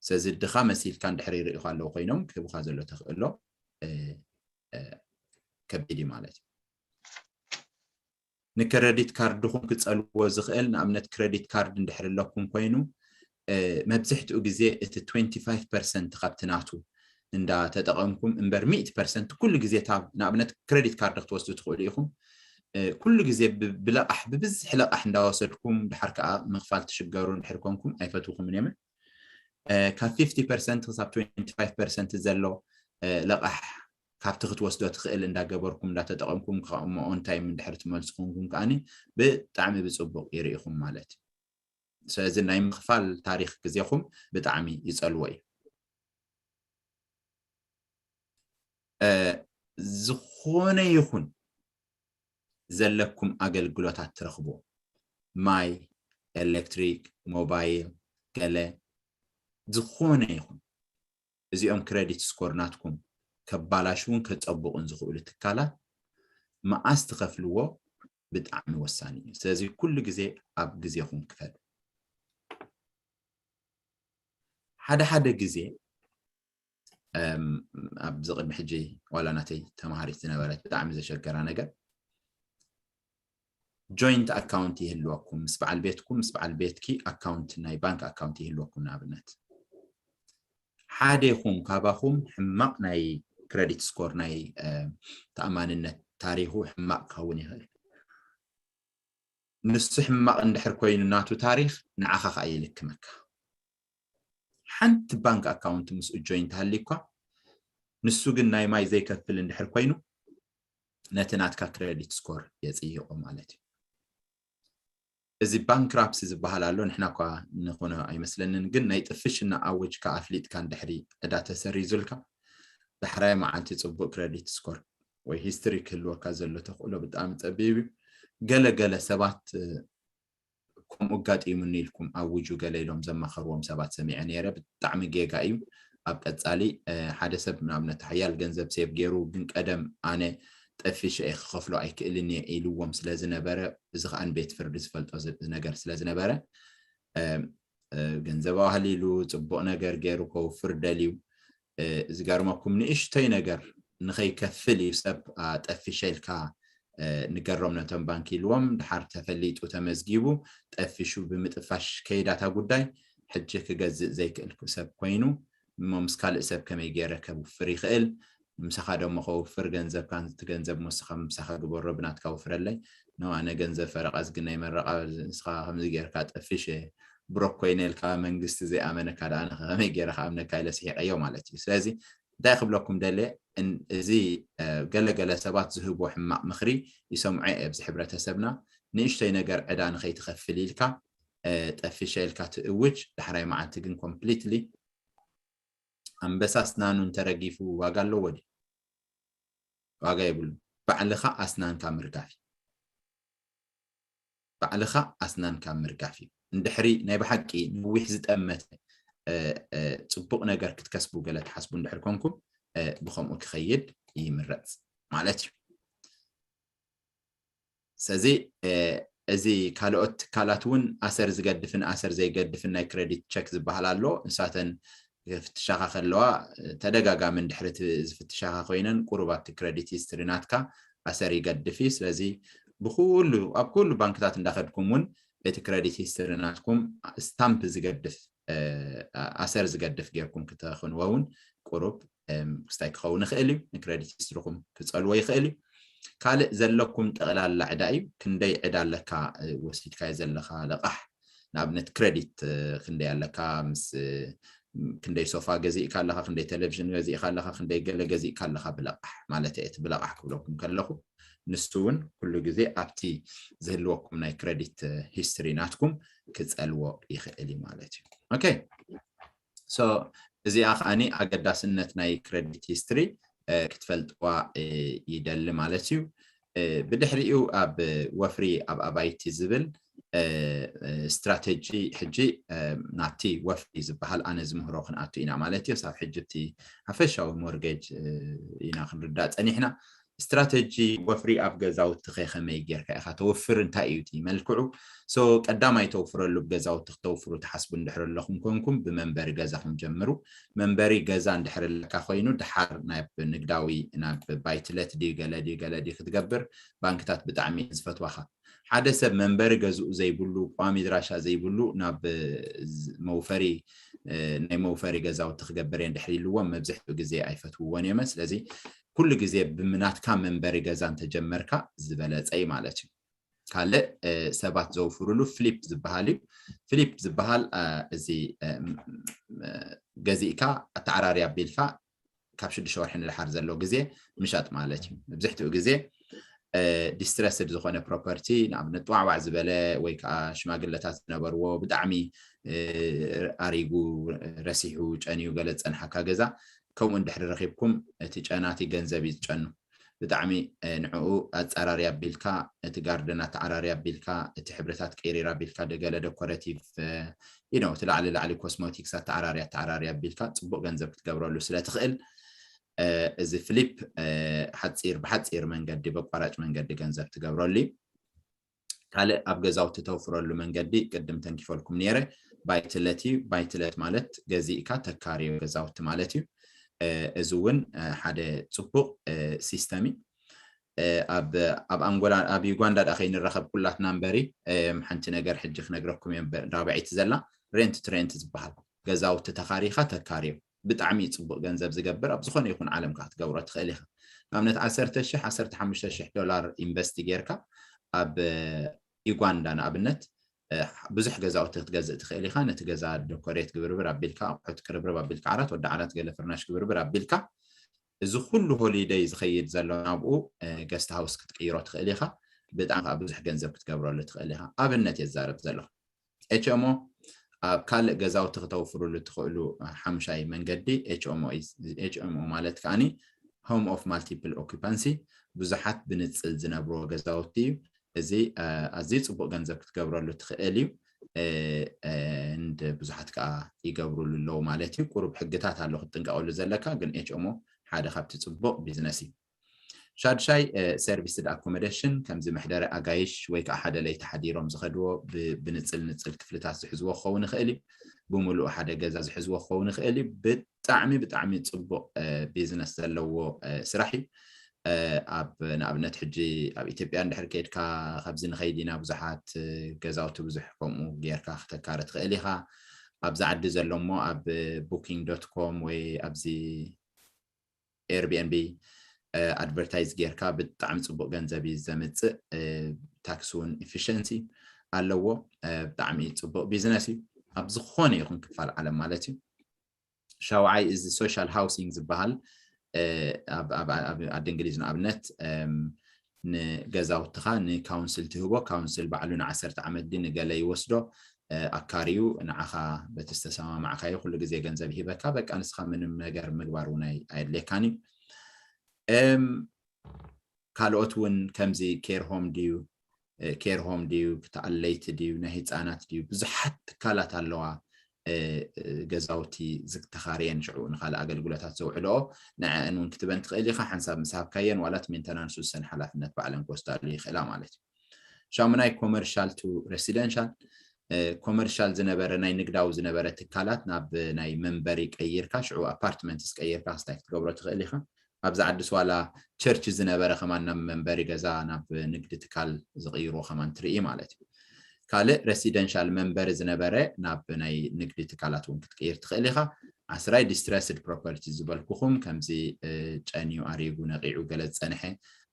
ስለዚ ድኻ መሲልካ እንድሕር ይርእዩኻ ኣለዉ ኮይኖም ክህቡኻ ዘሎ ተኽእሎ ከቢድ እዩ ማለት እዩ። ንክረዲት ካርድኹም ክፀልዎ ዝኽእል ንኣብነት ክረዲት ካርድ እንድሕር ኣለኩም ኮይኑ መብዝሕትኡ ግዜ እቲ ትዌንቲ ፋይቭ ፐርሰንት ካብቲ ናቱ እንዳተጠቐምኩም እምበር ሚእቲ ፐርሰንት ኩሉ ግዜ እታ ንኣብነት ክረዲት ካርድ ክትወስዱ ትኽእሉ ኢኹም። ኩሉ ግዜ ብለቓሕ ብብዝሒ ለቓሕ እንዳወሰድኩም ድሓር ከዓ ምኽፋል ትሽገሩ እንድሕር ኮንኩም ኣይፈትውኹምን እዮም። ካብ ፊፍቲ ፐርሰንት ክሳብ ትዌንቲ ፋይቭ ፐርሰንት ዘሎ ለቓሕ ካብቲ ክትወስዶ ትኽእል እንዳገበርኩም እንዳተጠቐምኩም ከሞ ኦን ታይም እንድሕር ትመልሱ ኮንኩም ከዓኒ ብጣዕሚ ብፅቡቕ ይርኢኹም ማለት እዩ። ስለዚ ናይ ምኽፋል ታሪክ ግዜኹም ብጣዕሚ ይፀልዎ እዩ። ዝኾነ ይኹን ዘለኩም ኣገልግሎታት ትረኽቡ፣ ማይ፣ ኤሌክትሪክ፣ ሞባይል፣ ገለ ዝኾነ ይኹን እዚኦም ክረዲት ስኮር ናትኩም ከባላሽውን ከፀብቑን ዝኽእሉ ትካላት መዓስ ትኸፍልዎ ብጣዕሚ ወሳኒ እዩ። ስለዚ ኩሉ ግዜ ኣብ ግዜኹም ክፈሉ። ሓደ ሓደ ግዜ ኣብዚ ቅድሚ ሕጂ ዋላ ናተይ ተምሃሪት ዝነበረት ብጣዕሚ ዘሸገራ ነገር joint account ይህልወኩም፣ ምስ በዓል ቤትኩም ምስ በዓል ቤትኪ account ናይ ባንክ account ይህልወኩም። ንኣብነት ሓደ ይኹም ካባኹም ሕማቕ ናይ credit score ናይ ተኣማንነት ታሪኹ ሕማቕ ክኸውን ይኽእል። ንሱ ሕማቕ እንድሕር ኮይኑ ናቱ ታሪኽ ንዓኻ ከዓ ይልክመካ። ሓንቲ ባንክ account ምስኡ joint ሃልዩኳ ንሱ ግን ናይ ማይ ዘይከፍል እንድሕር ኮይኑ ነቲ ናትካ credit score የፅይቆ ማለት እዩ። እዚ bankruptcy ዝበሃል ኣሎ፣ ንሕና እኳ ንኾኖ ኣይመስለንን፣ ግን ናይ ጥፍሽና ኣውጅካ ኣፍሊጥካ እንድሕሪ ዕዳ ተሰሪዙልካ ዳሕራይ መዓልቲ ፅቡቅ credit score ወይ history ክህልወካ ዘሎ ተኽእሎ ብጣዕሚ ፀቢብ እዩ። ገለ ገለ ሰባት ከምኡ ኣጋጢሙኒ ኢልኩም ኣውጁ ገለ ኢሎም ዘማኸርዎም ሰባት ሰሚዐ ነይረ። ብጣዕሚ ጌጋ እዩ። ኣብ ቀፃሊ ሓደ ሰብ ንኣብነት ሓያል ገንዘብ save ገይሩ ግን ቀደም ኣነ ጠፊሸ እየ ክኸፍሎ ኣይክእልን እየ ኢልዎም ስለዝነበረ፣ እዚ ከዓ ንቤት ፍርዲ ዝፈልጦ ነገር ስለዝነበረ ገንዘብ ኣዋህሊሉ ፅቡቕ ነገር ገይሩ ከውፍር ደልዩ። ዝገርመኩም ንእሽተይ ነገር ንኸይከፍል እዩ ሰብ ጠፊሸ ኢልካ ንገሮም ነቶም ባንክ ኢልዎም። ድሓር ተፈሊጡ ተመዝጊቡ ጠፊሹ ብምጥፋሽ ከይዳታ ጉዳይ ሕጂ ክገዝእ ዘይክእል ሰብ ኮይኑ እሞ ምስ ካልእ ሰብ ከመይ ገይረ ከውፍር ይኽእል? ምሳኻ ደሞ ከውፍር ገንዘብካ፣ እቲ ገንዘብ ሞ ንስኻ ምሳኻ ግበሮ፣ ብናትካ ውፍረለይ። ኖ ኣነ ገንዘብ ፈረቓ ዝግነይ መረቓ ንስኻ ከምዚ ጌርካ ጠፊሸ ብሮክ ኮይነ ኢልካ መንግስቲ ዘይኣመነካ ደኣ ንኸ ከመይ ገይረ ክኣምነካ ኢለ ስሒቐዮ ማለት እዩ። ስለዚ እንታይ ክብለኩም ደልየ፣ እዚ ገለገለ ሰባት ዝህቦ ሕማቕ ምኽሪ ይሰምዖ እየ ኣብዚ ሕብረተሰብና። ንእሽተይ ነገር ዕዳ ንኸይትኸፍል ኢልካ ጠፊሸ ኢልካ ትእውጅ፣ ዳሕራይ መዓልቲ ግን completely ኣንበሳ ኣስናኑ እንተረጊፉ ዋጋ ኣለዎ ድዩ? ዋጋ የብሉ። ባዕልኻ ኣስናንካ ምርጋፍ እዩ። ባዕልኻ ኣስናንካ ምርጋፍ እዩ። እንድሕሪ ናይ ብሓቂ ነዊሕ ዝጠመተ ጽቡቕ ነገር ክትከስቡ ገለ ትሓስቡ እንድሕር ኮንኩም ብኸምኡ ክኸይድ ይምረጽ ማለት እዩ። ስለዚ እዚ ካልኦት ትካላት እውን ኣሰር ዝገድፍን ኣሰር ዘይገድፍን ናይ ክረዲት ቸክ ዝበሃል ኣሎ። ንሳተን ክፍትሻኻ ከለዋ ተደጋጋሚ እንድሕሪ ዝፍትሻኻ ኮይነን ቁሩብ ኣብቲ ክረዲት ሂስትሪ ናትካ ኣሰር ይገድፍ እዩ። ስለዚ ብኩሉ ኣብ ኩሉ ባንክታት እንዳኸድኩም እውን እቲ ክረዲት ሂስትሪ ናትኩም ስታምፕ ዝገድፍ ኣሰር ዝገድፍ ጌርኩም ክተኽንዎ እውን ቁሩብ ክስታይ ክኸውን ይኽእል እዩ። ንክረዲት ሂስትሪኹም ክጸልዎ ይኽእል እዩ። ካልእ ዘለኩም ጠቕላላ ዕዳ እዩ። ክንደይ ዕዳ ኣለካ ወሲድካዮ ዘለኻ ለቓሕ፣ ንኣብነት ክረዲት ክንደይ ኣለካ፣ ምስ ክንደይ ሶፋ ገዚእካ ኣለኻ፣ ክንደይ ቴሌቪዥን ገዚእካ ኣለኻ፣ ክንደይ ገለ ገዚእካ ኣለኻ ብለቓሕ ማለት እየ። እቲ ብለቓሕ ክብለኩም ከለኹ ንሱ እውን ኩሉ ግዜ ኣብቲ ዝህልወኩም ናይ ክረዲት ሂስትሪ ናትኩም ክጸልዎ ይኽእል እዩ ማለት እዩ። ኦኬ፣ ሶ እዚኣ ከዓኒ ኣገዳስነት ናይ ክረዲት ሂስትሪ ክትፈልጥዋ ይደሊ ማለት እዩ። ብድሕሪኡ ኣብ ወፍሪ ኣብ ኣባይቲ ዝብል ስትራተጂ ሕጂ ናብቲ ወፍሪ ዝበሃል ኣነ ዝምህሮ ክንኣቱ ኢና ማለት እዩ። ሳብ ሕጂ እቲ ሓፈሻዊ ሞርጌጅ ኢና ክንርዳእ ጸኒሕና። ስትራተጂ ወፍሪ ኣብ ገዛውቲ ከ ከመይ ጌርካ ኢኻ ተወፍር? እንታይ እዩ እቲ መልክዑ? ሶ ቀዳማይ ተውፍረሉ፣ ብገዛውቲ ክተውፍሩ ትሓስቡ እንድሕር ኣለኹም ኮንኩም ብመንበሪ ገዛኹም ጀምሩ። መንበሪ ገዛ እንድሕር ኣለካ ኮይኑ ድሓር ናብ ንግዳዊ ናብ ባይትለት ድዩ ገለ ድዩ ገለ ድዩ ክትገብር ባንክታት ብጣዕሚ እየን ዝፈትዋኻ። ሓደ ሰብ መንበሪ ገዝኡ ዘይብሉ፣ ቋሚ ድራሻ ዘይብሉ ናብ መውፈሪ ናይ መውፈሪ ገዛውቲ ክገብር እየ እንድሕር ኢልዎም መብዝሕትኡ ግዜ ኣይፈትውዎን እዮም። ስለዚ ኩሉ ግዜ ብምናትካ መንበሪ ገዛ እንተጀመርካ ዝበለጸ እዩ ማለት እዩ። ካልእ ሰባት ዘውፍሩሉ ፍሊፕ ዝበሃል እዩ። ፍሊፕ ዝበሃል እዚ ገዚእካ ኣተዓራሪ ኣቢልካ ካብ ሽዱሽተ ወርሒ ንደሓር ዘሎ ግዜ ምሻጥ ማለት እዩ። መብዝሕትኡ ግዜ ዲስትረስድ ዝኾነ ፕሮፐርቲ፣ ንኣብነት ዋዕዋዕ ዝበለ ወይ ከዓ ሽማግለታት ዝነበርዎ ብጣዕሚ ኣሪጉ ረሲሑ ጨንዩ ገለ ዝፀንሓካ ገዛ ከምኡ እንድሕሪ ረኺብኩም እቲ ጨናቲ ገንዘብ እዩ ዝጨኑ። ብጣዕሚ ንዕኡ ኣፀራሪ ኣቢልካ እቲ ጋርደን ኣተዓራሪ ኣቢልካ እቲ ሕብርታት ቀይሪር ኣቢልካ ደገለ ደኮረቲቭ ኢኖ እቲ ላዕሊ ላዕሊ ኮስሞቲክስ ኣተዓራሪ ኣተዓራሪ ኣቢልካ ፅቡቅ ገንዘብ ክትገብረሉ ስለትኽእል እዚ ፍሊፕ ሓፂር ብሓፂር መንገዲ በቋራጭ መንገዲ ገንዘብ ትገብረሉ እዩ። ካልእ ኣብ ገዛውቲ ተውፍረሉ መንገዲ ቅድም ተንኪፈልኩም ነይረ ባይትለት እዩ። ባይትለት ማለት ገዚእካ ተካርዮ ገዛውቲ ማለት እዩ። እዚ እውን ሓደ ፅቡቅ ሲስተም እዩ። ኣብ ኣንጎላ ኣብ ዩጋንዳ ዳ ከይንራኸብ ኩላትና እምበሪ፣ ሓንቲ ነገር ሕጂ ክነግረኩም እየ። ራብዐይቲ ዘላ ሬንት ትሬንት ዝበሃል ገዛውቲ ተኻሪኻ ተካርዮ ብጣዕሚ እዩ ፅቡቅ ገንዘብ ዝገብር። ኣብ ዝኾነ ይኹን ዓለም ከዓ ክትገብሮ ትኽእል ኢኻ። ንኣብነት ዓሰርተ ሺሕ ዓሰርተ ሓሙሽተ ሺሕ ዶላር ኢንቨስት ጌርካ ኣብ ዩጋንዳ ንኣብነት ብዙሕ ገዛውቲ ክትገዝእ ትኽእል ኢኻ። ነቲ ገዛ ዶኮሬት ግብርብር ኣቢልካ፣ ኣቑሑት ቅርብርብ ኣቢልካ፣ ዓራት ወዲ ዓራት ገለ ፍርናሽ ግብርብር ኣቢልካ፣ እዚ ኩሉ ሆሊደይ ዝኸይድ ዘሎ ናብኡ ገስት ሃውስ ክትቅይሮ ትኽእል ኢኻ። ብጣዕሚ ከዓ ብዙሕ ገንዘብ ክትገብረሉ ትኽእል ኢኻ። ኣብነት የዛረብ ዘለኹ። ኤችኤምኦ ኣብ ካልእ ገዛውቲ ክተውፍሩሉ ትኽእሉ ሓሙሻይ መንገዲ ኤችኤምኦ ማለት ከዓኒ ሆም ኦፍ ማልቲፕል ኦኩፓንሲ፣ ብዙሓት ብንፅል ዝነብርዎ ገዛውቲ እዩ። እዚ ኣዝዩ ፅቡቅ ገንዘብ ክትገብረሉ ትኽእል እዩ። ንድ ብዙሓት ከዓ ይገብሩሉ ኣለዉ ማለት እዩ። ቁሩብ ሕግታት ኣሎ ክትጥንቀቀሉ ዘለካ፣ ግን ኤችኤምኦ ሓደ ካብቲ ፅቡቅ ቢዝነስ እዩ። ሻድሻይ ሰርቪስድ ኣኮሞዴሽን፣ ከምዚ መሕደሪ ኣጋይሽ ወይ ከዓ ሓደ ለይቲ ሓዲሮም ዝኸድዎ ብንፅል ንፅል ክፍልታት ዝሕዝዎ ክኸውን ይኽእል እዩ። ብምሉኡ ሓደ ገዛ ዝሕዝዎ ክኸውን ይኽእል እዩ። ብጣዕሚ ብጣዕሚ ፅቡቅ ቢዝነስ ዘለዎ ስራሕ እዩ። ኣብ ንኣብነት ሕጂ ኣብ ኢትዮጵያ እንድሕር ከይድካ፣ ካብዚ ንኸይድ ኢና፣ ብዙሓት ገዛውቲ ብዙሕ ከምኡ ጌርካ ክተካረ ትኽእል ኢኻ። ኣብዚ ዓዲ ዘሎ እሞ ኣብ ቡኪንግ ዶት ኮም ወይ ኣብዚ ኤርቢኤንቢ ኣድቨርታይዝ ጌርካ ብጣዕሚ ፅቡቅ ገንዘብ እዩ ዘምፅእ። ታክስ እውን ኢፊሽንሲ ኣለዎ። ብጣዕሚ ፅቡቅ ቢዝነስ እዩ ኣብ ዝኾነ ይኹን ክፋል ዓለም ማለት እዩ። ሻውዓይ እዚ ሶሻል ሃውሲንግ ዝበሃል ኣብ ዓዲ እንግሊዝ ንኣብነት ንገዛውትኻ ንካውንስል ትህቦ። ካውንስል ባዕሉ ንዓሰርተ ዓመት ድዩ ንገለ ይወስዶ፣ ኣካርዩ ንዓኻ በቲ ዝተሰማማዕካዮ ኩሉ ግዜ ገንዘብ ይህበካ። በቃ ንስኻ ምንም ነገር ምግባር እውን ኣየድልየካን እዩ። ካልኦት እውን ከምዚ ኬር ሆም ድዩ ኬር ሆም ድዩ፣ ክተኣለይቲ ድዩ፣ ናይ ህፃናት ድዩ፣ ብዙሓት ትካላት ኣለዋ። ገዛውቲ ዝተኻርየን ሽዑ ንካልእ ኣገልግሎታት ዘውዕልኦ፣ ንዐአን እውን ክትበን ትኽእል ኢኻ። ሓንሳብ ምስ ሃብካየን ዋላት ሜንተናንስ ውሰን ሓላፍነት ባዕለን ክወስዳሉ ይኽእላ ማለት እዩ። ሻሙናይ ኮመርሻል ቱ ሬሲደንሻል፣ ኮመርሻል ዝነበረ ናይ ንግዳዊ ዝነበረ ትካላት ናብ ናይ መንበሪ ቀይርካ፣ ሽዑ ኣፓርትመንትስ ቀይርካ ክስታይ ክትገብሮ ትኽእል ኢኻ። ኣብዚ ዓዲ ስዋላ ቸርች ዝነበረ ከማን ናብ መንበሪ ገዛ ናብ ንግዲ ትካል ዝቕይርዎ ከማን ትርኢ ማለት እዩ። ካልእ ሬሲደንሻል መንበሪ ዝነበረ ናብ ናይ ንግዲ ትካላት እውን ክትቅይር ትኽእል ኢኻ። ዓስራይ ዲስትረስድ ፕሮፐርቲ ዝበልኩኹም ከምዚ ጨንዩ ኣሪጉ ነቂዑ ገለ ዝፀንሐ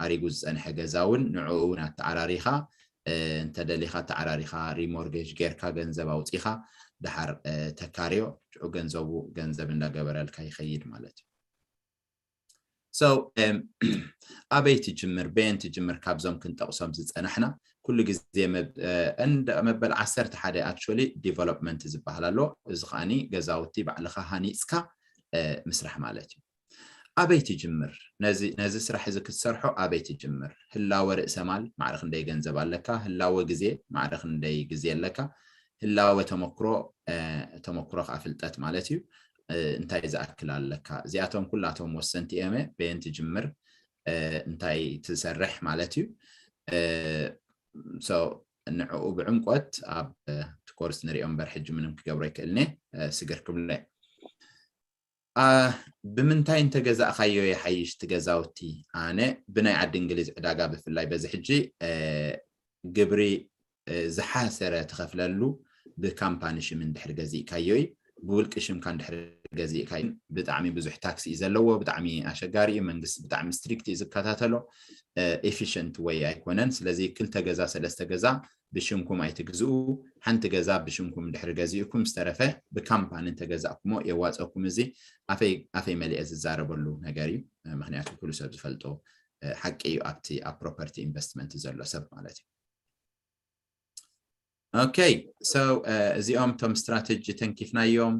ኣሪጉ ዝፀንሐ ገዛ እውን ንዕኡ እውን ኣተዓራሪኻ እንተደሊኻ ኣተዓራሪኻ ሪሞርጌጅ ጌርካ ገንዘብ ኣውፂኻ ድሓር ተካርዮ ሽዑ ገንዘቡ ገንዘብ እንዳገበረልካ ይኸይድ ማለት እዩ። So ኣበይ ትጅምር በየን ትጅምር ካብዞም ክንጠቕሶም ዝፀናሕና ኩሉ ግዜ መበል ዓሰርተ ሓደ actually ዲቨሎፕመንት ዝበሃል ኣሎ። እዚ ከዓኒ ገዛውቲ ባዕልኻ ሃኒፅካ ምስራሕ ማለት እዩ። ኣበይ ትጅምር? ነዚ ስራሕ እዚ ክትሰርሖ ኣበይ ትጅምር? ህላወ ርእሰ ማል ማዕረ ክንደይ ገንዘብ ኣለካ? ህላወ ግዜ ማዕረ ክንደይ ግዜ ኣለካ? ህላወ ተመክሮ ተመክሮ ከዓ ፍልጠት ማለት እዩ። እንታይ ዝኣክል ኣለካ? እዚኣቶም ኩላቶም ወሰንቲ እዮም። በየን ትጅምር እንታይ ትሰርሕ ማለት እዩ። ንዕኡ ብዕምቆት ኣብ ኮርስ ንሪኦ እምበር ሕጂ ምንም ክገብሮ ይክእልኒ ስግር ክብሎ ብምንታይ እንተገዛእካዮ ይሓይሽ ትገዛውቲ? ኣነ ብናይ ዓዲ እንግሊዝ ዕዳጋ ብፍላይ በዚ ሕጂ ግብሪ ዝሓሰረ ትኸፍለሉ ብካምፓኒ ሽም እንድሕር ገዚእካዮ እዩ። ብውልቂ ሽምካ እንድሕር ገዚእካዮ ብጣዕሚ ብዙሕ ታክሲ እዩ ዘለዎ። ብጣዕሚ ኣሸጋሪ እዩ። መንግስቲ ብጣዕሚ ስትሪክት እዩ ዝከታተሎ። ኤፊሽንት ወይ ኣይኮነን። ስለዚ ክልተ ገዛ ሰለስተ ገዛ ብሽምኩም ኣይትግዝኡ። ሓንቲ ገዛ ብሽምኩም እንድሕር ገዚእኩም ዝተረፈ ብካምፓኒ እንተገዛእኩሞ የዋፀኩም። እዚ ኣፈይ ኣፈይ መሊአ ዝዛረበሉ ነገር እዩ። ምክንያቱ ኩሉ ሰብ ዝፈልጦ ሓቂ እዩ። ኣብቲ ኣብ ፕሮፐርቲ ኢንቨስትመንት ዘሎ ሰብ ማለት እዩ። ኦኬ so እዚኦም እቶም ስትራቴጂ ተንኪፍናዮም።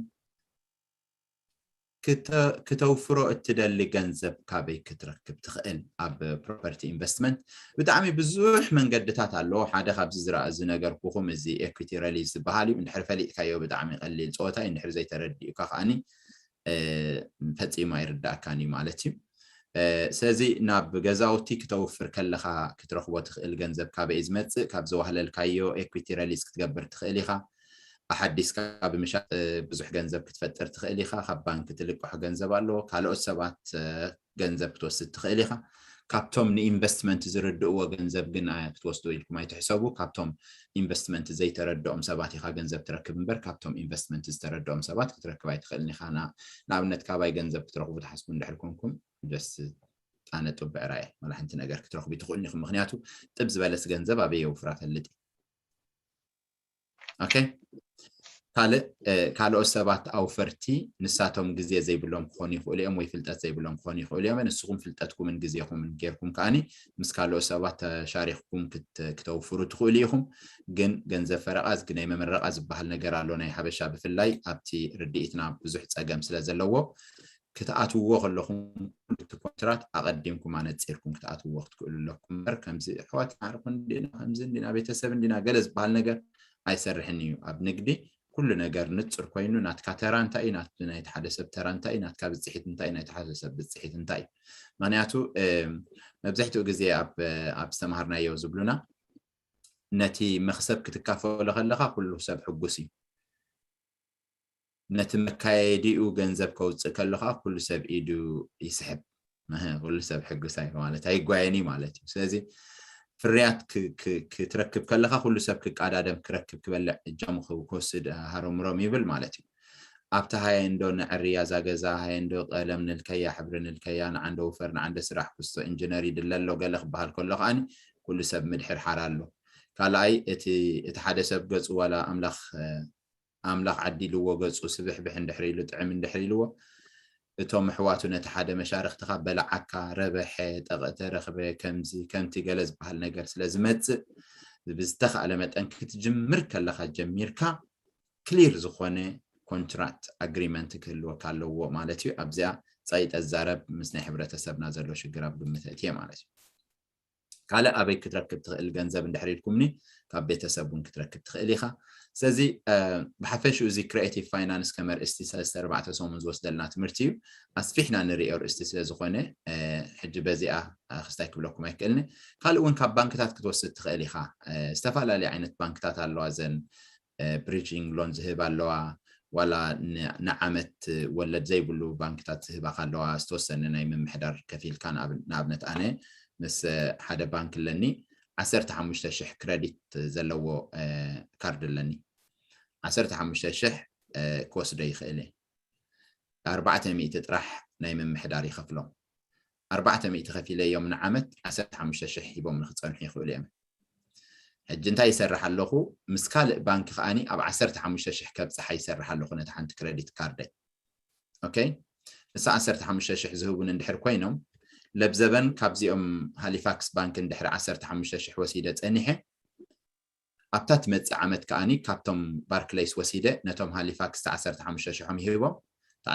ክተውፍሮ እትደሊ ገንዘብ ካበይ ክትረክብ ትኽእል? ኣብ ፕሮፐርቲ ኢንቨስትመንት ብጣዕሚ ብዙሕ መንገድታት ኣለዎ። ሓደ ካብዚ ዝረኣ ዝነገርኩኹም እዚ ኤኩቲ ረሊዝ ዝበሃል እዩ። እንድሕር ፈሊጥካዮ ብጣዕሚ ቀሊል ፀወታ እዩ። እንድሕር ዘይተረዲኡካ ከዓኒ ፈፂሙ ኣይርዳእካን እዩ ማለት እዩ። ስለዚ ናብ ገዛውቲ ክተውፍር ከለኻ ክትረኽቦ ትኽእል ገንዘብ ካበይ ዝመፅእ? ካብ ዘዋህለልካዮ ኤኩቲ ረሊዝ ክትገብር ትኽእል ኢኻ። ኣሓዲስካ ብምሻጥ ብዙሕ ገንዘብ ክትፈጥር ትኽእል ኢኻ። ካብ ባንክ ትልቅሖ ገንዘብ ኣሎ። ካልኦት ሰባት ገንዘብ ክትወስድ ትኽእል ኢኻ። ካብቶም ንኢንቨስትመንት ዝርድእዎ ገንዘብ ግን ክትወስዱ ኢልኩም ኣይትሕሰቡ። ካብቶም ኢንቨስትመንት ዘይተረድኦም ሰባት ኢኻ ገንዘብ ትረክብ እምበር፣ ካብቶም ኢንቨስትመንት ዝተረድኦም ሰባት ክትረክብ ኣይትኽእልን ኢኻ። ንኣብነት ካባይ ገንዘብ ክትረኽቡ ትሓስቡ እንድሕር ኮንኩም ጀስት ኣነ ጡብ ብዕራየ ዋላ ሓንቲ ነገር ክትረኽቡ ይትኽእሉ ኢኹም። ምኽንያቱ ጥብ ዝበለስ ገንዘብ ኣበይ የውፍራ ፈልጥ። ኦኬ። ካልእ ካልኦት ሰባት ኣውፈርቲ ንሳቶም ግዜ ዘይብሎም ክኾኑ ይኽእሉ እዮም ወይ ፍልጠት ዘይብሎም ክኾኑ ይኽእሉ እዮም። ንስኹም ፍልጠትኩምን ግዜኹምን ጌርኩም ከኣኒ ምስ ካልኦት ሰባት ተሻሪኽኩም ክተውፍሩ ትኽእሉ ኢኹም። ግን ገንዘብ ፈረቓ ዝግነይ መመረቓ ዝበሃል ነገር ኣሎ ናይ ሓበሻ። ብፍላይ ኣብቲ ርድኢትና ብዙሕ ፀገም ስለ ዘለዎ ክትኣትውዎ ከለኹም እቲ ኮንትራት ኣቐዲምኩም ኣነፂርኩም ክትኣትውዎ ክትክእሉ ኣለኩም እምበር ከምዚ ኣሕዋት ዓርኩ እንዲና ከምዚ እንዲና ቤተሰብ እንዲና ገለ ዝበሃል ነገር ኣይሰርሕን እዩ። ኣብ ንግዲ ኩሉ ነገር ንፁር ኮይኑ ናትካ ተራ እንታይ እዩ፣ ናይቲ ሓደ ሰብ ተራ እንታይ እዩ፣ ናትካ ብፅሒት እንታይ እዩ፣ ናይቲ ሓደ ሰብ ብፅሒት እንታይ እዩ። ምክንያቱ መብዛሕትኡ ግዜ ኣብ ዝተምሃርናዮ ዝብሉና ነቲ መክሰብ ክትካፈሎ ከለካ ኩሉ ሰብ ሕጉስ እዩ። ነቲ መካየዲኡ ገንዘብ ከውፅእ ከሎ ከዓ ኩሉ ሰብ ኢዱ ይስሕብ። ኩሉ ሰብ ሕጉስ ኣይ ማለት ኣይጓየን እዩ ማለት እዩ። ስለዚ ፍርያት ክትረክብ ከለካ ኩሉ ሰብ ክቃዳደም ክረክብ ክበልዕ እጃሙ ክወስድ ሃሮምሮም ይብል ማለት እዩ። ኣብቲ ሃየ እንዶ ነዕርያ እዛ ገዛ ሃየ እንዶ ቀለም ንልከያ ሕብሪ ንልከያ ንዓንዶ ውፈር ንዓንዶ ስራሕ ኩስቶ ኢንጂነር ይድለ ኣሎ ገለ ክበሃል ከሎ ከዓኒ ኩሉ ሰብ ምድሕር ሓር ኣሎ። ካልኣይ እቲ ሓደ ሰብ ገፁ ዋላ ኣምላኽ ኣምላኽ ዓዲልዎ ገፁ ስብሕብሕ እንድሕር ኢሉ ጥዕም እንድሕር ኢልዎ እቶም ኣሕዋቱ ነቲ ሓደ መሻርክትኻ በላዓካ ረበሐ ጠቕተ ረኽበ ከምዚ ከምቲ ገለ ዝበሃል ነገር ስለ ዝመፅእ ብዝተኻእለ መጠን ክትጅምር ከለኻ ጀሚርካ ክሊር ዝኾነ ኮንትራክት ኣግሪመንት ክህልወካ ኣለዎ ማለት እዩ። ኣብዚኣ ፀይጠ ዛረብ ምስ ናይ ሕብረተሰብና ዘሎ ሽግር ኣብ ግምት እትየ ማለት እዩ። ካልእ ኣበይ ክትረክብ ትኽእል ገንዘብ እንድሕር ኢልኩምኒ ካብ ቤተሰብ እውን ክትረክብ ትኽእል ኢኻ። ስለዚ ብሓፈሽኡ እዚ ክሪኤቲቭ ፋይናንስ ከም ኣርእስቲ ሰለስተ ኣርባዕተ ሰሙን ዝወስደልና ትምህርቲ እዩ። ኣስፊሕና ንሪኦ ኣርእስቲ ስለ ዝኾነ ሕጂ በዚኣ ክስታይ ክብለኩም ኣይክእልኒ። ካልእ እውን ካብ ባንክታት ክትወስድ ትኽእል ኢኻ። ዝተፈላለዩ ዓይነት ባንክታት ኣለዋ። ዘን ብሪጅንግ ሎን ዝህብ ኣለዋ ዋላ ንዓመት ወለድ ዘይብሉ ባንክታት ዝህባካ ኣለዋ ዝተወሰነ ናይ ምምሕዳር ከፊልካ ንኣብነት ኣነ ምስ ሓደ ባንክ ኣለኒ ዓሰርተ ሓሙሽተ ሽሕ ክረዲት ዘለዎ ካርድ ኣለኒ ዓሰርተ ሓሙሽተ ሽሕ ክወስዶ ይኽእል እየ ኣርባዕተ ሚእቲ ጥራሕ ናይ ምምሕዳር ይኸፍሎም ኣርባዕተ ሚእቲ ከፊለዮም ንዓመት ዓሰርተ ሓሙሽተ ሽሕ ሂቦም ንክፀንሑ ይኽእሉ እዮም ሕጂ እንታይ ይሰርሕ ኣለኹ ምስ ካልእ ባንክ ከዓኒ ኣብ ዓሰርተ ሓሙሽተ ሽሕ ከብፅሓ ይሰርሕ ኣለኹ ነቲ ሓንቲ ክረዲት ካርደይ ኦኬ ንሳ ዓሰርተ ሓሙሽተ ሽሕ ዝህቡን እንድሕር ኮይኖም ለብዘበን ካብዚኦም ሃሊፋክስ ባንክ እንድሕር ዓሰርተ ሓሙሽተ ሽሕ ወሲደ ፀኒሐ ኣብታ ትመፅእ ዓመት ከዓኒ ካብቶም ባርክለይስ ወሲደ ነቶም ሃሊፋክስ ዓሰርተ ሓሙሽተ ሽሖም ይህቦም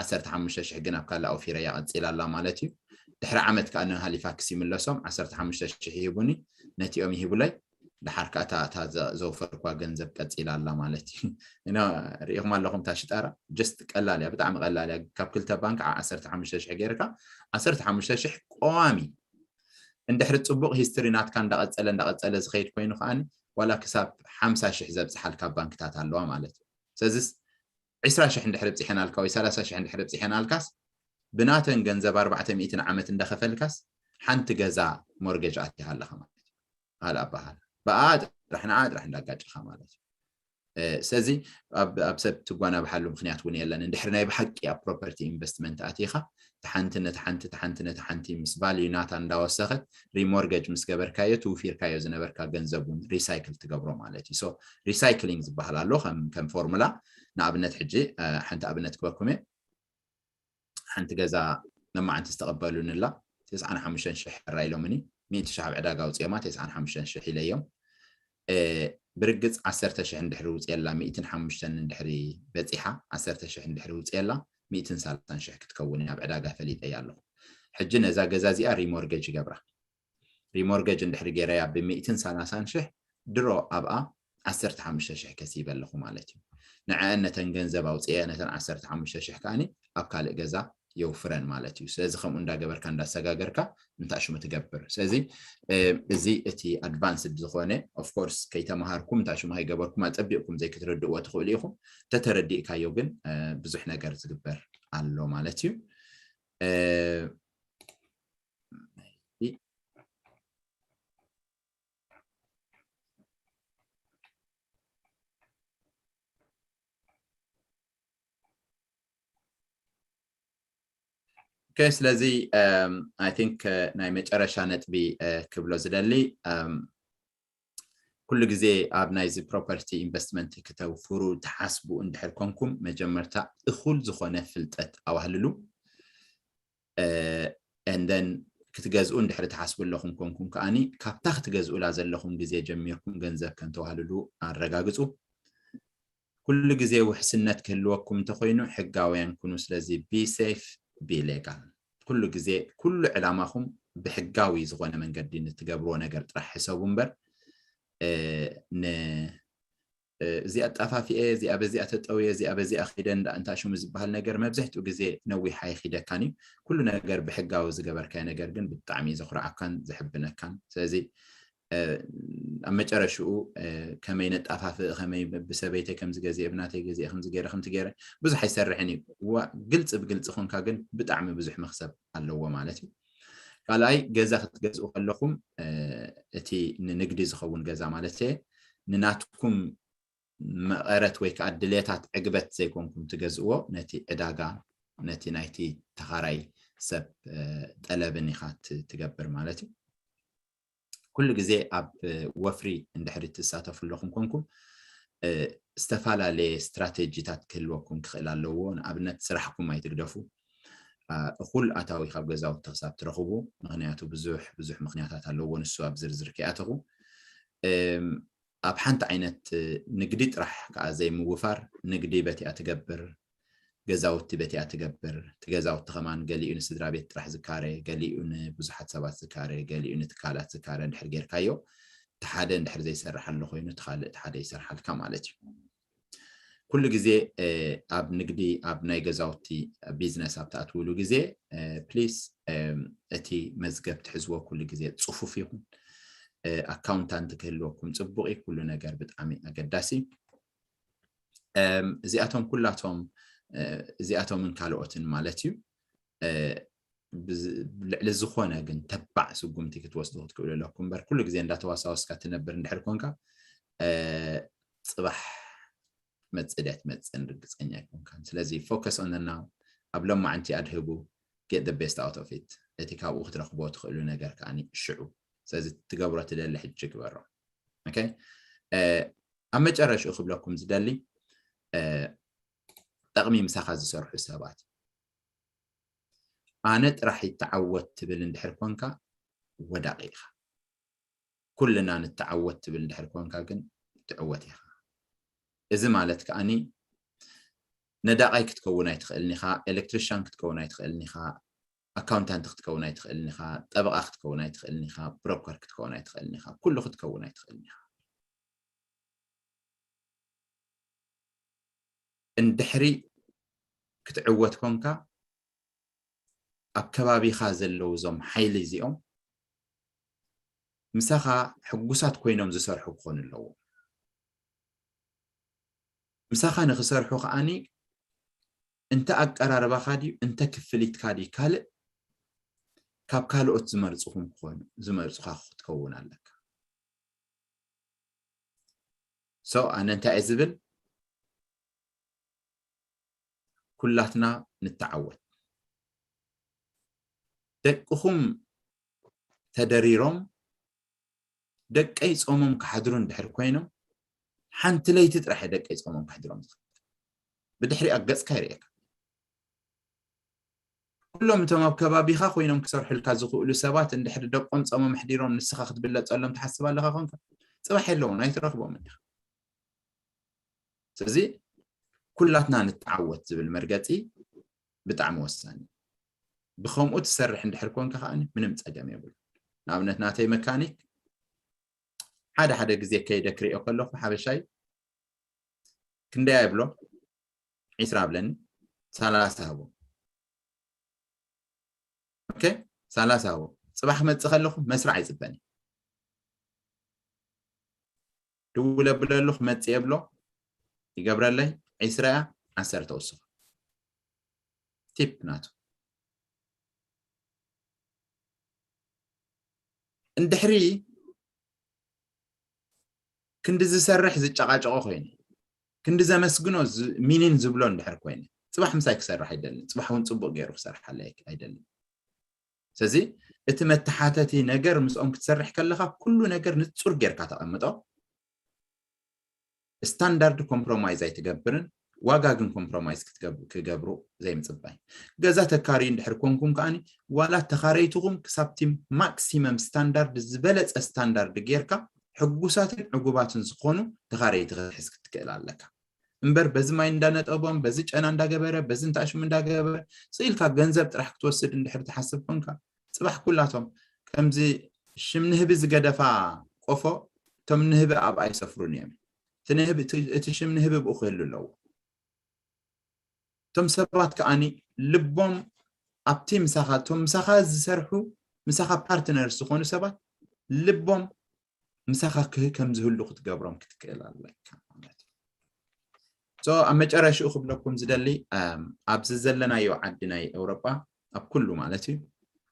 ዓሰርተ ሓሙሽተ ሽሕ ግን ኣብ ካልእ ኣውፊረያ ቀፂላ ኣላ ማለት እዩ ድሕሪ ዓመት ከዓ ንሃሊፋክስ ይምለሶም ዓሰርተ ሓሙሽተ ሽሕ ይህቡኒ ነቲኦም ይህቡለይ ድሓር ከዓ እታ ዘውፈርኳ ገንዘብ ቀፂላ ኣላ ማለት እዩ ሪኢኹም ኣለኹም እታ ሽጣራ ጀስት ቀላል እያ ብጣዕሚ ቀላል እያ ካብ ክልተ ባንክ ዓሰርተ ሓሙሽተ ሽሕ ገይርካ ዓሰርተ ሓሙሽተ ሽሕ ቀዋሚ እንድሕሪ ፅቡቕ ሂስትሪ ናትካ እንዳቐፀለ እንዳቐፀለ ዝኸይድ ኮይኑ ከዓኒ ዋላ ክሳብ ሓምሳ ሽሕ ዘብፅሓልካ ባንክታት ኣለዋ ማለት እዩ ስለዚስ ዕስራ ሽሕ እንድሕሪ ብፅሐናልካ ወይ ሰላሳ ሽሕ እንድሕሪ ብፅሐናልካስ ብናተን ገንዘብ ኣርባዕተ ሚእትን ዓመት እንዳኸፈልካስ ሓንቲ ገዛ ሞርጌጅ ኣቲኻ ኣለኻ ማለት እዩ ካልእ ኣባሃል ብኣ ጥራሕ ንዓ ጥራሕ እንዳጋጨኻ ማለት እዩ ስለዚ ኣብ ሰብ ትጓናብሓሉ ምክንያት እውን የለን እንድሕሪ ናይ ብሓቂ ኣብ ፕሮፐርቲ ኢንቨስትመንት ኣቲኻ ተሓንቲ ነቲ ሓንቲ ተሓንቲ ነቲ ሓንቲ ምስ ቫልዩ ናታ እንዳወሰኸት ሪሞርገጅ ምስ ገበርካዮ ትውፊርካዮ ዝነበርካ ገንዘብ እውን ሪሳይክል ትገብሮ ማለት እዩ ሪሳይክሊንግ ዝበሃል ኣሎ ከም ፎርሙላ ንኣብነት ሕጂ ሓንቲ ኣብነት ክበኩም እየ ሓንቲ ገዛ መማዓንቲ ዝተቐበሉንላ ተስዓን ሓሙሽተን ሽሕ ሕራ ኢሎምኒ ሚእቲ ሽሕ ኣብ ዕዳጋ ኣውፅኦማ ተስዓን ሓሙሽተን ሽሕ ኢለዮም ብርግፅ ዓሰርተ ሽሕ እንድሕሪ ውፅየላ ሚእትን ሓሙሽተን እንድሕሪ በፂሓ ዓሰርተ ሽሕ እንድሕሪ ውፅየላ ሚእትን ሰላሳን ሽሕ ክትከውን ኣብ ዕዳጋ ፈሊጠያ ኣለኹ ሕጂ ነዛ ገዛ እዚኣ ሪሞርገጅ ይገብራ ሪሞርገጅ እንድሕሪ ገይረያ ብሚእትን ሰላሳን ሽሕ ድሮ ኣብኣ ዓሰርተ ሓሙሽተ ሽሕ ከሲበ ኣለኹ ማለት እዩ ንዐአን ነተን ገንዘብ ኣውፅአ ነተን ዓሰርተ ሓሙሽተ ሽሕ ከዓኒ ኣብ ካልእ ገዛ የውፍረን ማለት እዩ ስለዚ ከምኡ እንዳገበርካ እንዳሰጋገርካ እንታይ ሽሙ ትገብር ስለዚ እዚ እቲ ኣድቫንስድ ዝኾነ ኦፍኮርስ ከይተምሃርኩም እንታይ ሽሙ ከይገበርኩም ኣፀቢቕኩም ዘይክትረድእዎ ትኽእሉ ኢኹም ተተረዲእካዮ ግን ብዙሕ ነገር ዝግበር ኣሎ ማለት እዩ Okay፣ ስለዚ I think ናይ መጨረሻ ነጥቢ ክብሎ ዝደሊ፣ ኩሉ ግዜ ኣብ ናይዚ property investment ክተውፍሩ ትሓስቡ እንድሕር ኮንኩም፣ መጀመርታ እኹል ዝኾነ ፍልጠት ኣዋህልሉ። And then ክትገዝኡ እንድሕር ትሓስቡ ኣለኹም ኮንኩም ከዓኒ፣ ካብታ ክትገዝኡላ ዘለኹም ግዜ ጀሚርኩም ገንዘብ ከም ተዋህልሉ ኣረጋግፁ። ኩሉ ግዜ ውሕስነት ክህልወኩም እንተኾይኑ ሕጋውያን ኩኑ። ስለዚ be safe፣ be legal። ኩሉ ግዜ ኩሉ ዕላማኹም ብሕጋዊ ዝኾነ መንገዲ ንትገብርዎ ነገር ጥራሕ ሕሰቡ እምበር፣ እ፣ ን-፣ እ፣ እዚኣ ኣጣፋፊኤ፣ እዚኣ በዚኣ ተጠውየ፣ እዚኣ በዚኣ ኺደ እንዳ እንታ ሽሙ ዝበሃል ነገር መብዝሕትኡ ግዜ ነዊሕ ኣይኺደካን እዩ። ኩሉ ነገር ብሕጋዊ ዝገበርካዮ ነገር ግን ብጣዕሚ ዘኹርዓካን ዘሕብነካን። ስለዚ ኣብ መጨረሽኡ ከመይ ነጣፋፍእ፣ ከመይ ብሰበይተይ ከምዚ ገዚኤ፣ ብናተይ ገዚኤ፣ ከምዚ ገይረ፣ ከምዚ ገይረ፣ ብዙሕ ኣይሰርሕን እዩ። ግልፂ ብግልፂ ኮንካ ግን ብጣዕሚ ብዙሕ መክሰብ ኣለዎ ማለት እዩ። ካልኣይ፣ ገዛ ክትገዝኡ ከለኹም እቲ ንንግዲ ዝኸውን ገዛ ማለት እየ፣ ንናትኩም መቐረት ወይ ከዓ ድሌታት ዕግበት ዘይኮንኩም ትገዝእዎ፣ ነቲ ዕዳጋ፣ ነቲ ናይቲ ተኻራይ ሰብ ጠለብን ኢኻ ትገብር ማለት እዩ። ኩሉ ግዜ ኣብ ወፍሪ እንድሕሪ ትሳተፉ ኣለኹም ኮንኩም ዝተፈላለየ ስትራቴጂታት ክህልወኩም ክኽእል ኣለዎ። ንኣብነት ስራሕኩም ኣይትግደፉ። እኹል ኣታዊ ካብ ገዛውቲ ክሳብ ትረኽቡ፣ ምኽንያቱ ብዙሕ ብዙሕ ምኽንያታት ኣለዎ፣ ንሱ ኣብ ዝርዝር ከይኣተኹ። ኣብ ሓንቲ ዓይነት ንግዲ ጥራሕ ከዓ ዘይምውፋር፣ ንግዲ በቲኣ ትገብር፣ ገዛውቲ በቲኣ ትገብር። እቲ ገዛውቲ ከማን ገሊኡ ንስድራ ቤት ጥራሕ ዝካረ፣ ገሊኡ ንብዙሓት ሰባት ዝካረ፣ ገሊኡ ንትካላት ዝካረ እንድሕር ጌርካዮ፣ እቲ ሓደ እንድሕር ዘይሰርሕ ኣሎ ኮይኑ፣ እቲ ካልእ እቲ ሓደ ይሰርሓልካ ማለት እዩ። ኩሉ ግዜ ኣብ ንግዲ፣ ኣብ ናይ ገዛውቲ ቢዝነስ ኣብ ትኣትውሉ ግዜ ፕሊስ እቲ መዝገብ ትሕዝዎ ኩሉ ግዜ ፅፉፍ ይኹን። ኣካውንታንት ክህልወኩም ፅቡቕ እዩ። ኩሉ ነገር ብጣዕሚ ኣገዳሲ። እዚኣቶም ኩላቶም፣ እዚኣቶምን ካልኦትን ማለት እዩ። ልዕሊ ዝኾነ ግን ተባዕ ስጉምቲ ክትወስዱ ክትክእሉ ኣለኩም እምበር፣ ኩሉ ግዜ እንዳተዋሳወስካ ትነብር እንድሕር ኮንካ፣ ፅባሕ መፅእ ድያ ትመፅእን ርግፀኛ ኣይኮንካን። ስለዚ focus on the now፣ ኣብ ሎማዕንቲ ኣድህቡ፣ get the best out of it። እቲ ካብኡ ክትረኽቦ ትኽእሉ ነገር ከዓኒ ሽዑ። ስለዚ ትገብሮ ትደሊ ሕጂ ግበሮ። ኦኬ፣ ኣብ መጨረሽኡ ክብለኩም ዝደሊ፣ ጠቕሚ ምሳኻ ዝሰርሑ ሰባት። ኣነ ጥራሕ ይተዓወት ትብል እንድሕር ኮንካ ወዳቂ ኢኻ። ኩልና ንተዓወት ትብል እንድሕር ኮንካ ግን ትዕወት ኢኻ። እዚ ማለት ከዓኒ ነዳቓይ ክትከውን ኣይትኽእልን ኢኻ፣ ኤሌክትሪሻን ክትከውን ኣይትኽእልን ኢኻ፣ ኣካውንታንት ክትከውን ኣይትኽእልን ኢኻ፣ ጠበቓ ክትከውን ኣይትኽእልን ኢኻ፣ ብሮከር ክትከውን ኣይትኽእልን ኢኻ፣ ኩሉ ክትከውን ኣይትኽእልን ኢኻ። እንድሕሪ ክትዕወት ኮንካ ኣብ ከባቢኻ ዘለዉ እዞም ሓይሊ እዚኦም ምሳኻ ሕጉሳት ኮይኖም ዝሰርሑ ክኾኑ ኣለዎም። ምሳኻ ንኽሰርሑ ከዓኒ እንተ ኣቀራርባኻ ድዩ እንተ ክፍሊትካ ድዩ ካልእ፣ ካብ ካልኦት ዝመርፅኹም ክኾኑ፣ ዝመርፁኻ ክትከውን ኣለካ። So ኣነ እንታይ እየ ዝብል? ኩላትና ንተዓወት። ደቅኹም ተደሪሮም ደቀይ ጾሞም ክሓድሩ እንድሕር ኮይኖም፣ ሓንቲ ለይቲ ጥራሕ እየ ደቀይ ጾሞም ከሕድሮም ዝኽእል። ብድሕሪኣ ገጽካ ይርእየካ። ኩሎም እቶም ኣብ ከባቢኻ ኮይኖም ክሰርሑልካ ዝኽእሉ ሰባት እንድሕሪ ደቆም ጾሞም ኣሕዲሮም ንስኻ ክትብለጸሎም ትሓስብ ኣለኻ ኮንካ፣ ጽባሕ የለውን፣ ኣይትረኽቦምን ኢኻ። ስለዚ ኩላትና ንተዓወት ዝብል መርገጺ ብጣዕሚ ወሳኒ እዩ። ብኸምኡ ትሰርሕ እንድሕር ኮንካ ከዓኒ ምንም ጸገም የብሉ። ንኣብነት ናተይ መካኒክ ሓደ ሓደ ግዜ ከይደ ክሪኦ ከለኹ ሓበሻይ ክንደያ ይብሎ፣ ዒስራ ብለኒ፣ ሰላሳ ህቦ። ኦኬ፣ ሰላሳ ህቦ። ጽባሕ ክመጽእ ከለኹ መስርዕ ኣይጽበን እዩ። ድውል ኣብለሉ ክመጽእ የብሎ፣ ይገብረለይ፣ ዒስራ እያ፣ ዓሰርተ ወስኹ። ቲፕ ናቱ። እንድሕሪ ክንዲ ዝሰርሕ ዝጨቃጨቆ ኮይነ፣ ክንዲ ዘመስግኖ ዝ-፣ ሚኒን ዝብሎ እንድሕር ኮይነ፣ ጽባሕ ምሳይ ክሰርሕ ኣይደልን፣ ጽባሕ እውን ጽቡቕ ገይሩ ክሰርሓለይ ኣይደልን። ስለዚ እቲ መተሓተቲ ነገር ምስኦም ክትሰርሕ ከለኻ ኩሉ ነገር ንጹር ጌርካ ተቐምጦ። ስታንዳርድ ኮምፕሮማይዝ ኣይትገብርን፣ ዋጋ ግን ኮምፕሮማይዝ ክትገብሩ ክገብሩ ዘይምጽባይ። ገዛ ተካርዩ እንድሕር ኮንኩም ከኣኒ ዋላ ተኻረይትኹም ክሳብቲ ማክሲመም ስታንዳርድ ዝበለጸ ስታንዳርድ ጌርካ ሕጉሳትን ዕጉባትን ዝኾኑ ተኻረይቲ ክትሕዝ ክትክእል ኣለካ። እምበር በዚ ማይ እንዳነጠቦም በዚ ጨና እንዳገበረ በዚ እንታሽሙ እንዳገበረ ስኢልካ ገንዘብ ጥራሕ ክትወስድ እንድሕር ትሓስብ ኮንካ ጽባሕ ኩላቶም ከምዚ ሽም ንህቢ ዝገደፋ ቆፎ እቶም ንህቢ ኣብኣ ይሰፍሩን እዮም። እቲ ሽም ንህቢ ብኡ ክህሉ ኣለዎ። እቶም ሰባት ከዓኒ ልቦም ኣብቲ ምሳኻ እቶም ምሳኻ ዝሰርሑ ምሳኻ ፓርትነር ዝኾኑ ሰባት ልቦም ምሳኻ ክህ ከም ዝህሉ ክትገብሮም ክትክእል ኣለካ ማለት እዩ። So ኣብ መጨረሽኡ ክብለኩም ዝደሊ ኣብዚ ዘለናዮ ዓዲ ናይ ኤውሮጳ ኣብ ኩሉ ማለት እዩ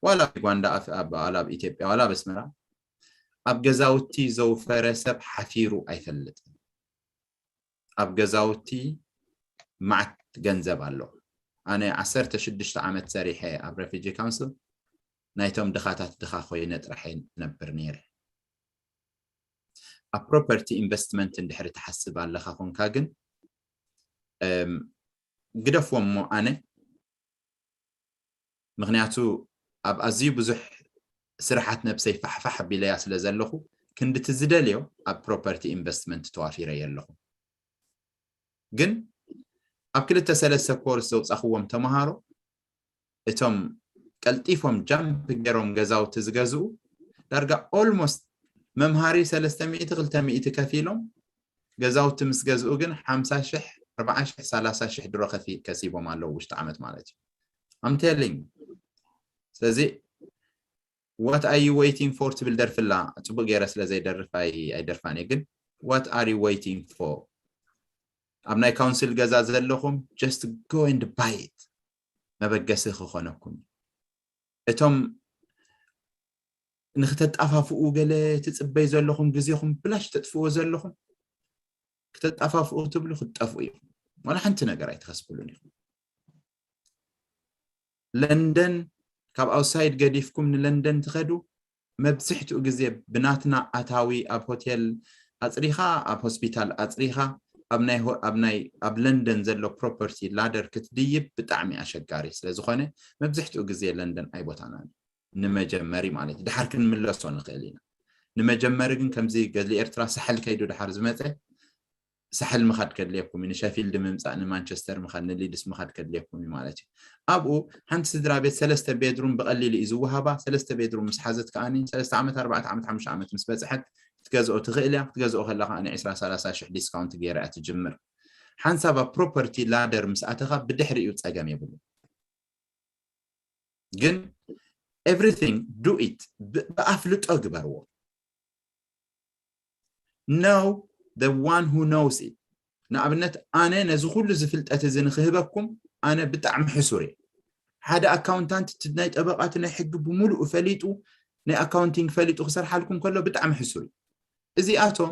ዋላ ዩጋንዳ ዋላ ኣብ ኢትዮጵያ ዋላ ኣብ ኣስመራ ኣብ ገዛውቲ ዘውፈረ ሰብ ሓፊሩ ኣይፈልጥን። ኣብ ገዛውቲ ማዕት ገንዘብ ኣሎ። ኣነ ዓሰርተ ሽዱሽተ ዓመት ሰሪሐ ኣብ refugee council ናይቶም ድኻታት ድኻ ኮይነ ጥራሕ ነብር ነይረ። ኣብ property investment እንድሕር ትሓስብ ኣለኻ ኮንካ ግን ግደፍዎ እሞ ኣነ ምክንያቱ ኣብ ኣዝዩ ብዙሕ ስራሓት ነብሰይ ፋሕፋሕ ኣቢለያ ስለ ዘለኹ ክንድቲ ዝደልዮ ኣብ property investment ተዋፊረ የለኹ። ግን ኣብ ክልተ ሰለስተ ኮርስ ዘውፃኽዎም ተምሃሮ እቶም ቀልጢፎም ጃምፕ ገይሮም ገዛውቲ ዝገዝኡ ዳርጋ almost መምሃሪ ሰለስተ ሚእቲ ክልተ ሚእቲ ከፊሎም ገዛውቲ ምስ ገዝኡ ግን ሓምሳ ሽሕ ኣርባዓ ሽሕ ሰላሳ ሽሕ ድሮ ከሲቦም ኣለዉ ውሽጢ ዓመት ማለት እዩ። I'm telling ስለዚ what are you waiting for ትብል ደርፍላ ጽቡቅ ገይረ ስለ ዘይደርፍ ኣይደርፋን ግን what are you waiting for ኣብ ናይ ካውንስል ገዛ ዘለኹም just go and buy it መበገሲ ክኾነኩም እቶም ንክተጣፋፍኡ ገለ ትጽበይ ዘለኹም ግዜኹም ብላሽ ተጥፍዎ ዘለኹም ክተጣፋፍኡ ትብሉ ክትጠፍኡ ኢኹም ዋላ ሓንቲ ነገር ኣይትኸስብሉን ኢኹም ለንደን ካብ ኣውሳይድ ገዲፍኩም ንለንደን ትኸዱ መብዝሕትኡ ግዜ ብናትና ኣታዊ ኣብ ሆቴል ኣፅሪኻ ኣብ ሆስፒታል ኣፅሪኻ ኣብ ናይ ኣብ ናይ ኣብ ለንደን ዘሎ ፕሮፐርቲ ላደር ክትድይብ ብጣዕሚ ኣሸጋሪ ስለ ዝኾነ መብዝሕትኡ ግዜ ለንደን ኣይቦታናን ንመጀመሪ ማለት እዩ ድሓር ክንምለሶ ንኽእል ኢና ንመጀመሪ ግን ከምዚ ገድሊ ኤርትራ ሳሕል ከይዱ ድሓር ዝመፀ ሳሕል ምኻድ ከድልየኩም እዩ ንሸፊልድ ምምፃእ ንማንቸስተር ምኻድ ንሊድስ ምኻድ ከድልየኩም እዩ ማለት እዩ ኣብኡ ሓንቲ ስድራ ቤት ሰለስተ ቤድሩም ብቐሊሉ እዩ ዝወሃባ ሰለስተ ቤድሩም ምስ ሓዘት ከዓኒ ሰለስተ ዓመት ኣርባዕተ ዓመት ሓሙሽተ ዓመት ምስ በፅሐት ክትገዝኦ ትኽእል እያ ክትገዝኦ ከላ ከዓ ን ዕስራ ሰላሳ ሽሕ ዲስካውንት ገይራ እያ ትጅምር ሓንሳብ ኣብ ፕሮፐርቲ ላደር ምስ ኣተኻ ብድሕሪኡ ፀገም የብሉ ግን everything do it ብኣፍልጦ ግበርዎ know the one who knows it ንኣብነት ኣነ ነዚ ኩሉ ዝፍልጠት እዚ ንክህበኩም ኣነ ብጣዕሚ ሕሱር እየ ሓደ ኣካውንታንት ናይ ጠበቃት ናይ ሕጊ ብምሉኡ ፈሊጡ ናይ ኣካውንቲንግ ፈሊጡ ክሰርሓልኩም ከሎ ብጣዕሚ ሕሱር እዩ እዚኣቶም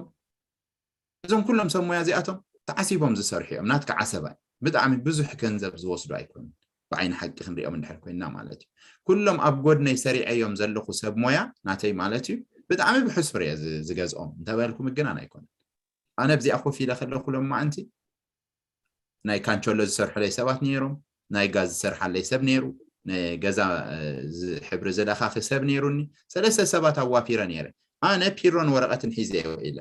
እዞም ኩሎም ሰብ ሞያ እዚኣቶም ተዓሲቦም ዝሰርሑ እዮም ናትካ ዓሰባ ብጣዕሚ ብዙሕ ገንዘብ ዝወስዱ ኣይኮኑን ብዓይኒ ሓቂ ክንሪኦም እንድሕር ኮይና ማለት እዩ ኩሎም ኣብ ጎድነይ ሰሪዐዮም ዘለኹ ሰብ ሞያ ናተይ ማለት እዩ ብጣዕሚ ብሕሱር እየ ዝገዝኦም እንተበልኩም እግናን ኣይኮነን ኣነ ኣብዚኣ ኮፍ ኢለ ከለኩ ሎማዓንቲ ናይ ካንቸሎ ዝሰርሑለይ ሰባት ነይሮም ናይ ጋዝ ዝሰርሓለይ ሰብ ነይሩ ገዛ ሕብሪ ዝለኻኺ ሰብ ነይሩኒ ሰለስተ ሰባት ኣዋፊረ ነይረ ኣነ ፒሮን ወረቐትን ሒዘ ኢለ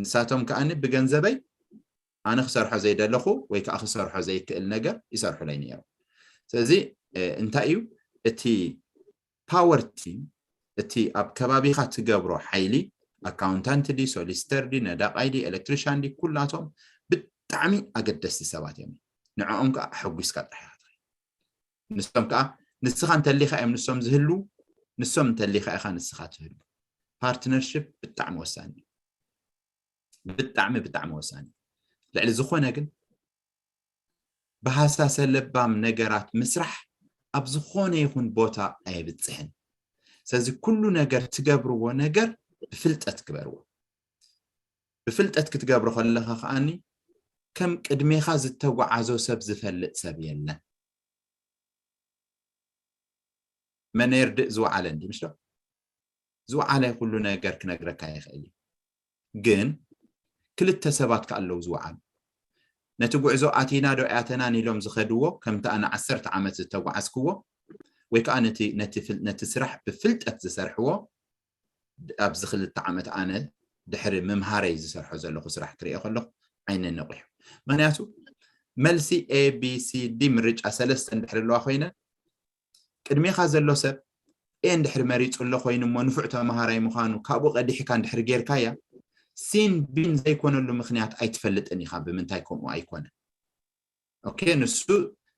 ንሳቶም ከዓኒ ብገንዘበይ ኣነ ክሰርሖ ዘይደለኹ ወይ ከዓ ክሰርሖ ዘይክእል ነገር ይሰርሑለይ ነይሮም ስለዚ እንታይ እዩ እቲ ፓወርቲ እቲ ኣብ ከባቢኻ ትገብሮ ሓይሊ ኣካውንታንት ዲ ሶሊስተር ዲ ነዳቃይ ዲ ኤሌክትሪሻን ዲ ኩላቶም ብጣዕሚ ኣገደስቲ ሰባት እዮም ንዕኦም ከዓ ኣሐጒስካ ጥራሕ ኢኻ ንሶም ከዓ ንስኻ እንተሊኻ እዮም ንሶም ዝህሉ ንሶም እንተሊኻ ኢኻ ንስኻ ትህሉ ፓርትነርሽፕ ብጣዕሚ ወሳኒ ብጣዕሚ ብጣዕሚ ወሳኒ ልዕሊ ዝኾነ ግን ብሃሳሰ ለባም ነገራት ምስራሕ ኣብ ዝኾነ ይኹን ቦታ ኣየብፅሕን ስለዚ ኩሉ ነገር ትገብርዎ ነገር ብፍልጠት ግበርዎ ብፍልጠት ክትገብሮ ከለኻ ከዓኒ ከም ቅድሜኻ ዝተጓዓዞ ሰብ ዝፈልጥ ሰብ የለን። መን የርድእ ዝወዓለ እንዲ ምሽ ዶ? ዝወዓለ ኩሉ ነገር ክነግረካ ይኽእል እዩ። ግን ክልተ ሰባት ከ ኣለዉ ዝወዓሉ። ነቲ ጉዕዞ ኣቲና ዶ ኣያተናን ኢሎም ዝኸድዎ፣ ከምቲ ኣነ ዓሰርተ ዓመት ዝተጓዓዝክዎ፣ ወይ ከዓ ነቲ ነቲ ፍል- ነቲ ስራሕ ብፍልጠት ዝሰርሕዎ፣ ኣብዚ ክልተ ዓመት ኣነ ድሕሪ ምምሃረይ ዝሰርሖ ዘለኹ ስራሕ ክሪኦ ከለኹ ዓይነ ነቑሑ። ምክንያቱ መልሲ A B C D ምርጫ ሰለስተ እንድሕር ኣለዋ ኮይነ ቅድሜኻ ዘሎ ሰብ ኤ እንድሕር መሪፁ ኣሎ ኮይኑ እሞ ንፉዕ ተምሃራይ ምዃኑ ካብኡ ቀዲሕካ እንድሕር ጌርካያ ሲን ቢን ዘይኮነሉ ምክንያት ኣይትፈልጥን ኢኻ። ብምንታይ ከምኡ ኣይኮነ? ኦኬ፣ ንሱ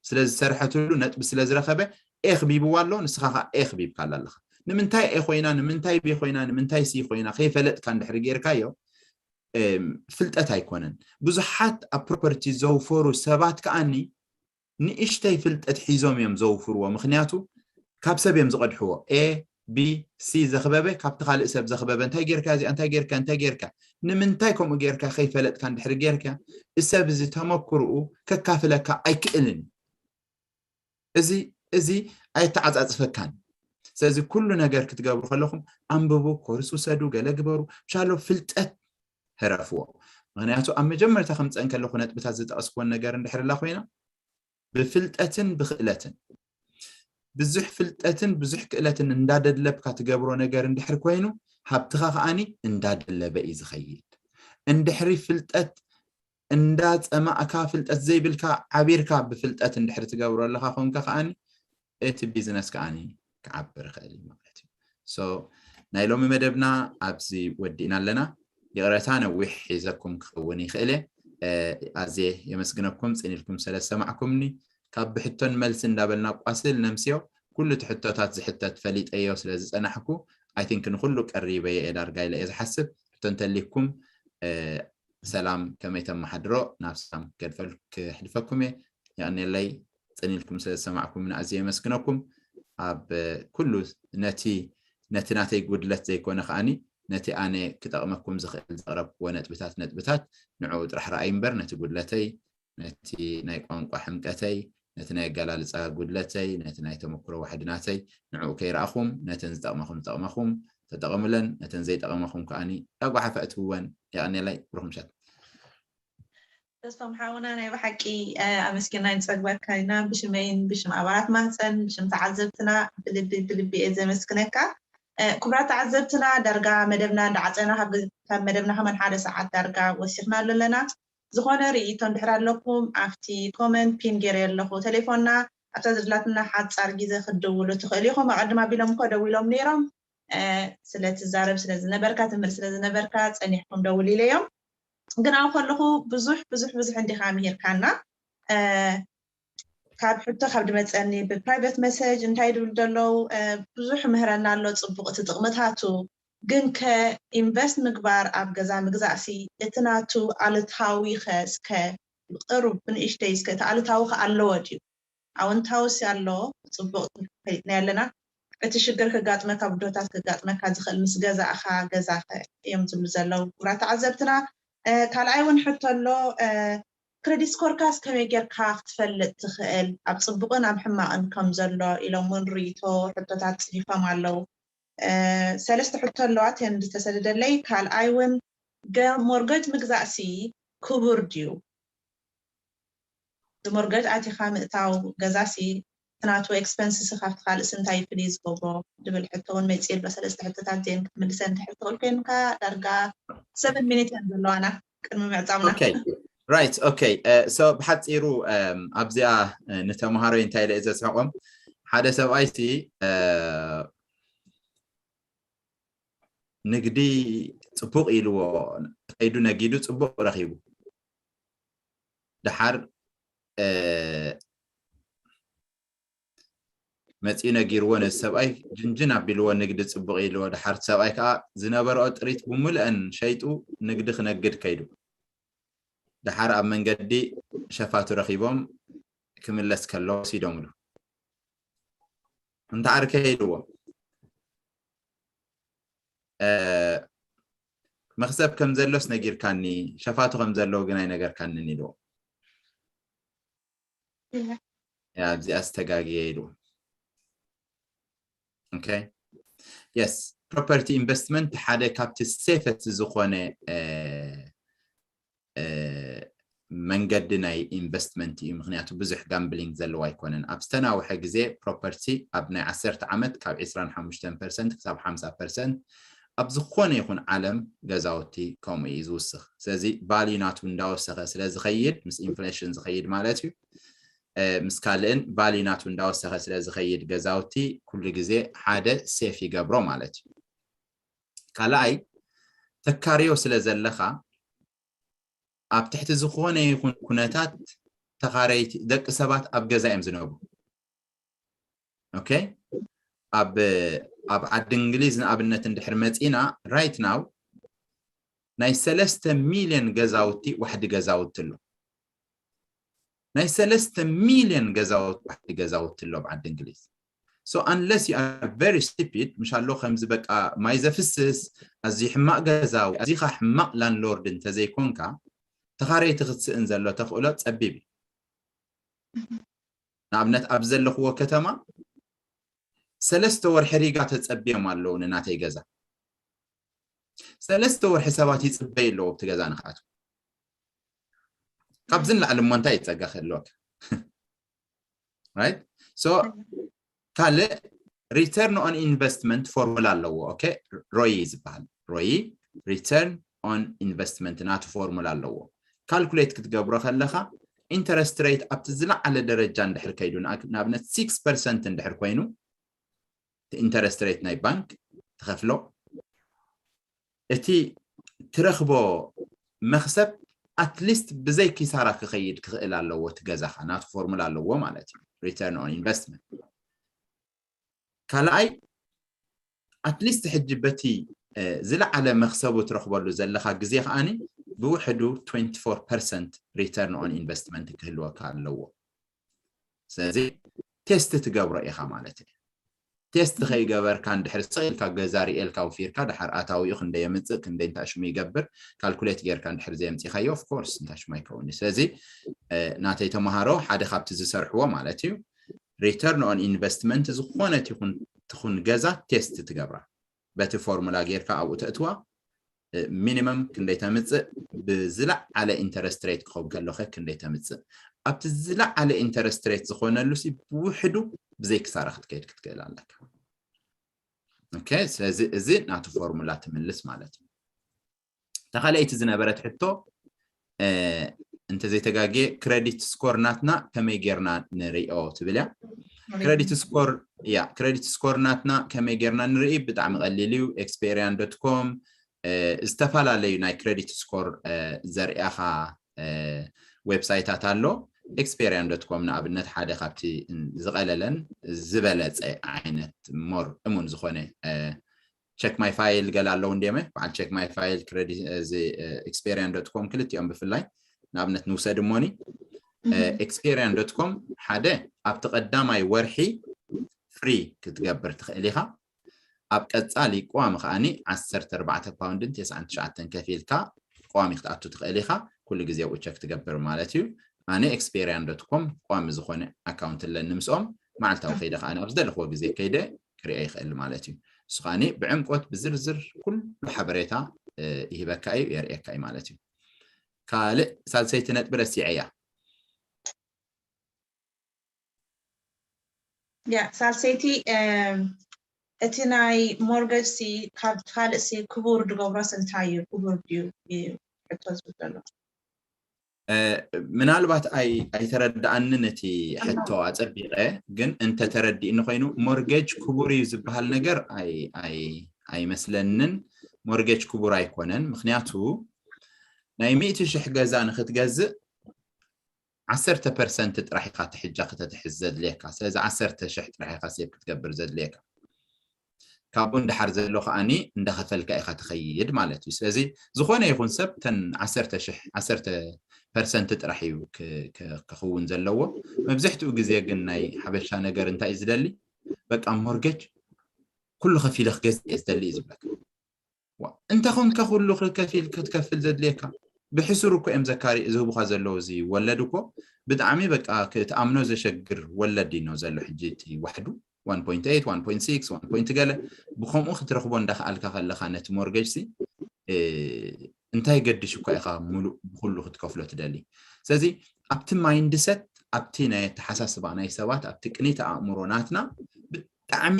ስለ ዝሰርሐትሉ ነጥቢ ስለ ዝረኸበ ኤ ክቢብዋ ኣሎ፣ ንስኻ ከዓ ኤ ክቢብካላ ኣለኻ። ንምንታይ ኤ ኮይና፣ ንምንታይ ቢ ኮይና፣ ንምንታይ ሲ ኮይና ከይፈለጥካ እንድሕር ጌርካዮ ፍልጠት ኣይኮነን። ብዙሓት ኣብ ፕሮፐርቲ ዘውፈሩ ሰባት ከዓኒ ንእሽተይ ፍልጠት ሒዞም እዮም ዘውፍርዎ። ምክንያቱ ካብ ሰብ እዮም ዝቐድሕዎ። ኤ ቢ ሲ ዘኽበበ ካብቲ ካልእ ሰብ ዘኽበበ እንታይ ጌርካ፣ እዚኣ እንታይ ጌርካ፣ እንታይ ጌርካ፣ ንምንታይ ከምኡ ጌርካ ከይፈለጥካ እንድሕር ጌርካ፣ እሰብ እዚ ተመክርኡ ከካፍለካ ኣይክእልን። እዚ እዚ ኣይተዓጻጽፈካን። ስለዚ ኩሉ ነገር ክትገብሩ ከለኹም ኣንብቡ፣ ኮርስ ውሰዱ፣ ገለ ግበሩ፣ ሻሎ ፍልጠት ህረፍዎ። ምክንያቱ ኣብ መጀመርታ ከምፀን ከለኹ ነጥብታት ዝጠቐስኩዎን ነገር እንድሕር ላ ኮይና ብፍልጠትን ብክእለትን ብዙሕ ፍልጠትን ብዙሕ ክእለትን እንዳደለብካ ትገብሮ ነገር እንድሕር ኮይኑ ሃብትኻ ከዓኒ እንዳደለበ እዩ ዝኸይድ። እንድሕሪ ፍልጠት እንዳፀማእካ ፍልጠት ዘይብልካ ዓቢርካ ብፍልጠት እንድሕር ትገብሮ ኣለካ ኮንካ ከዓኒ እቲ ቢዝነስ ከዓኒ ክዓብር ይኽእል እዩ ማለት እዩ። So ናይ ሎሚ መደብና ኣብዚ ወዲእና ኣለና። ይቕረታ ነዊሕ ሒዘኩም ክኸውን ይኽእል እየ። ኣዝየ የመስግነኩም ፅን ኢልኩም ስለ ዝሰማዕኩምኒ። ካብ ብሕቶን መልሲ እንዳበልና ቋስል ነምስዮ። ኩሉ እቲ ሕቶታት ዝሕተት ፈሊጠዮ ስለ ዝፀናሕኩ I think ንኩሉ ቀሪበ እየ ዳርጋ ኢለ እየ ዝሓስብ። ሕቶ እንተሊኩም ሰላም ከመይ ተመሓድሮ ናብ ሰላም ክገድፈል ክሕልፈኩም እየ። የቐንየለይ። ፅን ኢልኩም ስለ ዝሰማዕኩምኒ ኣዝየ የመስግነኩም። ኣብ ኩሉ ነቲ ነቲ ናተይ ጉድለት ዘይኮነ ከዓኒ ነቲ ኣነ ክጠቕመኩም ዝኽእል ዘቕረብክዎ ነጥብታት ነጥብታት ንዕኡ ጥራሕ ረኣይ እምበር ነቲ ጉድለተይ ነቲ ናይ ቋንቋ ሕምቀተይ ነቲ ናይ ኣገላልፃ ጉድለተይ ነቲ ናይ ተመክሮ ዋሕዲ ናተይ ንዕኡ ከይረኣኹም ነተን ዝጠቕመኹም ዝጠቕመኹም ተጠቐሙለን ነተን ዘይጠቐመኹም ከዓኒ ዳጓሓፈ እትውወን። የቐንየለይ። ብሩኽ ምሸት። ተስፋ ምሓውና ናይ ብሓቂ ኣመስኪና ንፀግበካ ኢና ብሽመይን ብሽም ኣባላት ማህፀን ብሽም ተዓዘብትና ብልቢ ብልቢ እየ ዘመስክነካ። ክቡራት ተዓዘብትና ዳርጋ መደብና እንዳዓፀና ካብ መደብና ከመን ሓደ ሰዓት ዳርጋ ወሲኽና ኣለና። ዝኾነ ርእይቶ እንድሕር ኣለኩም ኣብቲ ኮመንት ፒን ገይረ ኣለኹ። ቴሌፎንና ኣብታ ዝድላትና ሓፃር ግዜ ክትድውሉ ትኽእል ኢኹም። ኣቐድም ኣቢሎም እኮ ደዊሎም ነይሮም። ስለትዛረብ ስለዝነበርካ ትምህር ስለዝነበርካ ፀኒሕኩም ደውል ኢለዮም። ግን ኣብ ከለኹ ብዙሕ ብዙሕ ብዙሕ እንዲኻ ምሂርካና። ካብ ሕቶ ካብ ድመፀኒ ብፕራይቨት መሰጅ እንታይ ድብል ደለው ብዙሕ ምህረና ኣሎ ፅቡቅ እቲ ጥቅምታቱ ግን ከ ኢንቨስት ምግባር ኣብ ገዛ ምግዛእሲ እቲ ናቱ ኣሉታዊ ከ እስከ ቅሩብ ብንእሽተይ እስከ እቲ ኣሉታዊ ከ ኣለዎ ድዩ? ኣወንታዊ ሲ ኣለዎ ፅቡቅ ፈሊጥና ኣለና። እቲ ሽግር ክጋጥመካ ብድሆታት ክጋጥመካ ዝኽእል ምስ ገዛእኻ ገዛ ከ እዮም ዝብሉ ዘለዉ ክቡራት ተዓዘብትና። ካልኣይ እውን ሕቶ ኣሎ። ክሬዲት ስኮርካስ ከመይ ጌርካ ክትፈልጥ ትኽእል ኣብ ፅቡቅን ኣብ ሕማቅን ከም ዘሎ ኢሎም እውን ርእይቶ ሕቶታት ፅሒፎም ኣለዉ። ሰለስተ ሕቶ ኣለዋ ተን ዝተሰደደለይ። ካልኣይ እውን ሞርገጅ ምግዛእሲ ክቡር ድዩ? ብሞርገጅ ኣቲኻ ምእታው ገዛሲ ናቱ ኤክስፐንስስ ካብቲ ካልእስ እንታይ ፍልይ ዝገብሮ ድብል ሕቶ እውን መፂኡ ኣሎ። ሰለስተ ሕቶታት ዜን ክትምልሰ እንድሕር ትኽእል ኮይንካ ዳርጋ ሰቨን ሚኒት እየን ዘለዋና ቅድሚ ምዕፃምና። ራይት ኦኬ። ሶ ብሓፂሩ ኣብዚኣ ንተምሃሮ እንታይ ኢለ ዘስሕቆም ሓደ ሰብኣይሲ ንግዲ ፅቡቅ ኢልዎ ከይዱ ነጊዱ ፅቡቅ ረኪቡ ድሓር መፂኡ ነጊርዎ ነዚ ሰብኣይ ጅንጅን ኣቢልዎ ንግዲ ፅቡቅ ኢልዎ ድሓር ሰብኣይ ከዓ ዝነበረኦ ጥሪት ብምልአን ሸይጡ ንግዲ ክነግድ ከይዱ ድሓር ኣብ መንገዲ ሸፋቱ ረኪቦም ክምለስ ከሎ ወሲዶምሉ እንተ ዓርከ ኢልዎ መኽሰብ ከም ዘሎስ ነጊርካኒ ሸፋቱ ከም ዘለዉ ግን ኣይነገርካንን ኢልዎ። እዚኣ ዝተጋግየ ኢሉ። Okay, yes, property investment ሓደ ካብቲ safest ዝኾነ መንገዲ ናይ investment እዩ። ምክንያቱ ብዙሕ gambling ዘለዎ ኣይኮነን። ኣብ ዝተናውሐ ግዜ property ኣብ ናይ ዓሰርተ ዓመት ካብ ዕስራን ሓሙሽተን ፐርሰንት ክሳብ ሓምሳ ፐርሰንት ኣብ ዝኾነ ይኹን ዓለም ገዛውቲ ከምኡ እዩ ዝውስኽ። ስለዚ value ናቱ እንዳወሰኸ ስለ ዝኸይድ፣ ምስ inflation ዝኸይድ ማለት እዩ፣ ምስ ካልእን value ናቱ እንዳወሰኸ ስለ ዝኸይድ ገዛውቲ ኩሉ ግዜ ሓደ safe ይገብሮ ማለት እዩ። ካልኣይ ተካርዮ ስለ ዘለኻ ኣብ ትሕቲ ዝኾነ ይኹን ኩነታት ተኻረይቲ ደቂ ሰባት ኣብ ገዛ እዮም ዝነብሩ። Okay፣ ኣብ ኣብ ዓዲ እንግሊዝ ንኣብነት እንድሕር መፂና right now ናይ ሰለስተ ሚልዮን ገዛውቲ ዋሕዲ ገዛውቲ ኣሎ። ናይ ሰለስተ ሚልዮን ገዛውቲ ዋሕዲ ገዛውቲ ኣሎ ኣብ ዓዲ እንግሊዝ። So unless you are very stupid፣ ምሻሎ ከምዚ በቃ ማይ ዘፍስስ ኣዝዩ ሕማቕ ገዛዊ ኣዚኻ ሕማቕ landlord እንተዘይኮንካ ተኻረይቲ ክትስእን ዘሎ ተኽእሎ ጸቢብ እዩ። ንኣብነት ኣብ ዘለኽዎ ከተማ ሰለስተ ወርሒ ሪጋ ተጸብዮም ኣለዉ ንናተይ ገዛ። ሰለስተ ወርሒ ሰባት ይጽበዩ ኣለዉ ኣብቲ ገዛ ንኽኣትዉ። ካብዚ ንላዕሊ እሞ እንታይ ጸጋ ክህልወካ? Right? So ካልእ return on investment formula ኣለዎ። Okay፣ ሮይ ዝበሃል ሮይ return on investment ናቱ formula ኣለዎ። Calculate ክትገብሮ ከለኻ interest rate ኣብቲ ዝለዓለ ደረጃ እንድሕር ከይዱ ንኣብነት six percent እንድሕር ኮይኑ interest rate ናይ ባንክ ትኸፍሎ እቲ ትረኽቦ መኽሰብ at least ብዘይ ኪሳራ ክኸይድ ክኽእል ኣለዎ። እቲ ገዛኻ ናቱ formula ኣለዎ ማለት እዩ። Return on investment ካልኣይ at least ሕጂ በቲ ዝለዓለ መኽሰቡ ትረኽበሉ ዘለኻ ግዜ ከዓኒ ብውሕዱ twenty-four percent return on investment ክህልወካ ኣለዎ። ስለዚ test ትገብሮ ኢኻ ማለት እዩ። Test ከይገበርካ እንድሕር ስቕ ኢልካ ገዛ ሪኤልካ ውፊርካ ድሓር ኣታዊኡ ክንደይ የምፅእ ክንደይ እንታይ ሽሙ ይገብር calculate ጌርካ እንድሕር ዘየምፂኻዮ of course እንታይ ሽሙ ኣይከውን እዩ። ስለዚ ናተይ ተምሃሮ ሓደ ካብቲ ዝሰርሕዎ ማለት እዩ return on investment ዝኾነት ይኹን ትኹን ገዛ test ትገብራ በቲ formula ጌርካ ኣብኡ ተእትዋ minimum ክንደይ ተምፅእ ብዝለዓለ interest rate ክኸውን ከሎ ክንደይ ተምፅእ ኣብቲ ዝለዓለ interest rate ዝኾነሉ ሲ ብውሕዱ ብዘይ ክሳራ ክትከይድ ክትክእል ኣለካ። Okay፣ ስለዚ እዚ ናቱ formula ትምልስ ማለት እዩ። ተኻለይቲ ዝነበረት ሕቶ እንተዘይተጋግየ credit score ናትና ከመይ ጌርና ንሪኦ ትብል እያ። Credit score፣ ያ credit score ናትና ከመይ ጌርና ንርኢ? ብጣዕሚ ቀሊል እዩ። Experian dot com ዝተፈላለዩ ናይ credit score ዘርእያኻ website ታት ኣሎ። Experian dot com ንኣብነት ሓደ ካብቲ ዝቐለለን ዝበለፀ ዓይነት more እሙን ዝኾነ check my file ገለ ኣለዉ እንዲዮመ በዓል check my file credit እዚ Experian dot com ክልቲኦም ብፍላይ ንኣብነት ንውሰድ እሞኒ Experian dot com ሓደ ኣብቲ ቀዳማይ ወርሒ free ክትገብር ትኽእል ኢኻ። ኣብ ቀፃሊ ቋሚ ከዓኒ ዓሰርተ ኣርባዕተ ፓውንድን ተስዓን ትሽዓተን ከፊልካ ቋሚ ክትኣቱ ትኽእል ኢኻ። ኩሉ ግዜ ኣብኡ check ትገብር ማለት እዩ። ኣነ Experian dot com ቋሚ ዝኾነ account ኣለኒ ምስኦም። መዓልታዊ ከይደ ከዓኒ ኣብ ዝደለኽዎ ግዜ ከይደ ክሪኦ ይኽእል ማለት እዩ። እሱ ከዓኒ ብዕምቆት ብዝርዝር ኩሉ ሓበሬታ ይህበካ እዩ የርእየካ እዩ ማለት እዩ። ካልእ ሳልሰይቲ ነጥቢ ረሲዐያ። ያ ሳልሰይቲ እቲ ናይ mortgage ሲ ካብ ካልእ ሲ ክቡር ድገብሮስ እንታይ እዩ? ክቡር ድዩ እዩ ሕቶ ዝብል ዘሎ። ምናልባት ኣይተረድኣንን እቲ ሕቶ ኣፀቢቐ፣ ግን እንተተረዲእኒ ኮይኑ mortgage ክቡር እዩ ዝበሃል ነገር ኣይመስለንን። Mortgage ክቡር ኣይኮነን። ምክንያቱ ናይ ሚእቲ ሽሕ ገዛ ንክትገዝእ ዓሰርተ ፐርሰንት ጥራሕ ኢኻ ትሕጃ ከተትሕዝ ዘድልየካ። ስለዚ ዓሰርተ ሽሕ ጥራሕ ኢኻ save ክትገብር ዘድልየካ። ካብኡ ንደሓር ዘሎ ከዓኒ እንዳኸፈልካ ኢኻ ትኸይድ ማለት እዩ። ስለዚ ዝኾነ ይኹን ሰብ ተን ዓሰርተ ሽሕ ዓሰርተ ፐርሰንት ጥራሕ እዩ ክኸውን ዘለዎ። መብዝሕትኡ ግዜ ግን ናይ ሓበሻ ነገር እንታይ እዩ ዝደሊ? በቃ mortgage ኩሉ ከፊለ ክገዝእ እየ ዝደሊ እዩ ዝብለካ። እንተ ኾንካ ኩሉ ከፊል ክትከፍል ዘድልየካ ብሕሱር እኮ እዮም ዘካሪ ዝህቡኻ ዘለዉ። እዚ ወለድ እኮ ብጣዕሚ በቃ ክትኣምኖ ዘሸግር ወለድ እዩ ዘሎ ሕጂ። እቲ ዋሕዱ one point eight one point six one point ገለ ብከምኡ ክትረኽቦ እንዳኸኣልካ ከለኻ ነቲ ሞርጌጅ ሲ እንታይ ገድሽ እኳ ኢኻ ሙሉእ ብኩሉ ክትከፍሎ ትደሊ። ስለዚ ኣብቲ ማይንድሰት ኣብቲ ናይ ኣተሓሳስባ ናይ ሰባት ኣብቲ ቅኒት ኣእምሮ ናትና ብጣዕሚ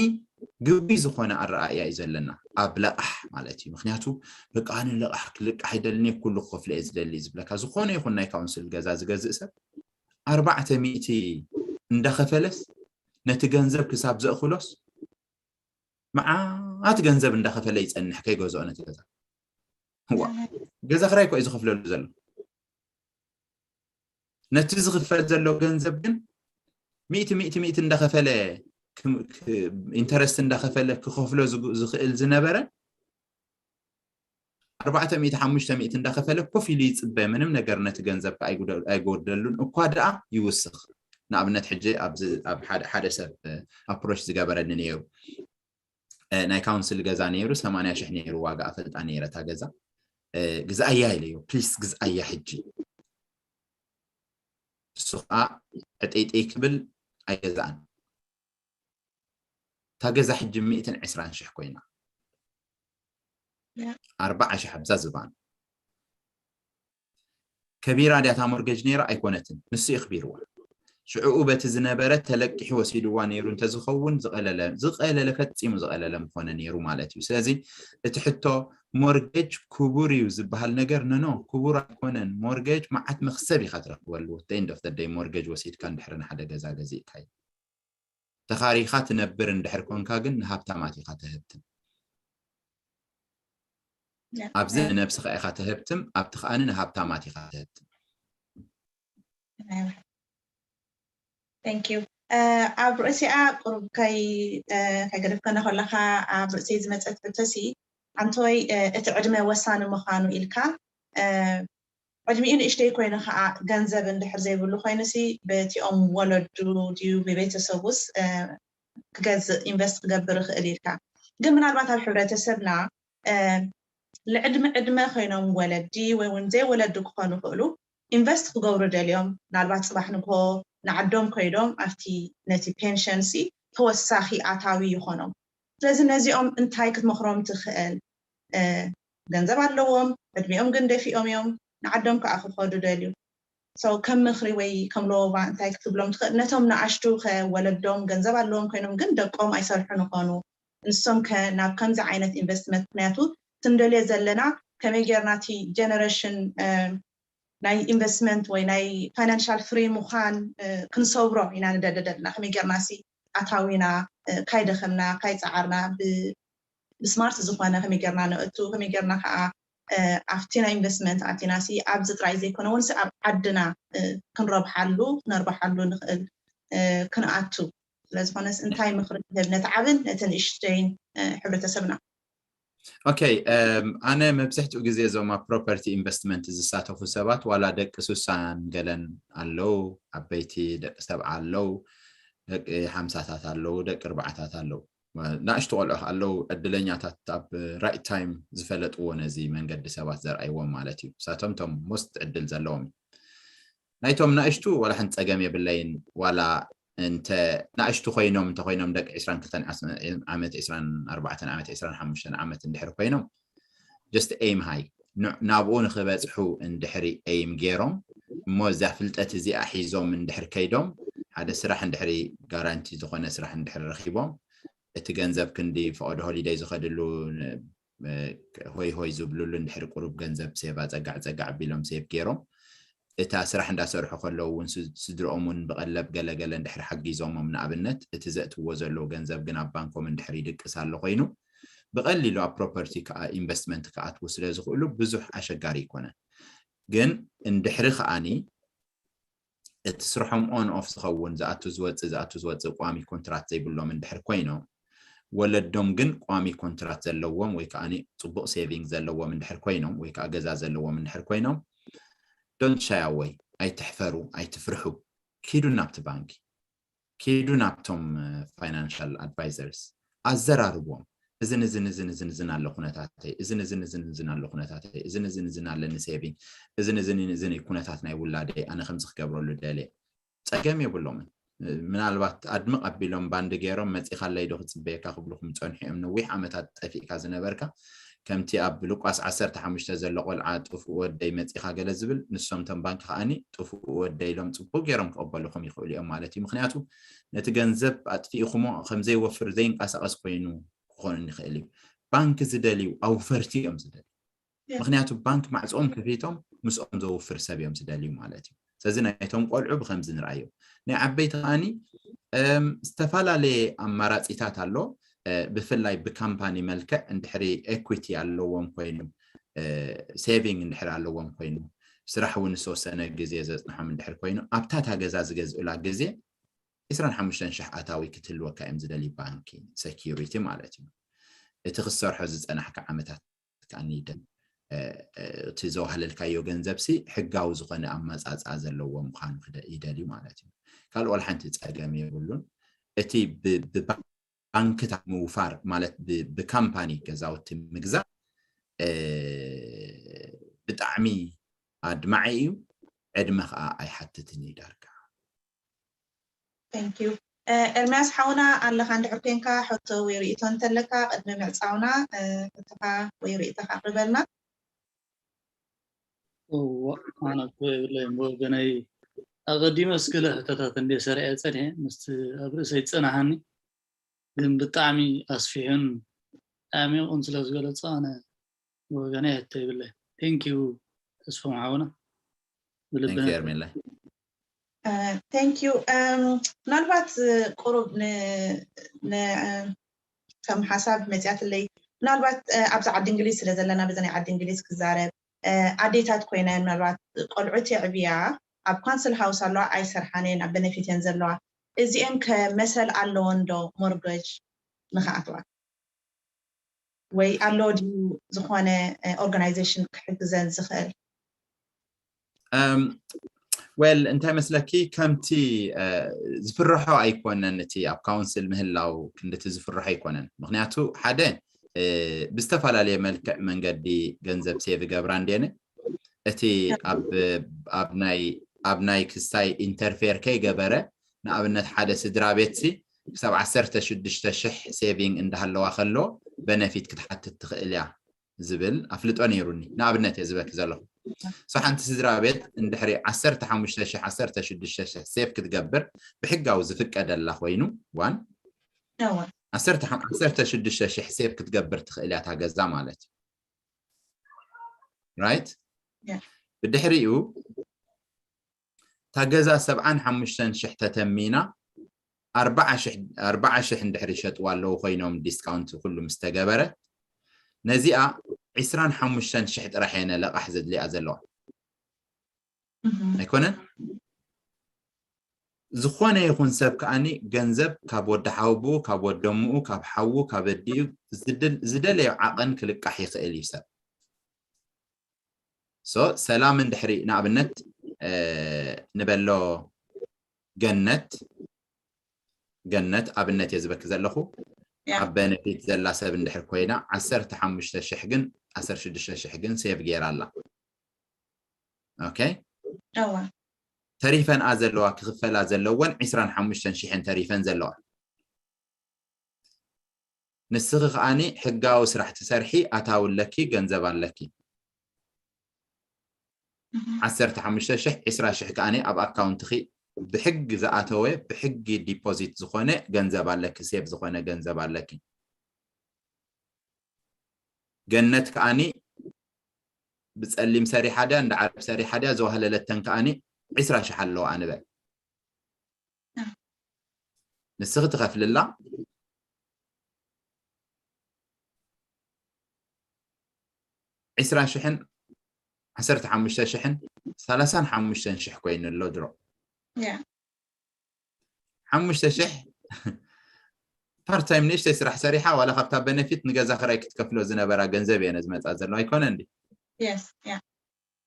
ግቢ ዝኾነ ኣረኣእያ እዩ ዘለና ኣብ ለቓሕ ማለት እዩ። ምክንያቱ በቃ ኣነ ለቓሕ ክልቃሕ ይደልኒ ኩሉ ክኸፍለ እየ ዝደሊ ዝብለካ። ዝኾነ ይኹን ናይ ካውንስል ገዛ ዝገዝእ ሰብ ኣርባዕተ ሚእቲ እንዳኸፈለስ ነቲ ገንዘብ ክሳብ ዘእኽሎስ መዓት ገንዘብ እንዳኸፈለ ይፀንሕ ከይገዝኦ ነቲ ገዛ። እዋ ገዛ ክራይ እኮ እዩ ዝኸፍለሉ ዘሎ። ነቲ ዝኽፈል ዘሎ ገንዘብ ግን ሚእቲ ሚእቲ ሚእቲ እንዳኸፈለ ኢንተረስት እንዳኸፈለ ክኸፍሎ ዝኽእል ዝነበረ ኣርባዕተ ሚእቲ ሓሙሽተ ሚእቲ እንዳኸፈለ ኮፍ ኢሉ ይፅበ። ምንም ነገር ነቲ ገንዘብ ኣይጎደሉን እኳ ደኣ ይውስኽ። ንኣብነት ሕጂ ኣብ ሓደ ሰብ ኣፕሮች ዝገበረኒ ነይሩ። ናይ ካውንስል ገዛ ነይሩ ሰማንያ ሽሕ ነይሩ ዋጋ ኣፈልጣ ነይረ እታ ገዛ። ግዝኣያ ኢለዮ ፕሊስ ግዝኣያ ሕጂ። እሱ ከዓ ዕጥይጥይ ክብል ኣይገዛእን። እታ ገዛ ሕጂ ሚእትን ዕስራን ሽሕ ኮይና ኣርባዓ ሽሕ ኣብዛ ዝባን ከቢራ ድያ እታ ሞርጌጅ ነይራ ኣይኮነትን፣ ንሱ እዩ ክቢርዋ። ሽዕኡ በቲ ዝነበረ ተለቂሑ ወሲድዋ ነይሩ እንተዝኸውን ዝቐለለ ዝቐለለ ፈጺሙ ዝቐለለ ምኾነ ነይሩ ማለት እዩ። ስለዚ እቲ ሕቶ ሞርጌጅ ክቡር እዩ ዝበሃል ነገር ነኖ ክቡር ኣይኮነን። ሞርጌጅ መዓት መክሰብ ኢኻ ትረክበሉ። At the end of the day ሞርጌጅ ወሲድካ እንድሕሪ ንሓደ ገዛ ገዚእካ እዩ። ተኻሪኻ ትነብር እንድሕር ኮንካ ግን ንሃብታማት ኢኻ ተህብትም። ኣብዚ ንነብስኻ ኢኻ ተህብትም፣ ኣብቲ ከኣ ንሃብታማት ኢኻ ተህብትም። Thank you። ኣብ ርእሲኣ ቁሩብ ከይ ከይገደፍከና ከለኻ ኣብ ርእሰይ ዝመፀት ሕቶሲ ኣንተወይ እቲ ዕድመ ወሳኒ ምዃኑ ኢልካ ዕድሚኡ ንእሽተይ ኮይኑ ከዓ ገንዘብ እንድሕር ዘይብሉ ኮይኑሲ በቲኦም ወለዱ ድዩ ብቤተሰቡስ ክገዝእ ኢንቨስት ክገብር ይኽእል ኢልካ። ግን ምናልባት ኣብ ሕብረተሰብና ልዕድመ ዕድመ ኮይኖም ወለዲ ወይ እውን ዘይወለዱ ክኾኑ ይኽእሉ ኢንቨስት ክገብሩ ደልዮም ምናልባት ፅባሕ ንግሆ ንዓዶም ኮይዶም ኣብቲ ነቲ ፔንሽን ሲ ተወሳኺ ኣታዊ ይኾኖም። ስለዚ ነዚኦም እንታይ ክትመኽሮም ትኽእል? ገንዘብ ኣለዎም፣ ዕድሚኦም ግን ደፊኦም እዮም፣ ንዓዶም ከዓ ክኸዱ ደልዩ። So ከም ምኽሪ ወይ ከም ሎባ እንታይ ክትብሎም ትኽእል? ነቶም ንኣሽቱ ከ ወለዶም ገንዘብ ኣለዎም ኮይኖም ግን ደቆም ኣይሰርሑን ይኾኑ። ንሶም ከ ናብ ከምዚ ዓይነት ኢንቨስትመንት ምክንያቱ ትንደልዮ ዘለና ከመይ ጌርና እቲ ጀነሬሽን ናይ ኢንቨስትመንት ወይ ናይ ፋይናንሻል ፍሪ ምዃን ክንሰብሮ ኢና ንደሊ ዘለና። ከመይ ጌርና ሲ ኣታዊና ካይደኸምና ካይፀዓርና ብስማርት ዝኾነ ከመይ ጌርና ነእቱ ከመይ ጌርና ከዓ ኣብቲ ናይ ኢንቨስትመንት ኣቲና ሲ ኣብዚ ጥራይ ዘይኮነ እውን ኣብ ዓድና ክንረብሓሉ ክነርብሓሉ ንኽእል ክንኣቱ ስለዝኾነስ እንታይ ምኽሪ ትህብ ነቲ ዓብን ነቲ ንእሽተይን ሕብረተሰብና? ኦኬ፣ ኣነ መብዝሕትኡ ግዜ እዞም ኣብ ፕሮፐርቲ ኢንቨስትመንት ዝሳተፉ ሰባት ዋላ ደቂ ሱሳን ገለን ኣለዉ፣ ዓበይቲ ደቂ ሰብዓ ኣለዉ፣ ደቂ ሓምሳታት ኣለዉ፣ ደቂ ኣርባዓታት ኣለዉ። ናእሽቱ ቆልዑ ኣለዉ፣ ዕድለኛታት ኣብ ራይት ታይም ዝፈለጥዎ ነዚ መንገዲ ሰባት ዘርኣይዎም ማለት እዩ። ንሳቶም እቶም ሞስት ዕድል ዘለዎም ናይቶም ናእሽቱ ዋላ ሓንቲ ፀገም የብለይን። ዋላ እንተ ናእሽቱ ኮይኖም እንተኮይኖም ደቂ ዕስራን ክልተን ዓመት ዕስራን ኣርባዕተን ዓመት ዕስራን ሓሙሽተን ዓመት እንድሕር ኮይኖም just aim high ናብኡ ንክበፅሑ እንድሕሪ aim ገይሮም እሞ እዛ ፍልጠት እዚኣ ሒዞም እንድሕር ከይዶም ሓደ ስራሕ እንድሕሪ ጋራንቲ ዝኾነ ስራሕ እንድሕር ረኪቦም እቲ ገንዘብ ክንዲ ፈቐዶ ሆሊደይ ዝኸድሉ ሆይ ሆይ ዝብልሉ እንድሕሪ ቁሩብ ገንዘብ ሴቭ ኣፀጋዕ ፀጋዕ ኣቢሎም ሴቭ ገይሮም እታ ስራሕ እንዳሰርሑ ከለዉ እውን ስድርኦም እውን ብቀለብ ገለገለ እንድሕሪ ሓጊዞሞም ንኣብነት እቲ ዘእትዎ ዘለዉ ገንዘብ ግን ኣብ ባንኮም እንድሕሪ ይድቅስ ኣሎ ኮይኑ ብቀሊሉ ኣብ ፕሮፐርቲ ከዓ ኢንቨስትመንት ክኣትዉ ስለ ዝኽእሉ ብዙሕ ኣሸጋሪ ይኮነን። ግን እንድሕሪ ከዓኒ እቲ ስርሖም on off ዝኸውን ዝኣቱ ዝወፅእ ዝኣቱ ዝወፅእ ቋሚ ኮንትራት ዘይብሎም እንድሕር ኮይኖም ወለዶም ግን ቋሚ ኮንትራት ዘለዎም ወይ ከዓ ፅቡቅ ሴቪንግ ዘለዎም እንድሕር ኮይኖም ወይ ከዓ ገዛ ዘለዎም እንድሕር ኮይኖም don't shy away ኣይትሕፈሩ ኣይትፍርሑ ኪዱ ናብቲ ባንኪ ኪዱ ናብቶም ፋይናንሻል ኣድቫይዘርስ ኣዘራርብዎም እዝን እዝን እዝን እዝን እዝን ኣሎ ኩነታተይ፣ እዝን እዝን እዝን እዝን ኣሎ ኩነታተይ፣ እዝን እዝን እዝን ኣለኒ ሴቪንግ፣ እዝን እዝን እዝን ኩነታት ናይ ውላደይ፣ ኣነ ከምዚ ክገብረሉ ደልየ። ጸገም የብሎምን። ምናልባት ኣድምቕ ኣቢሎም ባንድ ገይሮም፣ "መጺኻለይ ዶ ክጽበየካ?" ክብሉኹም ጸንሑ እዮም። ነዊሕ ዓመታት ጠፊእካ ዝነበርካ፣ ከምቲ ኣብ ሉቃስ ዓሰርተ ሓሙሽተ ዘሎ ቆልዓ፣ "ጥፉእ ወደይ መጺኻ?" ገለ ዝብል፣ ንሶም እቶም ባንክ ከኣኒ፣ "ጥፉእ ወደይ" ኢሎም ጽቡቕ ገይሮም ክቕበሉኹም ይኽእሉ እዮም ማለት እዩ። ምኽንያቱ ነቲ ገንዘብ ኣጥፊእኹሞ ከም ዘይወፍር፣ ዘይንቀሳቐስ ኮይኑ ክኾን ይኽእል እዩ። ባንክ ዝደልዩ ኣውፈርቲ እዮም ዝደልዩ። ምኽንያቱ ባንክ ማዕጾም ከፊቶም ምስኦም ዘውፍር ሰብ እዮም ዝደልዩ ማለት እዩ። ስለዚ ናይቶም ቆልዑ ብኸምዚ ንርኣዮ። ናይ ዓበይቲ ከኣኒ፣ እም፣ ዝተፈላለየ ኣማራጺታት ኣሎ። እ፣ ብፍላይ ብካምፓኒ መልክዕ እንድሕሪ ኤኩዊቲ ኣለዎም ኮይኑ፣ እ፣ ሴቪንግ እንድሕሪ ኣለዎም ኮይኑ፣ ስራሕ እውን ዝተወሰነ ግዜ ዘጽንሖም እንድሕሪ ኮይኑ፣ ኣብታ እታ ገዛ ዝገዝኡላ ግዜ ዕስራን ሓሙሽተን ሽሕ ኣታዊ ክትህልወካ እዮም ዝደልዩ፣ ባንኪ፣ ሰኪዩሪቲ ማለት እዩ። እቲ ክትሰርሖ ዝጸናሕካ ዓመታት ከኣ ይደ-፣ እ፣ እ፣ እቲ ዘዋህለልካዮ ገንዘብ ሲ ሕጋዊ ዝኾነ ኣመጻጽኣ ዘለዎ ምዃኑ ክደ-፣ ይደልዩ ማለት እዩ። ካልእ ዋላ ሓንቲ ጸገም የብሉን። እቲ ብ-፣ ብባንክታት ምውፋር ማለት ብ-፣ ብካምፓኒ ገዛውቲ ምግዛእ፣ እ፣ ብጣዕሚ ኣድማዒ እዩ። ዕድመ ከኣ ኣይሓትትን እዩ ዳርጋ። Thank you። እ፣ ኤርምያስ ሓውና ኣለኻ፣ እንድሕር ኮንካ ሕቶ ወይ ርእይቶ እንተለካ ቅድሚ ምዕጻውና፣ እ፣ ሕቶኻ ወይ ርእይቶኻ ኣቕርበልና። እዎ፣ ኣነ እኮ የብለይን ብወገነይ። ኣቐዲመ እስክለ ሕቶታት እንደ ሰሪዐ ጸኒሐ፣ ምስቲ ኣብ ርእሰይ ዝጸናሓኒ ግን ብጣዕሚ ኣስፊሑን ኣዕሚቑን ስለ ዝገለጾ ኣነ ብወገነይ ሕቶ የብለይን። Thank you ተስፎም ሓውና። ብልቢ Thank you፣ ነመስግን። ኤርሜላ። እ፣ thank you። እም፣ ምናልባት፣ እ፣ ቁሩብ ን-፣ ን-፣ እ፣ ከም ሓሳብ መጽያትለይ፣ ምናልባት፣ እ፣ ኣብዚ ዓዲ እንግሊዝ ስለ ዘለና፣ በዚ ናይ ዓዲ እንግሊዝ ክዛረብ፣ እ፣ ኣዴታት ኮይነን ምናልባት ቆልዑት የዕብያ፣ ኣብ ካንስል ሃውስ ኣለዋ፣ ኣይሰርሓን እየን፣ ኣብ ቤነፊት እየን ዘለዋ። እዚአን ከ መሰል ኣለወን ዶ ሞርገጅ ንኽኣትዋ? ወይ ኣሎ ድዩ ዝኾነ፣ እ፣ ኦርጋናይዜሽን ክሕግዘን ዝኽእል? እም፣ ዌል፣ እንታይ መስለኪ፣ ከምቲ፣ እ፣ ዝፍርሖ ኣይኮነን፣ እቲ ኣብ ካውንስል ምህላው ክንድቲ ዝፍርሖ ኣይኮነን። ምኽንያቱ ሓደ፣ እ፣ ብዝተፈላለየ መልክዕ መንገዲ ገንዘብ ሴቭ ገብራ እንድየን። እቲ ኣብ፣ ኣብ ናይ፣ ኣብ ናይ ክስታይ ኢንተርፌር ከይገበረ፣ ንኣብነት ሓደ ስድራ ቤት ሲ ክሳብ ዓሰርተ ሽዱሽተ ሽሕ ሴቪንግ እንዳሃለዋ ከሎ በነፊት ክትሓትት ትኽእል እያ ዝብል ኣፍልጦ ነይሩኒ። ንኣብነት እየ ዝበኪ ዘለኹ። So ሓንቲ ስድራ ቤት እንድሕሪ ዓሰርተ ሓሙሽተ ሽሕ፣ ዓሰርተ ሽዱሽተ ሽሕ ሴቭ ክትገብር ብሕጋዊ ዝፍቀደላ ኮይኑ፣ ዋን፣ እወ። ዓሰርተ፣ ዓሰርተ ሽዱሽተ ሽሕ ሴቭ ክትገብር ትኽእል እያ እታ ገዛ ማለት እዩ። ራይት? ያ። ብድሕሪኡ እታ ገዛ ሰብዓን ሓሙሽተን ሽሕ ተተሚና፣ ኣርብዓ ሽሕ፣ ኣርብዓ ሽሕ እንድሕሪ ይሸጥዋ ኣለዉ ኮይኖም፣ ዲስካውንት ኩሉ ምስ ተገበረ፣ ነዚኣ ዕስራን ሓሙሽተን ሽሕ ጥራሕ እየን ለቓሕ ዘድልያ ዘለዋ። እህ። ኣይኮነን? ዝኾነ ይኹን ሰብ ከኣኒ ገንዘብ ካብ ወዲ ሓውብኡ፣ ካብ ወደምኡ፣ ካብ ሓዉ፣ ካብ ኣዲኡ ዝድል-፣ ዝደለዮ ዓቐን ክልቃሕ ይኽእል እዩ ሰብ። So ሰላም እንድሕሪ ንኣብነት፣ እ፣ ንበሎ ገነት፣ ገነት ኣብነት እየ ዝበኪ ዘለኹ። ያ። ኣብ በነፊት ዘላ ሰብ እንድሕር ኮይና ዓሰርተ ሓሙሽተ ሽሕ ግን፣ ዓሰርተ ሽዱሽተ ሽሕ ግን ሴቭ ገይራ ኣላ። ኦኬ? እወ። ተሪፈንኣ ዘለዋ ክኽፈላ ዘለወን ዕስራን ሓሙሽተን ሽሕን ተሪፈን ዘለዋ። ንስኺ ከኣኒ ሕጋዊ ስራሕ ትሰርሒ፣ ኣታዊ ኣለኪ፣ ገንዘብ ኣለኪ። እህ። ዓሰርተ ሓሙሽተ ሽሕ፣ ዕስራ ሽሕ ከኣኒ ኣብ ኣካውንትኺ ብሕጊ ዝኣተወ፣ ብሕጊ ዲፖዚት ዝኾነ ገንዘብ ኣለኪ፣ ሴቭ ዝኾነ ገንዘብ ኣለኪ። ገነት ከኣኒ ብጸሊም ሰሪሓ ድያ፣ እንዳ ዓረብ ሰሪሓ ድያ፣ ዘዋህለለተን ከኣኒ ዕስራ ሽሕ ኣለዋ ንበል። ንስኺ ትኸፍልላ ዕስራ ሽሕን ዓሰርተ ሓሙሽተ ሽሕን ሰላሳን ሓሙሽተን ሽሕ ኮይኑ ኣሎ ድሮ። ያ። ሓሙሽተ ሽሕ ፓርት ታይም ንእሽተይ ስራሕ ሰሪሓ፣ ዋላ ካብታ በነፊት ንገዛ ክራይ ክትከፍሎ ዝነበራ ገንዘብ እየን ዝመጻ ዘለዋ፣ ኣይኮነን ድዩ? የስ፣ ያ።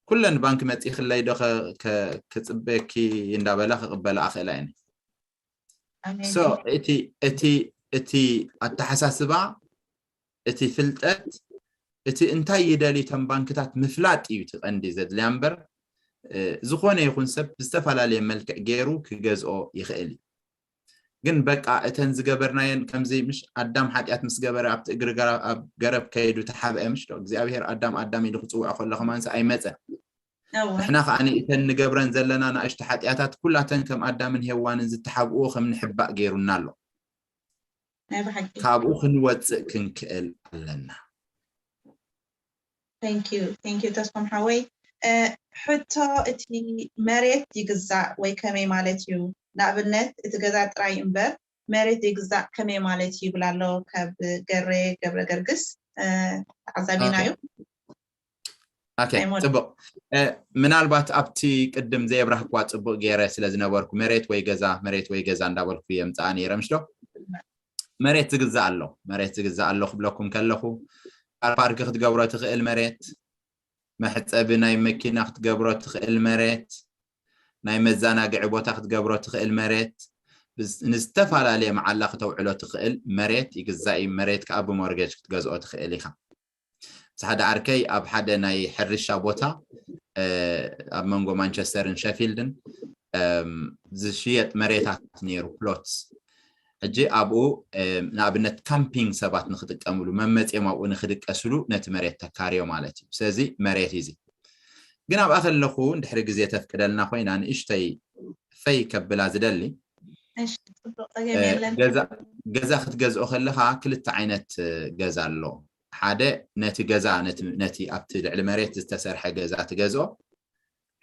ኩለን ባንክ መጺኽለይ ዶ ከ-፣ ከ-፣ ክጽበኪ እንዳበላ ክቕበላ ኣኽእላ እየን። ኣሜን። So እቲ፣ እቲ፣ እቲ ኣተሓሳስባ እቲ ፍልጠት፣ እቲ እንታይ ይደልዩ እቶም ባንክታት ምፍላጥ እዩ እቲ ቀንዲ ዘድልያ እምበር፣ እ፣ ዝኾነ ይኹን ሰብ ብዝተፈላለየ መልክዕ ገይሩ ክገዝኦ ይኽእል እዩ። ግን በቃ እተን ዝገበርናየን ከምዚ፣ ምሽ ኣዳም ሓጢኣት ምስ ገበረ ኣብቲ እግሪ ገራ-፣ ኣብ ገረብ ከይዱ ተሓብአ፣ ምሽ ዶ እግዚኣብሔር ኣዳም ኣዳም ኢሉ ክጽውዖ ከሎ ከማንስ ኣይመጸን። እወ ንሕና ከኣ እተን ንገብረን ዘለና ንኣሽቱ ሓጢኣታት ኩላተን ከም ኣዳምን ሄዋንን ዝተሓብእዎ ከም ንሕባእ ገይሩና ኣሎ። ናይ ብሓቂ ካብኡ ክንወፅእ ክንክእል ኣለና። Thank you, thank you ተስፎም ሓወይ። እ፣ ሕቶ፣ እቲ መሬት ይግዛእ ወይ ከመይ ማለት እዩ? ንኣብነት እቲ ገዛ ጥራይ እምበር መሬት ይግዛእ ከመይ ማለት እዩ ይብል ኣሎ ካብ ገሬ ገብረ ገርግስ፣ እ፣ ተዓዛቢና እዩ። ኦኬ፣ ጽቡቅ። እ፣ ምናልባት ኣብቲ ቅድም ዘየብራህኳ ጽቡቅ ገይረ ስለ ዝነበርኩ መሬት ወይ ገዛ፣ መሬት ወይ ገዛ እንዳበልኩ የምጽኣ ነይረ፣ ምሽ ዶ? መሬት ዝግዛእ ኣሎ፣ መሬት ዝግዛእ ኣሎ ክብለኩም ከለኹ፣ ካር ፓርክ ክትገብሮ ትኽእል መሬት፣ መሕጸቢ ናይ መኪና ክትገብሮ ትኽእል መሬት፣ ናይ መዘናግዒ ቦታ ክትገብሮ ትኽእል መሬት፣ ብዝ-፣ ንዝተፈላለየ መዓላ ክተውዕሎ ትኽእል መሬት ይግዛእ እዩ። መሬት ከኣ ብሞርጌጅ ክትገዝኦ ትኽእል ኢኻ። ምስ ሓደ ዓርከይ ኣብ ሓደ ናይ ሕርሻ ቦታ፣ እ፣ ኣብ መንጎ ማንቸስተርን ሸፊልድን፣ እም፣ ዝሽየጥ መሬታት ነይሩ፣ ፕሎትስ። ሕጂ ኣብኡ፣ እም፣ ንኣብነት ካምፒንግ ሰባት ንክጥቀምሉ፣ መመፅኦም ኣብኡ ንክድቀስሉ ነቲ መሬት ተካርዮ ማለት እዩ። ስለዚ መሬት እዩ እዚ። ግን ኣብኣ ከለኹ እንድሕሪ ግዜ ተፍቅደልና ኮይና ንእሽተይ ፈይ ከብላ ዝደሊ፣ እሺ፣ ጽቡቅ፣ ጸገም እ፣ የለን። ገዛ፣ ገዛ ክትገዝኦ ከለኻ ክልተ ዓይነት፣ እ፣ ገዛ ኣሎ። ሓደ ነቲ ገዛ፣ ነቲ፣ ነቲ ኣብቲ ልዕሊ መሬት ዝተሰርሐ ገዛ ትገዝኦ፣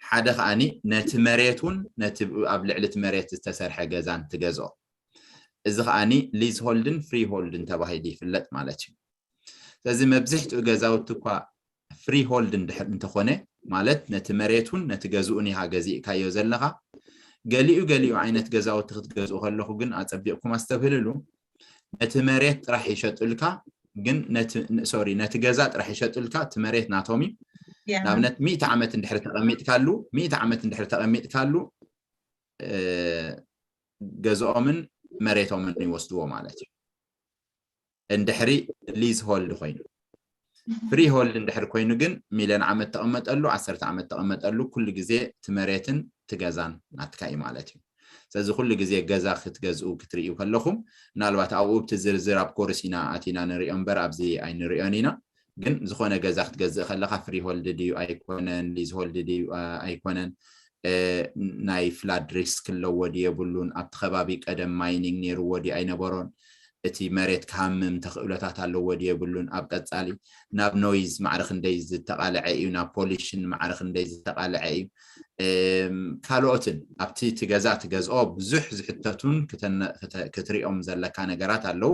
ሓደ ከኣኒ ነቲ መሬቱን ነቲ ኣብ ልዕሊ እቲ መሬት ዝተሰርሐ ገዛን ትገዝኦ። እዚ ከኣኒ ሊዝ ሆልድን ፍሪ ሆልድን ተባሂሉ ይፍለጥ ማለት እዩ። ስለዚ መብዝሕትኡ ገዛውቲ እኳ ፍሪ ሆልድ እንድሕር እንተኾነ፣ ማለት ነቲ መሬቱን ነቲ ገዝኡን ኢኻ ገዚእካዮ ዘለኻ፣ ገሊኡ ገሊኡ ዓይነት ገዛውቲ ክትገዝኡ ከለኹ ግን ኣጸቢቕኩም ኣስተብህልሉ። ነቲ መሬት ጥራሕ ይሸጡልካ፣ ግን ነቲ፣ ሶሪ፣ ነቲ ገዛ ጥራሕ ይሸጡልካ፣ እቲ መሬት ናቶም እዩ። ያ፣ ንኣብነት ሚእቲ ዓመት እንድሕር ተቐሚጥካሉ፣ ሚእቲ ዓመት እንድሕር ተቐሚጥካሉ፣ እ፣ ገዝኦምን መሬቶምን ይወስድዎ ማለት እዩ። እንድሕሪ ሊዝ ሆልድ ኮይኑ። ፍሪ ሆልድ እንድሕር ኮይኑ ግን ሚልዮን ዓመት ተቐመጠሉ፣ ዓሰርተ ዓመት ተቐመጠሉ፣ ኩሉ ግዜ እቲ መሬትን እቲ ገዛን ናትካ እዩ ማለት እዩ። ስለዚ ኩሉ ግዜ ገዛ ክትገዝኡ ክትርእዩ ከለኹም፣ ምናልባት ኣብኡ ብቲ ዝርዝር ኣብ ኮርስ ኢና ኣቲና ንሪኦ እምበር ኣብዚ ኣይንሪኦን ኢና። ግን ዝኾነ ገዛ ክትገዝእ ከለኻ ፍሪ ሆልድ ድዩ ኣይኮነን፣ ሊዝ ሆልድ ድዩ፣ አ፣ ኣይኮነን፣ እ፣ ናይ ፍላድ ሪስክ ኣለዎ ድዩ የብሉን፣ ኣብቲ ከባቢ ቀደም ማይኒንግ ነይርዎ ድዩ ኣይነበሮን፣ እቲ መሬት ክሃምም ተኽእሎታት ኣለዎ ድዩ የብሉን፣ ኣብ ቀጻሊ ናብ ኖይዝ ማዕረ ክንደይ ዝተቓልዐ እዩ፣ ናብ ፖሊሽን ማዕረ ክንደይ ዝተቓልዐ እዩ፣ እም፣ ካልኦትን ኣብቲ እቲ ገዛ ትገዝኦ ብዙሕ ዝሕተቱን ክተ-፣ ክተ-፣ ክትሪኦም ዘለካ ነገራት ኣለዉ።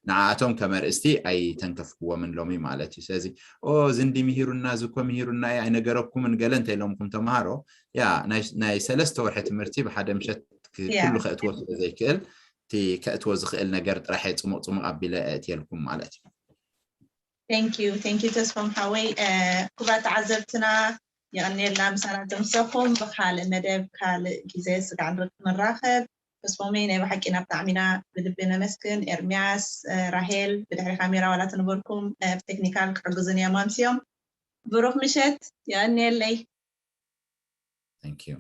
ንዓኣቶም ከም ኣርእስቲ ኣይተንከፍክዎምን ሎሚ ማለት እዩ። ስለዚ፣ "ኦ፣ እዚ እንዲ ምሂሩና፣ እዚ እኮ ምሂሩና እዩ፣ ኣይነገረኩምን" ገለ እንተኢሎምኩም ተምሃሮ፣ ያ፣ ናይ፣ ናይ ሰለስተ ወርሒ ትምህርቲ ብሓደ ምሸት ክ-፣ ያ። ኩሉ ከእትዎ ስለ ዘይክእል፣ እቲ ከእትዎ ዝኽእል ነገር ጥራሕ እየ ጽሙቕ ጽሙቕ ኣቢለ እእትየልኩም ማለት እዩ። Thank you, thank you ተስፎም ሓወይ። እ፣ ክቡራት ተዓዘብትና፣ የቐንየልና ምሳና ተምሰኹም። ብካልእ መደብ ካልእ ግዜ ስጋዕ ንርክ-፣ ንራኸብ። ተስፎመይ፣ ናይ ብሓቂ ናብ ብጣዕሚ ኢና ብልቢ ነመስግን። ኤርሚያስ፣ እ፣ ራሄል፣ ብድሕሪ ካሜራ ዋላ ትንበርኩም፣ እ፣ ብቴክኒካል ክሕግዙን እዮም ኣምስዮም። ብሩኽ ምሸት፣ የቐንየለይ። Thank you።